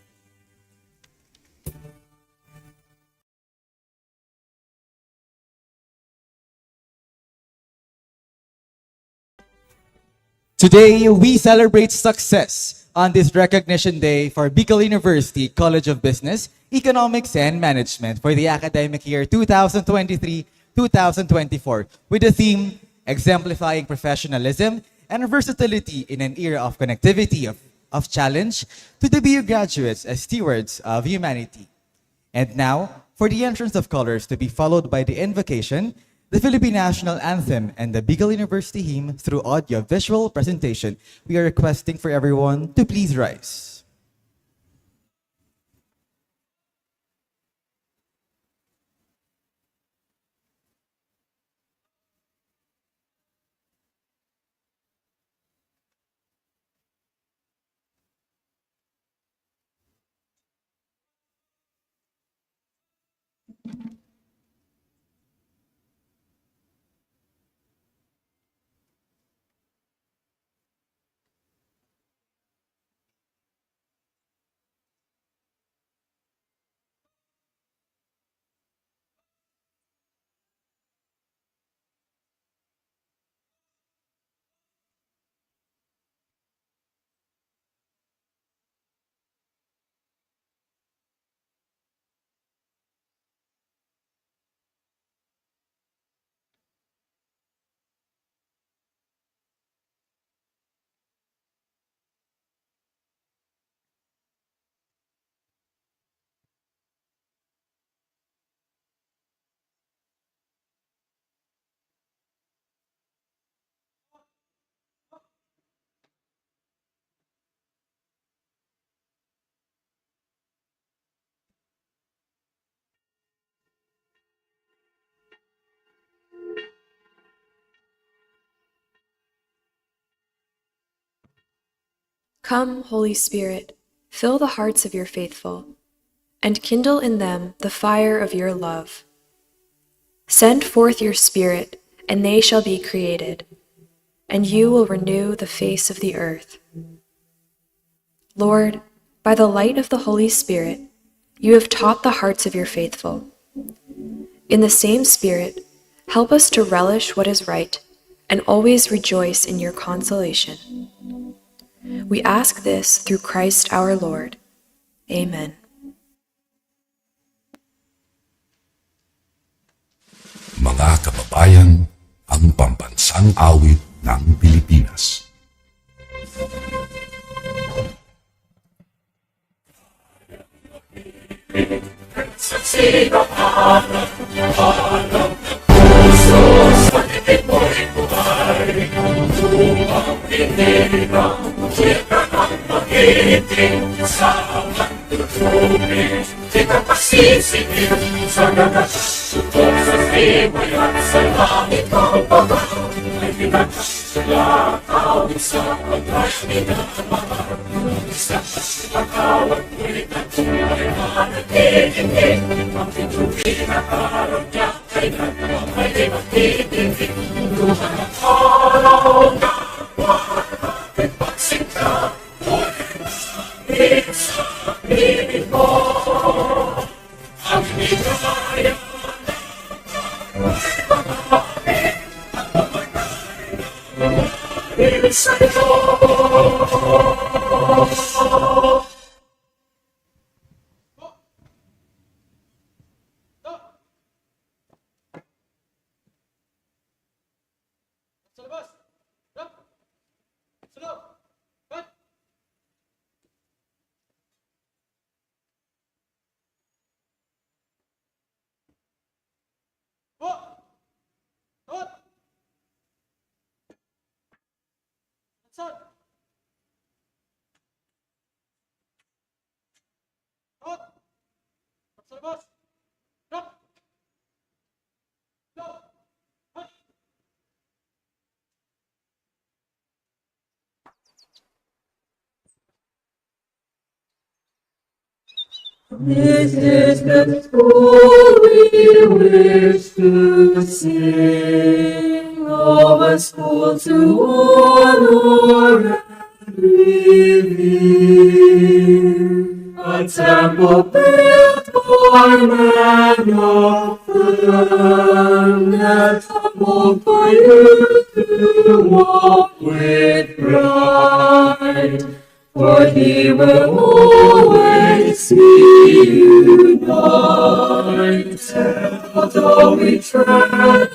Today, we celebrate success on this recognition day for Bicol University College of Business, Economics, and Management for the academic year two thousand twenty-three, two thousand twenty-four, with the theme Exemplifying Professionalism and Versatility in an Era of Connectivity of, of Challenge, to the B U graduates as stewards of humanity. And now, for the entrance of colors to be followed by the invocation, the Philippine National Anthem and the Bicol University Hymn through audio-visual presentation. We are requesting for everyone to please rise. Come, Holy Spirit, fill the hearts of your faithful, and kindle in them the fire of your love. Send forth your Spirit, and they shall be created, and you will renew the face of the earth. Lord, by the light of the Holy Spirit, you have taught the hearts of your faithful. In the same Spirit, help us to relish what is right and always rejoice in your consolation. We ask this through Christ our Lord. Amen. Mga kababayan, ang pambansang awit ng Pilipinas. This is the story we wish to sing of a school to honor and revere. A temple built for man of firmness, a home for you to walk with pride. For he will always be united. Although we tread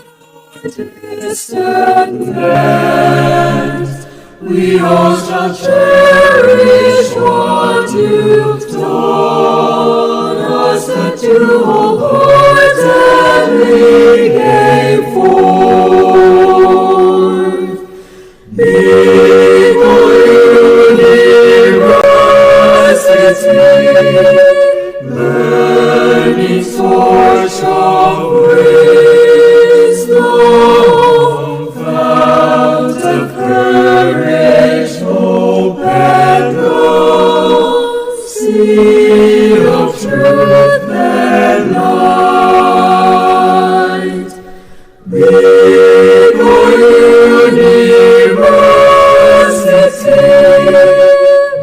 distant lands, we all shall cherish what you've taught us, that you wholeheartedly gave forth. Big university, burning torch of wisdom, fount of courage, hope and love, seed of truth and light. Big University,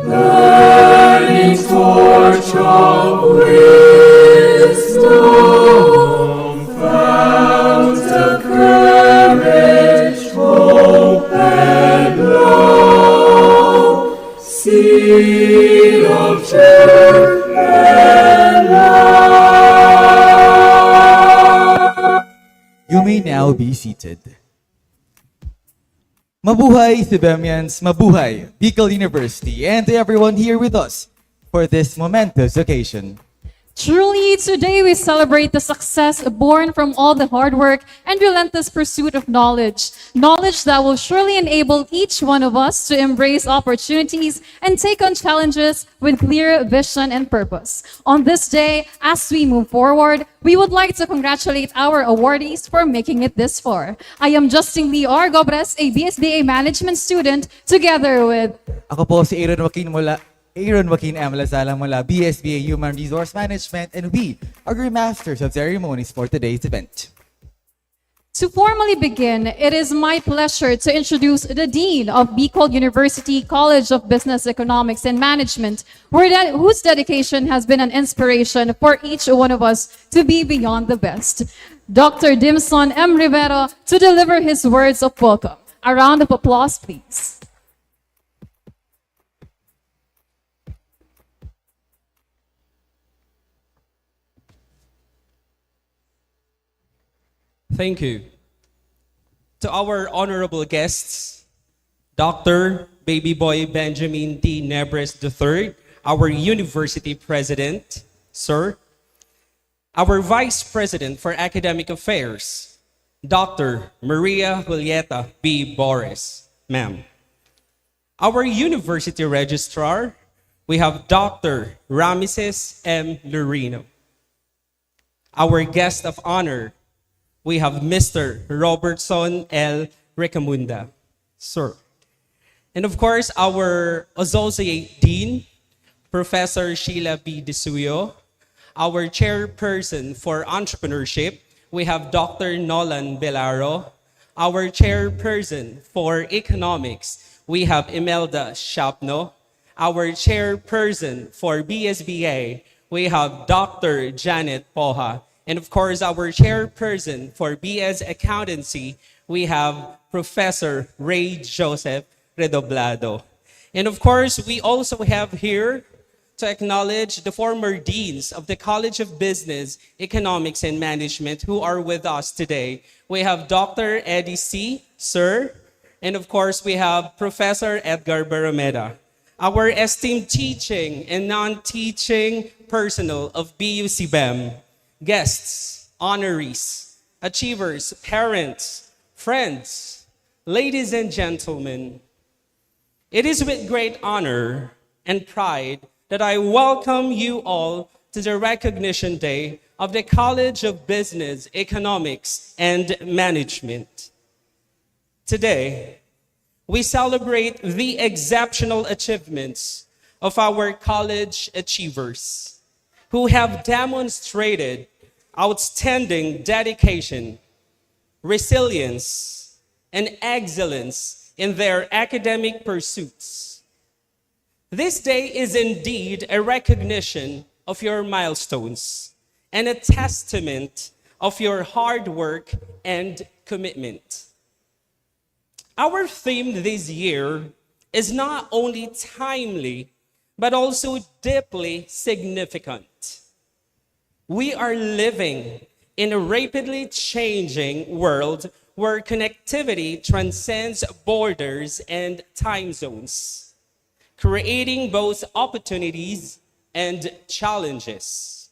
burning torch of wisdom, fount of courage, hope and love, seed of truth and light. You may now be seated. Mabuhay, Thibemians! Mabuhay, Bicol University! And to everyone here with us for this momentous occasion. Truly, today we celebrate the success born from all the hard work and relentless pursuit of knowledge. Knowledge that will surely enable each one of us to embrace opportunities and take on challenges with clear vision and purpose. On this day, as we move forward, we would like to congratulate our awardees for making it this far. I am Justin Lee R. Gobres, a B S B A management student, together with Ako po si Aaron Joaquin mula Aaron Joaquin M. Lazala mula B S B A Human Resource Management, and we are your masters of ceremonies for today's event. To formally begin, it is my pleasure to introduce the Dean of Bicol University College of Business, Economics, and Management, where de- whose dedication has been an inspiration for each one of us to be beyond the best. Doctor Dimson M. Rivero to deliver his words of welcome. A round of applause, please. Thank you. To our honorable guests, Doctor Baby Boy Benjamin D. Nebres the third, our university president, sir. Our vice president for academic affairs, Doctor Maria Julieta B. Boris, ma'am. Our university registrar, we have Doctor Ramises M. Lurino. Our guest of honor, we have Mister Robertson L. Recamunda, sir. And of course, our associate dean, Professor Sheila B. Disuyo. Our chairperson for entrepreneurship, we have Doctor Nolan Belaro. Our chairperson for economics, we have Imelda Shapno. Our chairperson for B S B A, we have Doctor Janet Poha. And of course, our chairperson for B S Accountancy, we have Professor Ray Joseph Redoblado. And of course, we also have here to acknowledge the former deans of the College of Business, Economics, and Management who are with us today. We have Doctor Eddie C., sir, and of course, we have Professor Edgar Barrameda. Our esteemed teaching and non-teaching personnel of B U C B E M, guests, honorees, achievers, parents, friends, ladies and gentlemen, it is with great honor and pride that I welcome you all to the recognition day of the College of Business, Economics, and Management. Today, we celebrate the exceptional achievements of our college achievers who have demonstrated outstanding dedication, resilience, and excellence in their academic pursuits. This day is indeed a recognition of your milestones and a testament of your hard work and commitment. Our theme this year is not only timely, but also deeply significant. We are living in a rapidly changing world where connectivity transcends borders and time zones, creating both opportunities and challenges.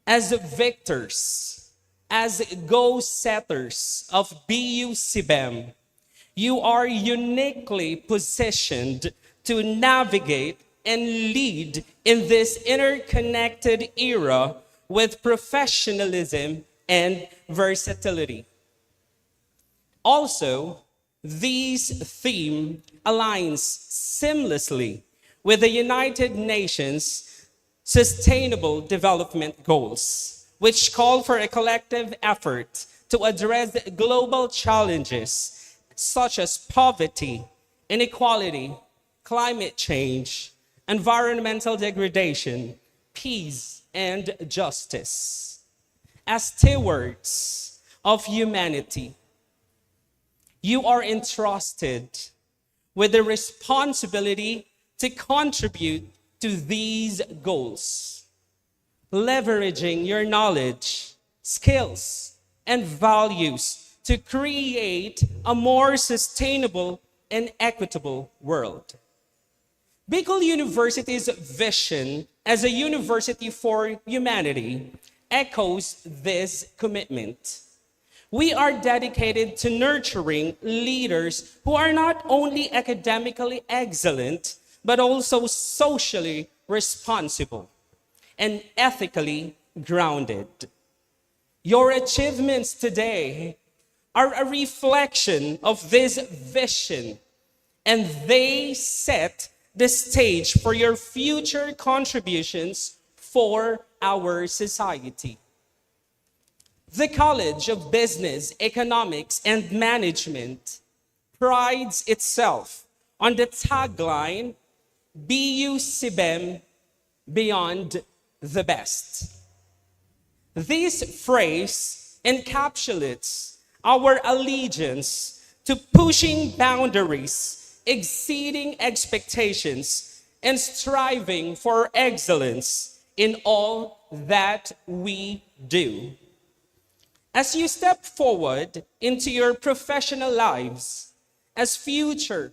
As victors, as goal setters of B U C B E M, you are uniquely positioned to navigate and lead in this interconnected era with professionalism and versatility. Also, this theme aligns seamlessly with the United Nations Sustainable Development Goals, which call for a collective effort to address global challenges such as poverty, inequality, climate change, environmental degradation, peace, and justice. As stewards of humanity, you are entrusted with the responsibility to contribute to these goals, leveraging your knowledge, skills, and values to create a more sustainable and equitable world. Bicol University's vision as a university for humanity, echoes this commitment. We are dedicated to nurturing leaders who are not only academically excellent, but also socially responsible and ethically grounded. Your achievements today are a reflection of this vision, and they set the stage for your future contributions for our society. The College of Business, Economics, and Management prides itself on the tagline, "B U CBEM, Beyond the Best." This phrase encapsulates our allegiance to pushing boundaries, exceeding expectations, and striving for excellence in all that we do. As you step forward into your professional lives as future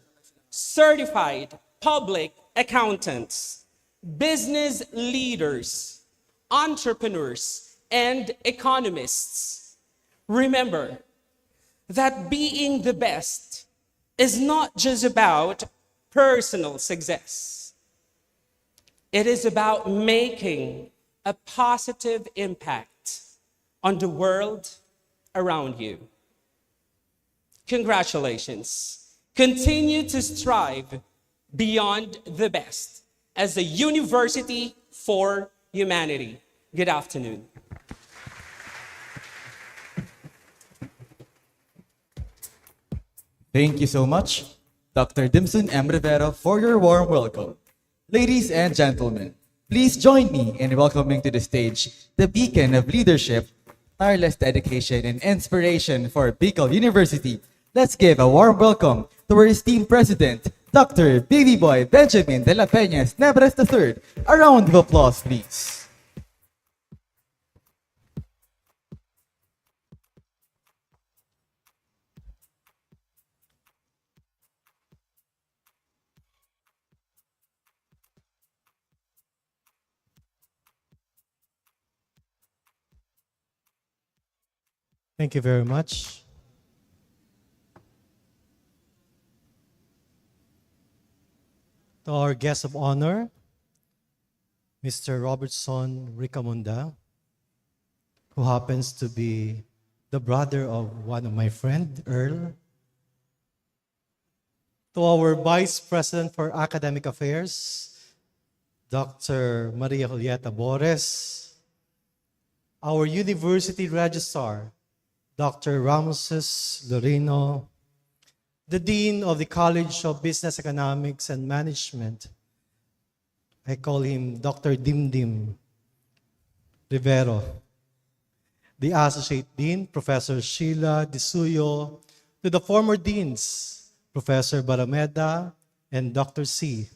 certified public accountants, business leaders, entrepreneurs, and economists, remember that being the best is not just about personal success. It is about making a positive impact on the world around you. Congratulations. Continue to strive beyond the best as a university for humanity. Good afternoon. Thank you so much, Doctor Dimson M. Rivero, for your warm welcome. Ladies and gentlemen, please join me in welcoming to the stage the beacon of leadership, tireless dedication, and inspiration for Bicol University. Let's give a warm welcome to our esteemed President, Doctor Baby Boy Benjamin de la Peña Snebres the third. A round of applause, please. Thank you very much. To our guest of honor, Mister Robertson Ricamunda, who happens to be the brother of one of my friend, Earl. To our Vice President for Academic Affairs, Doctor Maria Julieta Bores, our University Registrar, Doctor Ramses Lorino, the Dean of the College of Business Economics and Management, I call him Doctor Dimdim Rivero, the Associate Dean, Professor Sheila Disuyo, to the former Deans, Professor Barameda and Doctor C,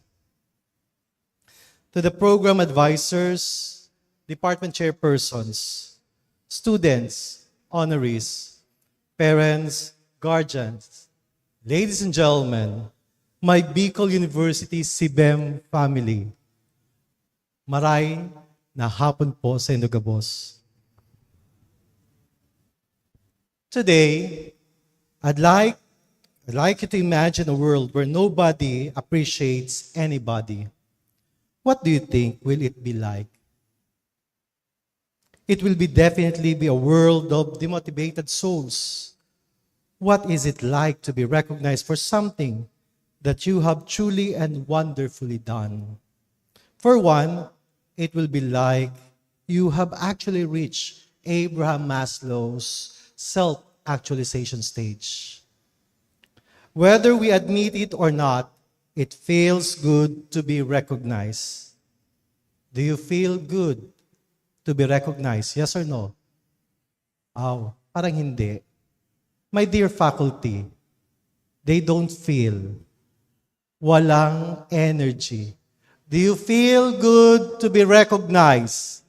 to the program advisors, department chairpersons, students, honorees, parents, guardians, ladies and gentlemen, my Bicol University CBEM family. Maray na hapon po sa indo gabos. Today, I'd like, I'd like you to imagine a world where nobody appreciates anybody. What do you think will it be like? It will be definitely be a world of demotivated souls. What is it like to be recognized for something that you have truly and wonderfully done? For one, it will be like you have actually reached Abraham Maslow's self-actualization stage. Whether we admit it or not, it feels good to be recognized. Do you feel good to be recognized? Yes or no? Aw, parang hindi. My dear faculty, they don't feel. Walang energy. Do you feel good to be recognized?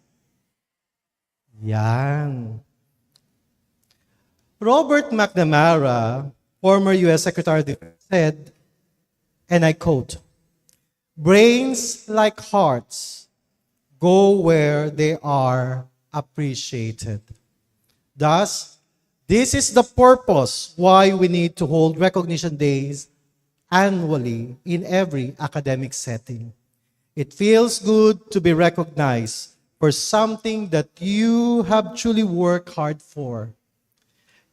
Yan. Robert McNamara, former U S Secretary of Defense, said, and I quote, "Brains, like hearts, go where they are appreciated. Thus, this is the purpose why we need to hold recognition days annually in every academic setting. It feels good to be recognized for something that you have truly worked hard for.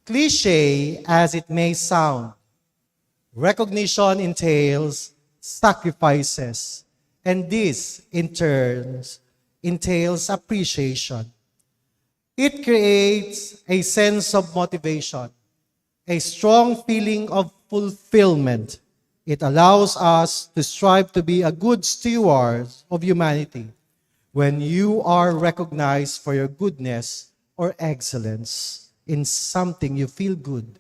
Cliche as it may sound, recognition entails sacrifices, and this, in turns, entails appreciation. It creates a sense of motivation, a strong feeling of fulfillment. It allows us to strive to be a good steward of humanity when you are recognized for your goodness or excellence in something you feel good.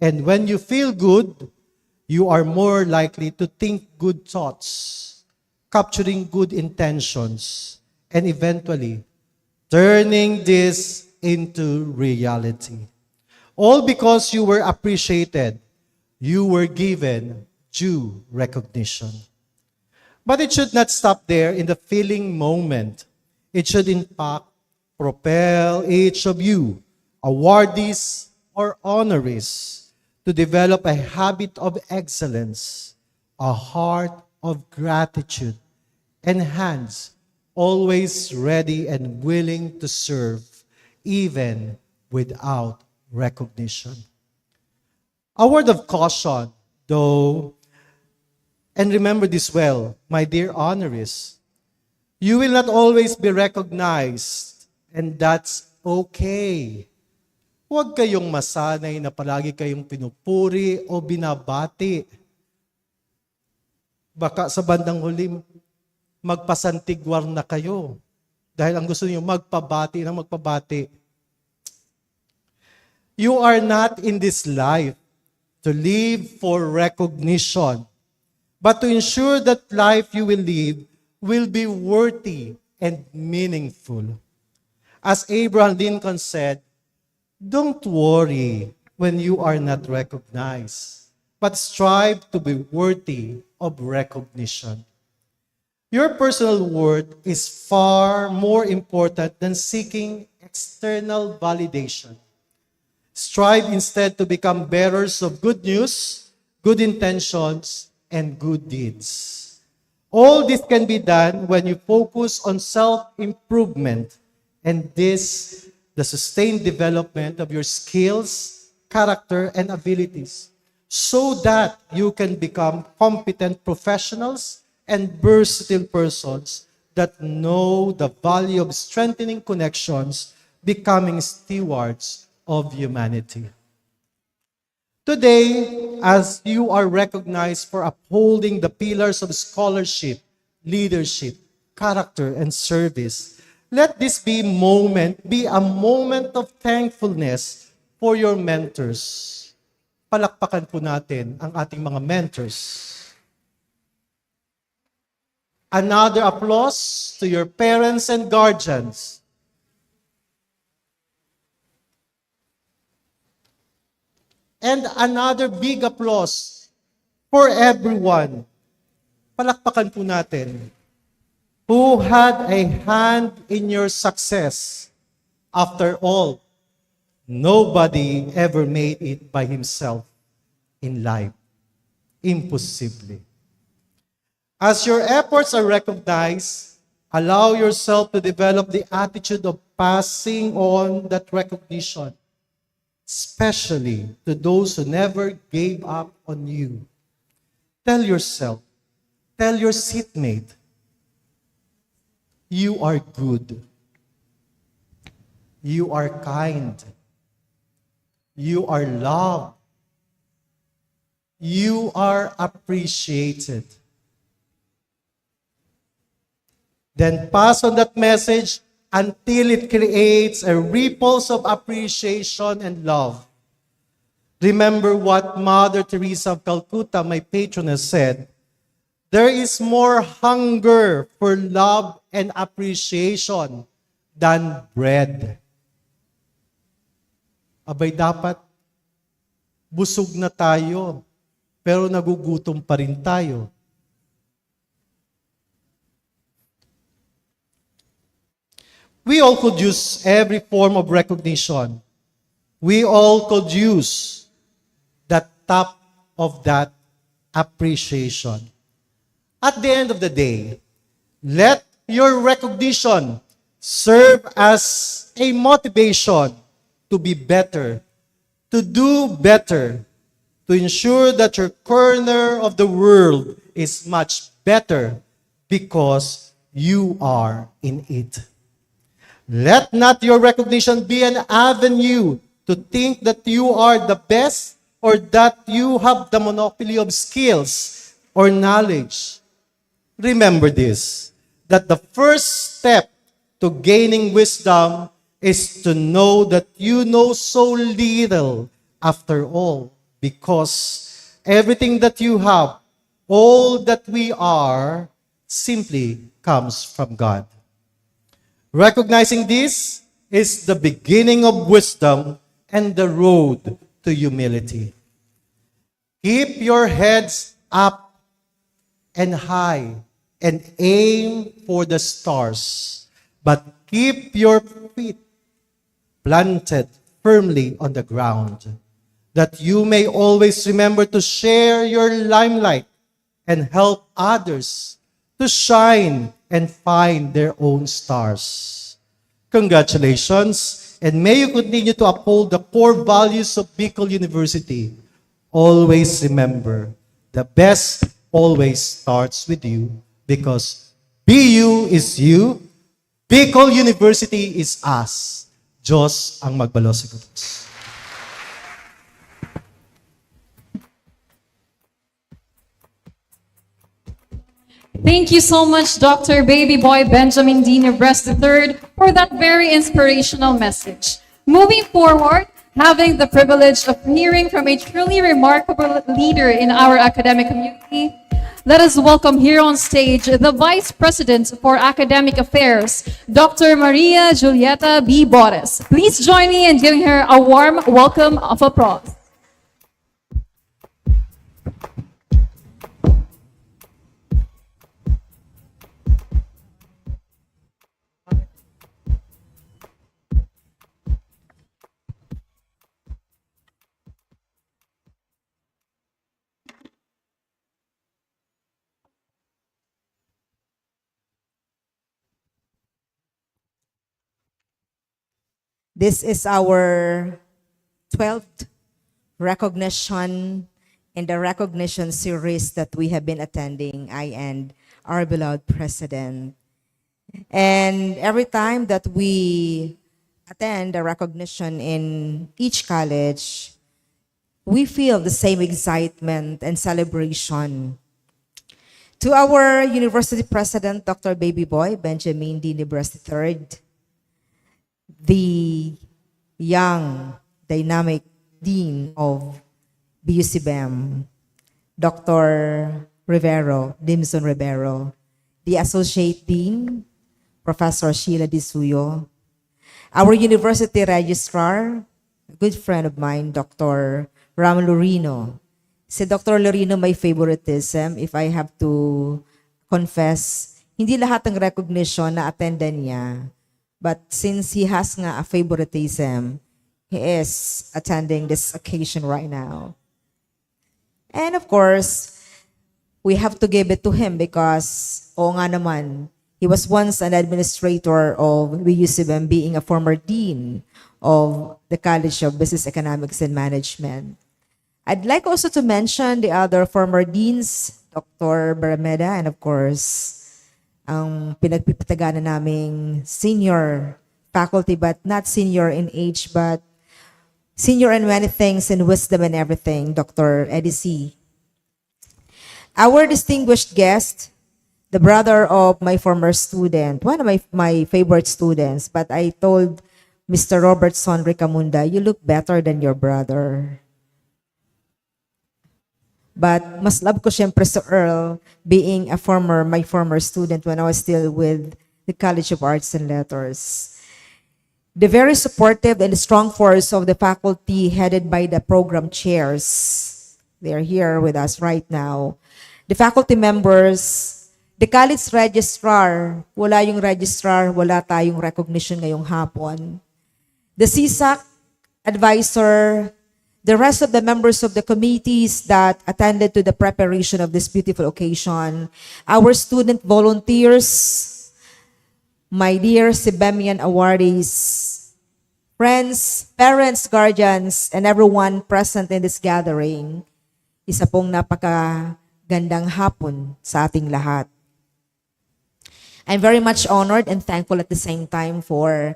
And when you feel good, you are more likely to think good thoughts, capturing good intentions, and eventually turning this into reality. All because you were appreciated, you were given due recognition. But it should not stop there in the feeling moment. It should, in fact, propel each of you, awardees or honorees, to develop a habit of excellence, a heart of gratitude, and hands always ready and willing to serve, even without recognition. A word of caution, though, and remember this well, my dear honorees, you will not always be recognized, and that's okay. Huwag kayong masanay na palagi kayong pinupuri o binabati. Baka sa bandang huli, magpasantigwar na kayo. Dahil ang gusto niyo, magpabati ng magpabati. You are not in this life to live for recognition, but to ensure that life you will live will be worthy and meaningful. As Abraham Lincoln said, "Don't worry when you are not recognized, but strive to be worthy of recognition." Your personal worth is far more important than seeking external validation. Strive instead to become bearers of good news, good intentions, and good deeds. All this can be done when you focus on self-improvement, and this, the sustained development of your skills, character, and abilities, so that you can become competent professionals and versatile persons that know the value of strengthening connections, becoming stewards of humanity. Today, as you are recognized for upholding the pillars of scholarship, leadership, character, and service, let this be moment, be a moment of thankfulness for your mentors. Palakpakan po natin ang ating mga mentors. Another applause to your parents and guardians. And another big applause for everyone. Palakpakan po natin. Who had a hand in your success. After all, nobody ever made it by himself in life. Imposible. As your efforts are recognized, allow yourself to develop the attitude of passing on that recognition, especially to those who never gave up on you. Tell yourself, tell your seatmate, "You are good. You are kind. You are loved. You are appreciated." Then pass on that message until it creates a ripples of appreciation and love. Remember what Mother Teresa of Calcutta, my patroness, said, "There is more hunger for love and appreciation than bread." Abay, dapat busog na tayo, pero nagugutom pa rin tayo. We all could use every form of recognition. We all could use the top of that appreciation. At the end of the day, let your recognition serve as a motivation to be better, to do better, to ensure that your corner of the world is much better because you are in it. Let not your recognition be an avenue to think that you are the best or that you have the monopoly of skills or knowledge. Remember this, that the first step to gaining wisdom is to know that you know so little after all, because everything that you have, all that we are, simply comes from God. Recognizing this is the beginning of wisdom and the road to humility. Keep your heads up and high and aim for the stars, but keep your feet planted firmly on the ground, that you may always remember to share your limelight and help others to shine and find their own stars. Congratulations, and may you continue to uphold the core values of Bicol University. Always remember, the best always starts with you, because B U is you, Bicol University is us. Diyos ang magbalos sa gabos. Thank you so much, Doctor Baby Boy Benjamin Dean Nebres the third, for that very inspirational message. Moving forward, having the privilege of hearing from a truly remarkable leader in our academic community, let us welcome here on stage the Vice President for Academic Affairs, Doctor Maria Julieta B. Bores. Please join me in giving her a warm welcome of applause. This is our twelfth recognition in the recognition series that we have been attending, I and our beloved President. And every time that we attend a recognition in each college, we feel the same excitement and celebration. To our University President, Doctor Baby Boy Benjamin D. Nebres the third, the young, dynamic Dean of B U C B E M, Doctor Rivero, Dimson Rivero, the Associate Dean, Professor Sheila Disuyo, our University Registrar, a good friend of mine, Doctor Ram Lorino. Si Doctor Lorino may favoritism. If I have to confess, hindi lahat ng recognition na-attendan niya. But since he has nga a favoritism, he is attending this occasion right now. And of course, we have to give it to him because, oo nga naman, he was once an administrator of B U C B M, being a former dean of the College of Business Economics and Management. I'd like also to mention the other former deans, Doctor Barameda, and of course, ang pinagpipitagan na naming senior faculty, but not senior in age, but senior in many things, in wisdom and everything, Doctor Eddie C. Our distinguished guest, the brother of my former student, one of my, my favorite students, but I told Mister Robertson Ricamunda, you look better than your brother. But mas love ko siyempre si Earl, being a former, my former student when I was still with the College of Arts and Letters. The very supportive and strong force of the faculty headed by the program chairs. They are here with us right now. The faculty members, The college registrar, wala yung registrar, wala tayong recognition ngayong hapon. The C SAC advisor, the rest of the members of the committees that attended to the preparation of this beautiful occasion, our student volunteers, my dear Sibemian awardees, friends, parents, guardians, and everyone present in this gathering, isa pong napakagandang hapon sa ating lahat. I'm very much honored and thankful at the same time for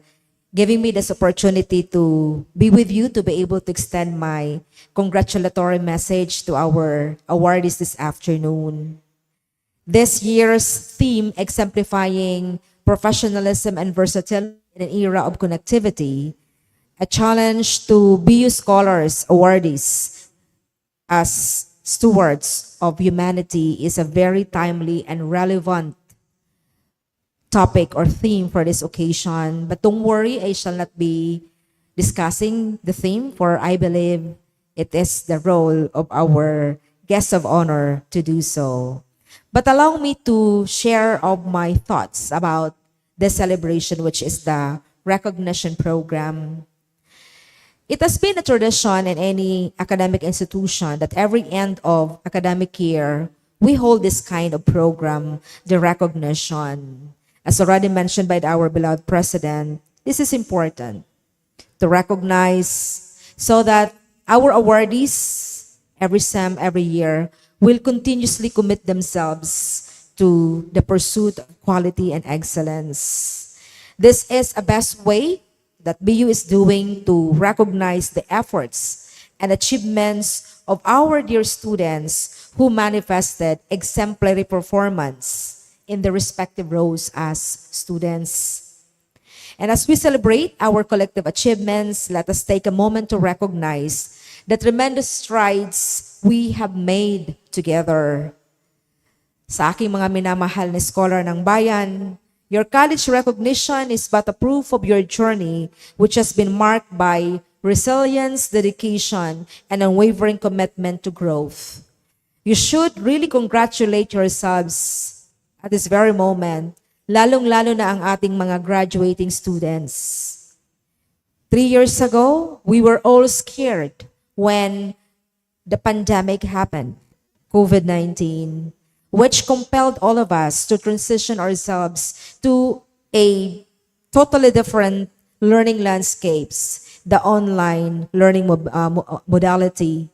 giving me this opportunity to be with you, to be able to extend my congratulatory message to our awardees this afternoon. This year's theme, exemplifying professionalism and versatility in an era of connectivity, a challenge to B U scholars, awardees, as stewards of humanity, is a very timely and relevant topic or theme for this occasion. But don't worry, I shall not be discussing the theme, for I believe it is the role of our guest of honor to do so. But allow me to share of my thoughts about the celebration, which is the recognition program. It has been a tradition in any academic institution that every end of academic year, we hold this kind of program, the recognition. As already mentioned by our beloved president, this is important to recognize so that our awardees every sem, every year, will continuously commit themselves to the pursuit of quality and excellence. This is a best way that B U is doing to recognize the efforts and achievements of our dear students who manifested exemplary performance in their respective roles as students. And as we celebrate our collective achievements, let us take a moment to recognize the tremendous strides we have made together. Sa aking mga minamahal na scholar ng bayan, your college recognition is but a proof of your journey, which has been marked by resilience, dedication, and unwavering commitment to growth. You should really congratulate yourselves at this very moment, lalong-lalo na ang ating mga graduating students. Three years ago, we were all scared when the pandemic happened, COVID nineteen, which compelled all of us to transition ourselves to a totally different learning landscapes, the online learning mob- uh, mo- modality.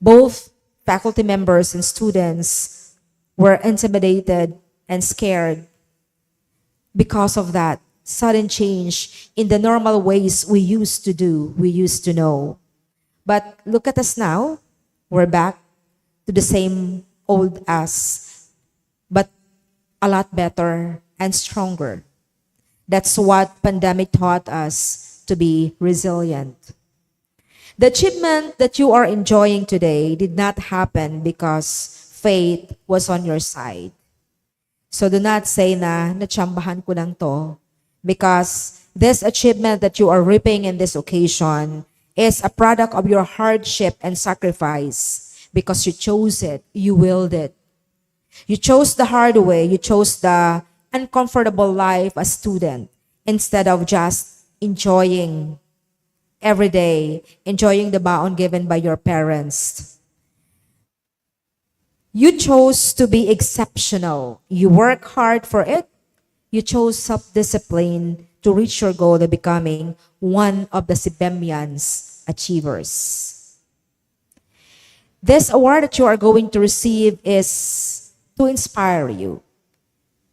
Both faculty members and students were intimidated and scared because of that sudden change in the normal ways we used to do, we used to know. But look at us now. We're back to the same old us, but a lot better and stronger. That's what pandemic taught us, to be resilient. The achievement that you are enjoying today did not happen because fate was on your side. So do not say na, "Natsambahan ko lang to." Because this achievement that you are reaping in this occasion is a product of your hardship and sacrifice. Because you chose it, you willed it. You chose the hard way, you chose the uncomfortable life as student instead of just enjoying every day, enjoying the baon given by your parents. You chose to be exceptional. You work hard for it. You chose self-discipline to reach your goal of becoming one of the Sibemians' achievers. This award that you are going to receive is to inspire you.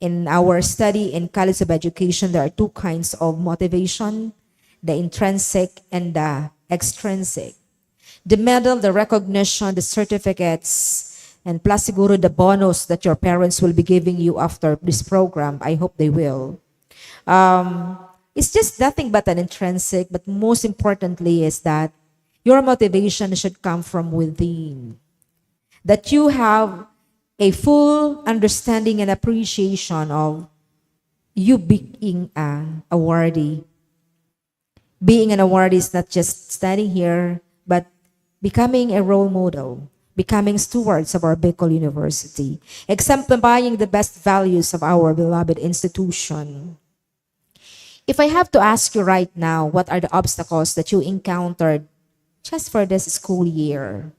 In our study in College of Education, there are two kinds of motivation, the intrinsic and the extrinsic. The medal, the recognition, the certificates, and plus siguro the bonus that your parents will be giving you after this program. I hope they will. Um, it's just nothing but an intrinsic, but most importantly is that your motivation should come from within. That you have a full understanding and appreciation of you being an awardee. Being an awardee is not just standing here, but becoming a role model, becoming stewards of our Bicol University, exemplifying the best values of our beloved institution. If I have to ask you right now, what are the obstacles that you encountered just for this school year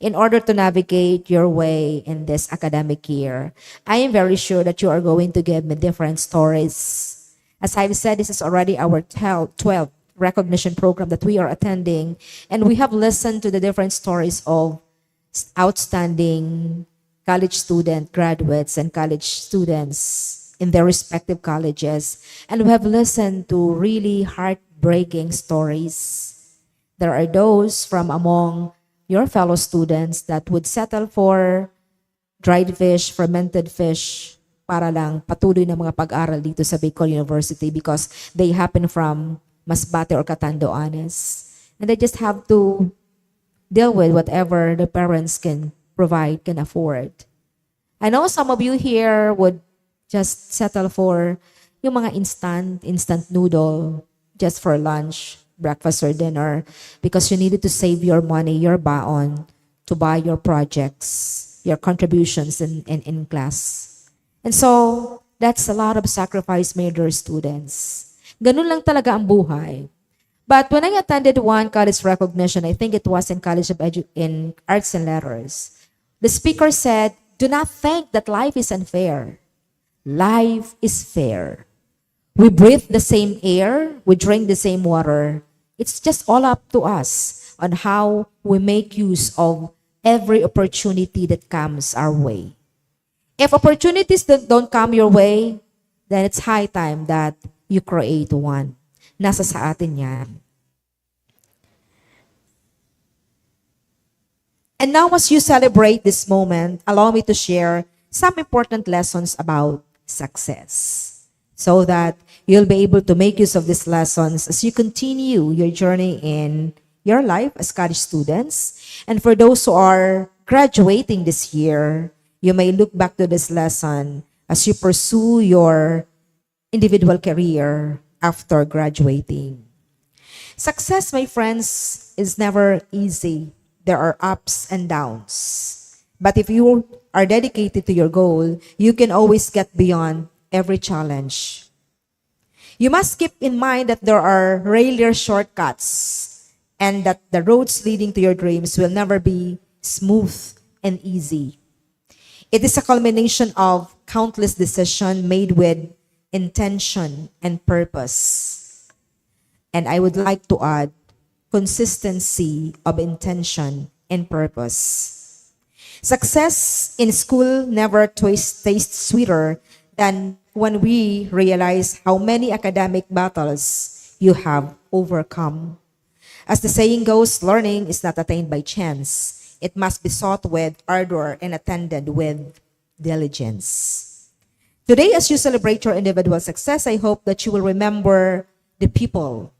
in order to navigate your way in this academic year, I am very sure that you are going to give me different stories. As I've said, this is already our twelfth recognition program that we are attending, and we have listened to the different stories of outstanding college student graduates and college students in their respective colleges, and we have listened to really heartbreaking stories. There are those from among your fellow students that would settle for dried fish, fermented fish, para lang patuloy na mga pag-aral dito sa Bicol University because they happen from Masbate or Catanduanes. And they just have to deal with whatever the parents can provide, can afford. I know some of you here would just settle for yung mga instant, instant noodle just for lunch, breakfast or dinner because you needed to save your money, your baon, to buy your projects, your contributions in, in, in class. And so, that's a lot of sacrifice, my dear students. Ganun lang talaga ang buhay. But when I attended one college recognition, I think it was in College of Edu- in Arts and Letters, the speaker said, "Do not think that life is unfair. Life is fair. We breathe the same air, we drink the same water. It's just all up to us on how we make use of every opportunity that comes our way." If opportunities don't, don't come your way, then it's high time that you create one. Nasa sa atin yan. And now, as you celebrate this moment, allow me to share some important lessons about success so that you'll be able to make use of these lessons as you continue your journey in your life as college students. And for those who are graduating this year, you may look back to this lesson as you pursue your individual career after graduating. Success, my friends, is never easy. There are ups and downs. But if you are dedicated to your goal, you can always get beyond every challenge. You must keep in mind that there are rarely shortcuts and that the roads leading to your dreams will never be smooth and easy. It is a culmination of countless decisions made with intention and purpose. And I would like to add, consistency of intention and purpose. Success in school never twas- tastes sweeter than when we realize how many academic battles you have overcome. As the saying goes, learning is not attained by chance. It must be sought with ardor and attended with diligence. Today, as you celebrate your individual success, I hope that you will remember the people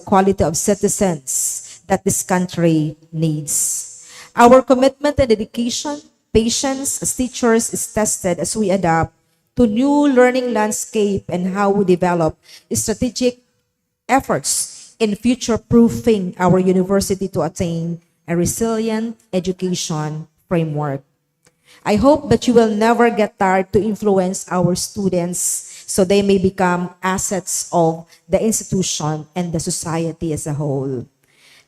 quality of citizens that this country needs. Our commitment and dedication, patience as teachers is tested as we adapt to new learning landscape and how we develop strategic efforts in future-proofing our university to attain a resilient education framework. I hope that you will never get tired to influence our students so they may become assets of the institution and the society as a whole.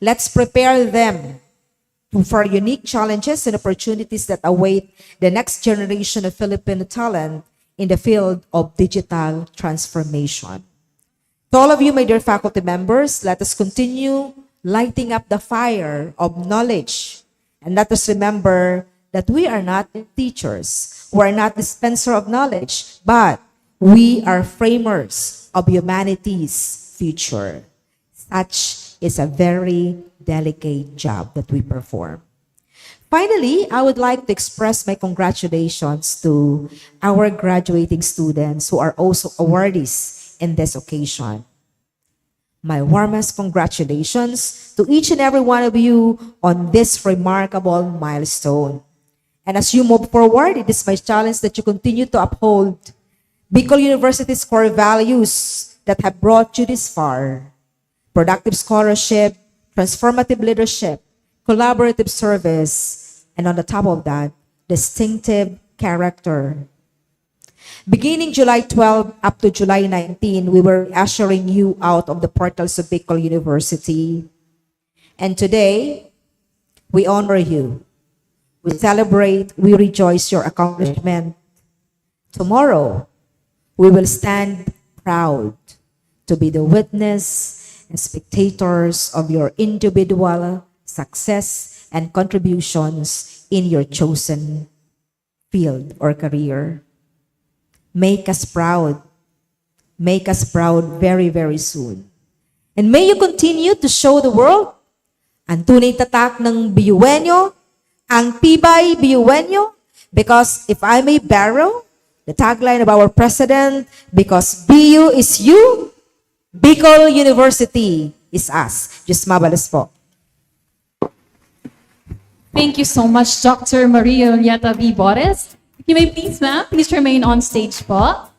Let's prepare them to, for unique challenges and opportunities that await the next generation of Filipino talent in the field of digital transformation. To all of you, my dear faculty members, let us continue lighting up the fire of knowledge. And let us remember that we are not teachers, we are not dispenser of knowledge, but we are framers of humanity's future. Such is a very delicate job that we perform. Finally, I would like to express my congratulations to our graduating students who are also awardees in this occasion. My warmest congratulations to each and every one of you on this remarkable milestone. And as you move forward, it is my challenge that you continue to uphold Bicol University's core values that have brought you this far: productive scholarship, transformative leadership, collaborative service, and on the top of that, distinctive character. Beginning July twelve up to July nineteen, we were ushering you out of the portals of Bicol University. And today, we honor you. We celebrate, we rejoice your accomplishment. Tomorrow, we will stand proud to be the witness and spectators of your individual success and contributions in your chosen field or career. Make us proud. Make us proud very, very soon. And may you continue to show the world ang tunay tatak ng B U N nyo, ang tibay B U N nyo. Because if I may borrow the tagline of our president, "Because B U is you, Bicol University is us." Diyos mabalos po. Thank you so much, Doctor Maria Julieta Vibores. If you may please, ma'am, please remain on stage po.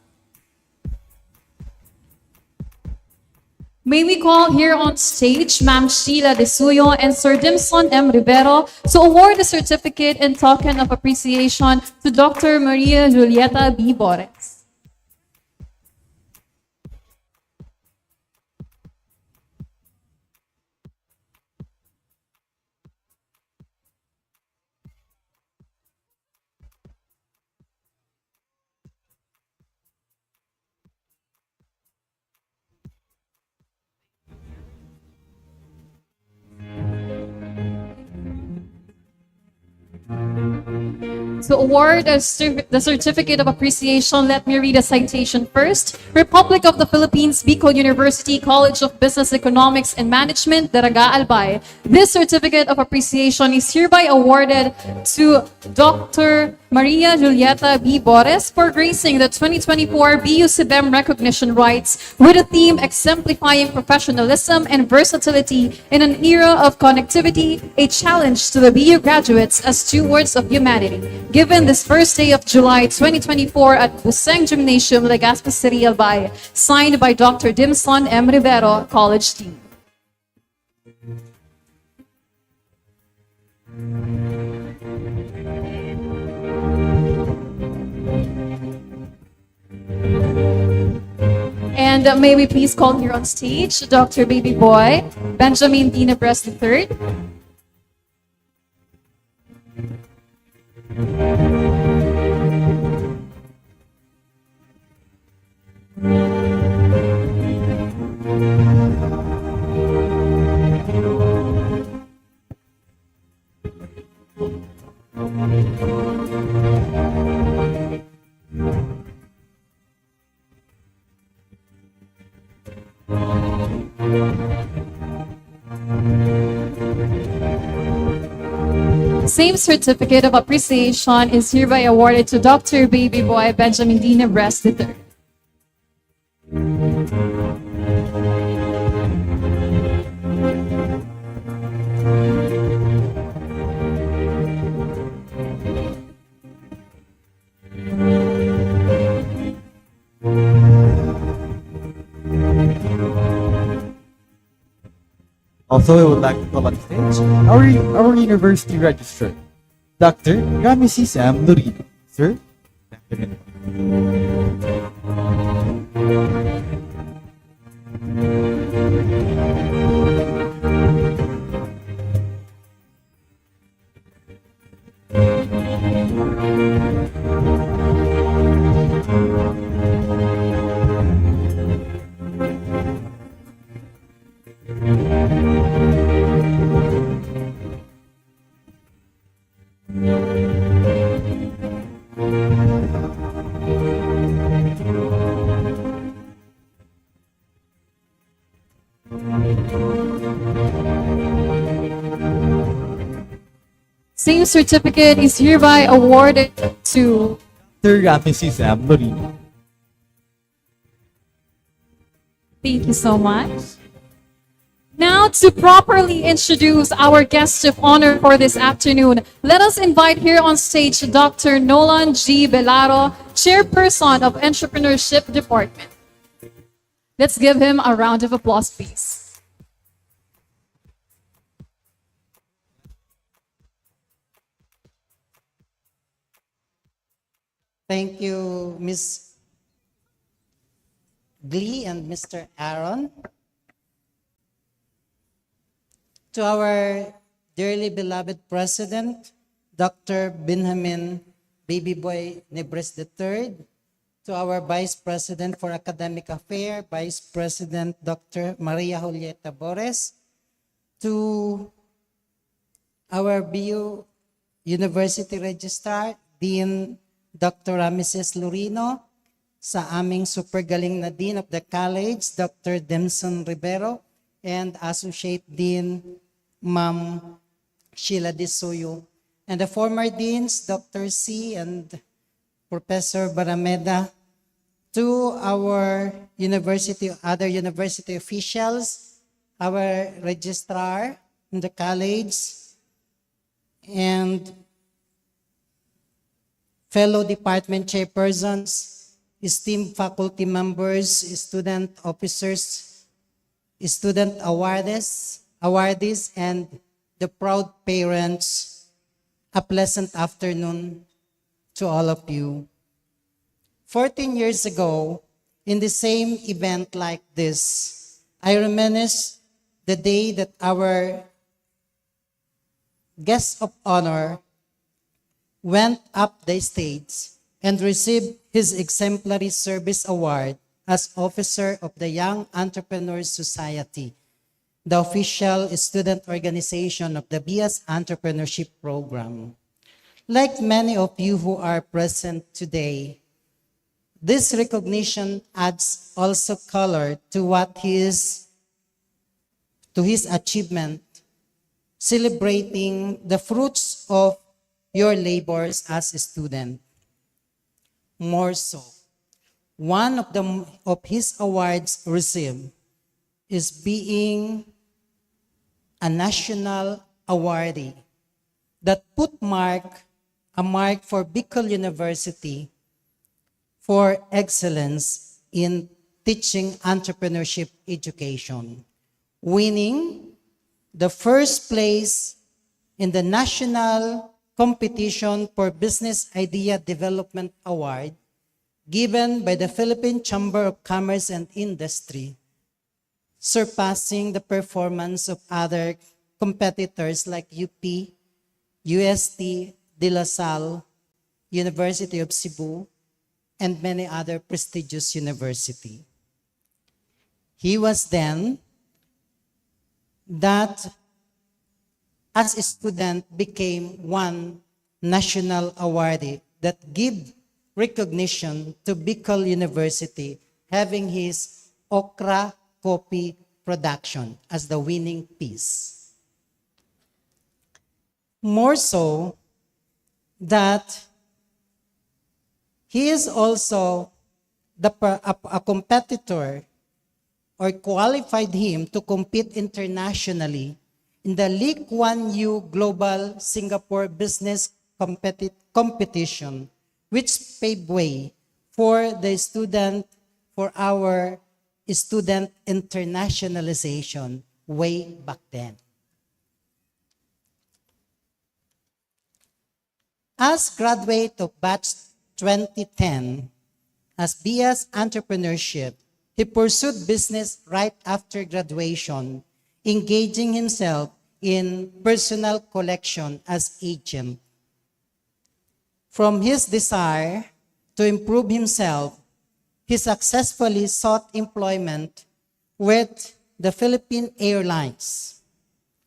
May we call here on stage Ma'am Sheila De Suyo and Sir Dimson M. Rivero to award the certificate and token of appreciation to Doctor Maria Julieta Vibores. To award a cer- the certificate of appreciation, let me read a citation first. Republic of the Philippines, Bicol University, College of Business, Economics, and Management, Daraga, Albay. This certificate of appreciation is hereby awarded to Doctor Maria Julieta Vibores for gracing the twenty twenty-four B U CBEM recognition rites with a theme exemplifying professionalism and versatility in an era of connectivity, a challenge to the B U graduates as stewards of humanity. Given this first day of July twenty twenty-four at Buseng Gymnasium, Legazpi City, Albay, signed by Doctor Dimson M. Rivero, College Dean. And uh, may we please call here on stage Doctor Baby Boy Benjamin Dinebres the third. Same certificate of appreciation is hereby awarded to Doctor Baby Boy Benjamin Dinebres the third. Also, I would like to call on stage our, our university registrar, Doctor Ramesses M. Lorino. Sir? Same certificate is hereby awarded to Doctor Ramesses M. Lorino. Thank you so much. Now, to properly introduce our guest of honor for this afternoon, let us invite here on stage Doctor Nolan G. Belaro, Chairperson of Entrepreneurship Department. Let's give him a round of applause, please. Thank you, Miss Glee and Mister Aaron. To our dearly beloved President, Doctor Benjamin Baby Boy Nebres the third, to our Vice President for Academic Affairs, Vice President Doctor Maria Julieta Bores, to our B U University Registrar, Dean Doctor Ramesses Lorino, sa aming super galing na Dean of the College, Doctor Demson Rivero, and Associate Dean Ma'am Sheila Disuyo, and the former Deans, Doctor C and Professor Barameda, to our university, other university officials, our registrar in the college, and fellow department chairpersons, esteemed faculty members, student officers, student awardees, awardees, and the proud parents, a pleasant afternoon to all of you. Fourteen years ago, in the same event like this, I reminisce the day that our guest of honor went up the stage and received his Exemplary Service Award as Officer of the Young Entrepreneurs Society, the official student organization of the B S Entrepreneurship Program. Like many of you who are present today, this recognition adds also color to what he is, to his achievement, celebrating the fruits of your labors as a student. More so, one of the, of his awards received is being a national awardee that put mark, a mark for Bicol University for excellence in teaching entrepreneurship education, winning the first place in the National Competition for Business Idea Development Award given by the Philippine Chamber of Commerce and Industry, surpassing the performance of other competitors like U P, U S T, De La Salle, University of Cebu, and many other prestigious university. He was then that as a student became one national awardee that give recognition to Bicol University having his Okra Coffee production as the winning piece. More so that he is also the per- a, a competitor or qualified him to compete internationally in the Lee Kuan Yew Global Singapore Business Competi- Competition, which paved way for the student, for our student internationalization way back then. As graduate of batch twenty ten, as B S entrepreneurship, he pursued business right after graduation, engaging himself in personal collection as agent. From his desire to improve himself, he successfully sought employment with the Philippine Airlines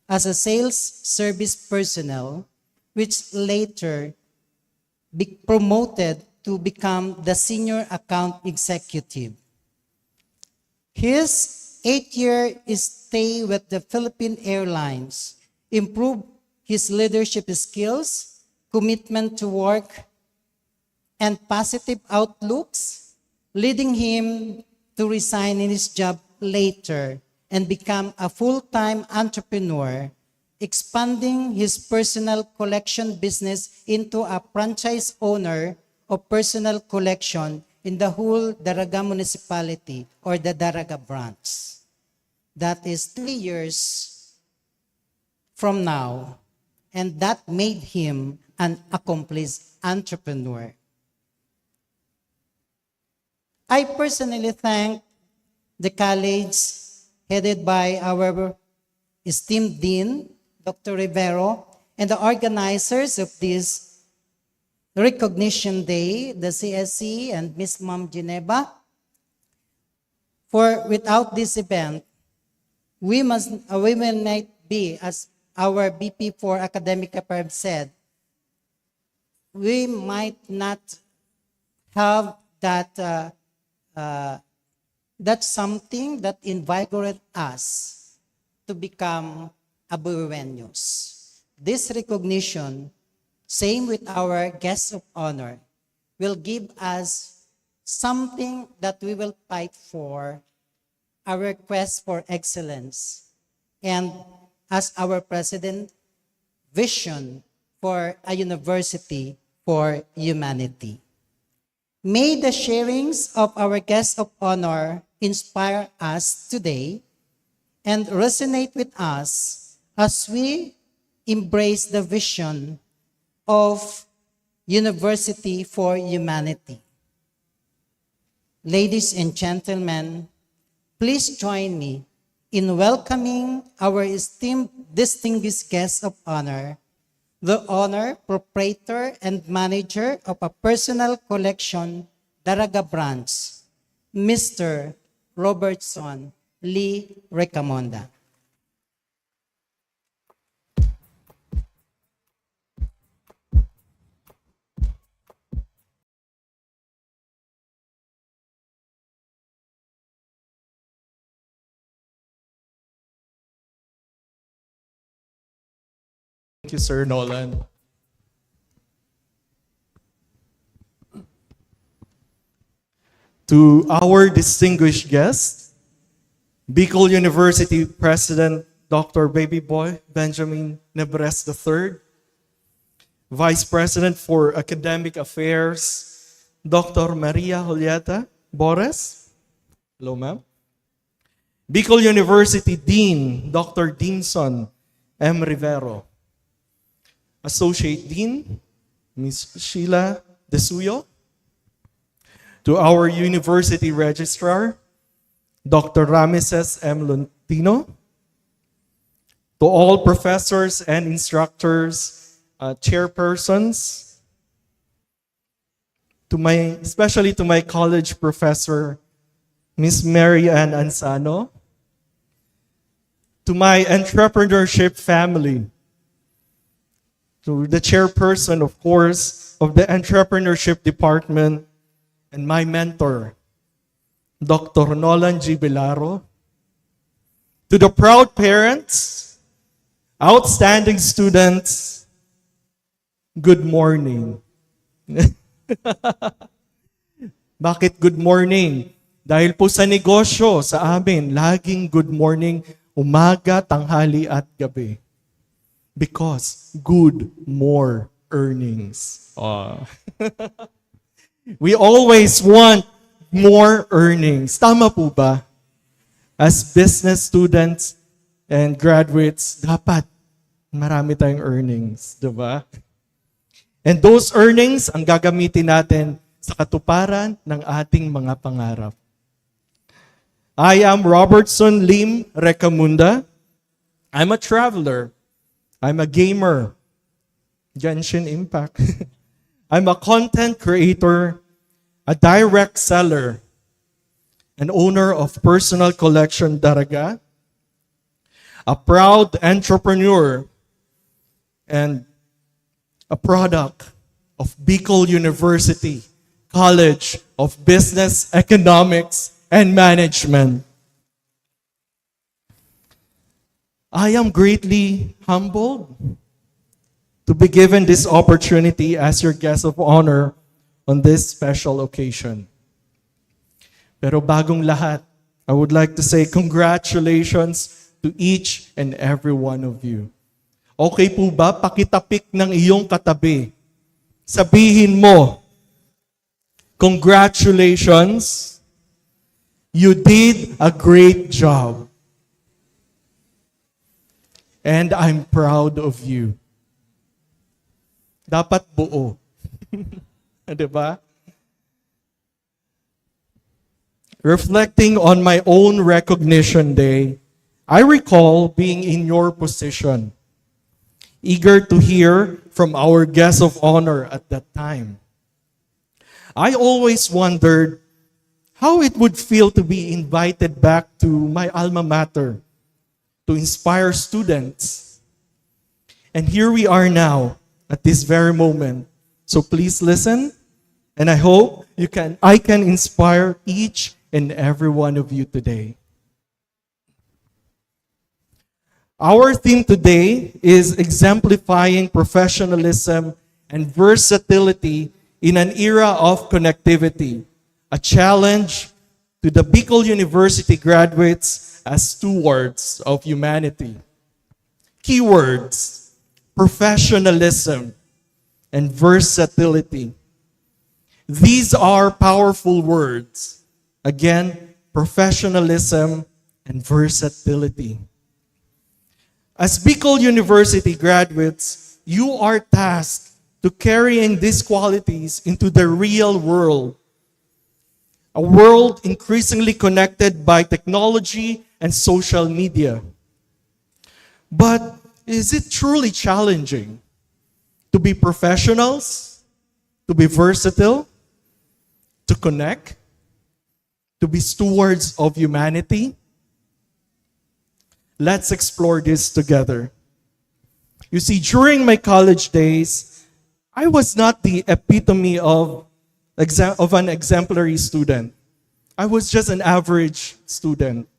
as a sales service personnel, which later be promoted to become the senior account executive. His eight-year stay with the Philippine Airlines improved his leadership skills, commitment to work, and positive outlooks, leading him to resign in his job later and become a full-time entrepreneur, expanding his personal collection business into a franchise owner of personal collection in the whole Daraga Municipality or the Daraga Branch. That is three years from now, and that made him an accomplished entrepreneur. I personally thank the college headed by our esteemed Dean, Doctor Rivero, and the organizers of this recognition day, the C S C and Miss Ma'am Geneva. For without this event, we must, uh, we will not be, as our B P four academic affairs said, we might not have that, uh, uh, that something that invigorate us to become Abueños. This recognition, same with our guest of honor, will give us something that we will fight for, our quest for excellence, and as our president, vision for a university for humanity. May the sharings of our guest of honor inspire us today and resonate with us as we embrace the vision of University for Humanity. Ladies and gentlemen, please join me in welcoming our esteemed distinguished guest of honor, the owner, proprietor, and manager of a personal collection, Daraga Branch, Mister Robertson Lee Recamonda. Thank you, Sir Nolan. To our distinguished guest, Bicol University President Doctor Baby Boy Benjamin Nebres the third, Vice President for Academic Affairs, Doctor Maria Julieta Bores. Hello, ma'am. Bicol University Dean, Doctor Dinson M. Rivero. Associate Dean, Miss Sheila Desuyo. To our University Registrar, Doctor Rameses M. Lontino. To all professors and instructors, uh, chairpersons, to my, especially to my college professor, Miss Mary Ann Ansano, to my entrepreneurship family, to the chairperson, of course, of the entrepreneurship department, and my mentor, Doctor Nolan G. Belaro, to the proud parents, outstanding students, good morning. Bakit good morning? Dahil po sa negosyo, sa amin, laging good morning, umaga, tanghali, at gabi. Because good, more earnings. Ah. We always want more earnings. Tama po ba? As business students, And graduates, dapat marami tayong earnings, di ba? And those earnings ang gagamitin natin sa katuparan ng ating mga pangarap. I am Robertson Lim Recamunda. I'm a traveler. I'm a gamer. Genshin Impact. I'm a content creator, a direct seller, an owner of personal collection Daraga, a proud entrepreneur, and a product of Bicol University College of Business, Economics, and Management. I am greatly humbled to be given this opportunity as your guest of honor on this special occasion. Pero bagong lahat, I would like to say congratulations to each and every one of you. Okay po ba? Pakitapik ng iyong katabi. Sabihin mo, "Congratulations. You did a great job. And I'm proud of you." Dapat buo. Di ba? Reflecting on my own recognition day, I recall being in your position, eager to hear from our guest of honor at that time. I always wondered how it would feel to be invited back to my alma mater to inspire students. And here we are now at this very moment. So please listen, and I hope you can I can inspire each and every one of you today. Our theme today is exemplifying professionalism and versatility in an era of connectivity, a challenge to the Bicol University graduates as stewards of humanity. Keywords: professionalism and versatility. These are powerful words. Again, professionalism and versatility. As Bicol University graduates, you are tasked to carrying these qualities into the real world, a world increasingly connected by technology and social media. But is it truly challenging to be professionals, to be versatile, to connect, to be stewards of humanity? Let's explore this together. You see, during my college days, I was not the epitome of exa- of an exemplary student. I was just an average student.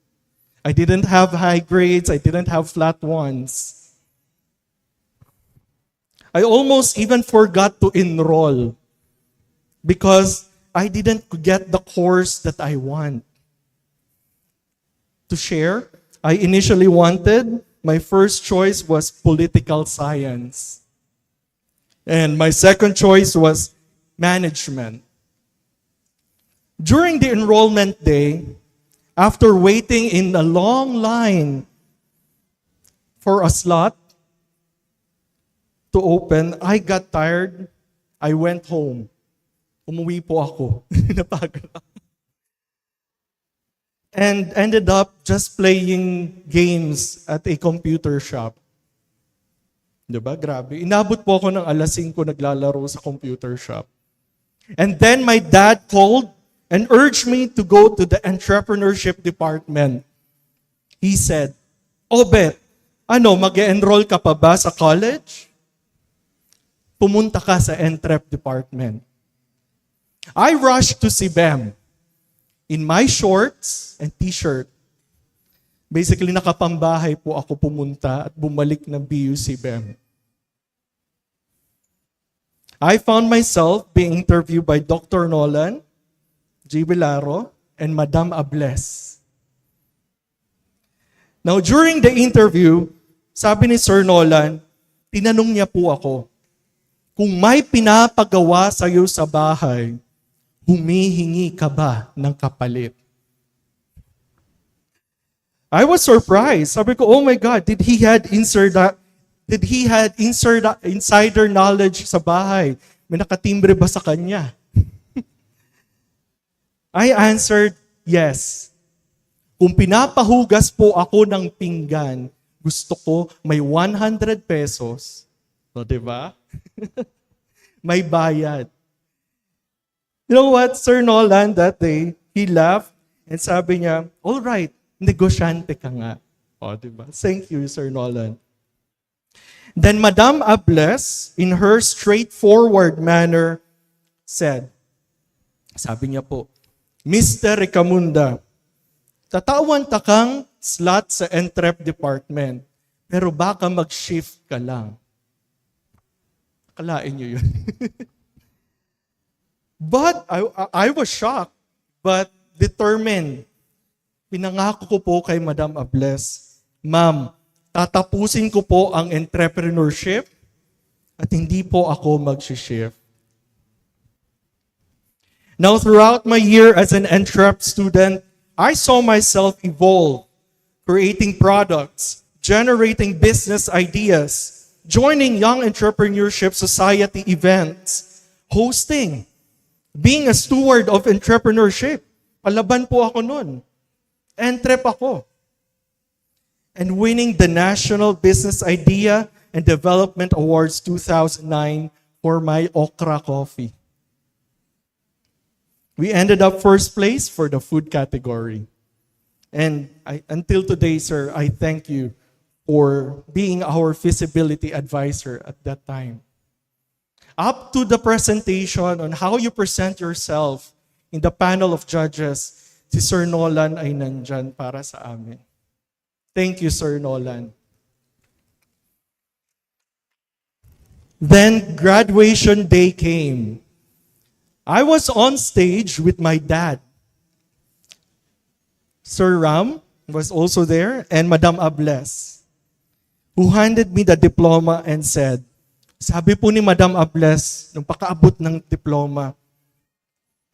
I didn't have high grades. I didn't have flat ones. I almost even forgot to enroll because I didn't get the course that I want. To share, I initially wanted, my first choice was political science. And my second choice was management. During the enrollment day, after waiting in a long line for a slot to open, I got tired. I went home. Umuwi po ako. Napagod ako. And ended up just playing games at a computer shop. Diba? Grabe. Inabot po ako ng alas singko naglalaro sa computer shop. And then my dad called and urged me to go to the entrepreneurship department. He said, "O Bet, ano, mag-enroll ka pa ba sa college? Pumunta ka sa entrep department." I rushed to CBEM in my shorts and t-shirt. Basically, nakapambahay po ako pumunta at bumalik ng B U CBEM. I found myself being interviewed by Doctor Nolan, G Vilaro, and Madam Ables. Now, during the interview, sabi ni Sir Nolan, tinanong niya po ako, "Kung may pinapagawa sa'yo sa bahay, humihingi ka ba ng kapalit?" I was surprised. Sabi ko, "Oh my God, did he had insider, did he had insider, insider knowledge sa bahay? May nakatimbre ba sa kanya?" I answered, "Yes. Kung pinapahugas po ako ng pinggan, gusto ko may one hundred pesos." O, di ba? May bayad. You know what, Sir Nolan, that day, he laughed and sabi niya, "All right, negosyante ka nga." O, di ba? Thank you, Sir Nolan. Then Madam Ables, in her straightforward manner, said, sabi niya po, "Mister Recamunda, tatawan ta kang slot sa entrep department, pero baka mag-shift ka lang." Kalain niyo yun. But I, I was shocked, but determined. Pinangako ko po kay Madam Ables, "Ma'am, tatapusin ko po ang entrepreneurship at hindi po ako mag-shift." Now, throughout my year as an entrep student, I saw myself evolve, creating products, generating business ideas, joining Young Entrepreneurship Society events, hosting, being a steward of entrepreneurship. Palaban po ako nun. Entrep ako. And winning the National Business Idea and Development Awards two thousand nine for my okra coffee. We ended up first place for the food category. And I, until today, sir, I thank you for being our feasibility advisor at that time. Up to the presentation on how you present yourself in the panel of judges, si Sir Nolan ay nandyan para sa amin. Thank you, Sir Nolan. Then graduation day came. I was on stage with my dad. Sir Ram was also there and Madam Ables, who handed me the diploma and said, sabi po ni Madam Ables, nung pakaabot ng diploma,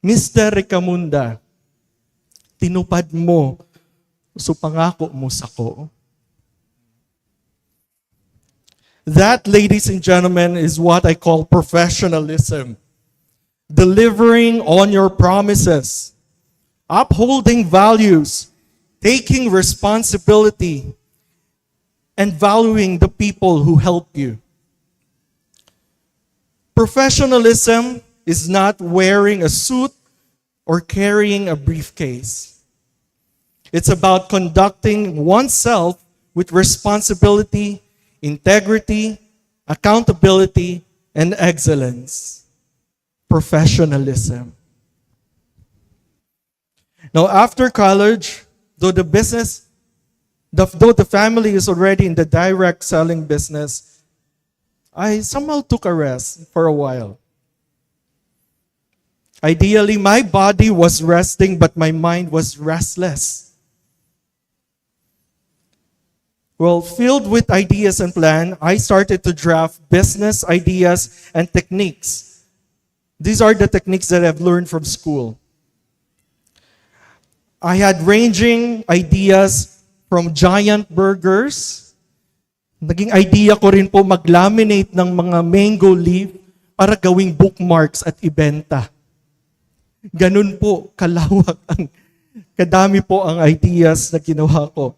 "Mister Recamunda, tinupad mo so pangako mo sako." That, ladies and gentlemen, is what I call professionalism. Delivering on your promises, upholding values, taking responsibility, and valuing the people who help you. Professionalism is not wearing a suit or carrying a briefcase. It's about conducting oneself with responsibility, integrity, accountability, and excellence. Professionalism. Now, after college, though the business, the, though the family is already in the direct selling business, I somehow took a rest for a while. Ideally, my body was resting, but my mind was restless. Well, filled with ideas and plan, I started to draft business ideas and techniques. These are the techniques that I've learned from school. I had ranging ideas from giant burgers. Naging idea ko rin po mag-laminate ng mga mango leaf para gawing bookmarks at ibenta. Ganun po kalawak ang, kadami po ang ideas na ginawa ko.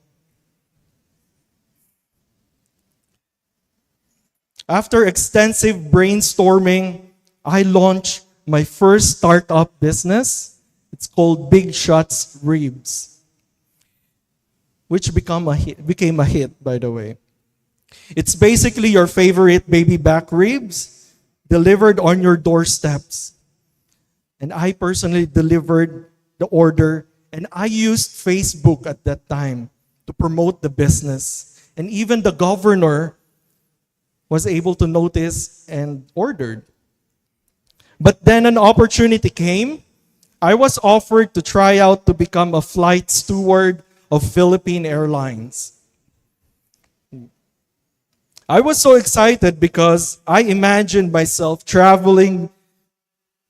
After extensive brainstorming, I launched my first startup business. It's called Big Shots Ribs, which become a hit, became a hit, by the way. It's basically your favorite baby back ribs delivered on your doorsteps. And I personally delivered the order, and I used Facebook at that time to promote the business. And even the governor was able to notice and ordered. But then an opportunity came. I was offered to try out to become a flight steward of Philippine Airlines. I was so excited because I imagined myself traveling.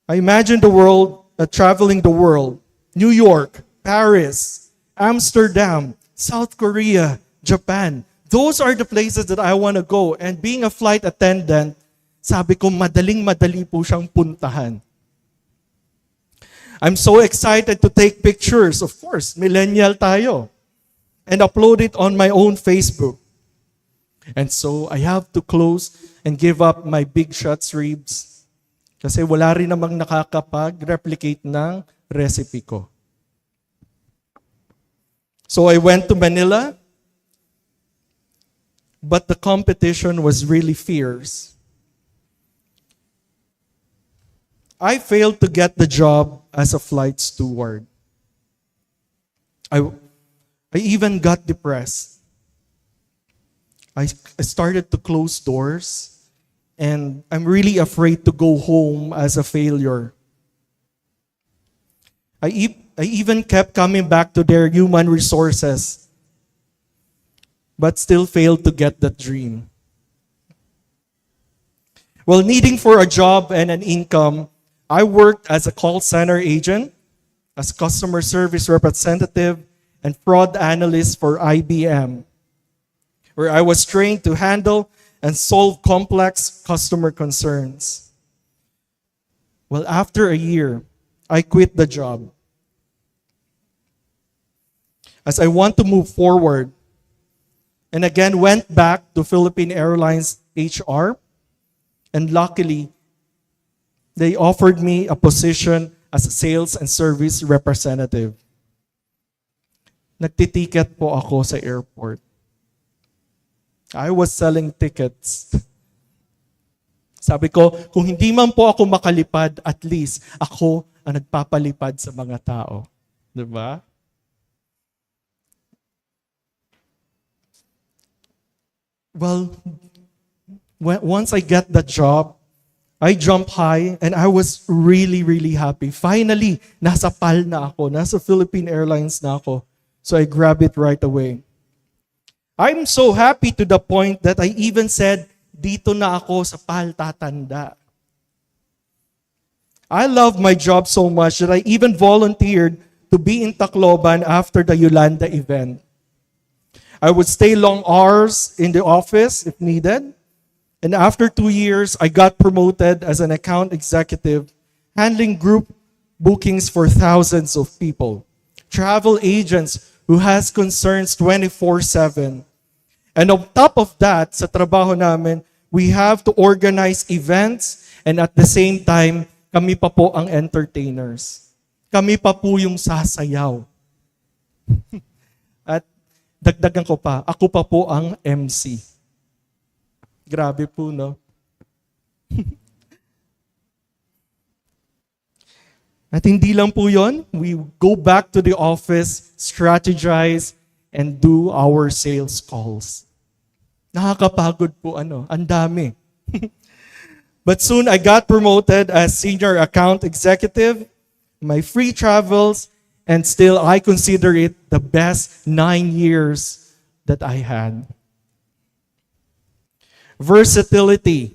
I imagined the world, uh, traveling the world. New York, Paris, Amsterdam, South Korea, Japan. Those are the places that I want to go. And being a flight attendant, sabi ko, madaling-madali po siyang puntahan. I'm so excited to take pictures. Of course, millennial tayo. And upload it on my own Facebook. And so, I have to close and give up my Big Shots ribs. Kasi wala rin namang nakakapag-replicate ng recipe ko. So I went to Manila, but the competition was really fierce. I failed to get the job as a flight steward. I, I even got depressed. I, I started to close doors, and I'm really afraid to go home as a failure. I, e- I even kept coming back to their human resources, but still failed to get that dream. While needing for a job and an income, I worked as a call center agent, as customer service representative, and fraud analyst for I B M, where I was trained to handle and solve complex customer concerns. Well, after a year, I quit the job, as I want to move forward, and again went back to Philippine Airlines H R, and luckily, they offered me a position as a sales and service representative. Nagtitiket po ako sa airport. I was selling tickets. Sabi ko, kung hindi man po ako makalipad, at least ako ang nagpapalipad sa mga tao. Di ba? Well, when, once I get the job, I jump high and I was really, really happy. Finally, nasa PAL na ako. Nasa Philippine Airlines na ako. So I grab it right away. I'm so happy to the point that I even said, "Dito na ako sa PAL tatanda." I love my job so much that I even volunteered to be in Tacloban after the Yolanda event. I would stay long hours in the office if needed. And after two years, I got promoted as an account executive, handling group bookings for thousands of people. Travel agents who has concerns twenty-four seven. And on top of that, sa trabaho namin, we have to organize events, and at the same time, kami pa po ang entertainers. Kami pa po yung sasayaw. At dagdagan ko pa, ako pa po ang M C. Grabe po, no? At hindi lang po yon, we go back to the office, strategize, and do our sales calls. Nakakapagod po, ano, ang dami. But soon, I got promoted as senior account executive, my free travels, and still I consider it the best nine years that I had. Versatility.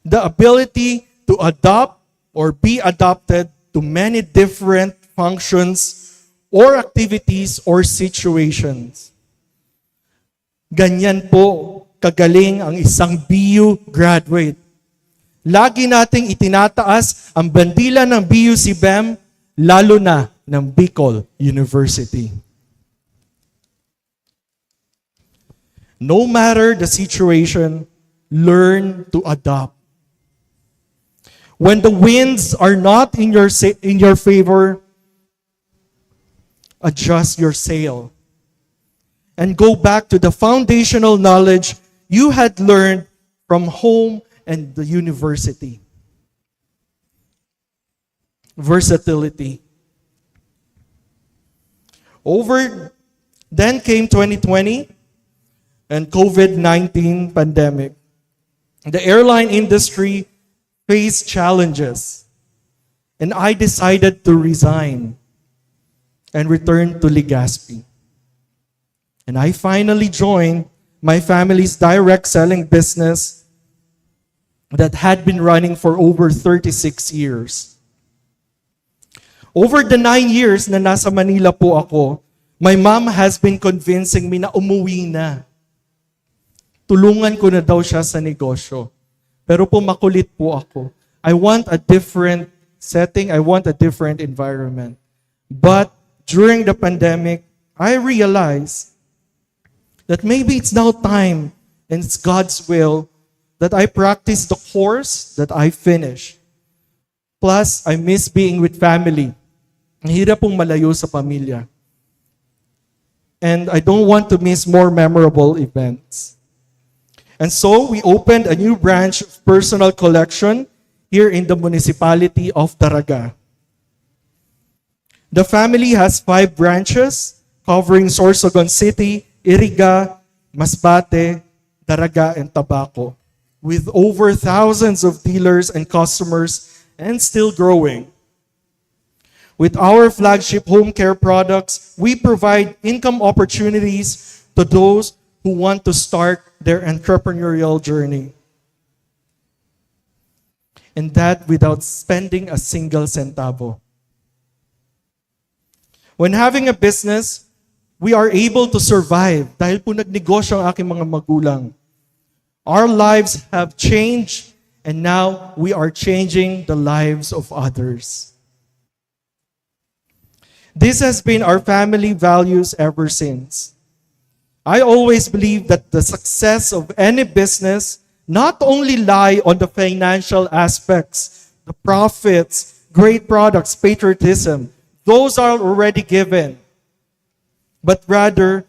The ability to adapt or be adapted to many different functions or activities or situations. Ganyan po kagaling ang isang B U graduate. Lagi nating itinataas ang bandila ng B U C B E M, lalo na ng Bicol University. No matter the situation, learn to adapt. When the winds are not in your sa- in your favor, adjust your sail and go back to the foundational knowledge you had learned from home and the university. Versatility. Over, then came twenty twenty and COVID nineteen pandemic. The airline industry faced challenges, and I decided to resign and return to Legazpi. And I finally joined my family's direct selling business that had been running for over thirty-six years. Over the nine years na nasa Manila po ako, My mom has been convincing me na umuwi na. Tulungan ko na daw siya sa negosyo. Pero po, makulit po ako. I want a different setting. I want a different environment. But during the pandemic, I realized that maybe it's now time and it's God's will that I practice the course that I finish. Plus, I miss being with family. Ang hirap pong malayo sa pamilya. And I don't want to miss more memorable events. And so, we opened a new branch of personal collection here in the municipality of Daraga. The family has five branches covering Sorsogon City, Iriga, Masbate, Daraga, and Tabaco, with over thousands of dealers and customers and still growing. With our flagship home care products, we provide income opportunities to those who want to start their entrepreneurial journey. And that without spending a single centavo. When having a business, we are able to survive dahil po nagnegosyo ang aking mga magulang. Our lives have changed, and now we are changing the lives of others. This has been our family values ever since. I always believe that the success of any business not only lie on the financial aspects, the profits, great products, patriotism, those are already given. But rather,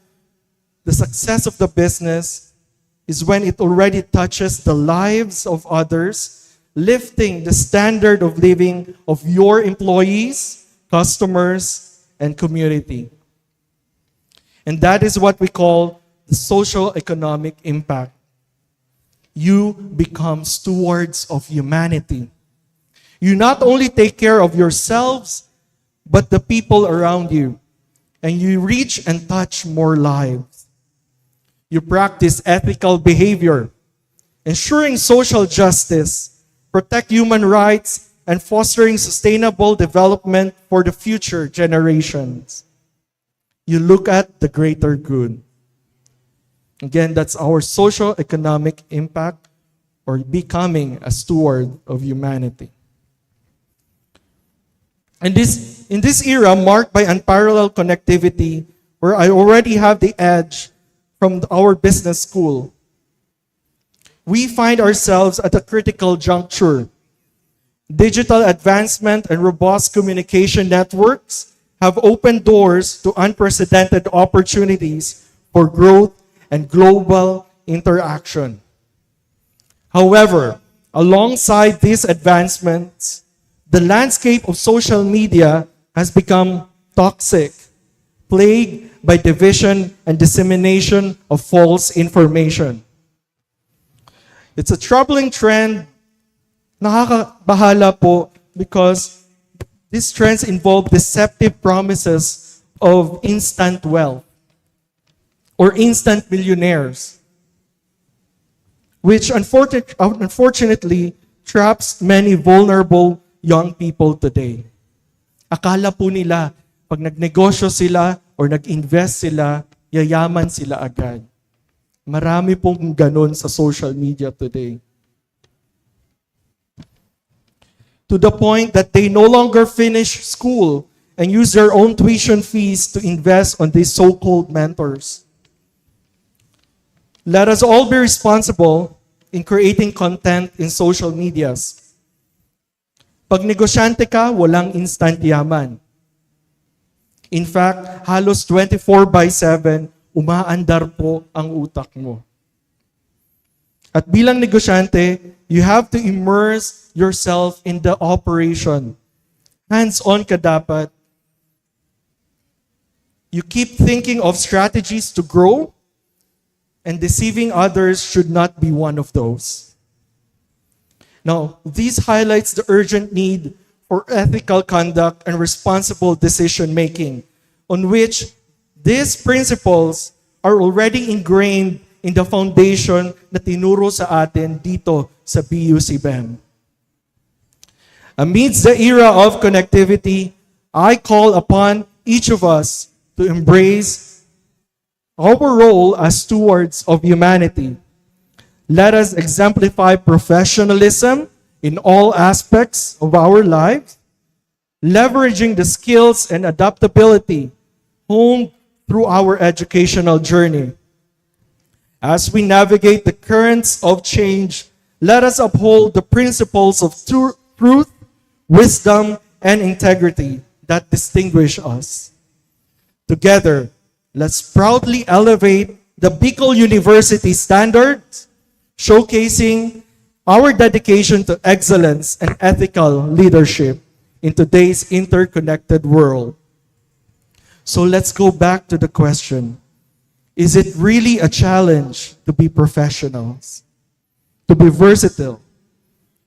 the success of the business is when it already touches the lives of others, lifting the standard of living of your employees, customers, and community. And that is what we call the social economic impact. You become stewards of humanity. You not only take care of yourselves, but the people around you, and you reach and touch more lives. You practice ethical behavior, ensuring social justice, protect human rights, and fostering sustainable development for the future generations. You look at the greater good. Again, that's our socio-economic impact or becoming a steward of humanity. And this, in this era marked by unparalleled connectivity, where I already have the edge from our business school, we find ourselves at a critical juncture. Digital advancement and robust communication networks have opened doors to unprecedented opportunities for growth and global interaction. However, alongside these advancements, the landscape of social media has become toxic, plagued by division and dissemination of false information. It's a troubling trend. Nakakabahala po because these trends involve deceptive promises of instant wealth or instant millionaires, which unfortunate-, unfortunately traps many vulnerable young people today. Akala po nila, pag nagnegosyo sila or nag-invest sila, yayaman sila agad. Marami pong ganun sa social media today. To the point that they no longer finish school and use their own tuition fees to invest on these so-called mentors. Let us all be responsible in creating content in social medias. Pag negosyante ka, walang instant yaman. In fact, halos twenty-four by seven, umaandar po ang utak mo. At bilang negosyante, you have to immerse yourself in the operation. Hands-on ka dapat. You keep thinking of strategies to grow, and deceiving others should not be one of those. Now, this highlights the urgent need for ethical conduct and responsible decision-making, on which these principles are already ingrained in the foundation na tinuro sa atin dito sa B U C BEM. Amidst the era of connectivity, I call upon each of us to embrace our role as stewards of humanity. Let us exemplify professionalism in all aspects of our lives, leveraging the skills and adaptability honed through our educational journey. As we navigate the currents of change, let us uphold the principles of tru- truth, wisdom, and integrity that distinguish us. Together, let's proudly elevate the Bicol University standards, showcasing our dedication to excellence and ethical leadership in today's interconnected world. So let's go back to the question: is it really a challenge to be professionals, to be versatile,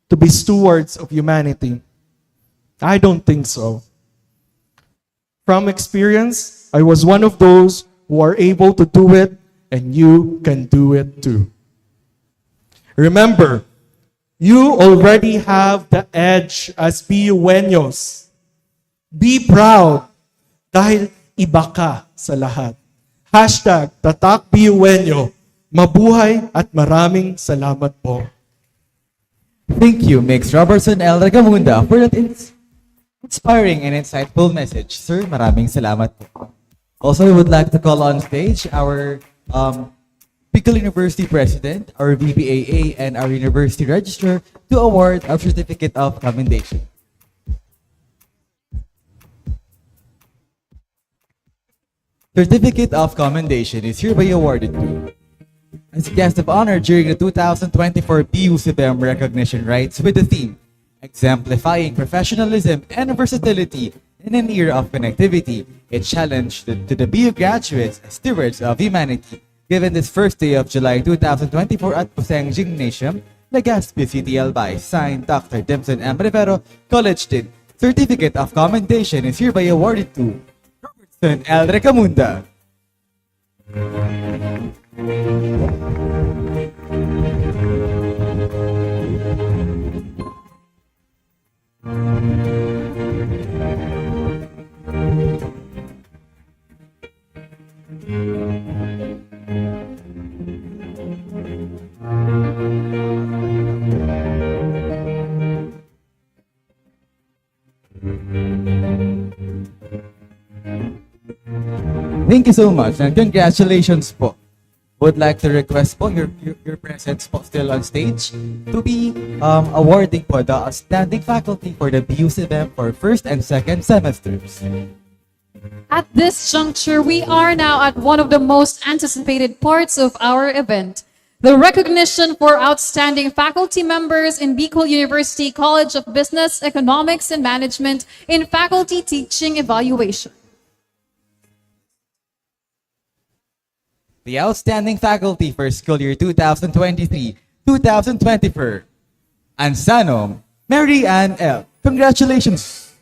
to be stewards of humanity? I don't think so. From experience, I was one of those who are able to do it, and you can do it too. Remember, you already have the edge as B U Eños. Be proud dahil iba ka sa lahat. Hashtag Tatak B U Eño. Mabuhay at maraming salamat po. Thank you, Mix Robertson L. Recamunda, for that ins- inspiring and insightful message. Sir, maraming salamat po. Also, we would like to call on stage our um, Bicol University President, our V P A A, and our University Registrar to award our Certificate of Commendation. Certificate of Commendation is hereby awarded to, as a guest of honor during the two thousand twenty-four B U C B M recognition rites with the theme, Exemplifying Professionalism and Versatility in an Era of Connectivity, a challenge to, to the B U graduates as stewards of humanity, given this first day of July two thousand twenty-four at Puseng Gymnasium, Legazpi City, Albay. Signed, Doctor Dimson M. Rivero, College Dean. Certificate of Commendation is hereby awarded to Robertson L. Recamunda. Thank you so much and congratulations po. Would like to request po your, your, your presence po still on stage to be um, awarding po the outstanding faculty for the B U C B M for first and second semesters. At this juncture, we are now at one of the most anticipated parts of our event, the recognition for outstanding faculty members in Bicol University College of Business, Economics, and Management in faculty teaching evaluation. The outstanding faculty for school year two thousand twenty-three, two thousand twenty-four, Ansanom, Mary Ann L. Congratulations!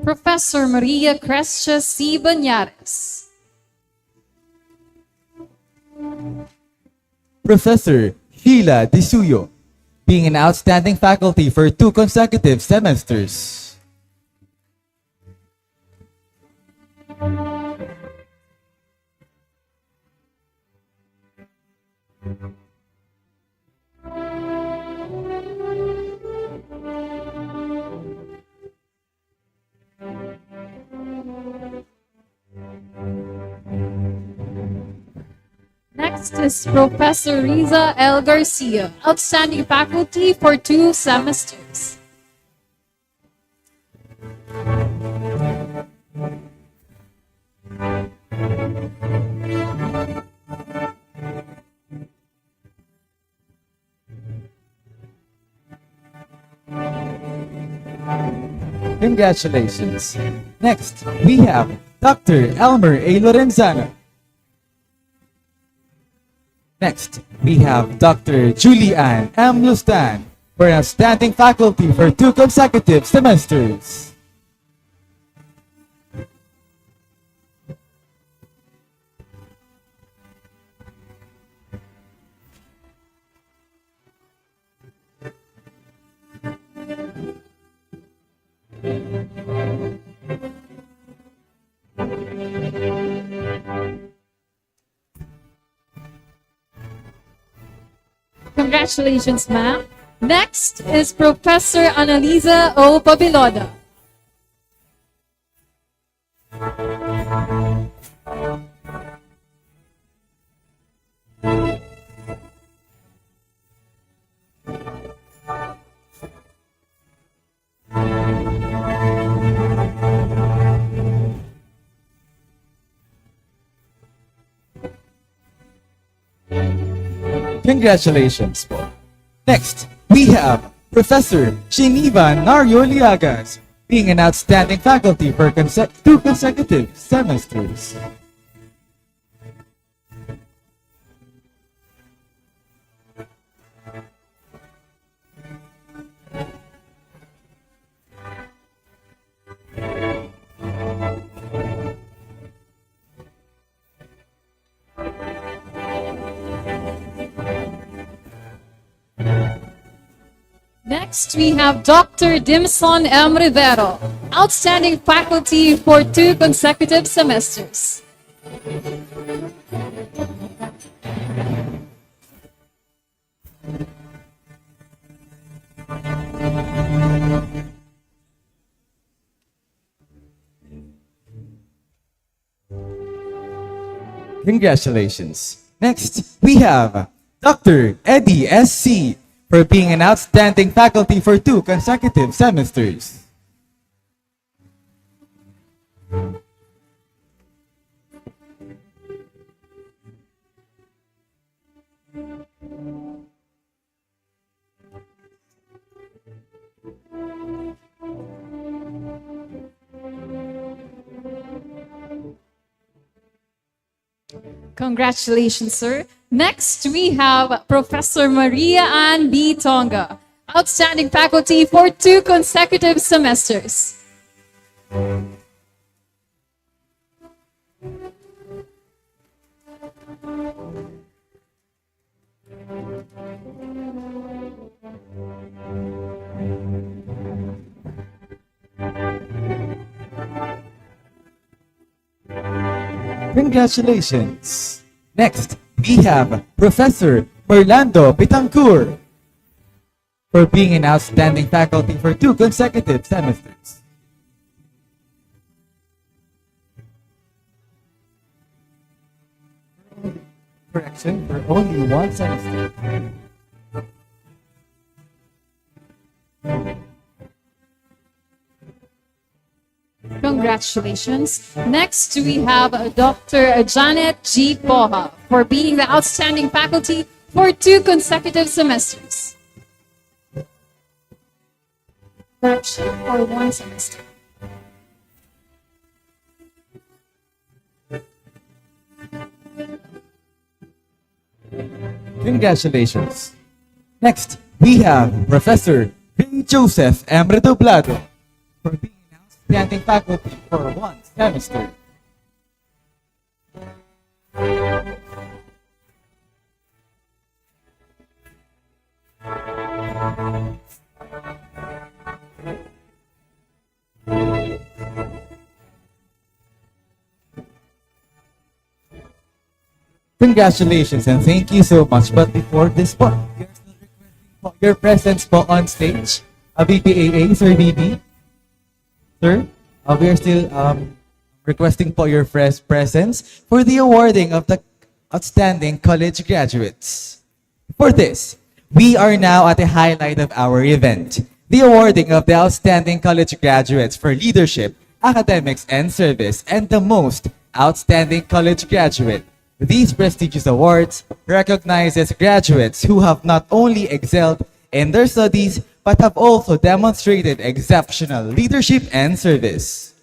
Professor Maria Crescia C. Bañares. Professor Sheila Disuyo, being an outstanding faculty for two consecutive semesters. Next is Professor Riza L. Garcia, outstanding faculty for two semesters. Congratulations. Next, we have Doctor Elmer A. Lorenzana. Next, we have Doctor Julie Ann M. Lustan for an outstanding faculty for two consecutive semesters. Congratulations, ma'am. Next is Professor Annalisa O. Pabiloda. Congratulations po. Next, we have Professor Geneva Nario Liagas, being an outstanding faculty for conse- two consecutive semesters. Next, we have Doctor Dimson M. Rivero, outstanding faculty for two consecutive semesters. Congratulations. Next, we have Doctor Eddie S C for being an outstanding faculty for two consecutive semesters. Congratulations, sir. Next, we have Professor Maria Ann B. Tonga, outstanding faculty for two consecutive semesters. Congratulations! Next, we have Professor Orlando Bitangcourt for being an outstanding faculty for two consecutive semesters. Correction, for only one semester. Congratulations. Next, we have Doctor Janet G. Poha for being the outstanding faculty for two consecutive semesters. Correction, for one semester. Congratulations. Next, we have Professor Ray Joseph M. Redoblado for being an outstanding faculty for one semester. Congratulations and thank you so much. But before this po, we are still requesting po your presence po on stage. A B P A A, Sir B B. Sir, uh, we are still um, requesting po your pres- presence for the awarding of the outstanding college graduates. For this, we are now at the highlight of our event, the awarding of the outstanding college graduates for leadership, academics, and service, and the most outstanding college graduate. These prestigious awards recognizes graduates who have not only excelled in their studies, but have also demonstrated exceptional leadership and service.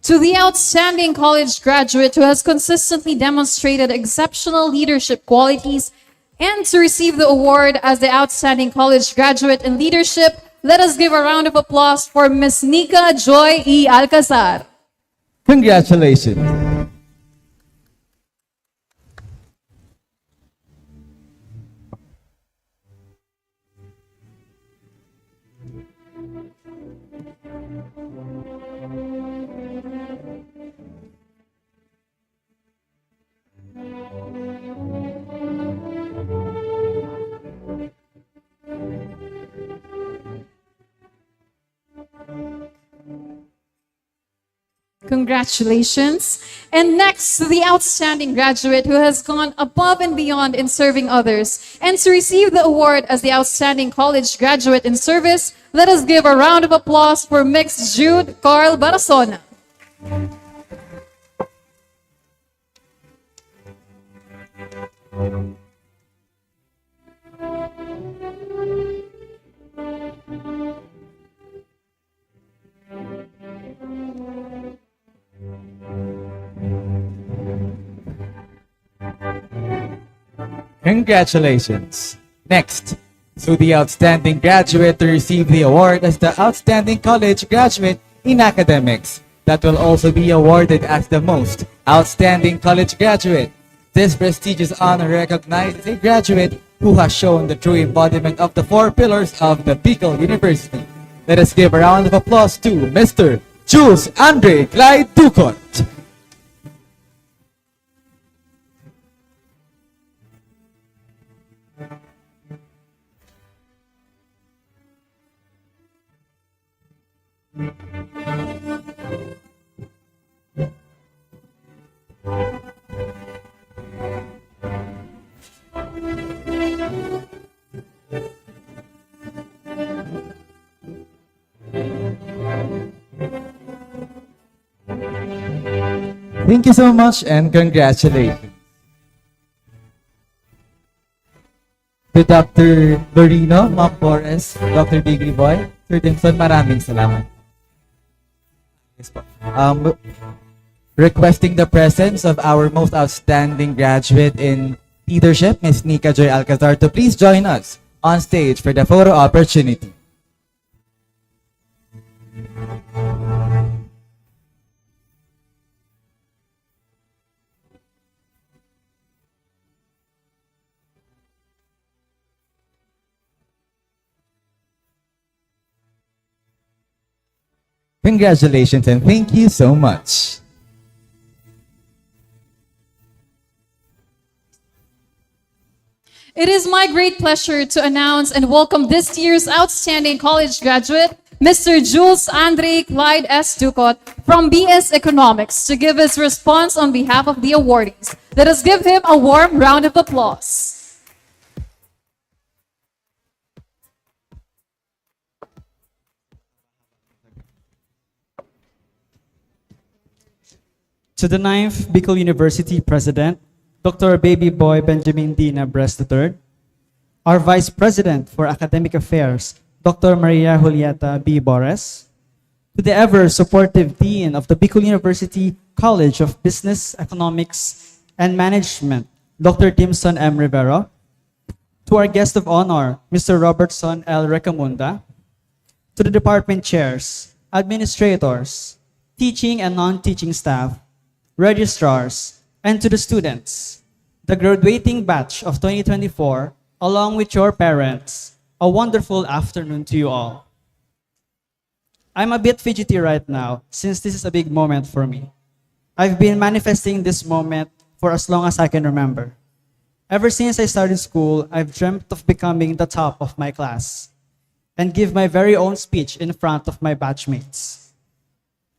To the outstanding college graduate who has consistently demonstrated exceptional leadership qualities and to receive the award as the outstanding college graduate in leadership, let us give a round of applause for Miss Nika Joy E. Alcazar. Congratulations. Congratulations. And next, the outstanding graduate who has gone above and beyond in serving others. And to receive the award as the outstanding college graduate in service, let us give a round of applause for Mix Jude Carl Barasona. Congratulations. Next, to the outstanding graduate to receive the award as the outstanding college graduate in academics that will also be awarded as the most outstanding college graduate. This prestigious honor recognizes a graduate who has shown the true embodiment of the four pillars of the Bicol University. Let us give a round of applause to Mister Jules Andre Clyde Ducot. Thank you so much and congratulations. To Doctor Lorino, Ma'am Flores, Doctor Diggy Boy, Sir Dimson, maraming salamat. Yes po. Um, requesting the presence of our most outstanding graduate in leadership, Miss Nika Joy Alcazar, to please join us on stage for the photo opportunity. Congratulations and thank you so much. It is my great pleasure to announce and welcome this year's outstanding college graduate, Mister Jules Andre Clyde S. Ducot from B S Economics, to give his response on behalf of the awardees. Let us give him a warm round of applause. To the ninth Bicol University President, Doctor Baby Boy Benjamin D. Nabres the third, our Vice President for Academic Affairs, Doctor Maria Julieta B. Bores, to the ever-supportive Dean of the Bicol University College of Business, Economics, and Management, Doctor Dimson M. Rivero, to our guest of honor, Mister Robertson L. Recamunda, to the department chairs, administrators, teaching and non-teaching staff, registrars, and to the students, the graduating batch of twenty twenty-four, along with your parents, a wonderful afternoon to you all. I'm a bit fidgety right now since this is a big moment for me. I've been manifesting this moment for as long as I can remember. Ever since I started school, I've dreamt of becoming the top of my class and give my very own speech in front of my batchmates.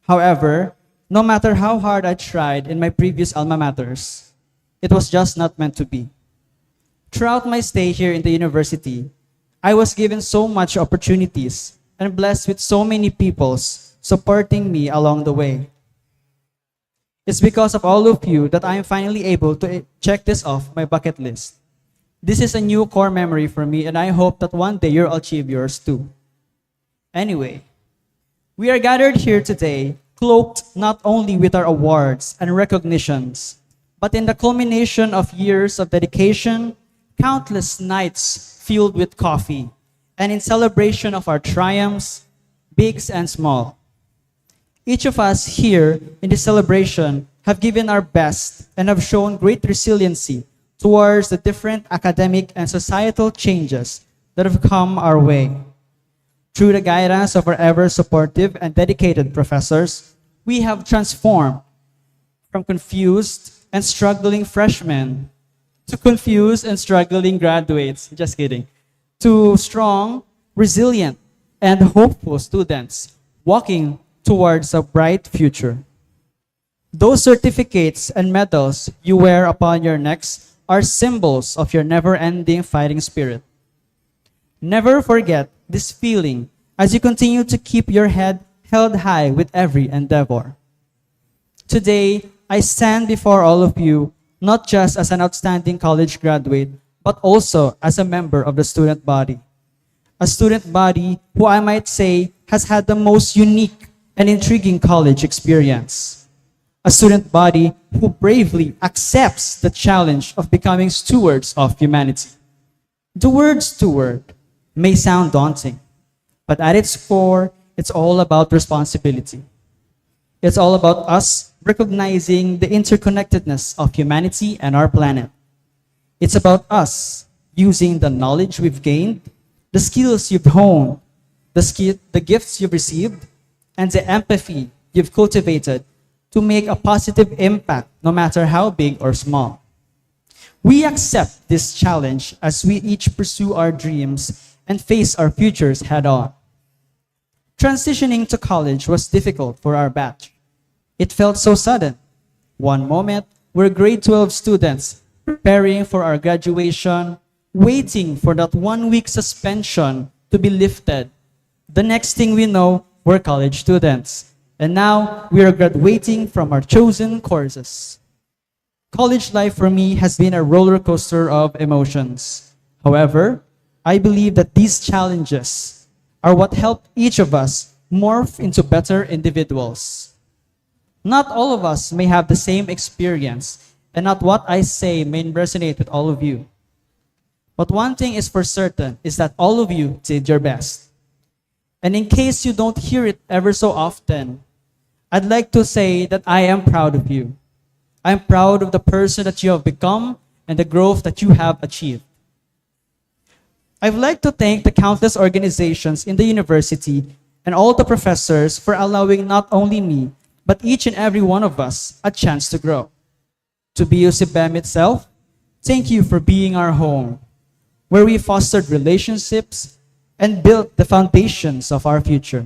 However, no matter how hard I tried in my previous alma maters, it was just not meant to be. Throughout my stay here in the university, I was given so much opportunities and blessed with so many peoples supporting me along the way. It's because of all of you that I am finally able to check this off my bucket list. This is a new core memory for me, and I hope that one day you'll achieve yours too. Anyway, we are gathered here today, cloaked not only with our awards and recognitions, but in the culmination of years of dedication, countless nights filled with coffee, and in celebration of our triumphs, bigs and small. Each of us here in this celebration have given our best and have shown great resiliency towards the different academic and societal changes that have come our way. Through the guidance of our ever supportive and dedicated professors, we have transformed from confused and struggling freshmen to confused and struggling graduates. Just kidding. To strong, resilient, and hopeful students walking towards a bright future. Those certificates and medals you wear upon your necks are symbols of your never-ending fighting spirit. Never forget this feeling as you continue to keep your head held high with every endeavor. Today, I stand before all of you not just as an outstanding college graduate, but also as a member of the student body. A student body who, I might say, has had the most unique and intriguing college experience. A student body who bravely accepts the challenge of becoming stewards of humanity. The word steward may sound daunting, but at its core, it's all about responsibility. It's all about us recognizing the interconnectedness of humanity and our planet. It's about us using the knowledge we've gained, the skills you've honed, the, ski- the gifts you've received, and the empathy you've cultivated to make a positive impact, no matter how big or small. We accept this challenge as we each pursue our dreams and face our futures head on. Transitioning to college was difficult for our batch. It felt so sudden. One moment, we're grade twelve students preparing for our graduation, waiting for that one week suspension to be lifted. The next thing we know, we're college students. And now, we are graduating from our chosen courses. College life for me has been a roller coaster of emotions. However, I believe that these challenges are what help each of us morph into better individuals. Not all of us may have the same experience, and not what I say may resonate with all of you. But one thing is for certain is that all of you did your best. And in case you don't hear it ever so often, I'd like to say that I am proud of you. I'm proud of the person that you have become and the growth that you have achieved. I'd like to thank the countless organizations in the university and all the professors for allowing not only me, but each and every one of us a chance to grow. To B U C B E M itself, thank you for being our home, where we fostered relationships and built the foundations of our future.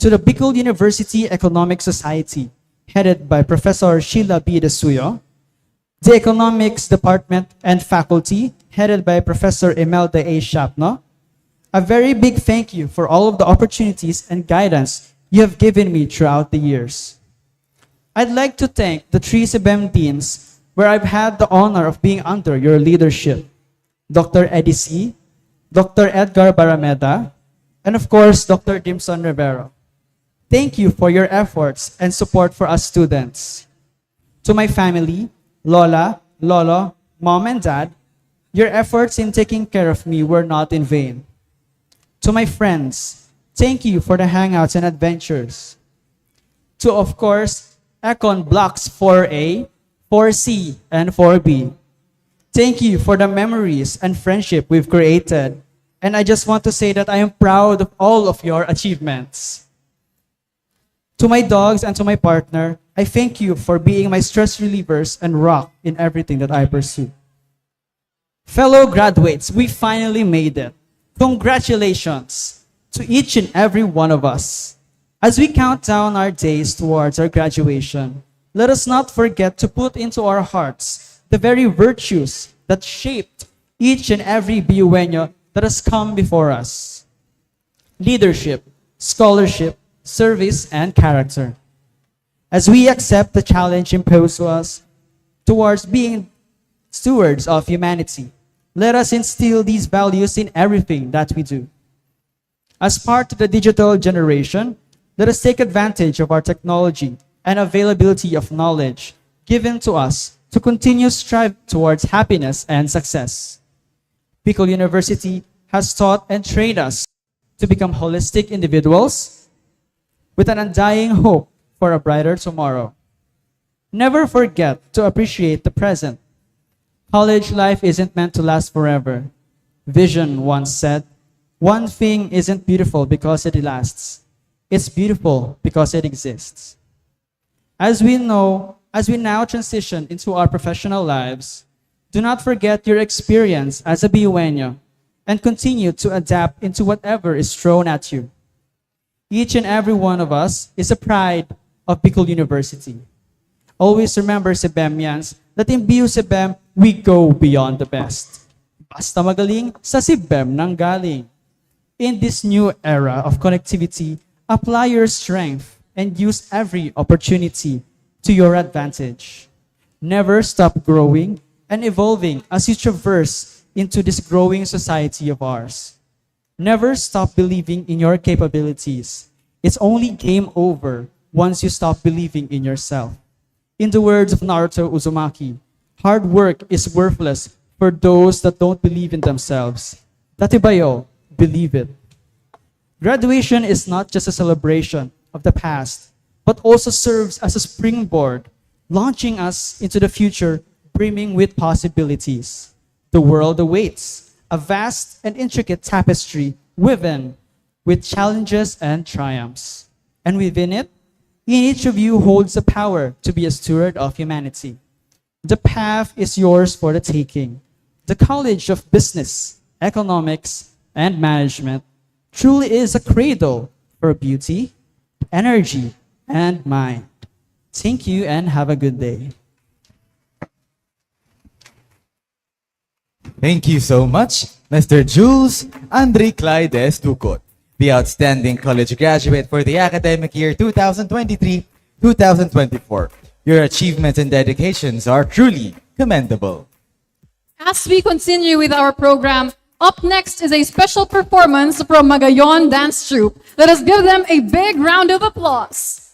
To the Bicol University Economic Society, headed by Professor Sheila B. Desuyo, the Economics Department and Faculty, headed by Professor Imelda A. Shapno, a very big thank you for all of the opportunities and guidance you have given me throughout the years. I'd like to thank the three C B E M Deans where I've had the honor of being under your leadership, Doctor Eddie Sy, Doctor Edgar Barameda, and of course, Doctor Dimson Rivero. Thank you for your efforts and support for us students. To my family, Lola, Lolo, Mom, and Dad, your efforts in taking care of me were not in vain. To my friends, thank you for the hangouts and adventures. To, of course, Econ Blocks four A, four C, and four B. Thank you for the memories and friendship we've created. And I just want to say that I am proud of all of your achievements. To my dogs and to my partner, I thank you for being my stress relievers and rock in everything that I pursue. Fellow graduates, we finally made it. Congratulations to each and every one of us. As we count down our days towards our graduation, let us not forget to put into our hearts the very virtues that shaped each and every B U N O that has come before us: leadership, scholarship, service, and character. As we accept the challenge imposed to us towards being stewards of humanity, Let us instill these values in everything that we do. As part of the digital generation, let us take advantage of our technology and availability of knowledge given to us to continue strive towards happiness and success. Bicol University has taught and trained us to become holistic individuals with an undying hope for a brighter tomorrow. Never forget to appreciate the present. College life isn't meant to last forever. Vision once said, "One thing isn't beautiful because it lasts. It's beautiful because it exists." As we know, as we now transition into our professional lives, do not forget your experience as a Biueño and continue to adapt into whatever is thrown at you. Each and every one of us is a pride of Bicol University. Always remember, CBEMians, that in BU CBEM, we go beyond the best. Basta magaling, sa CBEM nanggaling. In this new era of connectivity, apply your strength and use every opportunity to your advantage. Never stop growing and evolving as you traverse into this growing society of ours. Never stop believing in your capabilities. It's only game over once you stop believing in yourself. In the words of Naruto Uzumaki, "Hard work is worthless for those that don't believe in themselves." Dati bayo, believe it. Graduation is not just a celebration of the past, but also serves as a springboard, launching us into the future brimming with possibilities. The world awaits, a vast and intricate tapestry woven with challenges and triumphs. And within it, each of you holds the power to be a steward of humanity. The path is yours for the taking. The College of Business, Economics, and Management truly is a cradle for beauty, energy, and mind. Thank you and have a good day. Thank you so much, Mister Jules Andre Clydes Ducot, the outstanding college graduate for the academic year two thousand twenty-three two thousand twenty-four. Your achievements and dedications are truly commendable. As we continue with our program, up next is a special performance from Magayon Dance Troupe. Let us give them a big round of applause.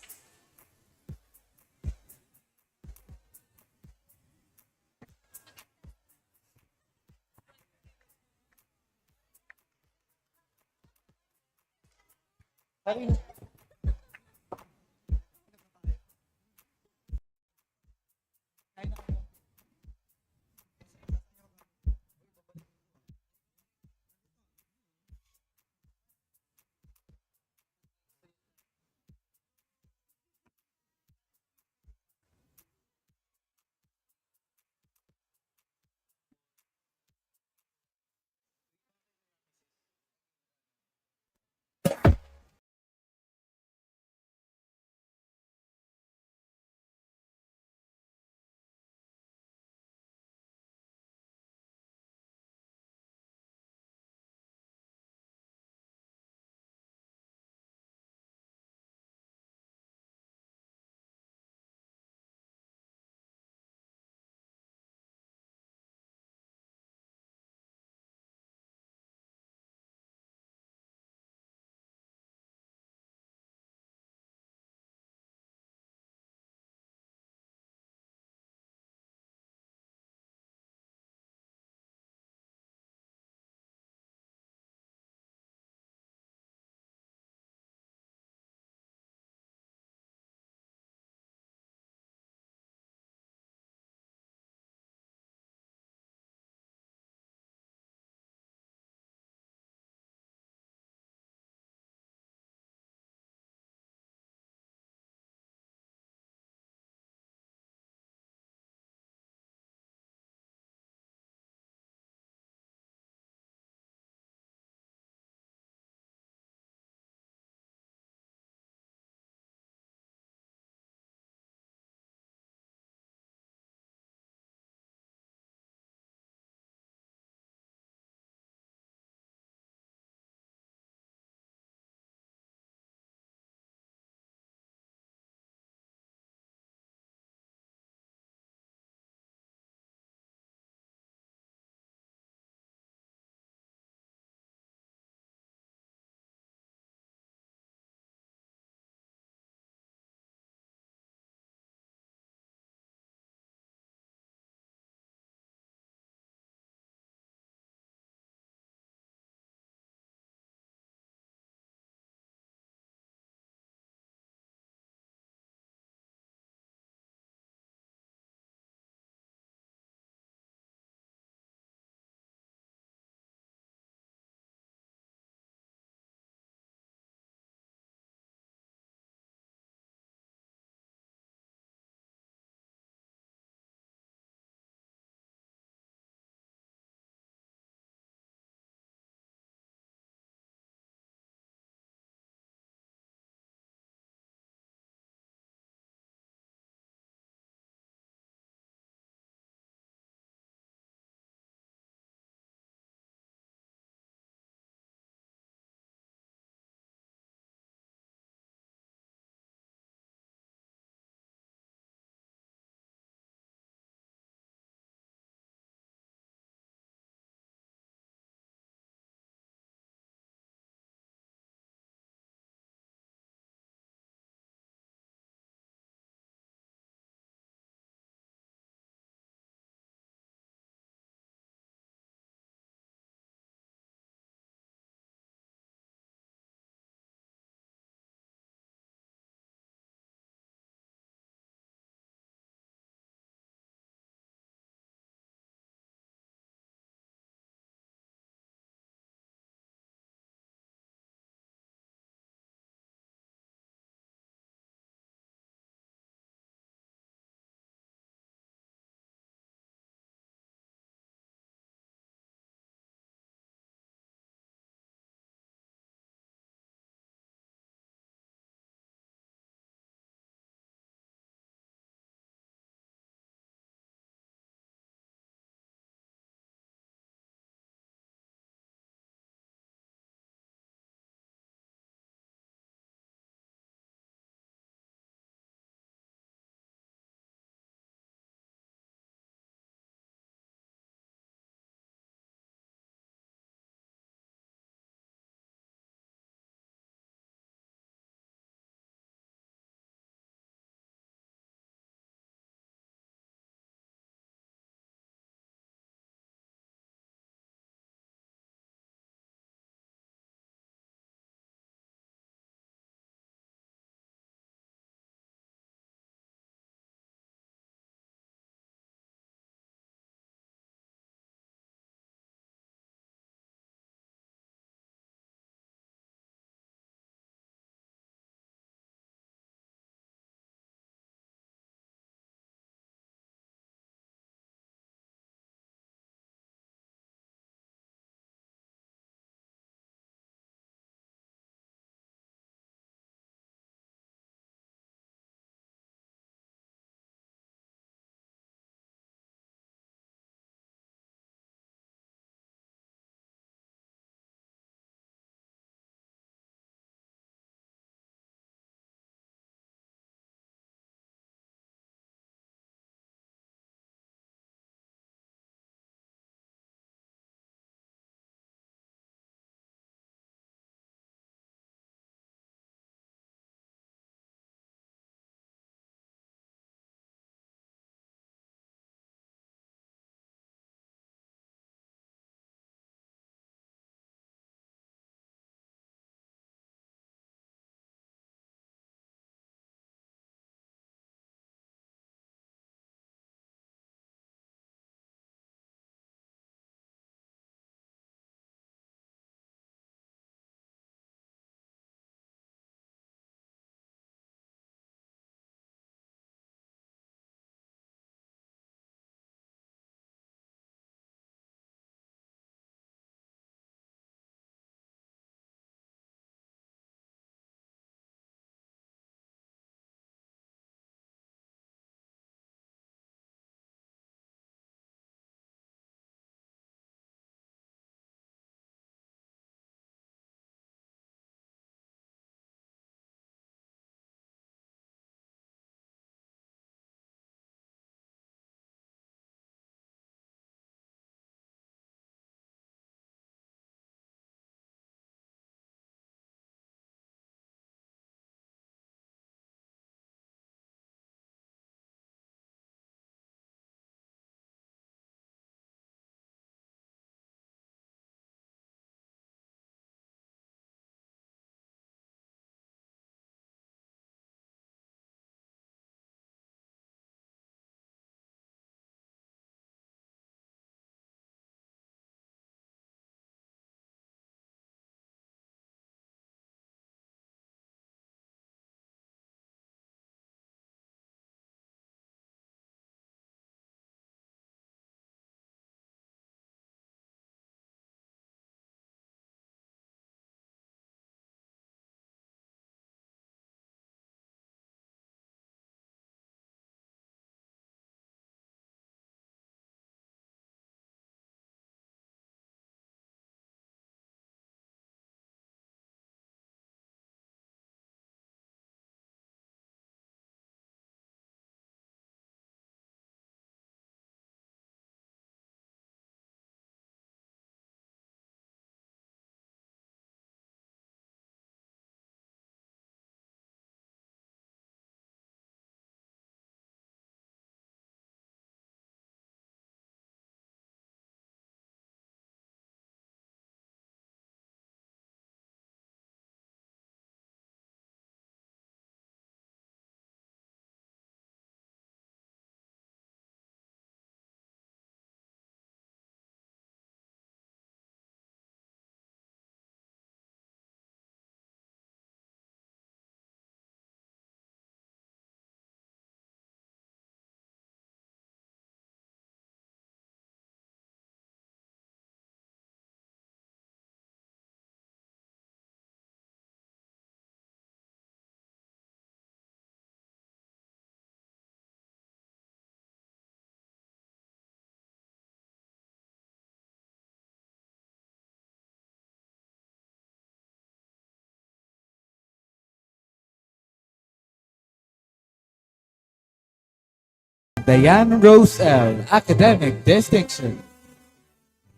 Diane Rose L, academic distinction.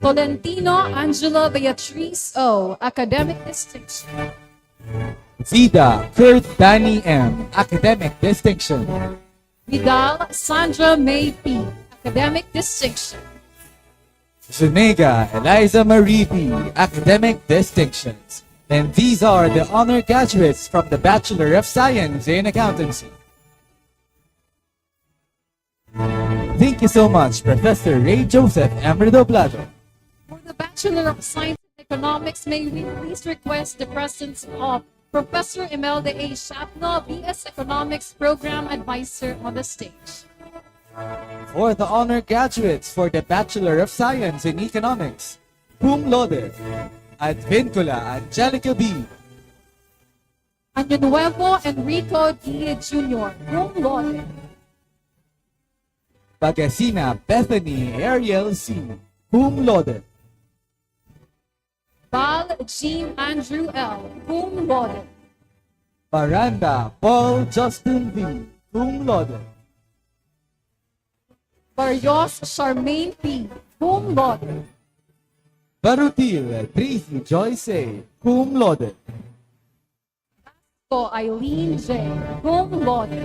Tolentino Angela Beatriz O, academic distinction. Vida Kurt Danny M, academic distinction. Vidal Sandra May P, academic distinction. Zuniga Eliza Marie B, academic distinctions. And these are the honor graduates from the Bachelor of Science in Accountancy. Thank you so much, Professor Ray Joseph M. Redoblado. For the Bachelor of Science in Economics, may we please request the presence of Professor Imelda A. Shapno, B S Economics Program Advisor, on the stage. For the honor graduates for the Bachelor of Science in Economics, cum laude, Advincula Angelica B. Año Nuevo Enrico D. Junior, cum laude. Bagasina Bethany Ariel C, cum laude. Bal Jean Andrew L, cum laude. Baranda Paul Justin V, cum laude. Barrios Charmaine P, cum laude. Barutil Tracy Joyce A, cum laude. Ko Eileen J, cum laude.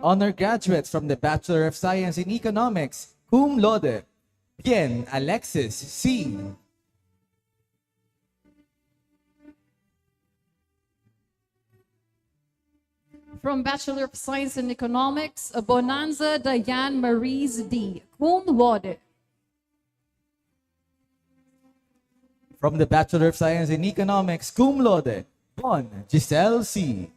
Honor graduates from the Bachelor of Science in Economics, cum laude, Bien Alexis C. From Bachelor of Science in Economics, Bonanza Diane Maries D, cum laude. From the Bachelor of Science in Economics, cum laude, Bon Giselle C.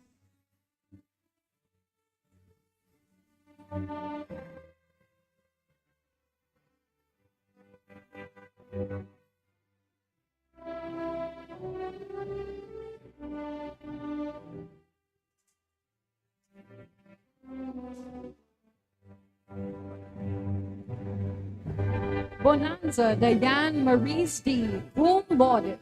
Bonanza Diane Maries D, cum laude.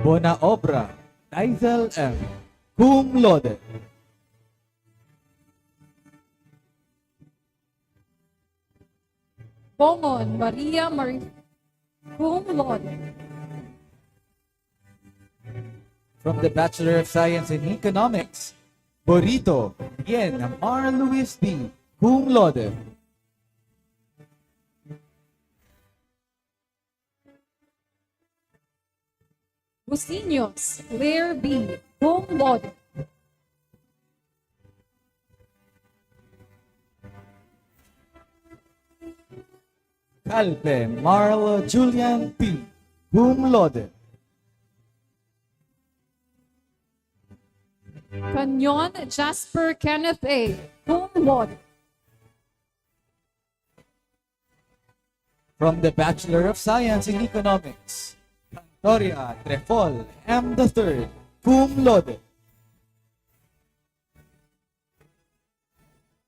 Bona obra, Daisel M, cum laude. Pongon Maria Marie, cum laude. From the Bachelor of Science in Economics, Borito Bien Mar Luis B, cum laude. Busiños Claire B, cum laude. Calpe Marl Julian P, cum laude. Canyon Jasper Kenneth A, cum laude. From the Bachelor of Science in Economics, Cantoria Trefol M the third, cum laude.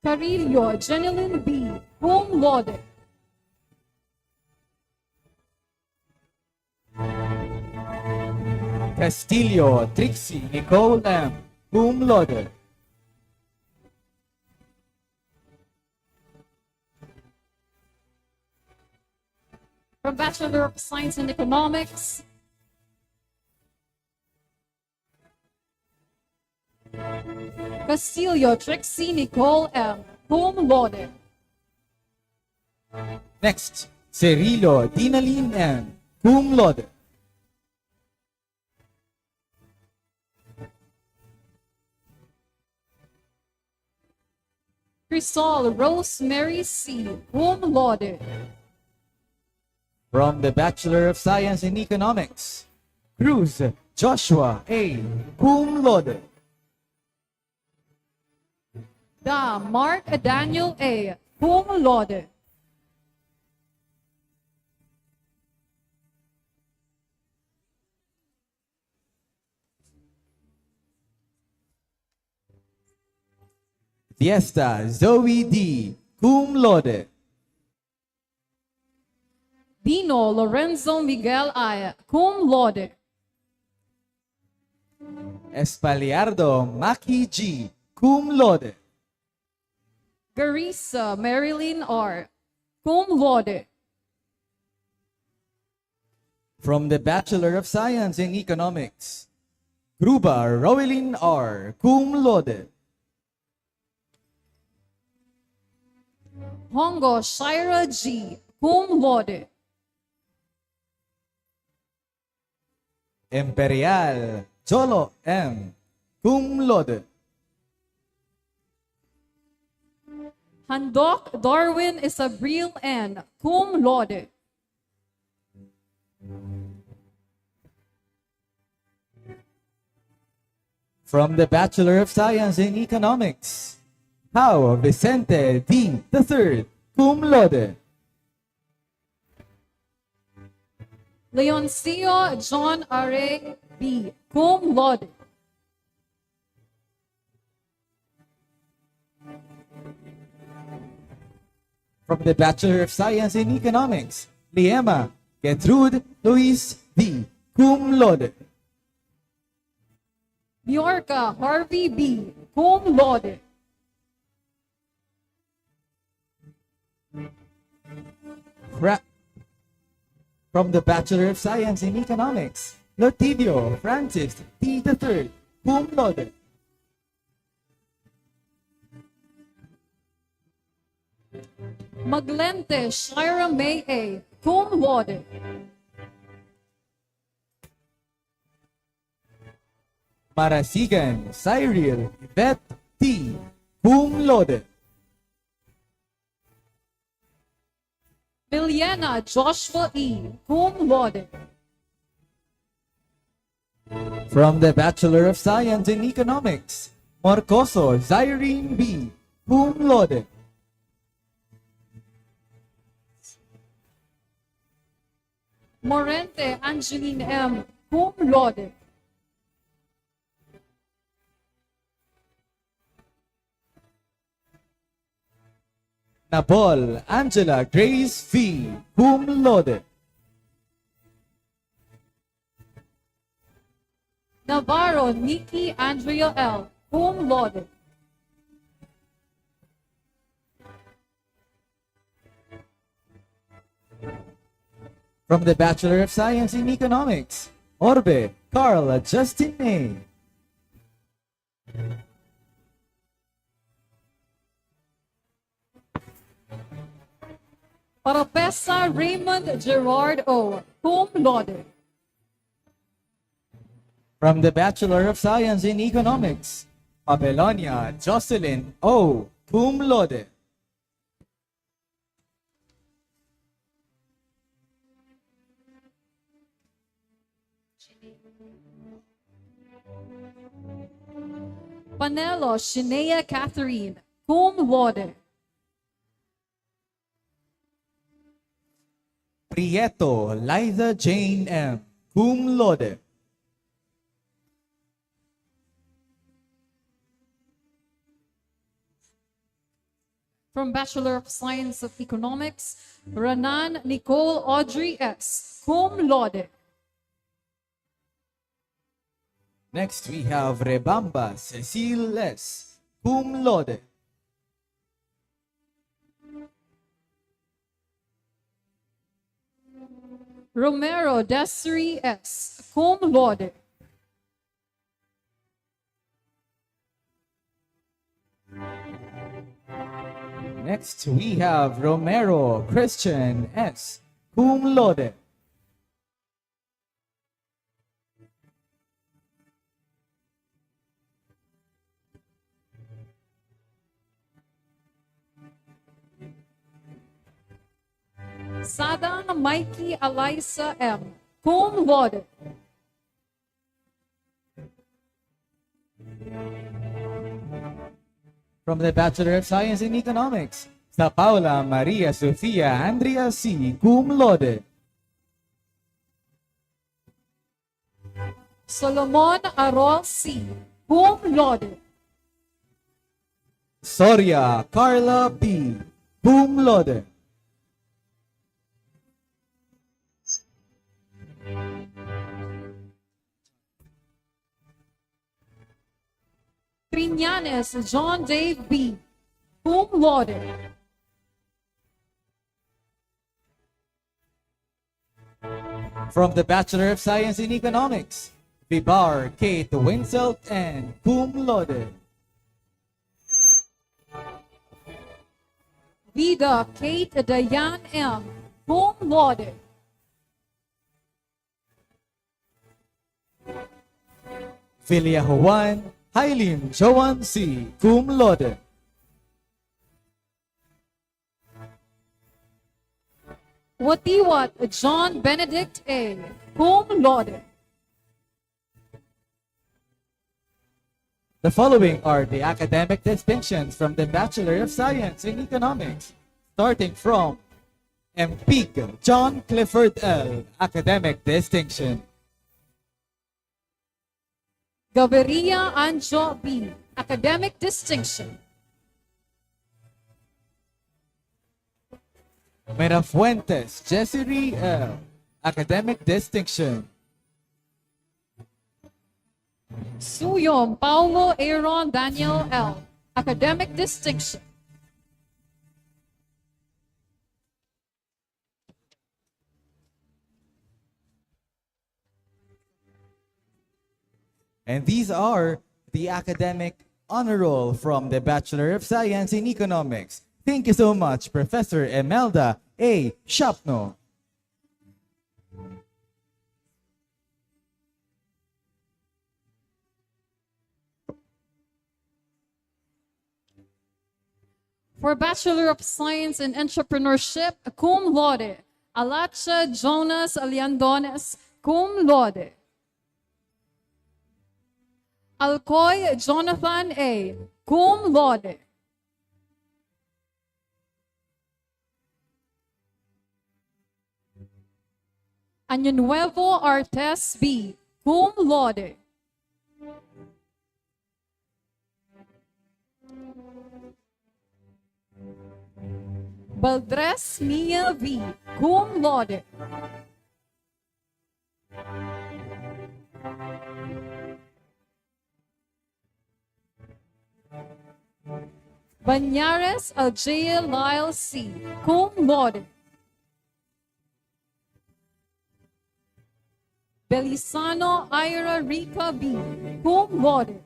Carillo Jeneline B, cum laude. Castillo Trixie Nicole M, cum laude. From Bachelor of Science in Economics, Castillo Trixie Nicole M, cum laude. Next, Cirilo Dinalin M, cum laude. Crisol Rosemary C, cum laude. From the Bachelor of Science in Economics, Cruz Joshua A, cum laude. Da Mark Daniel A, cum laude. Fiesta Zoe D, cum laude. Dino Lorenzo Miguel I, cum laude. Espaliardo Maki G, cum laude. Garissa Marilyn R, cum laude. From the Bachelor of Science in Economics, Gruba Roelyn R, cum laude. Hongo Shira G, cum laude. Imperial Jolo M, cum laude. Handok Darwin Isabril N, cum laude. From the Bachelor of Science in Economics, How Vicente D the third, cum laude. Leoncio John Areng B, cum laude. From the Bachelor of Science in Economics, Liema Gertrude Luis D, cum laude. Biorca Harvey B, cum laude. Fra- From the Bachelor of Science in Economics, Lotivio Francis T the third, cum laude. Maglente Shira May A, cum laude. Marasigan Cyril Yvette T, cum laude. Villena Joshua E, cum laude. From the Bachelor of Science in Economics, Morcoso Zyrene B, cum laude. Morente Angeline M, cum laude. Nabol Angela Grace V, cum laude. Navarro Nikki Andrea L, cum laude. From the Bachelor of Science in Economics, Orbe Carl Justin A. Oropesa Raymond Gerard O, cum laude. From the Bachelor of Science in Economics, Babylonia Jocelyn O, cum laude. Panelo Shinea Catherine, cum laude. Prieto Liza Jane M, cum laude. From Bachelor of Science of Economics, Ranan Nicole Audrey S, cum laude. Next, we have Rebamba Cecil S, cum laude. Romero Desiree S, cum laude. Next, we have Romero Christian S, cum laude. Sadang Mikey Eliza M, cum laude. From the Bachelor of Science in Economics, Sa Paula Maria Sofia Andrea C, cum laude. Solomon Arol C, cum laude. Soria Carla B, cum laude. Triñanes John Dave B, cum laude. From the Bachelor of Science in Economics, Vibar Kate Winselt and cum laude. Vida Kate Dayan M, cum laude. Filia Juan Hailim Joan C, cum laude. Watiwat John Benedict A, cum laude. The following are the academic distinctions from the Bachelor of Science in Economics, starting from M Pig John Clifford L, academic distinction. Gaviria Anjo B, academic distinction. Mirafuentes Jessy L, academic distinction. Suyom Paulo Aaron Daniel L, academic distinction. And these are the academic honor roll from the Bachelor of Science in Economics. Thank you so much, Professor Imelda A Shapno. For Bachelor of Science in Entrepreneurship, cum laude, Alacha Jonas Aliandones, cum laude. Alcoy Jonathan A, cum laude. Año Nuevo Artes B, cum laude. Baldres Mia V, cum laude. Bañares Aljea Lyle C, cum laude. Belizano Ira Rica B, cum laude.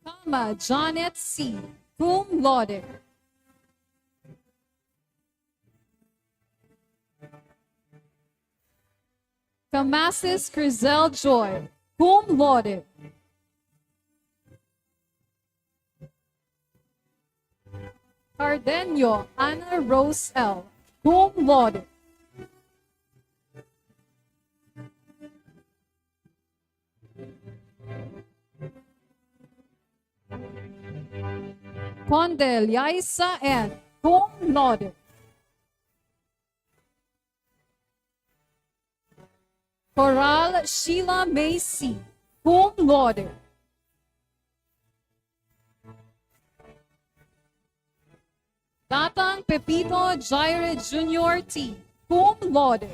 Cama Janet C, cum laude. Camasis Crizel Joy, cum laude. Cardenio Ana Rose L, cum laude. Conde Liza N, cum laude. Coral Sheila May C, cum laude. Datang Pepito Jaire Junior T, cum laude.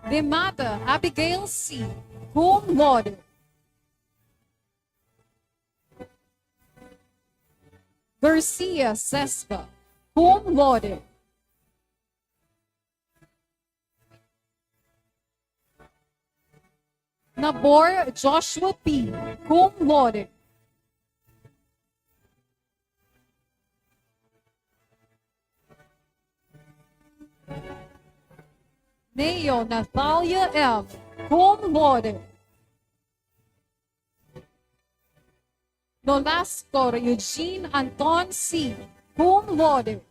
De Mata Abigail C, cum laude. Garcia Cesba, cum laude. Nabor Joshua P, cum laude. Neo Natalia M, cum laude. Nolasco Eugene Anton C, cum laude.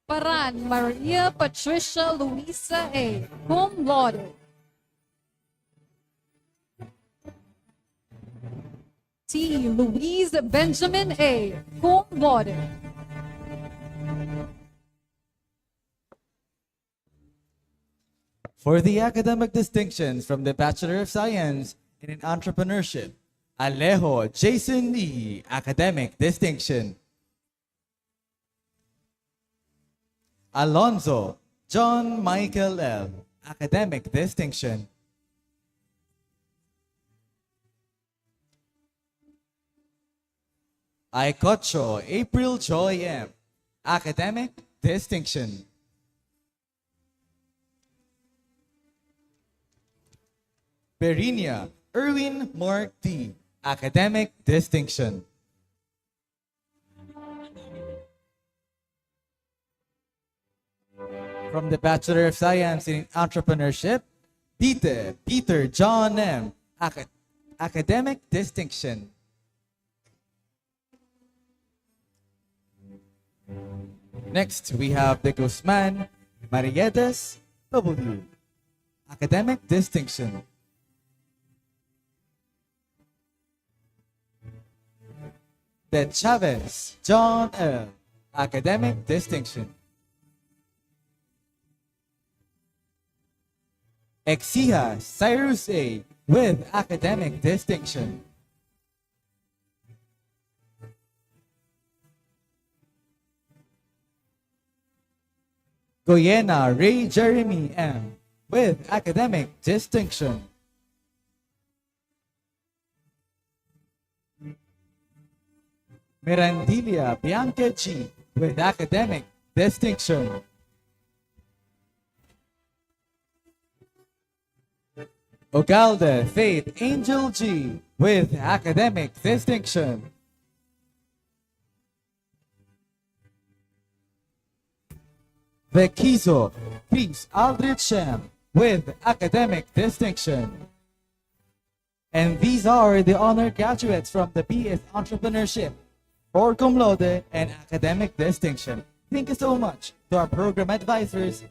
Paran Maria Patricia Luisa A, cum laude. T Luis Benjamin A, cum laude. For the academic distinctions from the Bachelor of Science in Entrepreneurship, Alejo Jason Lee, academic distinction. Alonzo John Michael L, academic distinction. Aicocho April Joy M, academic distinction. Perinia Erwin Mark D, academic distinction. From the Bachelor of Science in Entrepreneurship, Dite Peter John M, acad- academic distinction. Next, we have De Guzman Marietes W, academic distinction. De Chavez John L, academic distinction. Ecija Cyrus A with academic distinction. Goyena Ray Jeremy M with academic distinction. Mirandilla Bianca G with academic distinction. Ogalde Faith Angel G with academic distinction. Vekizo Chris Aldrich Shem with academic distinction. And these are the honor graduates from the B S Entrepreneurship for cum laude and academic distinction. Thank you so much to our program advisors,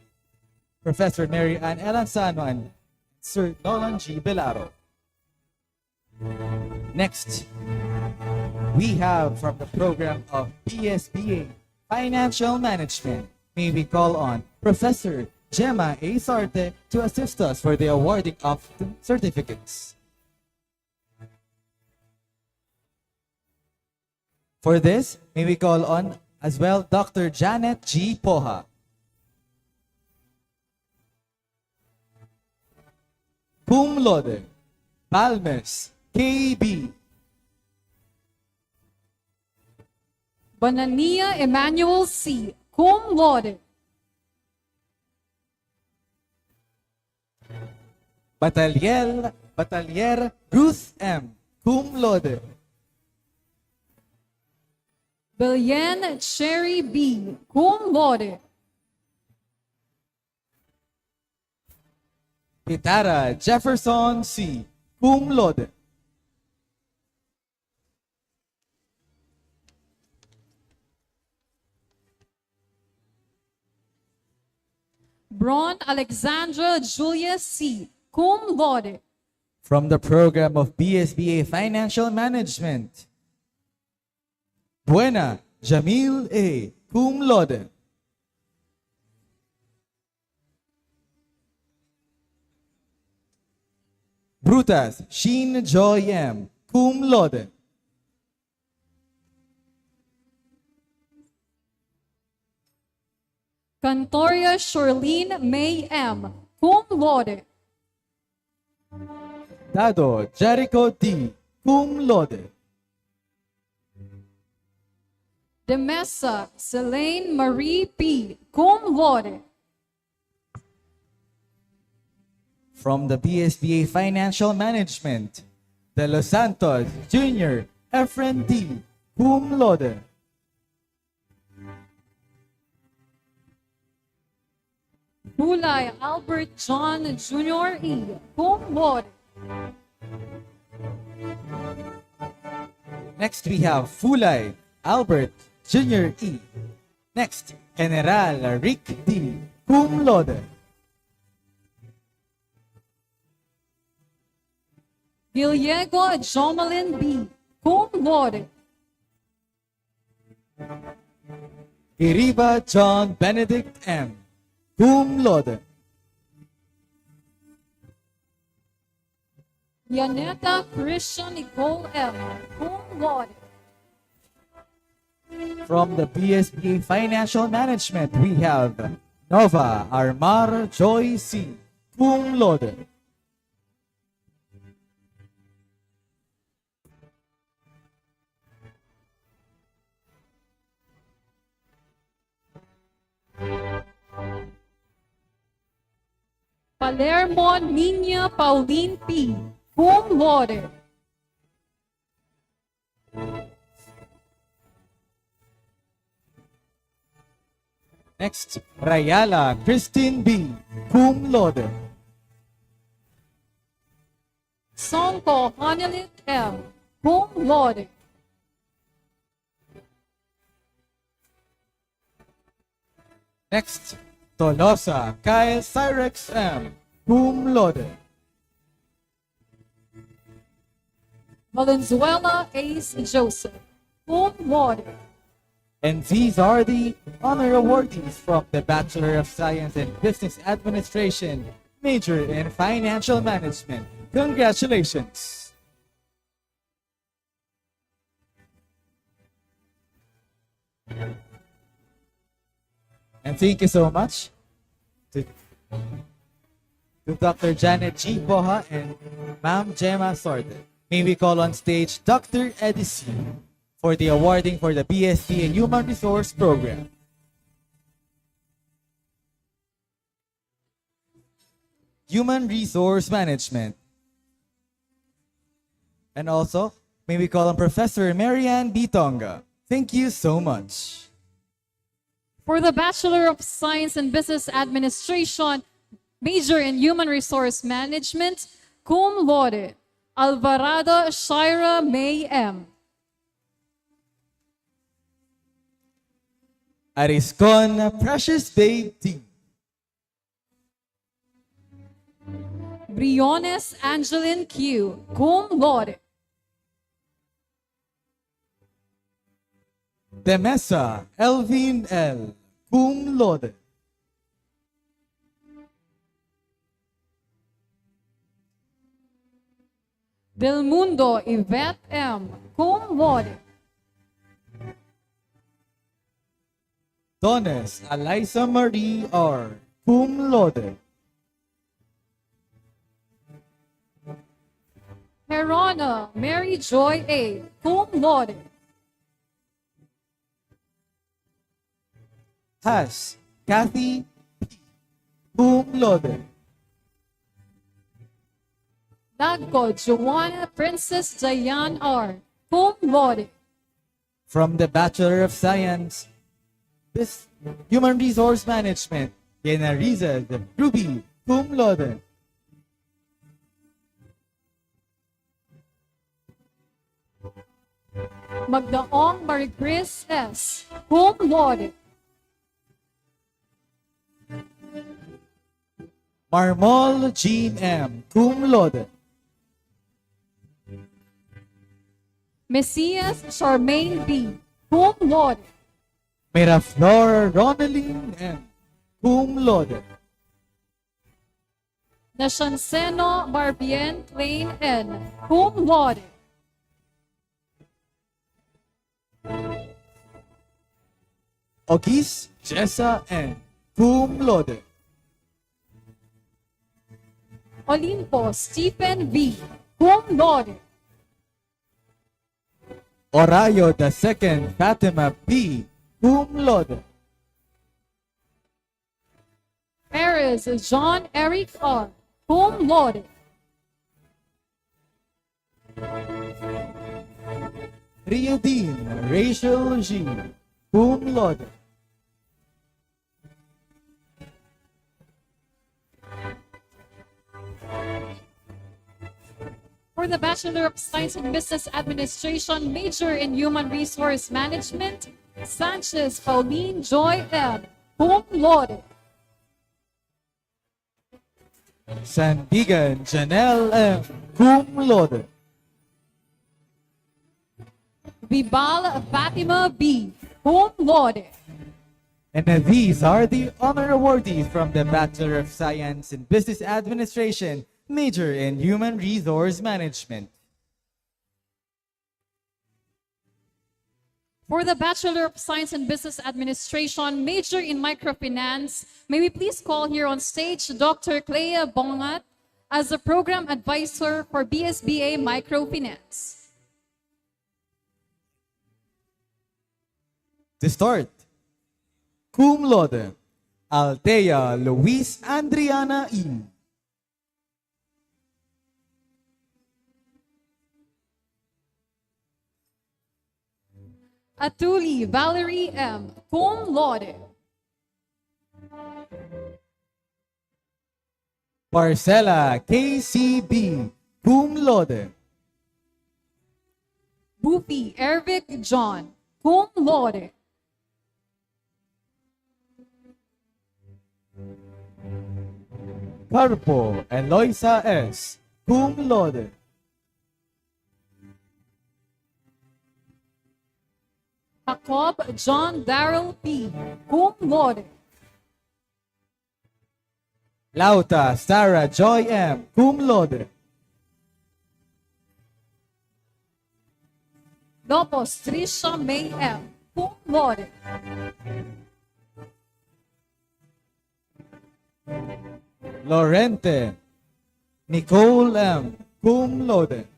Professor Mary Ann Elanzano and Sir Nolan G Belaro. Next, we have from the program of B S B A Financial Management, may we call on Professor Gemma A Sarte to assist us for the awarding of the certificates. For this, may we call on as well Doctor Janet G Poha. Cum laude, Balmes K B. Bonania Emmanuel C, cum laude. Bataliel, Batalier Ruth M, cum laude. Belen Cherry B, cum laude. Pitara Jefferson C, cum laude. Bron Alexandra Julius C, cum laude. From the program of B S B A Financial Management, Buena Jamil A, cum laude. Brutas Sheen Joy M, cum laude. Cantoria Shorlene May M, cum laude. Dado Jericho D, cum laude. De Mesa Celine Marie P, cum laude. From the B S B A Financial Management, De Los Santos Junior Efren D, cum laude. Bulay Albert John Junior E, cum laude. Next, we have Fulay Albert Junior E. Next, General Rick D, cum laude. Gallego Jomelin B, cum laude. Iriba John Benedict M, cum laude. Yaneta Christian Nicole M, cum laude. From the B S B A Financial Management, we have Nova Armar Joy C, cum laude. Palermo Nina Pauline P, cum laude. Next, Rayala Christine B, cum laude. Songko Hanelit M, cum laude. Next, Tolosa Kyle Cyrex M, cum laude. Valenzuela Ace Joseph, cum laude. And these are the honor awardees from the Bachelor of Science in Business Administration, major in Financial Management. Congratulations! And thank you so much to, to Doctor Janet G Boha and Ma'am Gemma Sorte. May we call on stage Doctor Eddie C for the awarding for the B S C in Human Resource Program. Human Resource Management. And also, may we call on Professor Marian B Tonga. Thank you so much. For the Bachelor of Science in Business Administration, major in Human Resource Management, cum laude, Alvarado Shira May M. Ariscon Precious Babe T. Briones Angeline Q, cum laude. Demesa Elvin L, cum laude. Del Mundo Yvette M, cum laude. Dones Alaisa Marie R, cum laude. Herona Mary Joy A, cum laude. Has Kathy P, cum laude. Dagco Joanna Princess Diane R, cum laude. From the Bachelor of Science, Bus-, Human Resource Management, Yena Rizal Ruby, cum laude. Magdaong Maricris S, cum laude. Marmol Jean M, cum laude. Mesias Charmaine B, cum laude. Miraflor Ronaldin M, cum laude. Nashanseno Barbien Plain N, cum laude. Ogis Jessa N, cum laude. Olimpo Stephen V, cum laude. Orayo the second Fatima P, cum laude. Perez John Eric R, cum laude. Riodin Rachel G, cum laude. For the Bachelor of Science in Business Administration, major in Human Resource Management, Sanchez Pauline Joy M, cum laude. Sandigan Janelle M, cum laude. Vibal Fatima B, cum laude. And these are the honor awardees from the Bachelor of Science in Business Administration, Major in Human Resource Management. For the Bachelor of Science in Business Administration, major in Microfinance, may we please call here on stage Doctor Clea Bongat as the Program Advisor for B S B A Microfinance. To start, cum laude, Althea Luis Andriana E. Atuli Valerie M, cum laude. Parcela K C B, cum laude. Bufi Ervic John, cum laude. Carpo Eloisa S, cum laude. Jacob John Darrell P, cum laude. Lauta Sarah Joy M, cum laude. Lopos Trisha May M, cum laude. Lorente Nicole M, cum laude.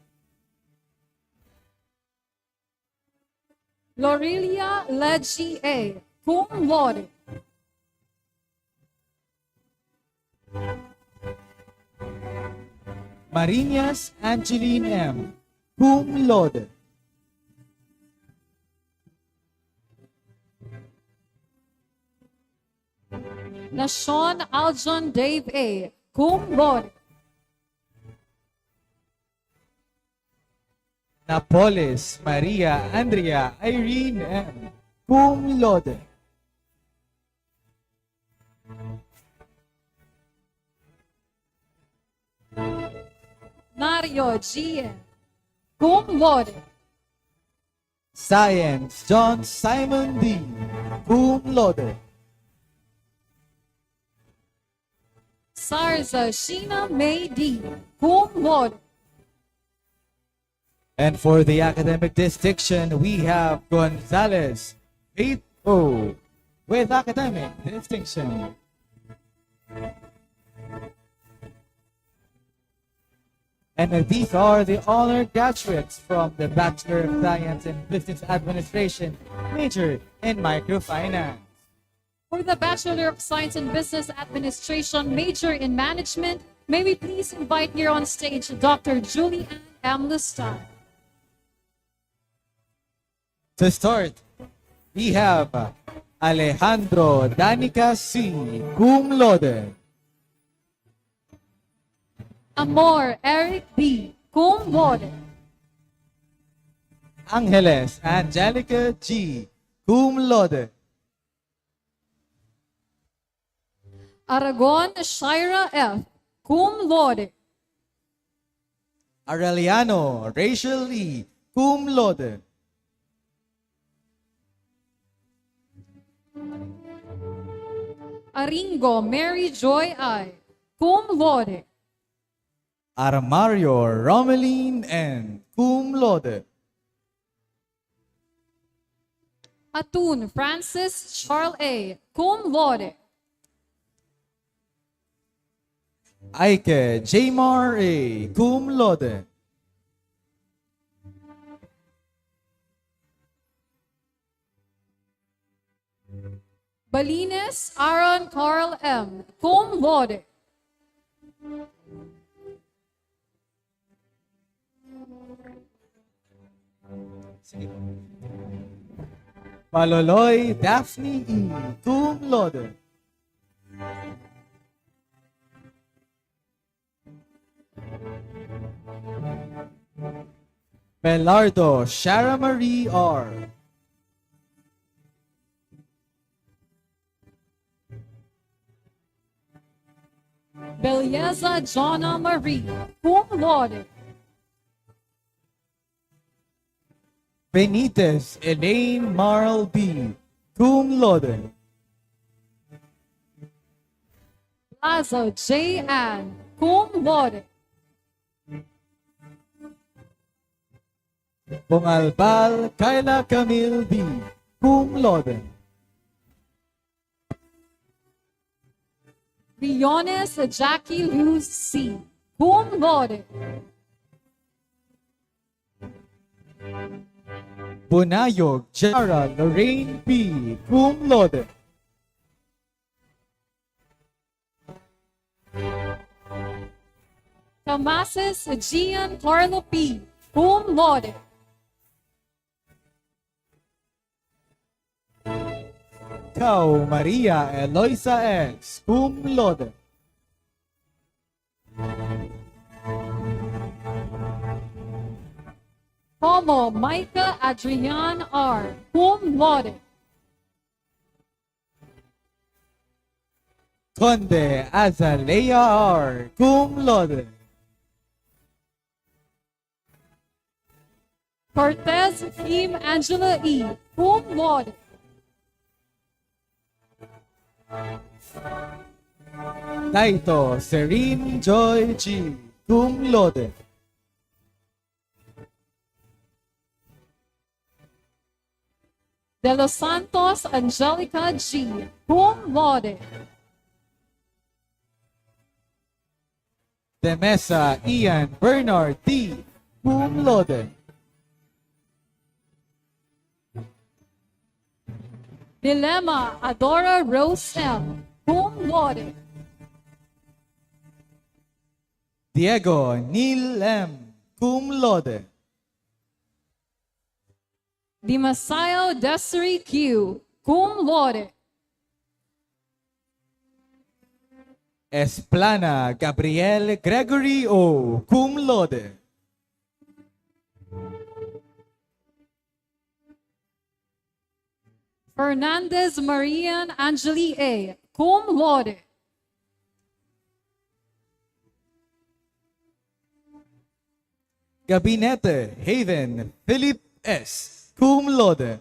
Lorilia Ledgy A, cum laude. Marinas Angeline M, cum laude. Nacion Aljon Dave A, cum laude. Napoles Maria Andrea Irene M, cum laude. Mario G, cum laude. Science John Simon D, cum laude. Sarza Sheena May D, cum laude. And for the academic distinction, we have Gonzalez Faith O with academic distinction. And these are the honor graduates from the Bachelor of Science in Business Administration, major in Microfinance. For the Bachelor of Science in Business Administration, major in Management, may we please invite here on stage Doctor Julie Ann M. Lustan. To start, we have Alejandro Danica C, cum laude. Amor Eric B, cum laude. Angeles Angelica G, cum laude. Aragon Shaira F, cum laude. Arellano Rachel E, cum laude. Aringo Mary Joy I, cum laude. Armario Romelin N, cum laude. Atun Francis Charles A, cum laude. Aike Jmar A, cum laude. Balines Aaron Carl M, cum laude. Sige po. Paloloy Daphne E, cum laude. Belardo Shara Marie R. Belleza Jonna Marie, cum laude. Benitez Elaine Marl B, cum laude. Lazo J Ann, cum laude. Bongalbal Kayla Camille D, cum laude. Briones Jackie Luz C, cum laude. Bonayog Jara Lorraine P, cum laude. Camases Gian Carlo P, cum laude. Cao Maria Eloisa S, cum laude. Como Micah Adrian R, cum laude. Conde Azalea R, cum laude. Cortez Kim Angela E, cum laude. Taito Serene Joy G, cum laude. De Los Santos Angelica G, cum laude. De Mesa Ian Bernard D, cum laude. Dilema Adora Rose M, cum laude. Diego Neil M, cum laude. Dimasayo Desiree Q, cum laude. Esplana Gabriel Gregory O, cum laude. Fernandez Marian Angeli A, cum laude. Gabinete Haven Philip S, cum laude.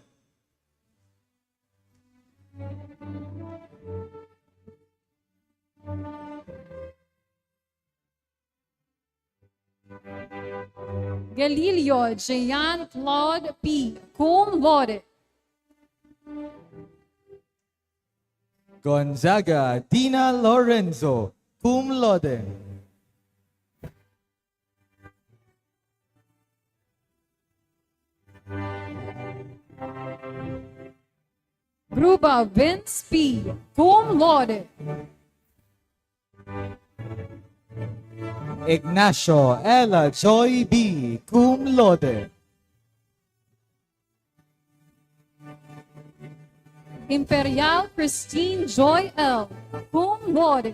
Galileo Jean Claude P, cum laude. Gonzaga Dina Lorenzo, cum laude. Gruba Vince P, cum laude. Ignacio Ella Joy B, cum laude. Imperial Christine Joy L, cum laude.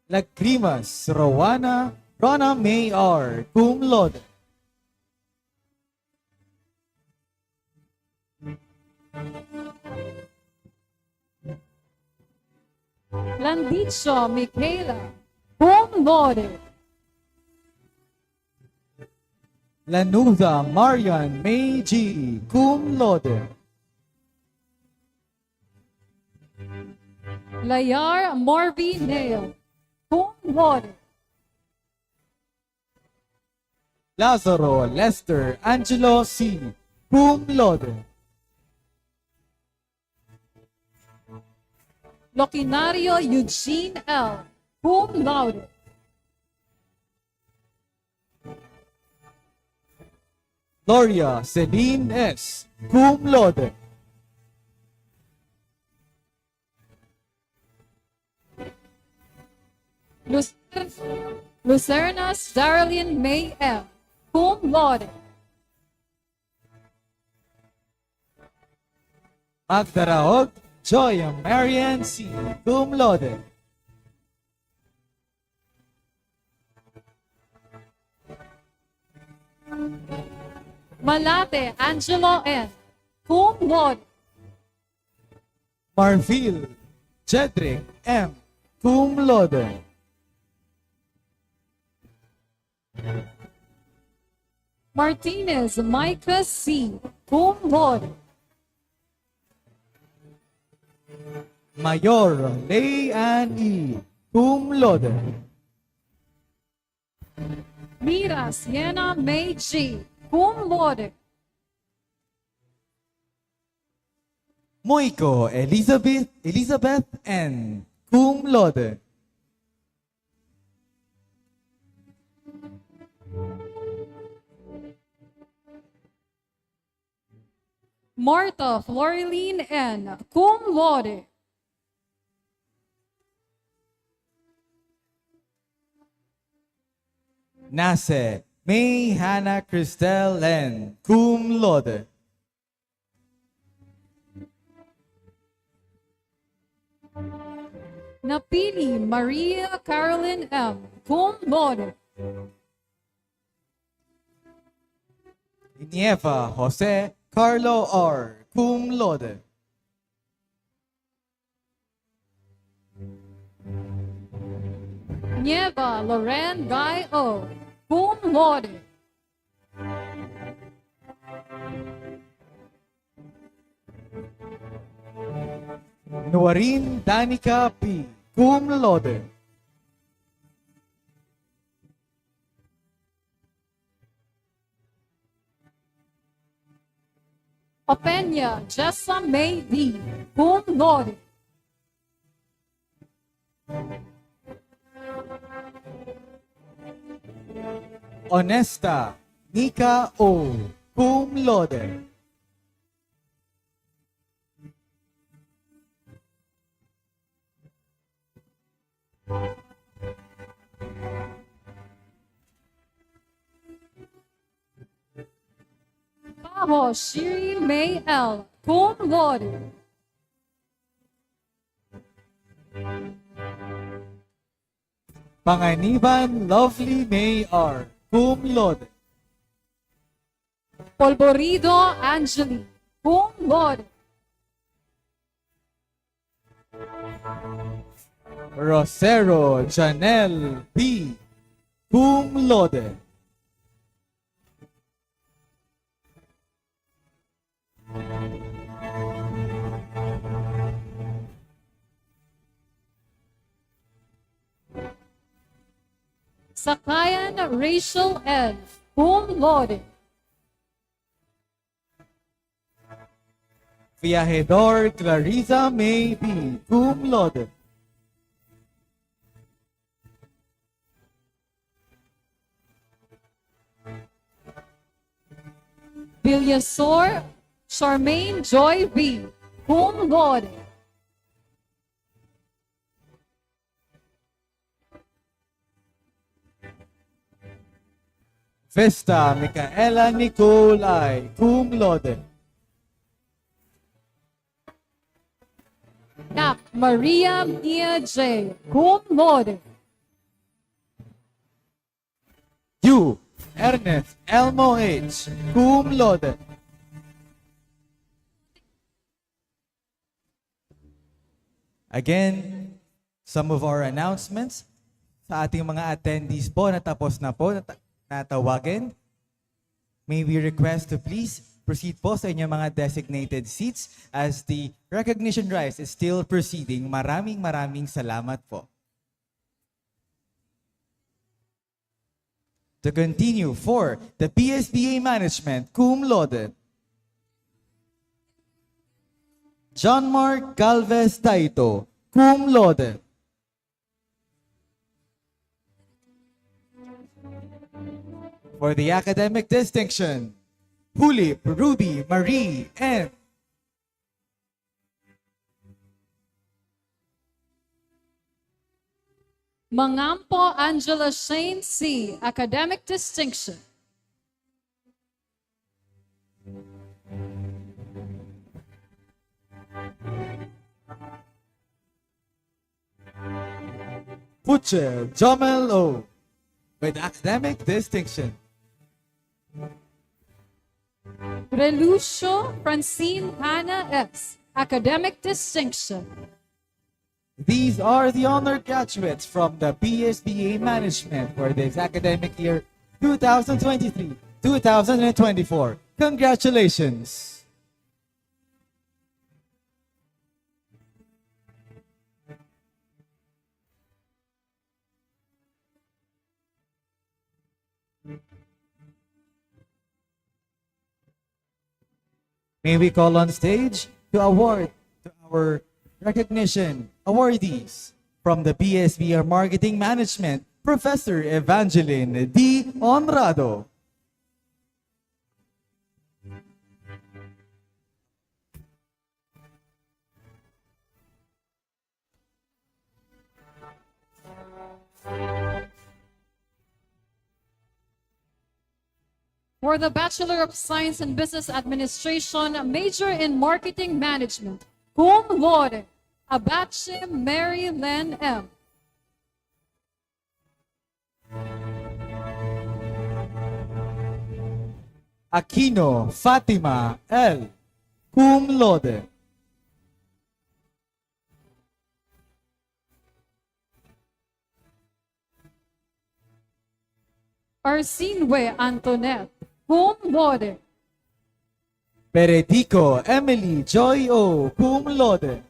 Lagrimas Rowana Rona May R, cum laude. Landicho Michaela, cum laude. Lanuda Marian May G, cum laude. Layar Morvi Neo, cum laude. Lazaro Lester Angelo C, cum laude. Loquinario Eugene L, cum laude. Gloria Celine S, cum laude. Lucer-, Lucernas Darlene May M, cum laude. Magdaraog Joy Marian C, cum laude. Malate Angelo N, cum laude. Marfil Jedrick M, cum laude. Martinez Micah C, cum laude. Mayor Lay Ann E, cum laude. Mira Siena May G, cum laude. Moico Elizabeth, Elizabeth N, cum laude. Martha Florilyn N, cum laude. Nace May Hannah Cristel N, cum laude. Napili Maria Caroline M, cum laude. Nieva Jose Carlo R, cum laude. Nieva Loren Guy O, cum laude. Nuarin Danica P, cum laude. Openia Jessa May D, cum laude. Onesta Nika O, cum laude. Bajo Shiri May L, cum laude. Panganiban Lovely May R, cum laude. Polborido Angeli, cum laude. Rosero Janelle B, cum laude. Sakayan Rachel N, cum laude. Viajador Clarissa May B, cum laude. Villasor Charmaine Joy B, cum laude. Vesta Micaela Nicole I, cum laude. Nak Maria Mia J, cum laude. Yu Ernest Elmo H, cum laude. Again, some of our announcements sa ating mga attendees po na tapos na po nata-, natawagan. May we request to please proceed po sa inyong mga designated seats as the recognition rites is still proceeding. Maraming, maraming salamat po. To continue, for the P S B A management, cum laude, John Mark Galvez Taito, cum laude. For the academic distinction, Hulip Ruby Marie N. Mangampo Angela Shane C, academic distinction. Puche Jomel O, with academic distinction. Relucio Francine Hannah S, academic distinction. These are the honor graduates from the P S B A management for this academic year two thousand twenty-three, two thousand twenty-four. Congratulations! May we call on stage to award to our recognition awardees from the B S B R Marketing Management, Professor Evangeline D. Honrado. For the Bachelor of Science in Business Administration, major in Marketing Management, cum laude, Abache Mary Len M. Aquino Fatima L., cum laude. Arsinwe Antoinette, cum laude. Peredico Emily Joy O., cum laude.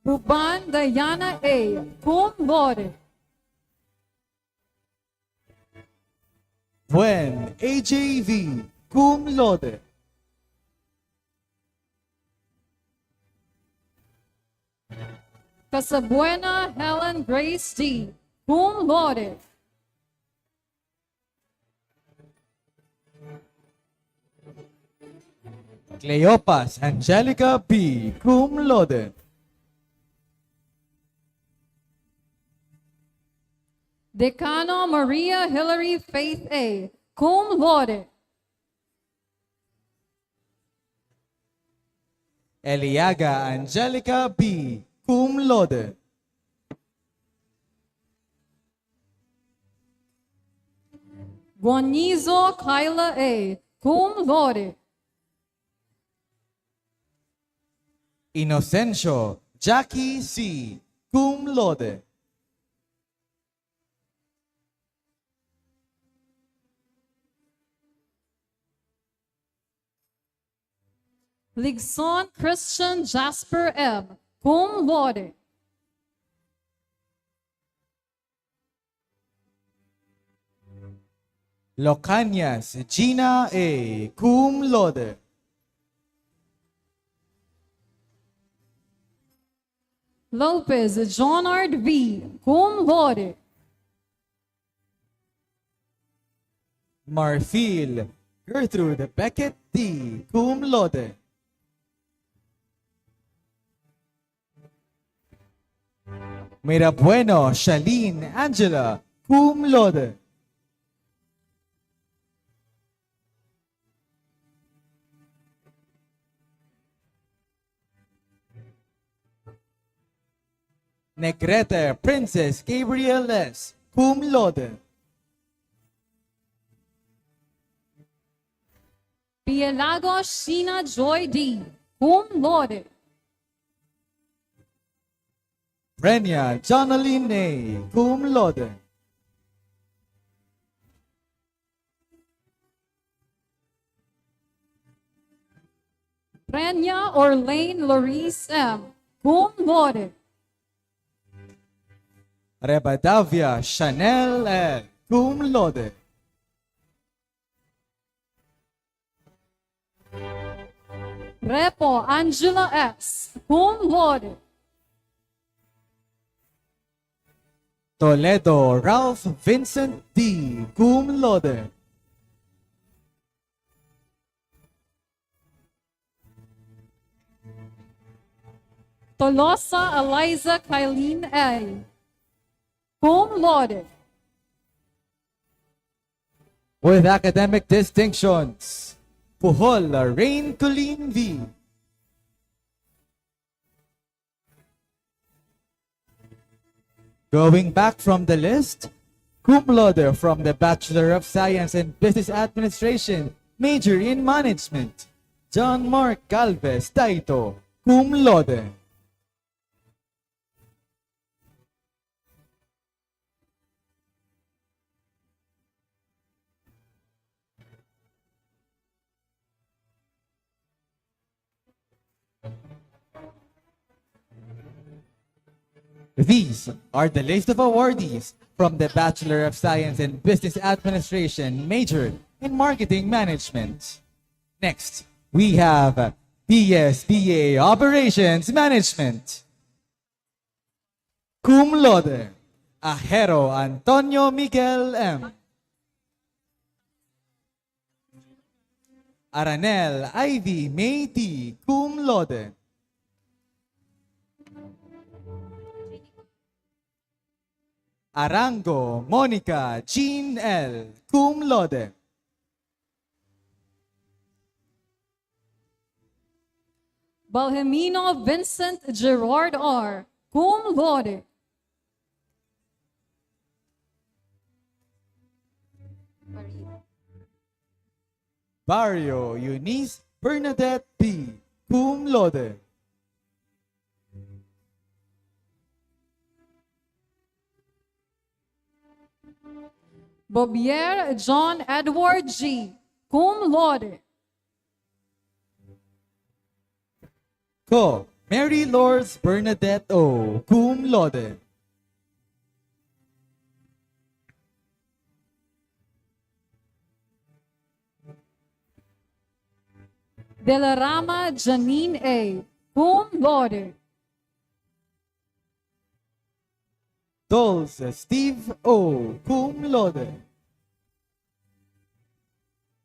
Ruban Diana A., cum laude. Buen A J V., cum laude. Casabuena Helen Grace D., cum laude. Cleopas Angelica B., cum laude. Decano Maria Hilary Faith A., cum laude. Eliaga Angelica B., cum laude. Guanizo Kyla A., cum laude. Inocencio Jackie C., cum laude. Ligson Christian Jasper M., cum laude. Locanias Gina A., cum laude. Lopez Jonard V., cum laude. Marfil Gertrude Beckett D., cum laude. Mirabueno Shalene Angela, cum laude. Negrete Princess Gabriel S., cum laude. Pielago Sheena Joy D., cum laude. Brenia Jonalyn A., cum laude. Brenia Orlane Loris M., cum laude. Rebadavia Chanel L., cum laude. Repo Angela S., cum laude. Toledo Ralph Vincent D., cum laude. Tolosa Eliza Kylene A., cum laude. With academic distinctions, Puhol Rain Colleen V. Going back from the list, cum laude from the Bachelor of Science in Business Administration, major in Management, John Mark Galvez Taito, cum laude. These are the list of awardees from the Bachelor of Science in Business Administration major in Marketing Management. Next, we have B S B A Operations Management. Cum laude, Ahero Antonio Miguel M. Aranel Ivy May D, cum laude. Arango Monica Jean L, cum laude. Balhemino Vincent Gerard R, cum laude. Barrio Eunice Bernadette B, cum laude. Bobier John Edward G, cum laude. Co, Mary Lors Bernadette O, cum laude. De la Rama Janine A, cum laude. Dols Steve O, cum laude.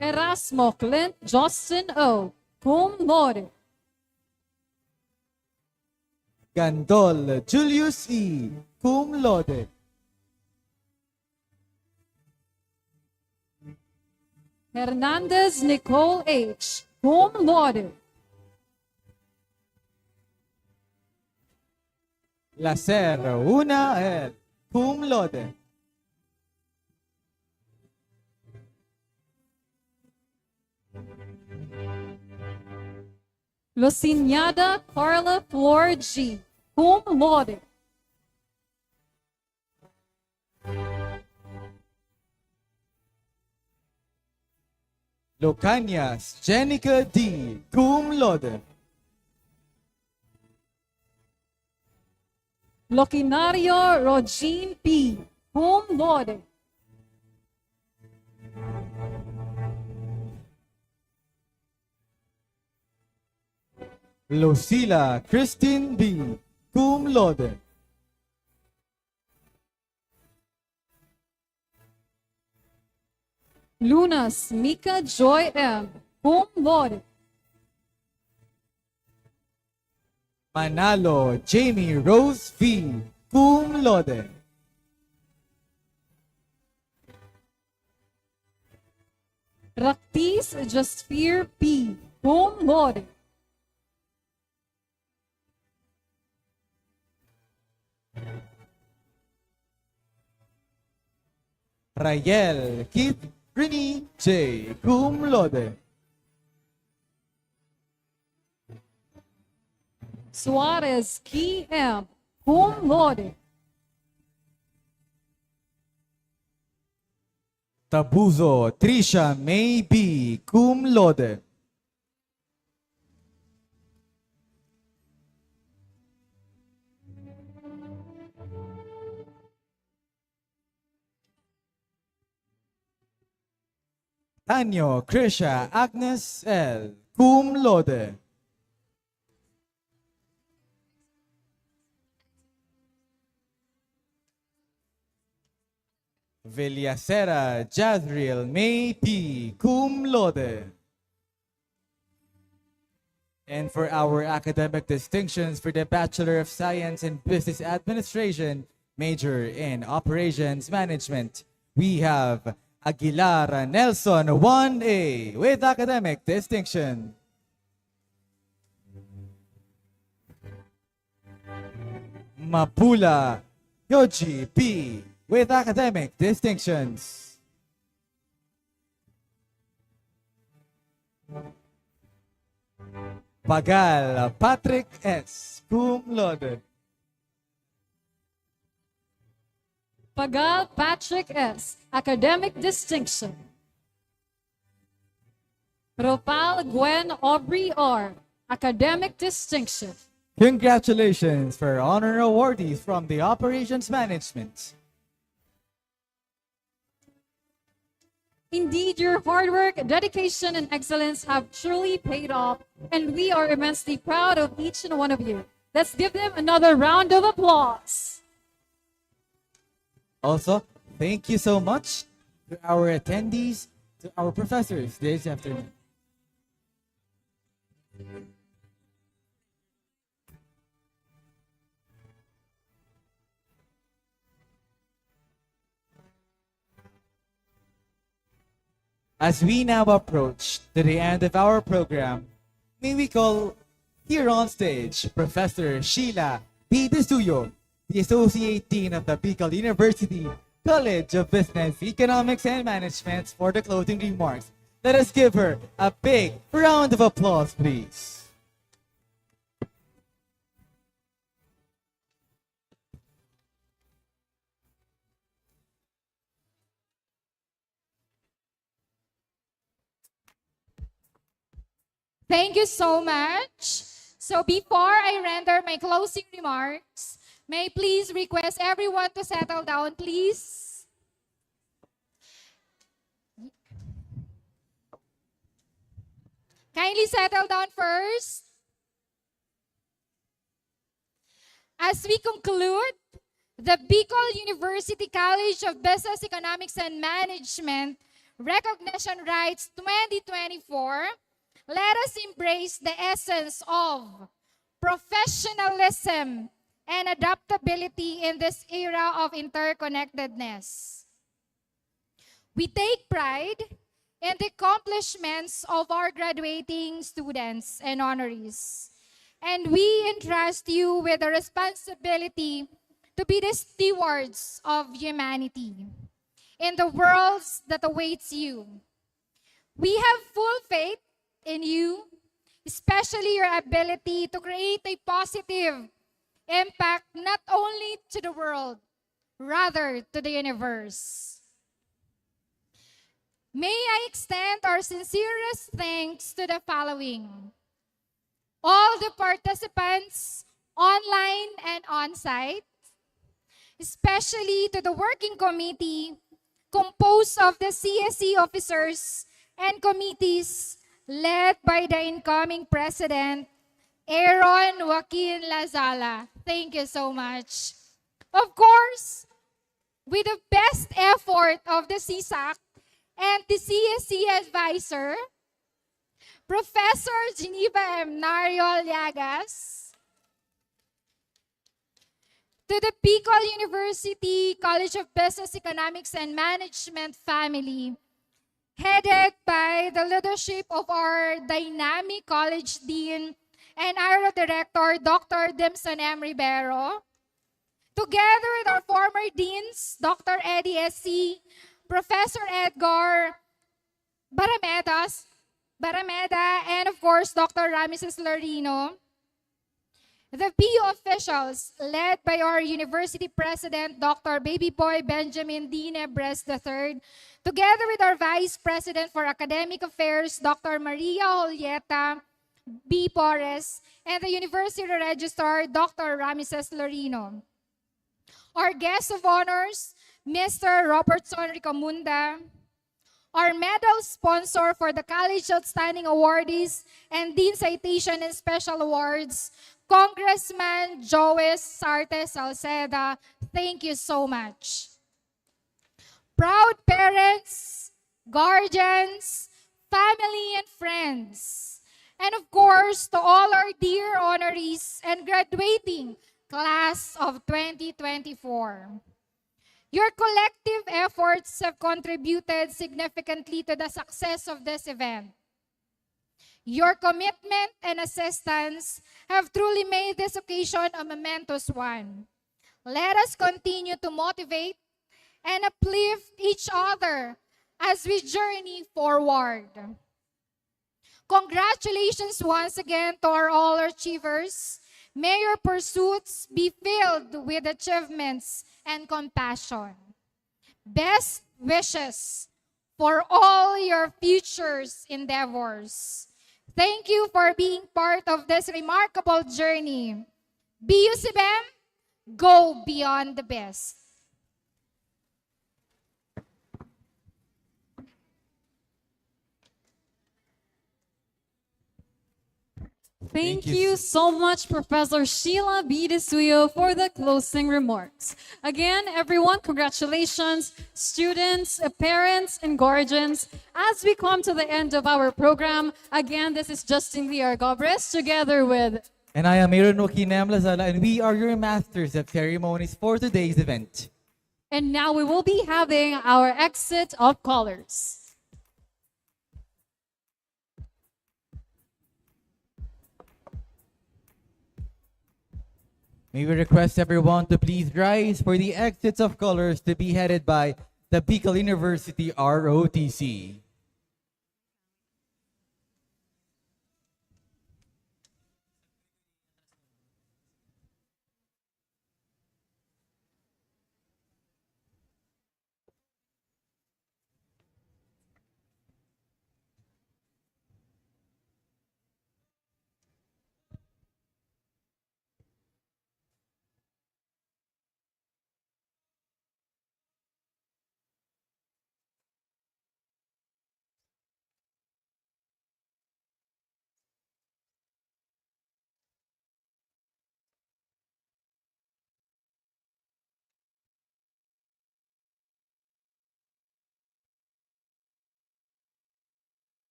Erasmo Clint Justin O, cum laude. Gandol Julius E, cum laude. Hernandez Nicole H, cum laude. Lacer Una L, cum laude. Luciñada Carla Flor G, cum laude. Locanias Jenica D, cum laude. Loquinario Rogin P, cum laude. Lucila Christine B, cum laude. Lunas Mika Joy M, cum laude. Manalo Jamie Rose V, cum laude. Raktis Jasfir P, cum laude. Rayel Kit Rini J, cum laude. Suarez Ki M, cum laude. Tabuzo Trisha May B, cum laude. Tanyo Krisha Agnes L, cum laude. Villacera Jazriel May P, cum laude. And for our academic distinctions for the Bachelor of Science in Business Administration, major in Operations Management, we have Aguilar Nelson one A with academic distinction. Mapula Yoji P with academic distinctions. Pagal Patrick S, cum laude. Pagal Patrick S, academic distinction. Ropal Gwen Aubrey R, academic distinction. Congratulations for honor awardees from the Operations Management. Indeed, your hard work, dedication, and excellence have truly paid off, and we are immensely proud of each and one of you. Let's give them another round of applause. Also, thank you so much to our attendees, to our professors this afternoon. As we now approach to the end of our program, may we call here on stage Professor Sheila B. Desuyo, the Associate Dean of the Bicol University College of Business, Economics, and Management for the closing remarks. Let us give her a big round of applause, please. Thank you so much. So before I render my closing remarks, may I please request everyone to settle down, please. Kindly settle down first. As we conclude the Bicol University College of Business, Economics, and Management Recognition Rites twenty twenty-four, let us embrace the essence of professionalism and adaptability in this era of interconnectedness. We take pride in the accomplishments of our graduating students and honorees, and we entrust you with the responsibility to be the stewards of humanity in the worlds that awaits you. We have full faith in you, especially your ability to create a positive impact not only to the world, rather to the universe. May I extend our sincerest thanks to the following: all the participants online and on-site, especially to the working committee composed of the C S E officers and committees led by the incoming president, Aaron Joaquin Lazala. Thank you so much. Of course, with the best effort of the C SAC and the C S E advisor, Professor Geneva M. Nario Llagas, to the Bicol University College of Business, Economics, and Management family, headed by the leadership of our dynamic college dean and our director, Doctor Dimson M. Rivero, together with our former deans, Doctor Eddie S C, Professor Edgar Baramedas, Barameda, and of course, Doctor Rameses Lorino. The P U officials, led by our university president, Doctor Baby Boy Benjamin D. Nebres the third, together with our vice president for academic affairs, Doctor Maria Julieta B. Porres, and the university registrar, Doctor Rameses Lorino. Our guest of honors, Mister Robertson Ricamunda, our medal sponsor for the College Outstanding Awardees and Dean Citation and Special Awards, Congressman Joes Sarte Salceda. Thank you so much. Proud parents, guardians, family, and friends. And of course, to all our dear honorees and graduating class of twenty twenty-four. Your collective efforts have contributed significantly to the success of this event. Your commitment and assistance have truly made this occasion a momentous one. Let us continue to motivate and uplift each other as we journey forward. Congratulations once again to our all achievers. May your pursuits be filled with achievements and compassion. Best wishes for all your futures endeavors. Thank you for being part of this remarkable journey. B U C B E M, go beyond the best. Thank you so much, Professor Sheila B. De Suyo, for the closing remarks. Again, everyone, congratulations, students, uh, parents, and guardians. As we come to the end of our program, again, this is Justin V R Gobres together with And I am Aaron Joaquin M. Lazala, and we are your masters of ceremonies for today's event. And now we will be having our exit of colors. May we request everyone to please rise for the exits of colors to be headed by the Bicol University R O T C.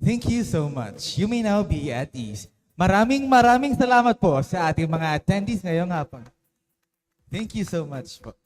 Thank you so much. You may now be at ease. Maraming, maraming salamat po sa ating mga attendees ngayong hapon. Thank you so much po.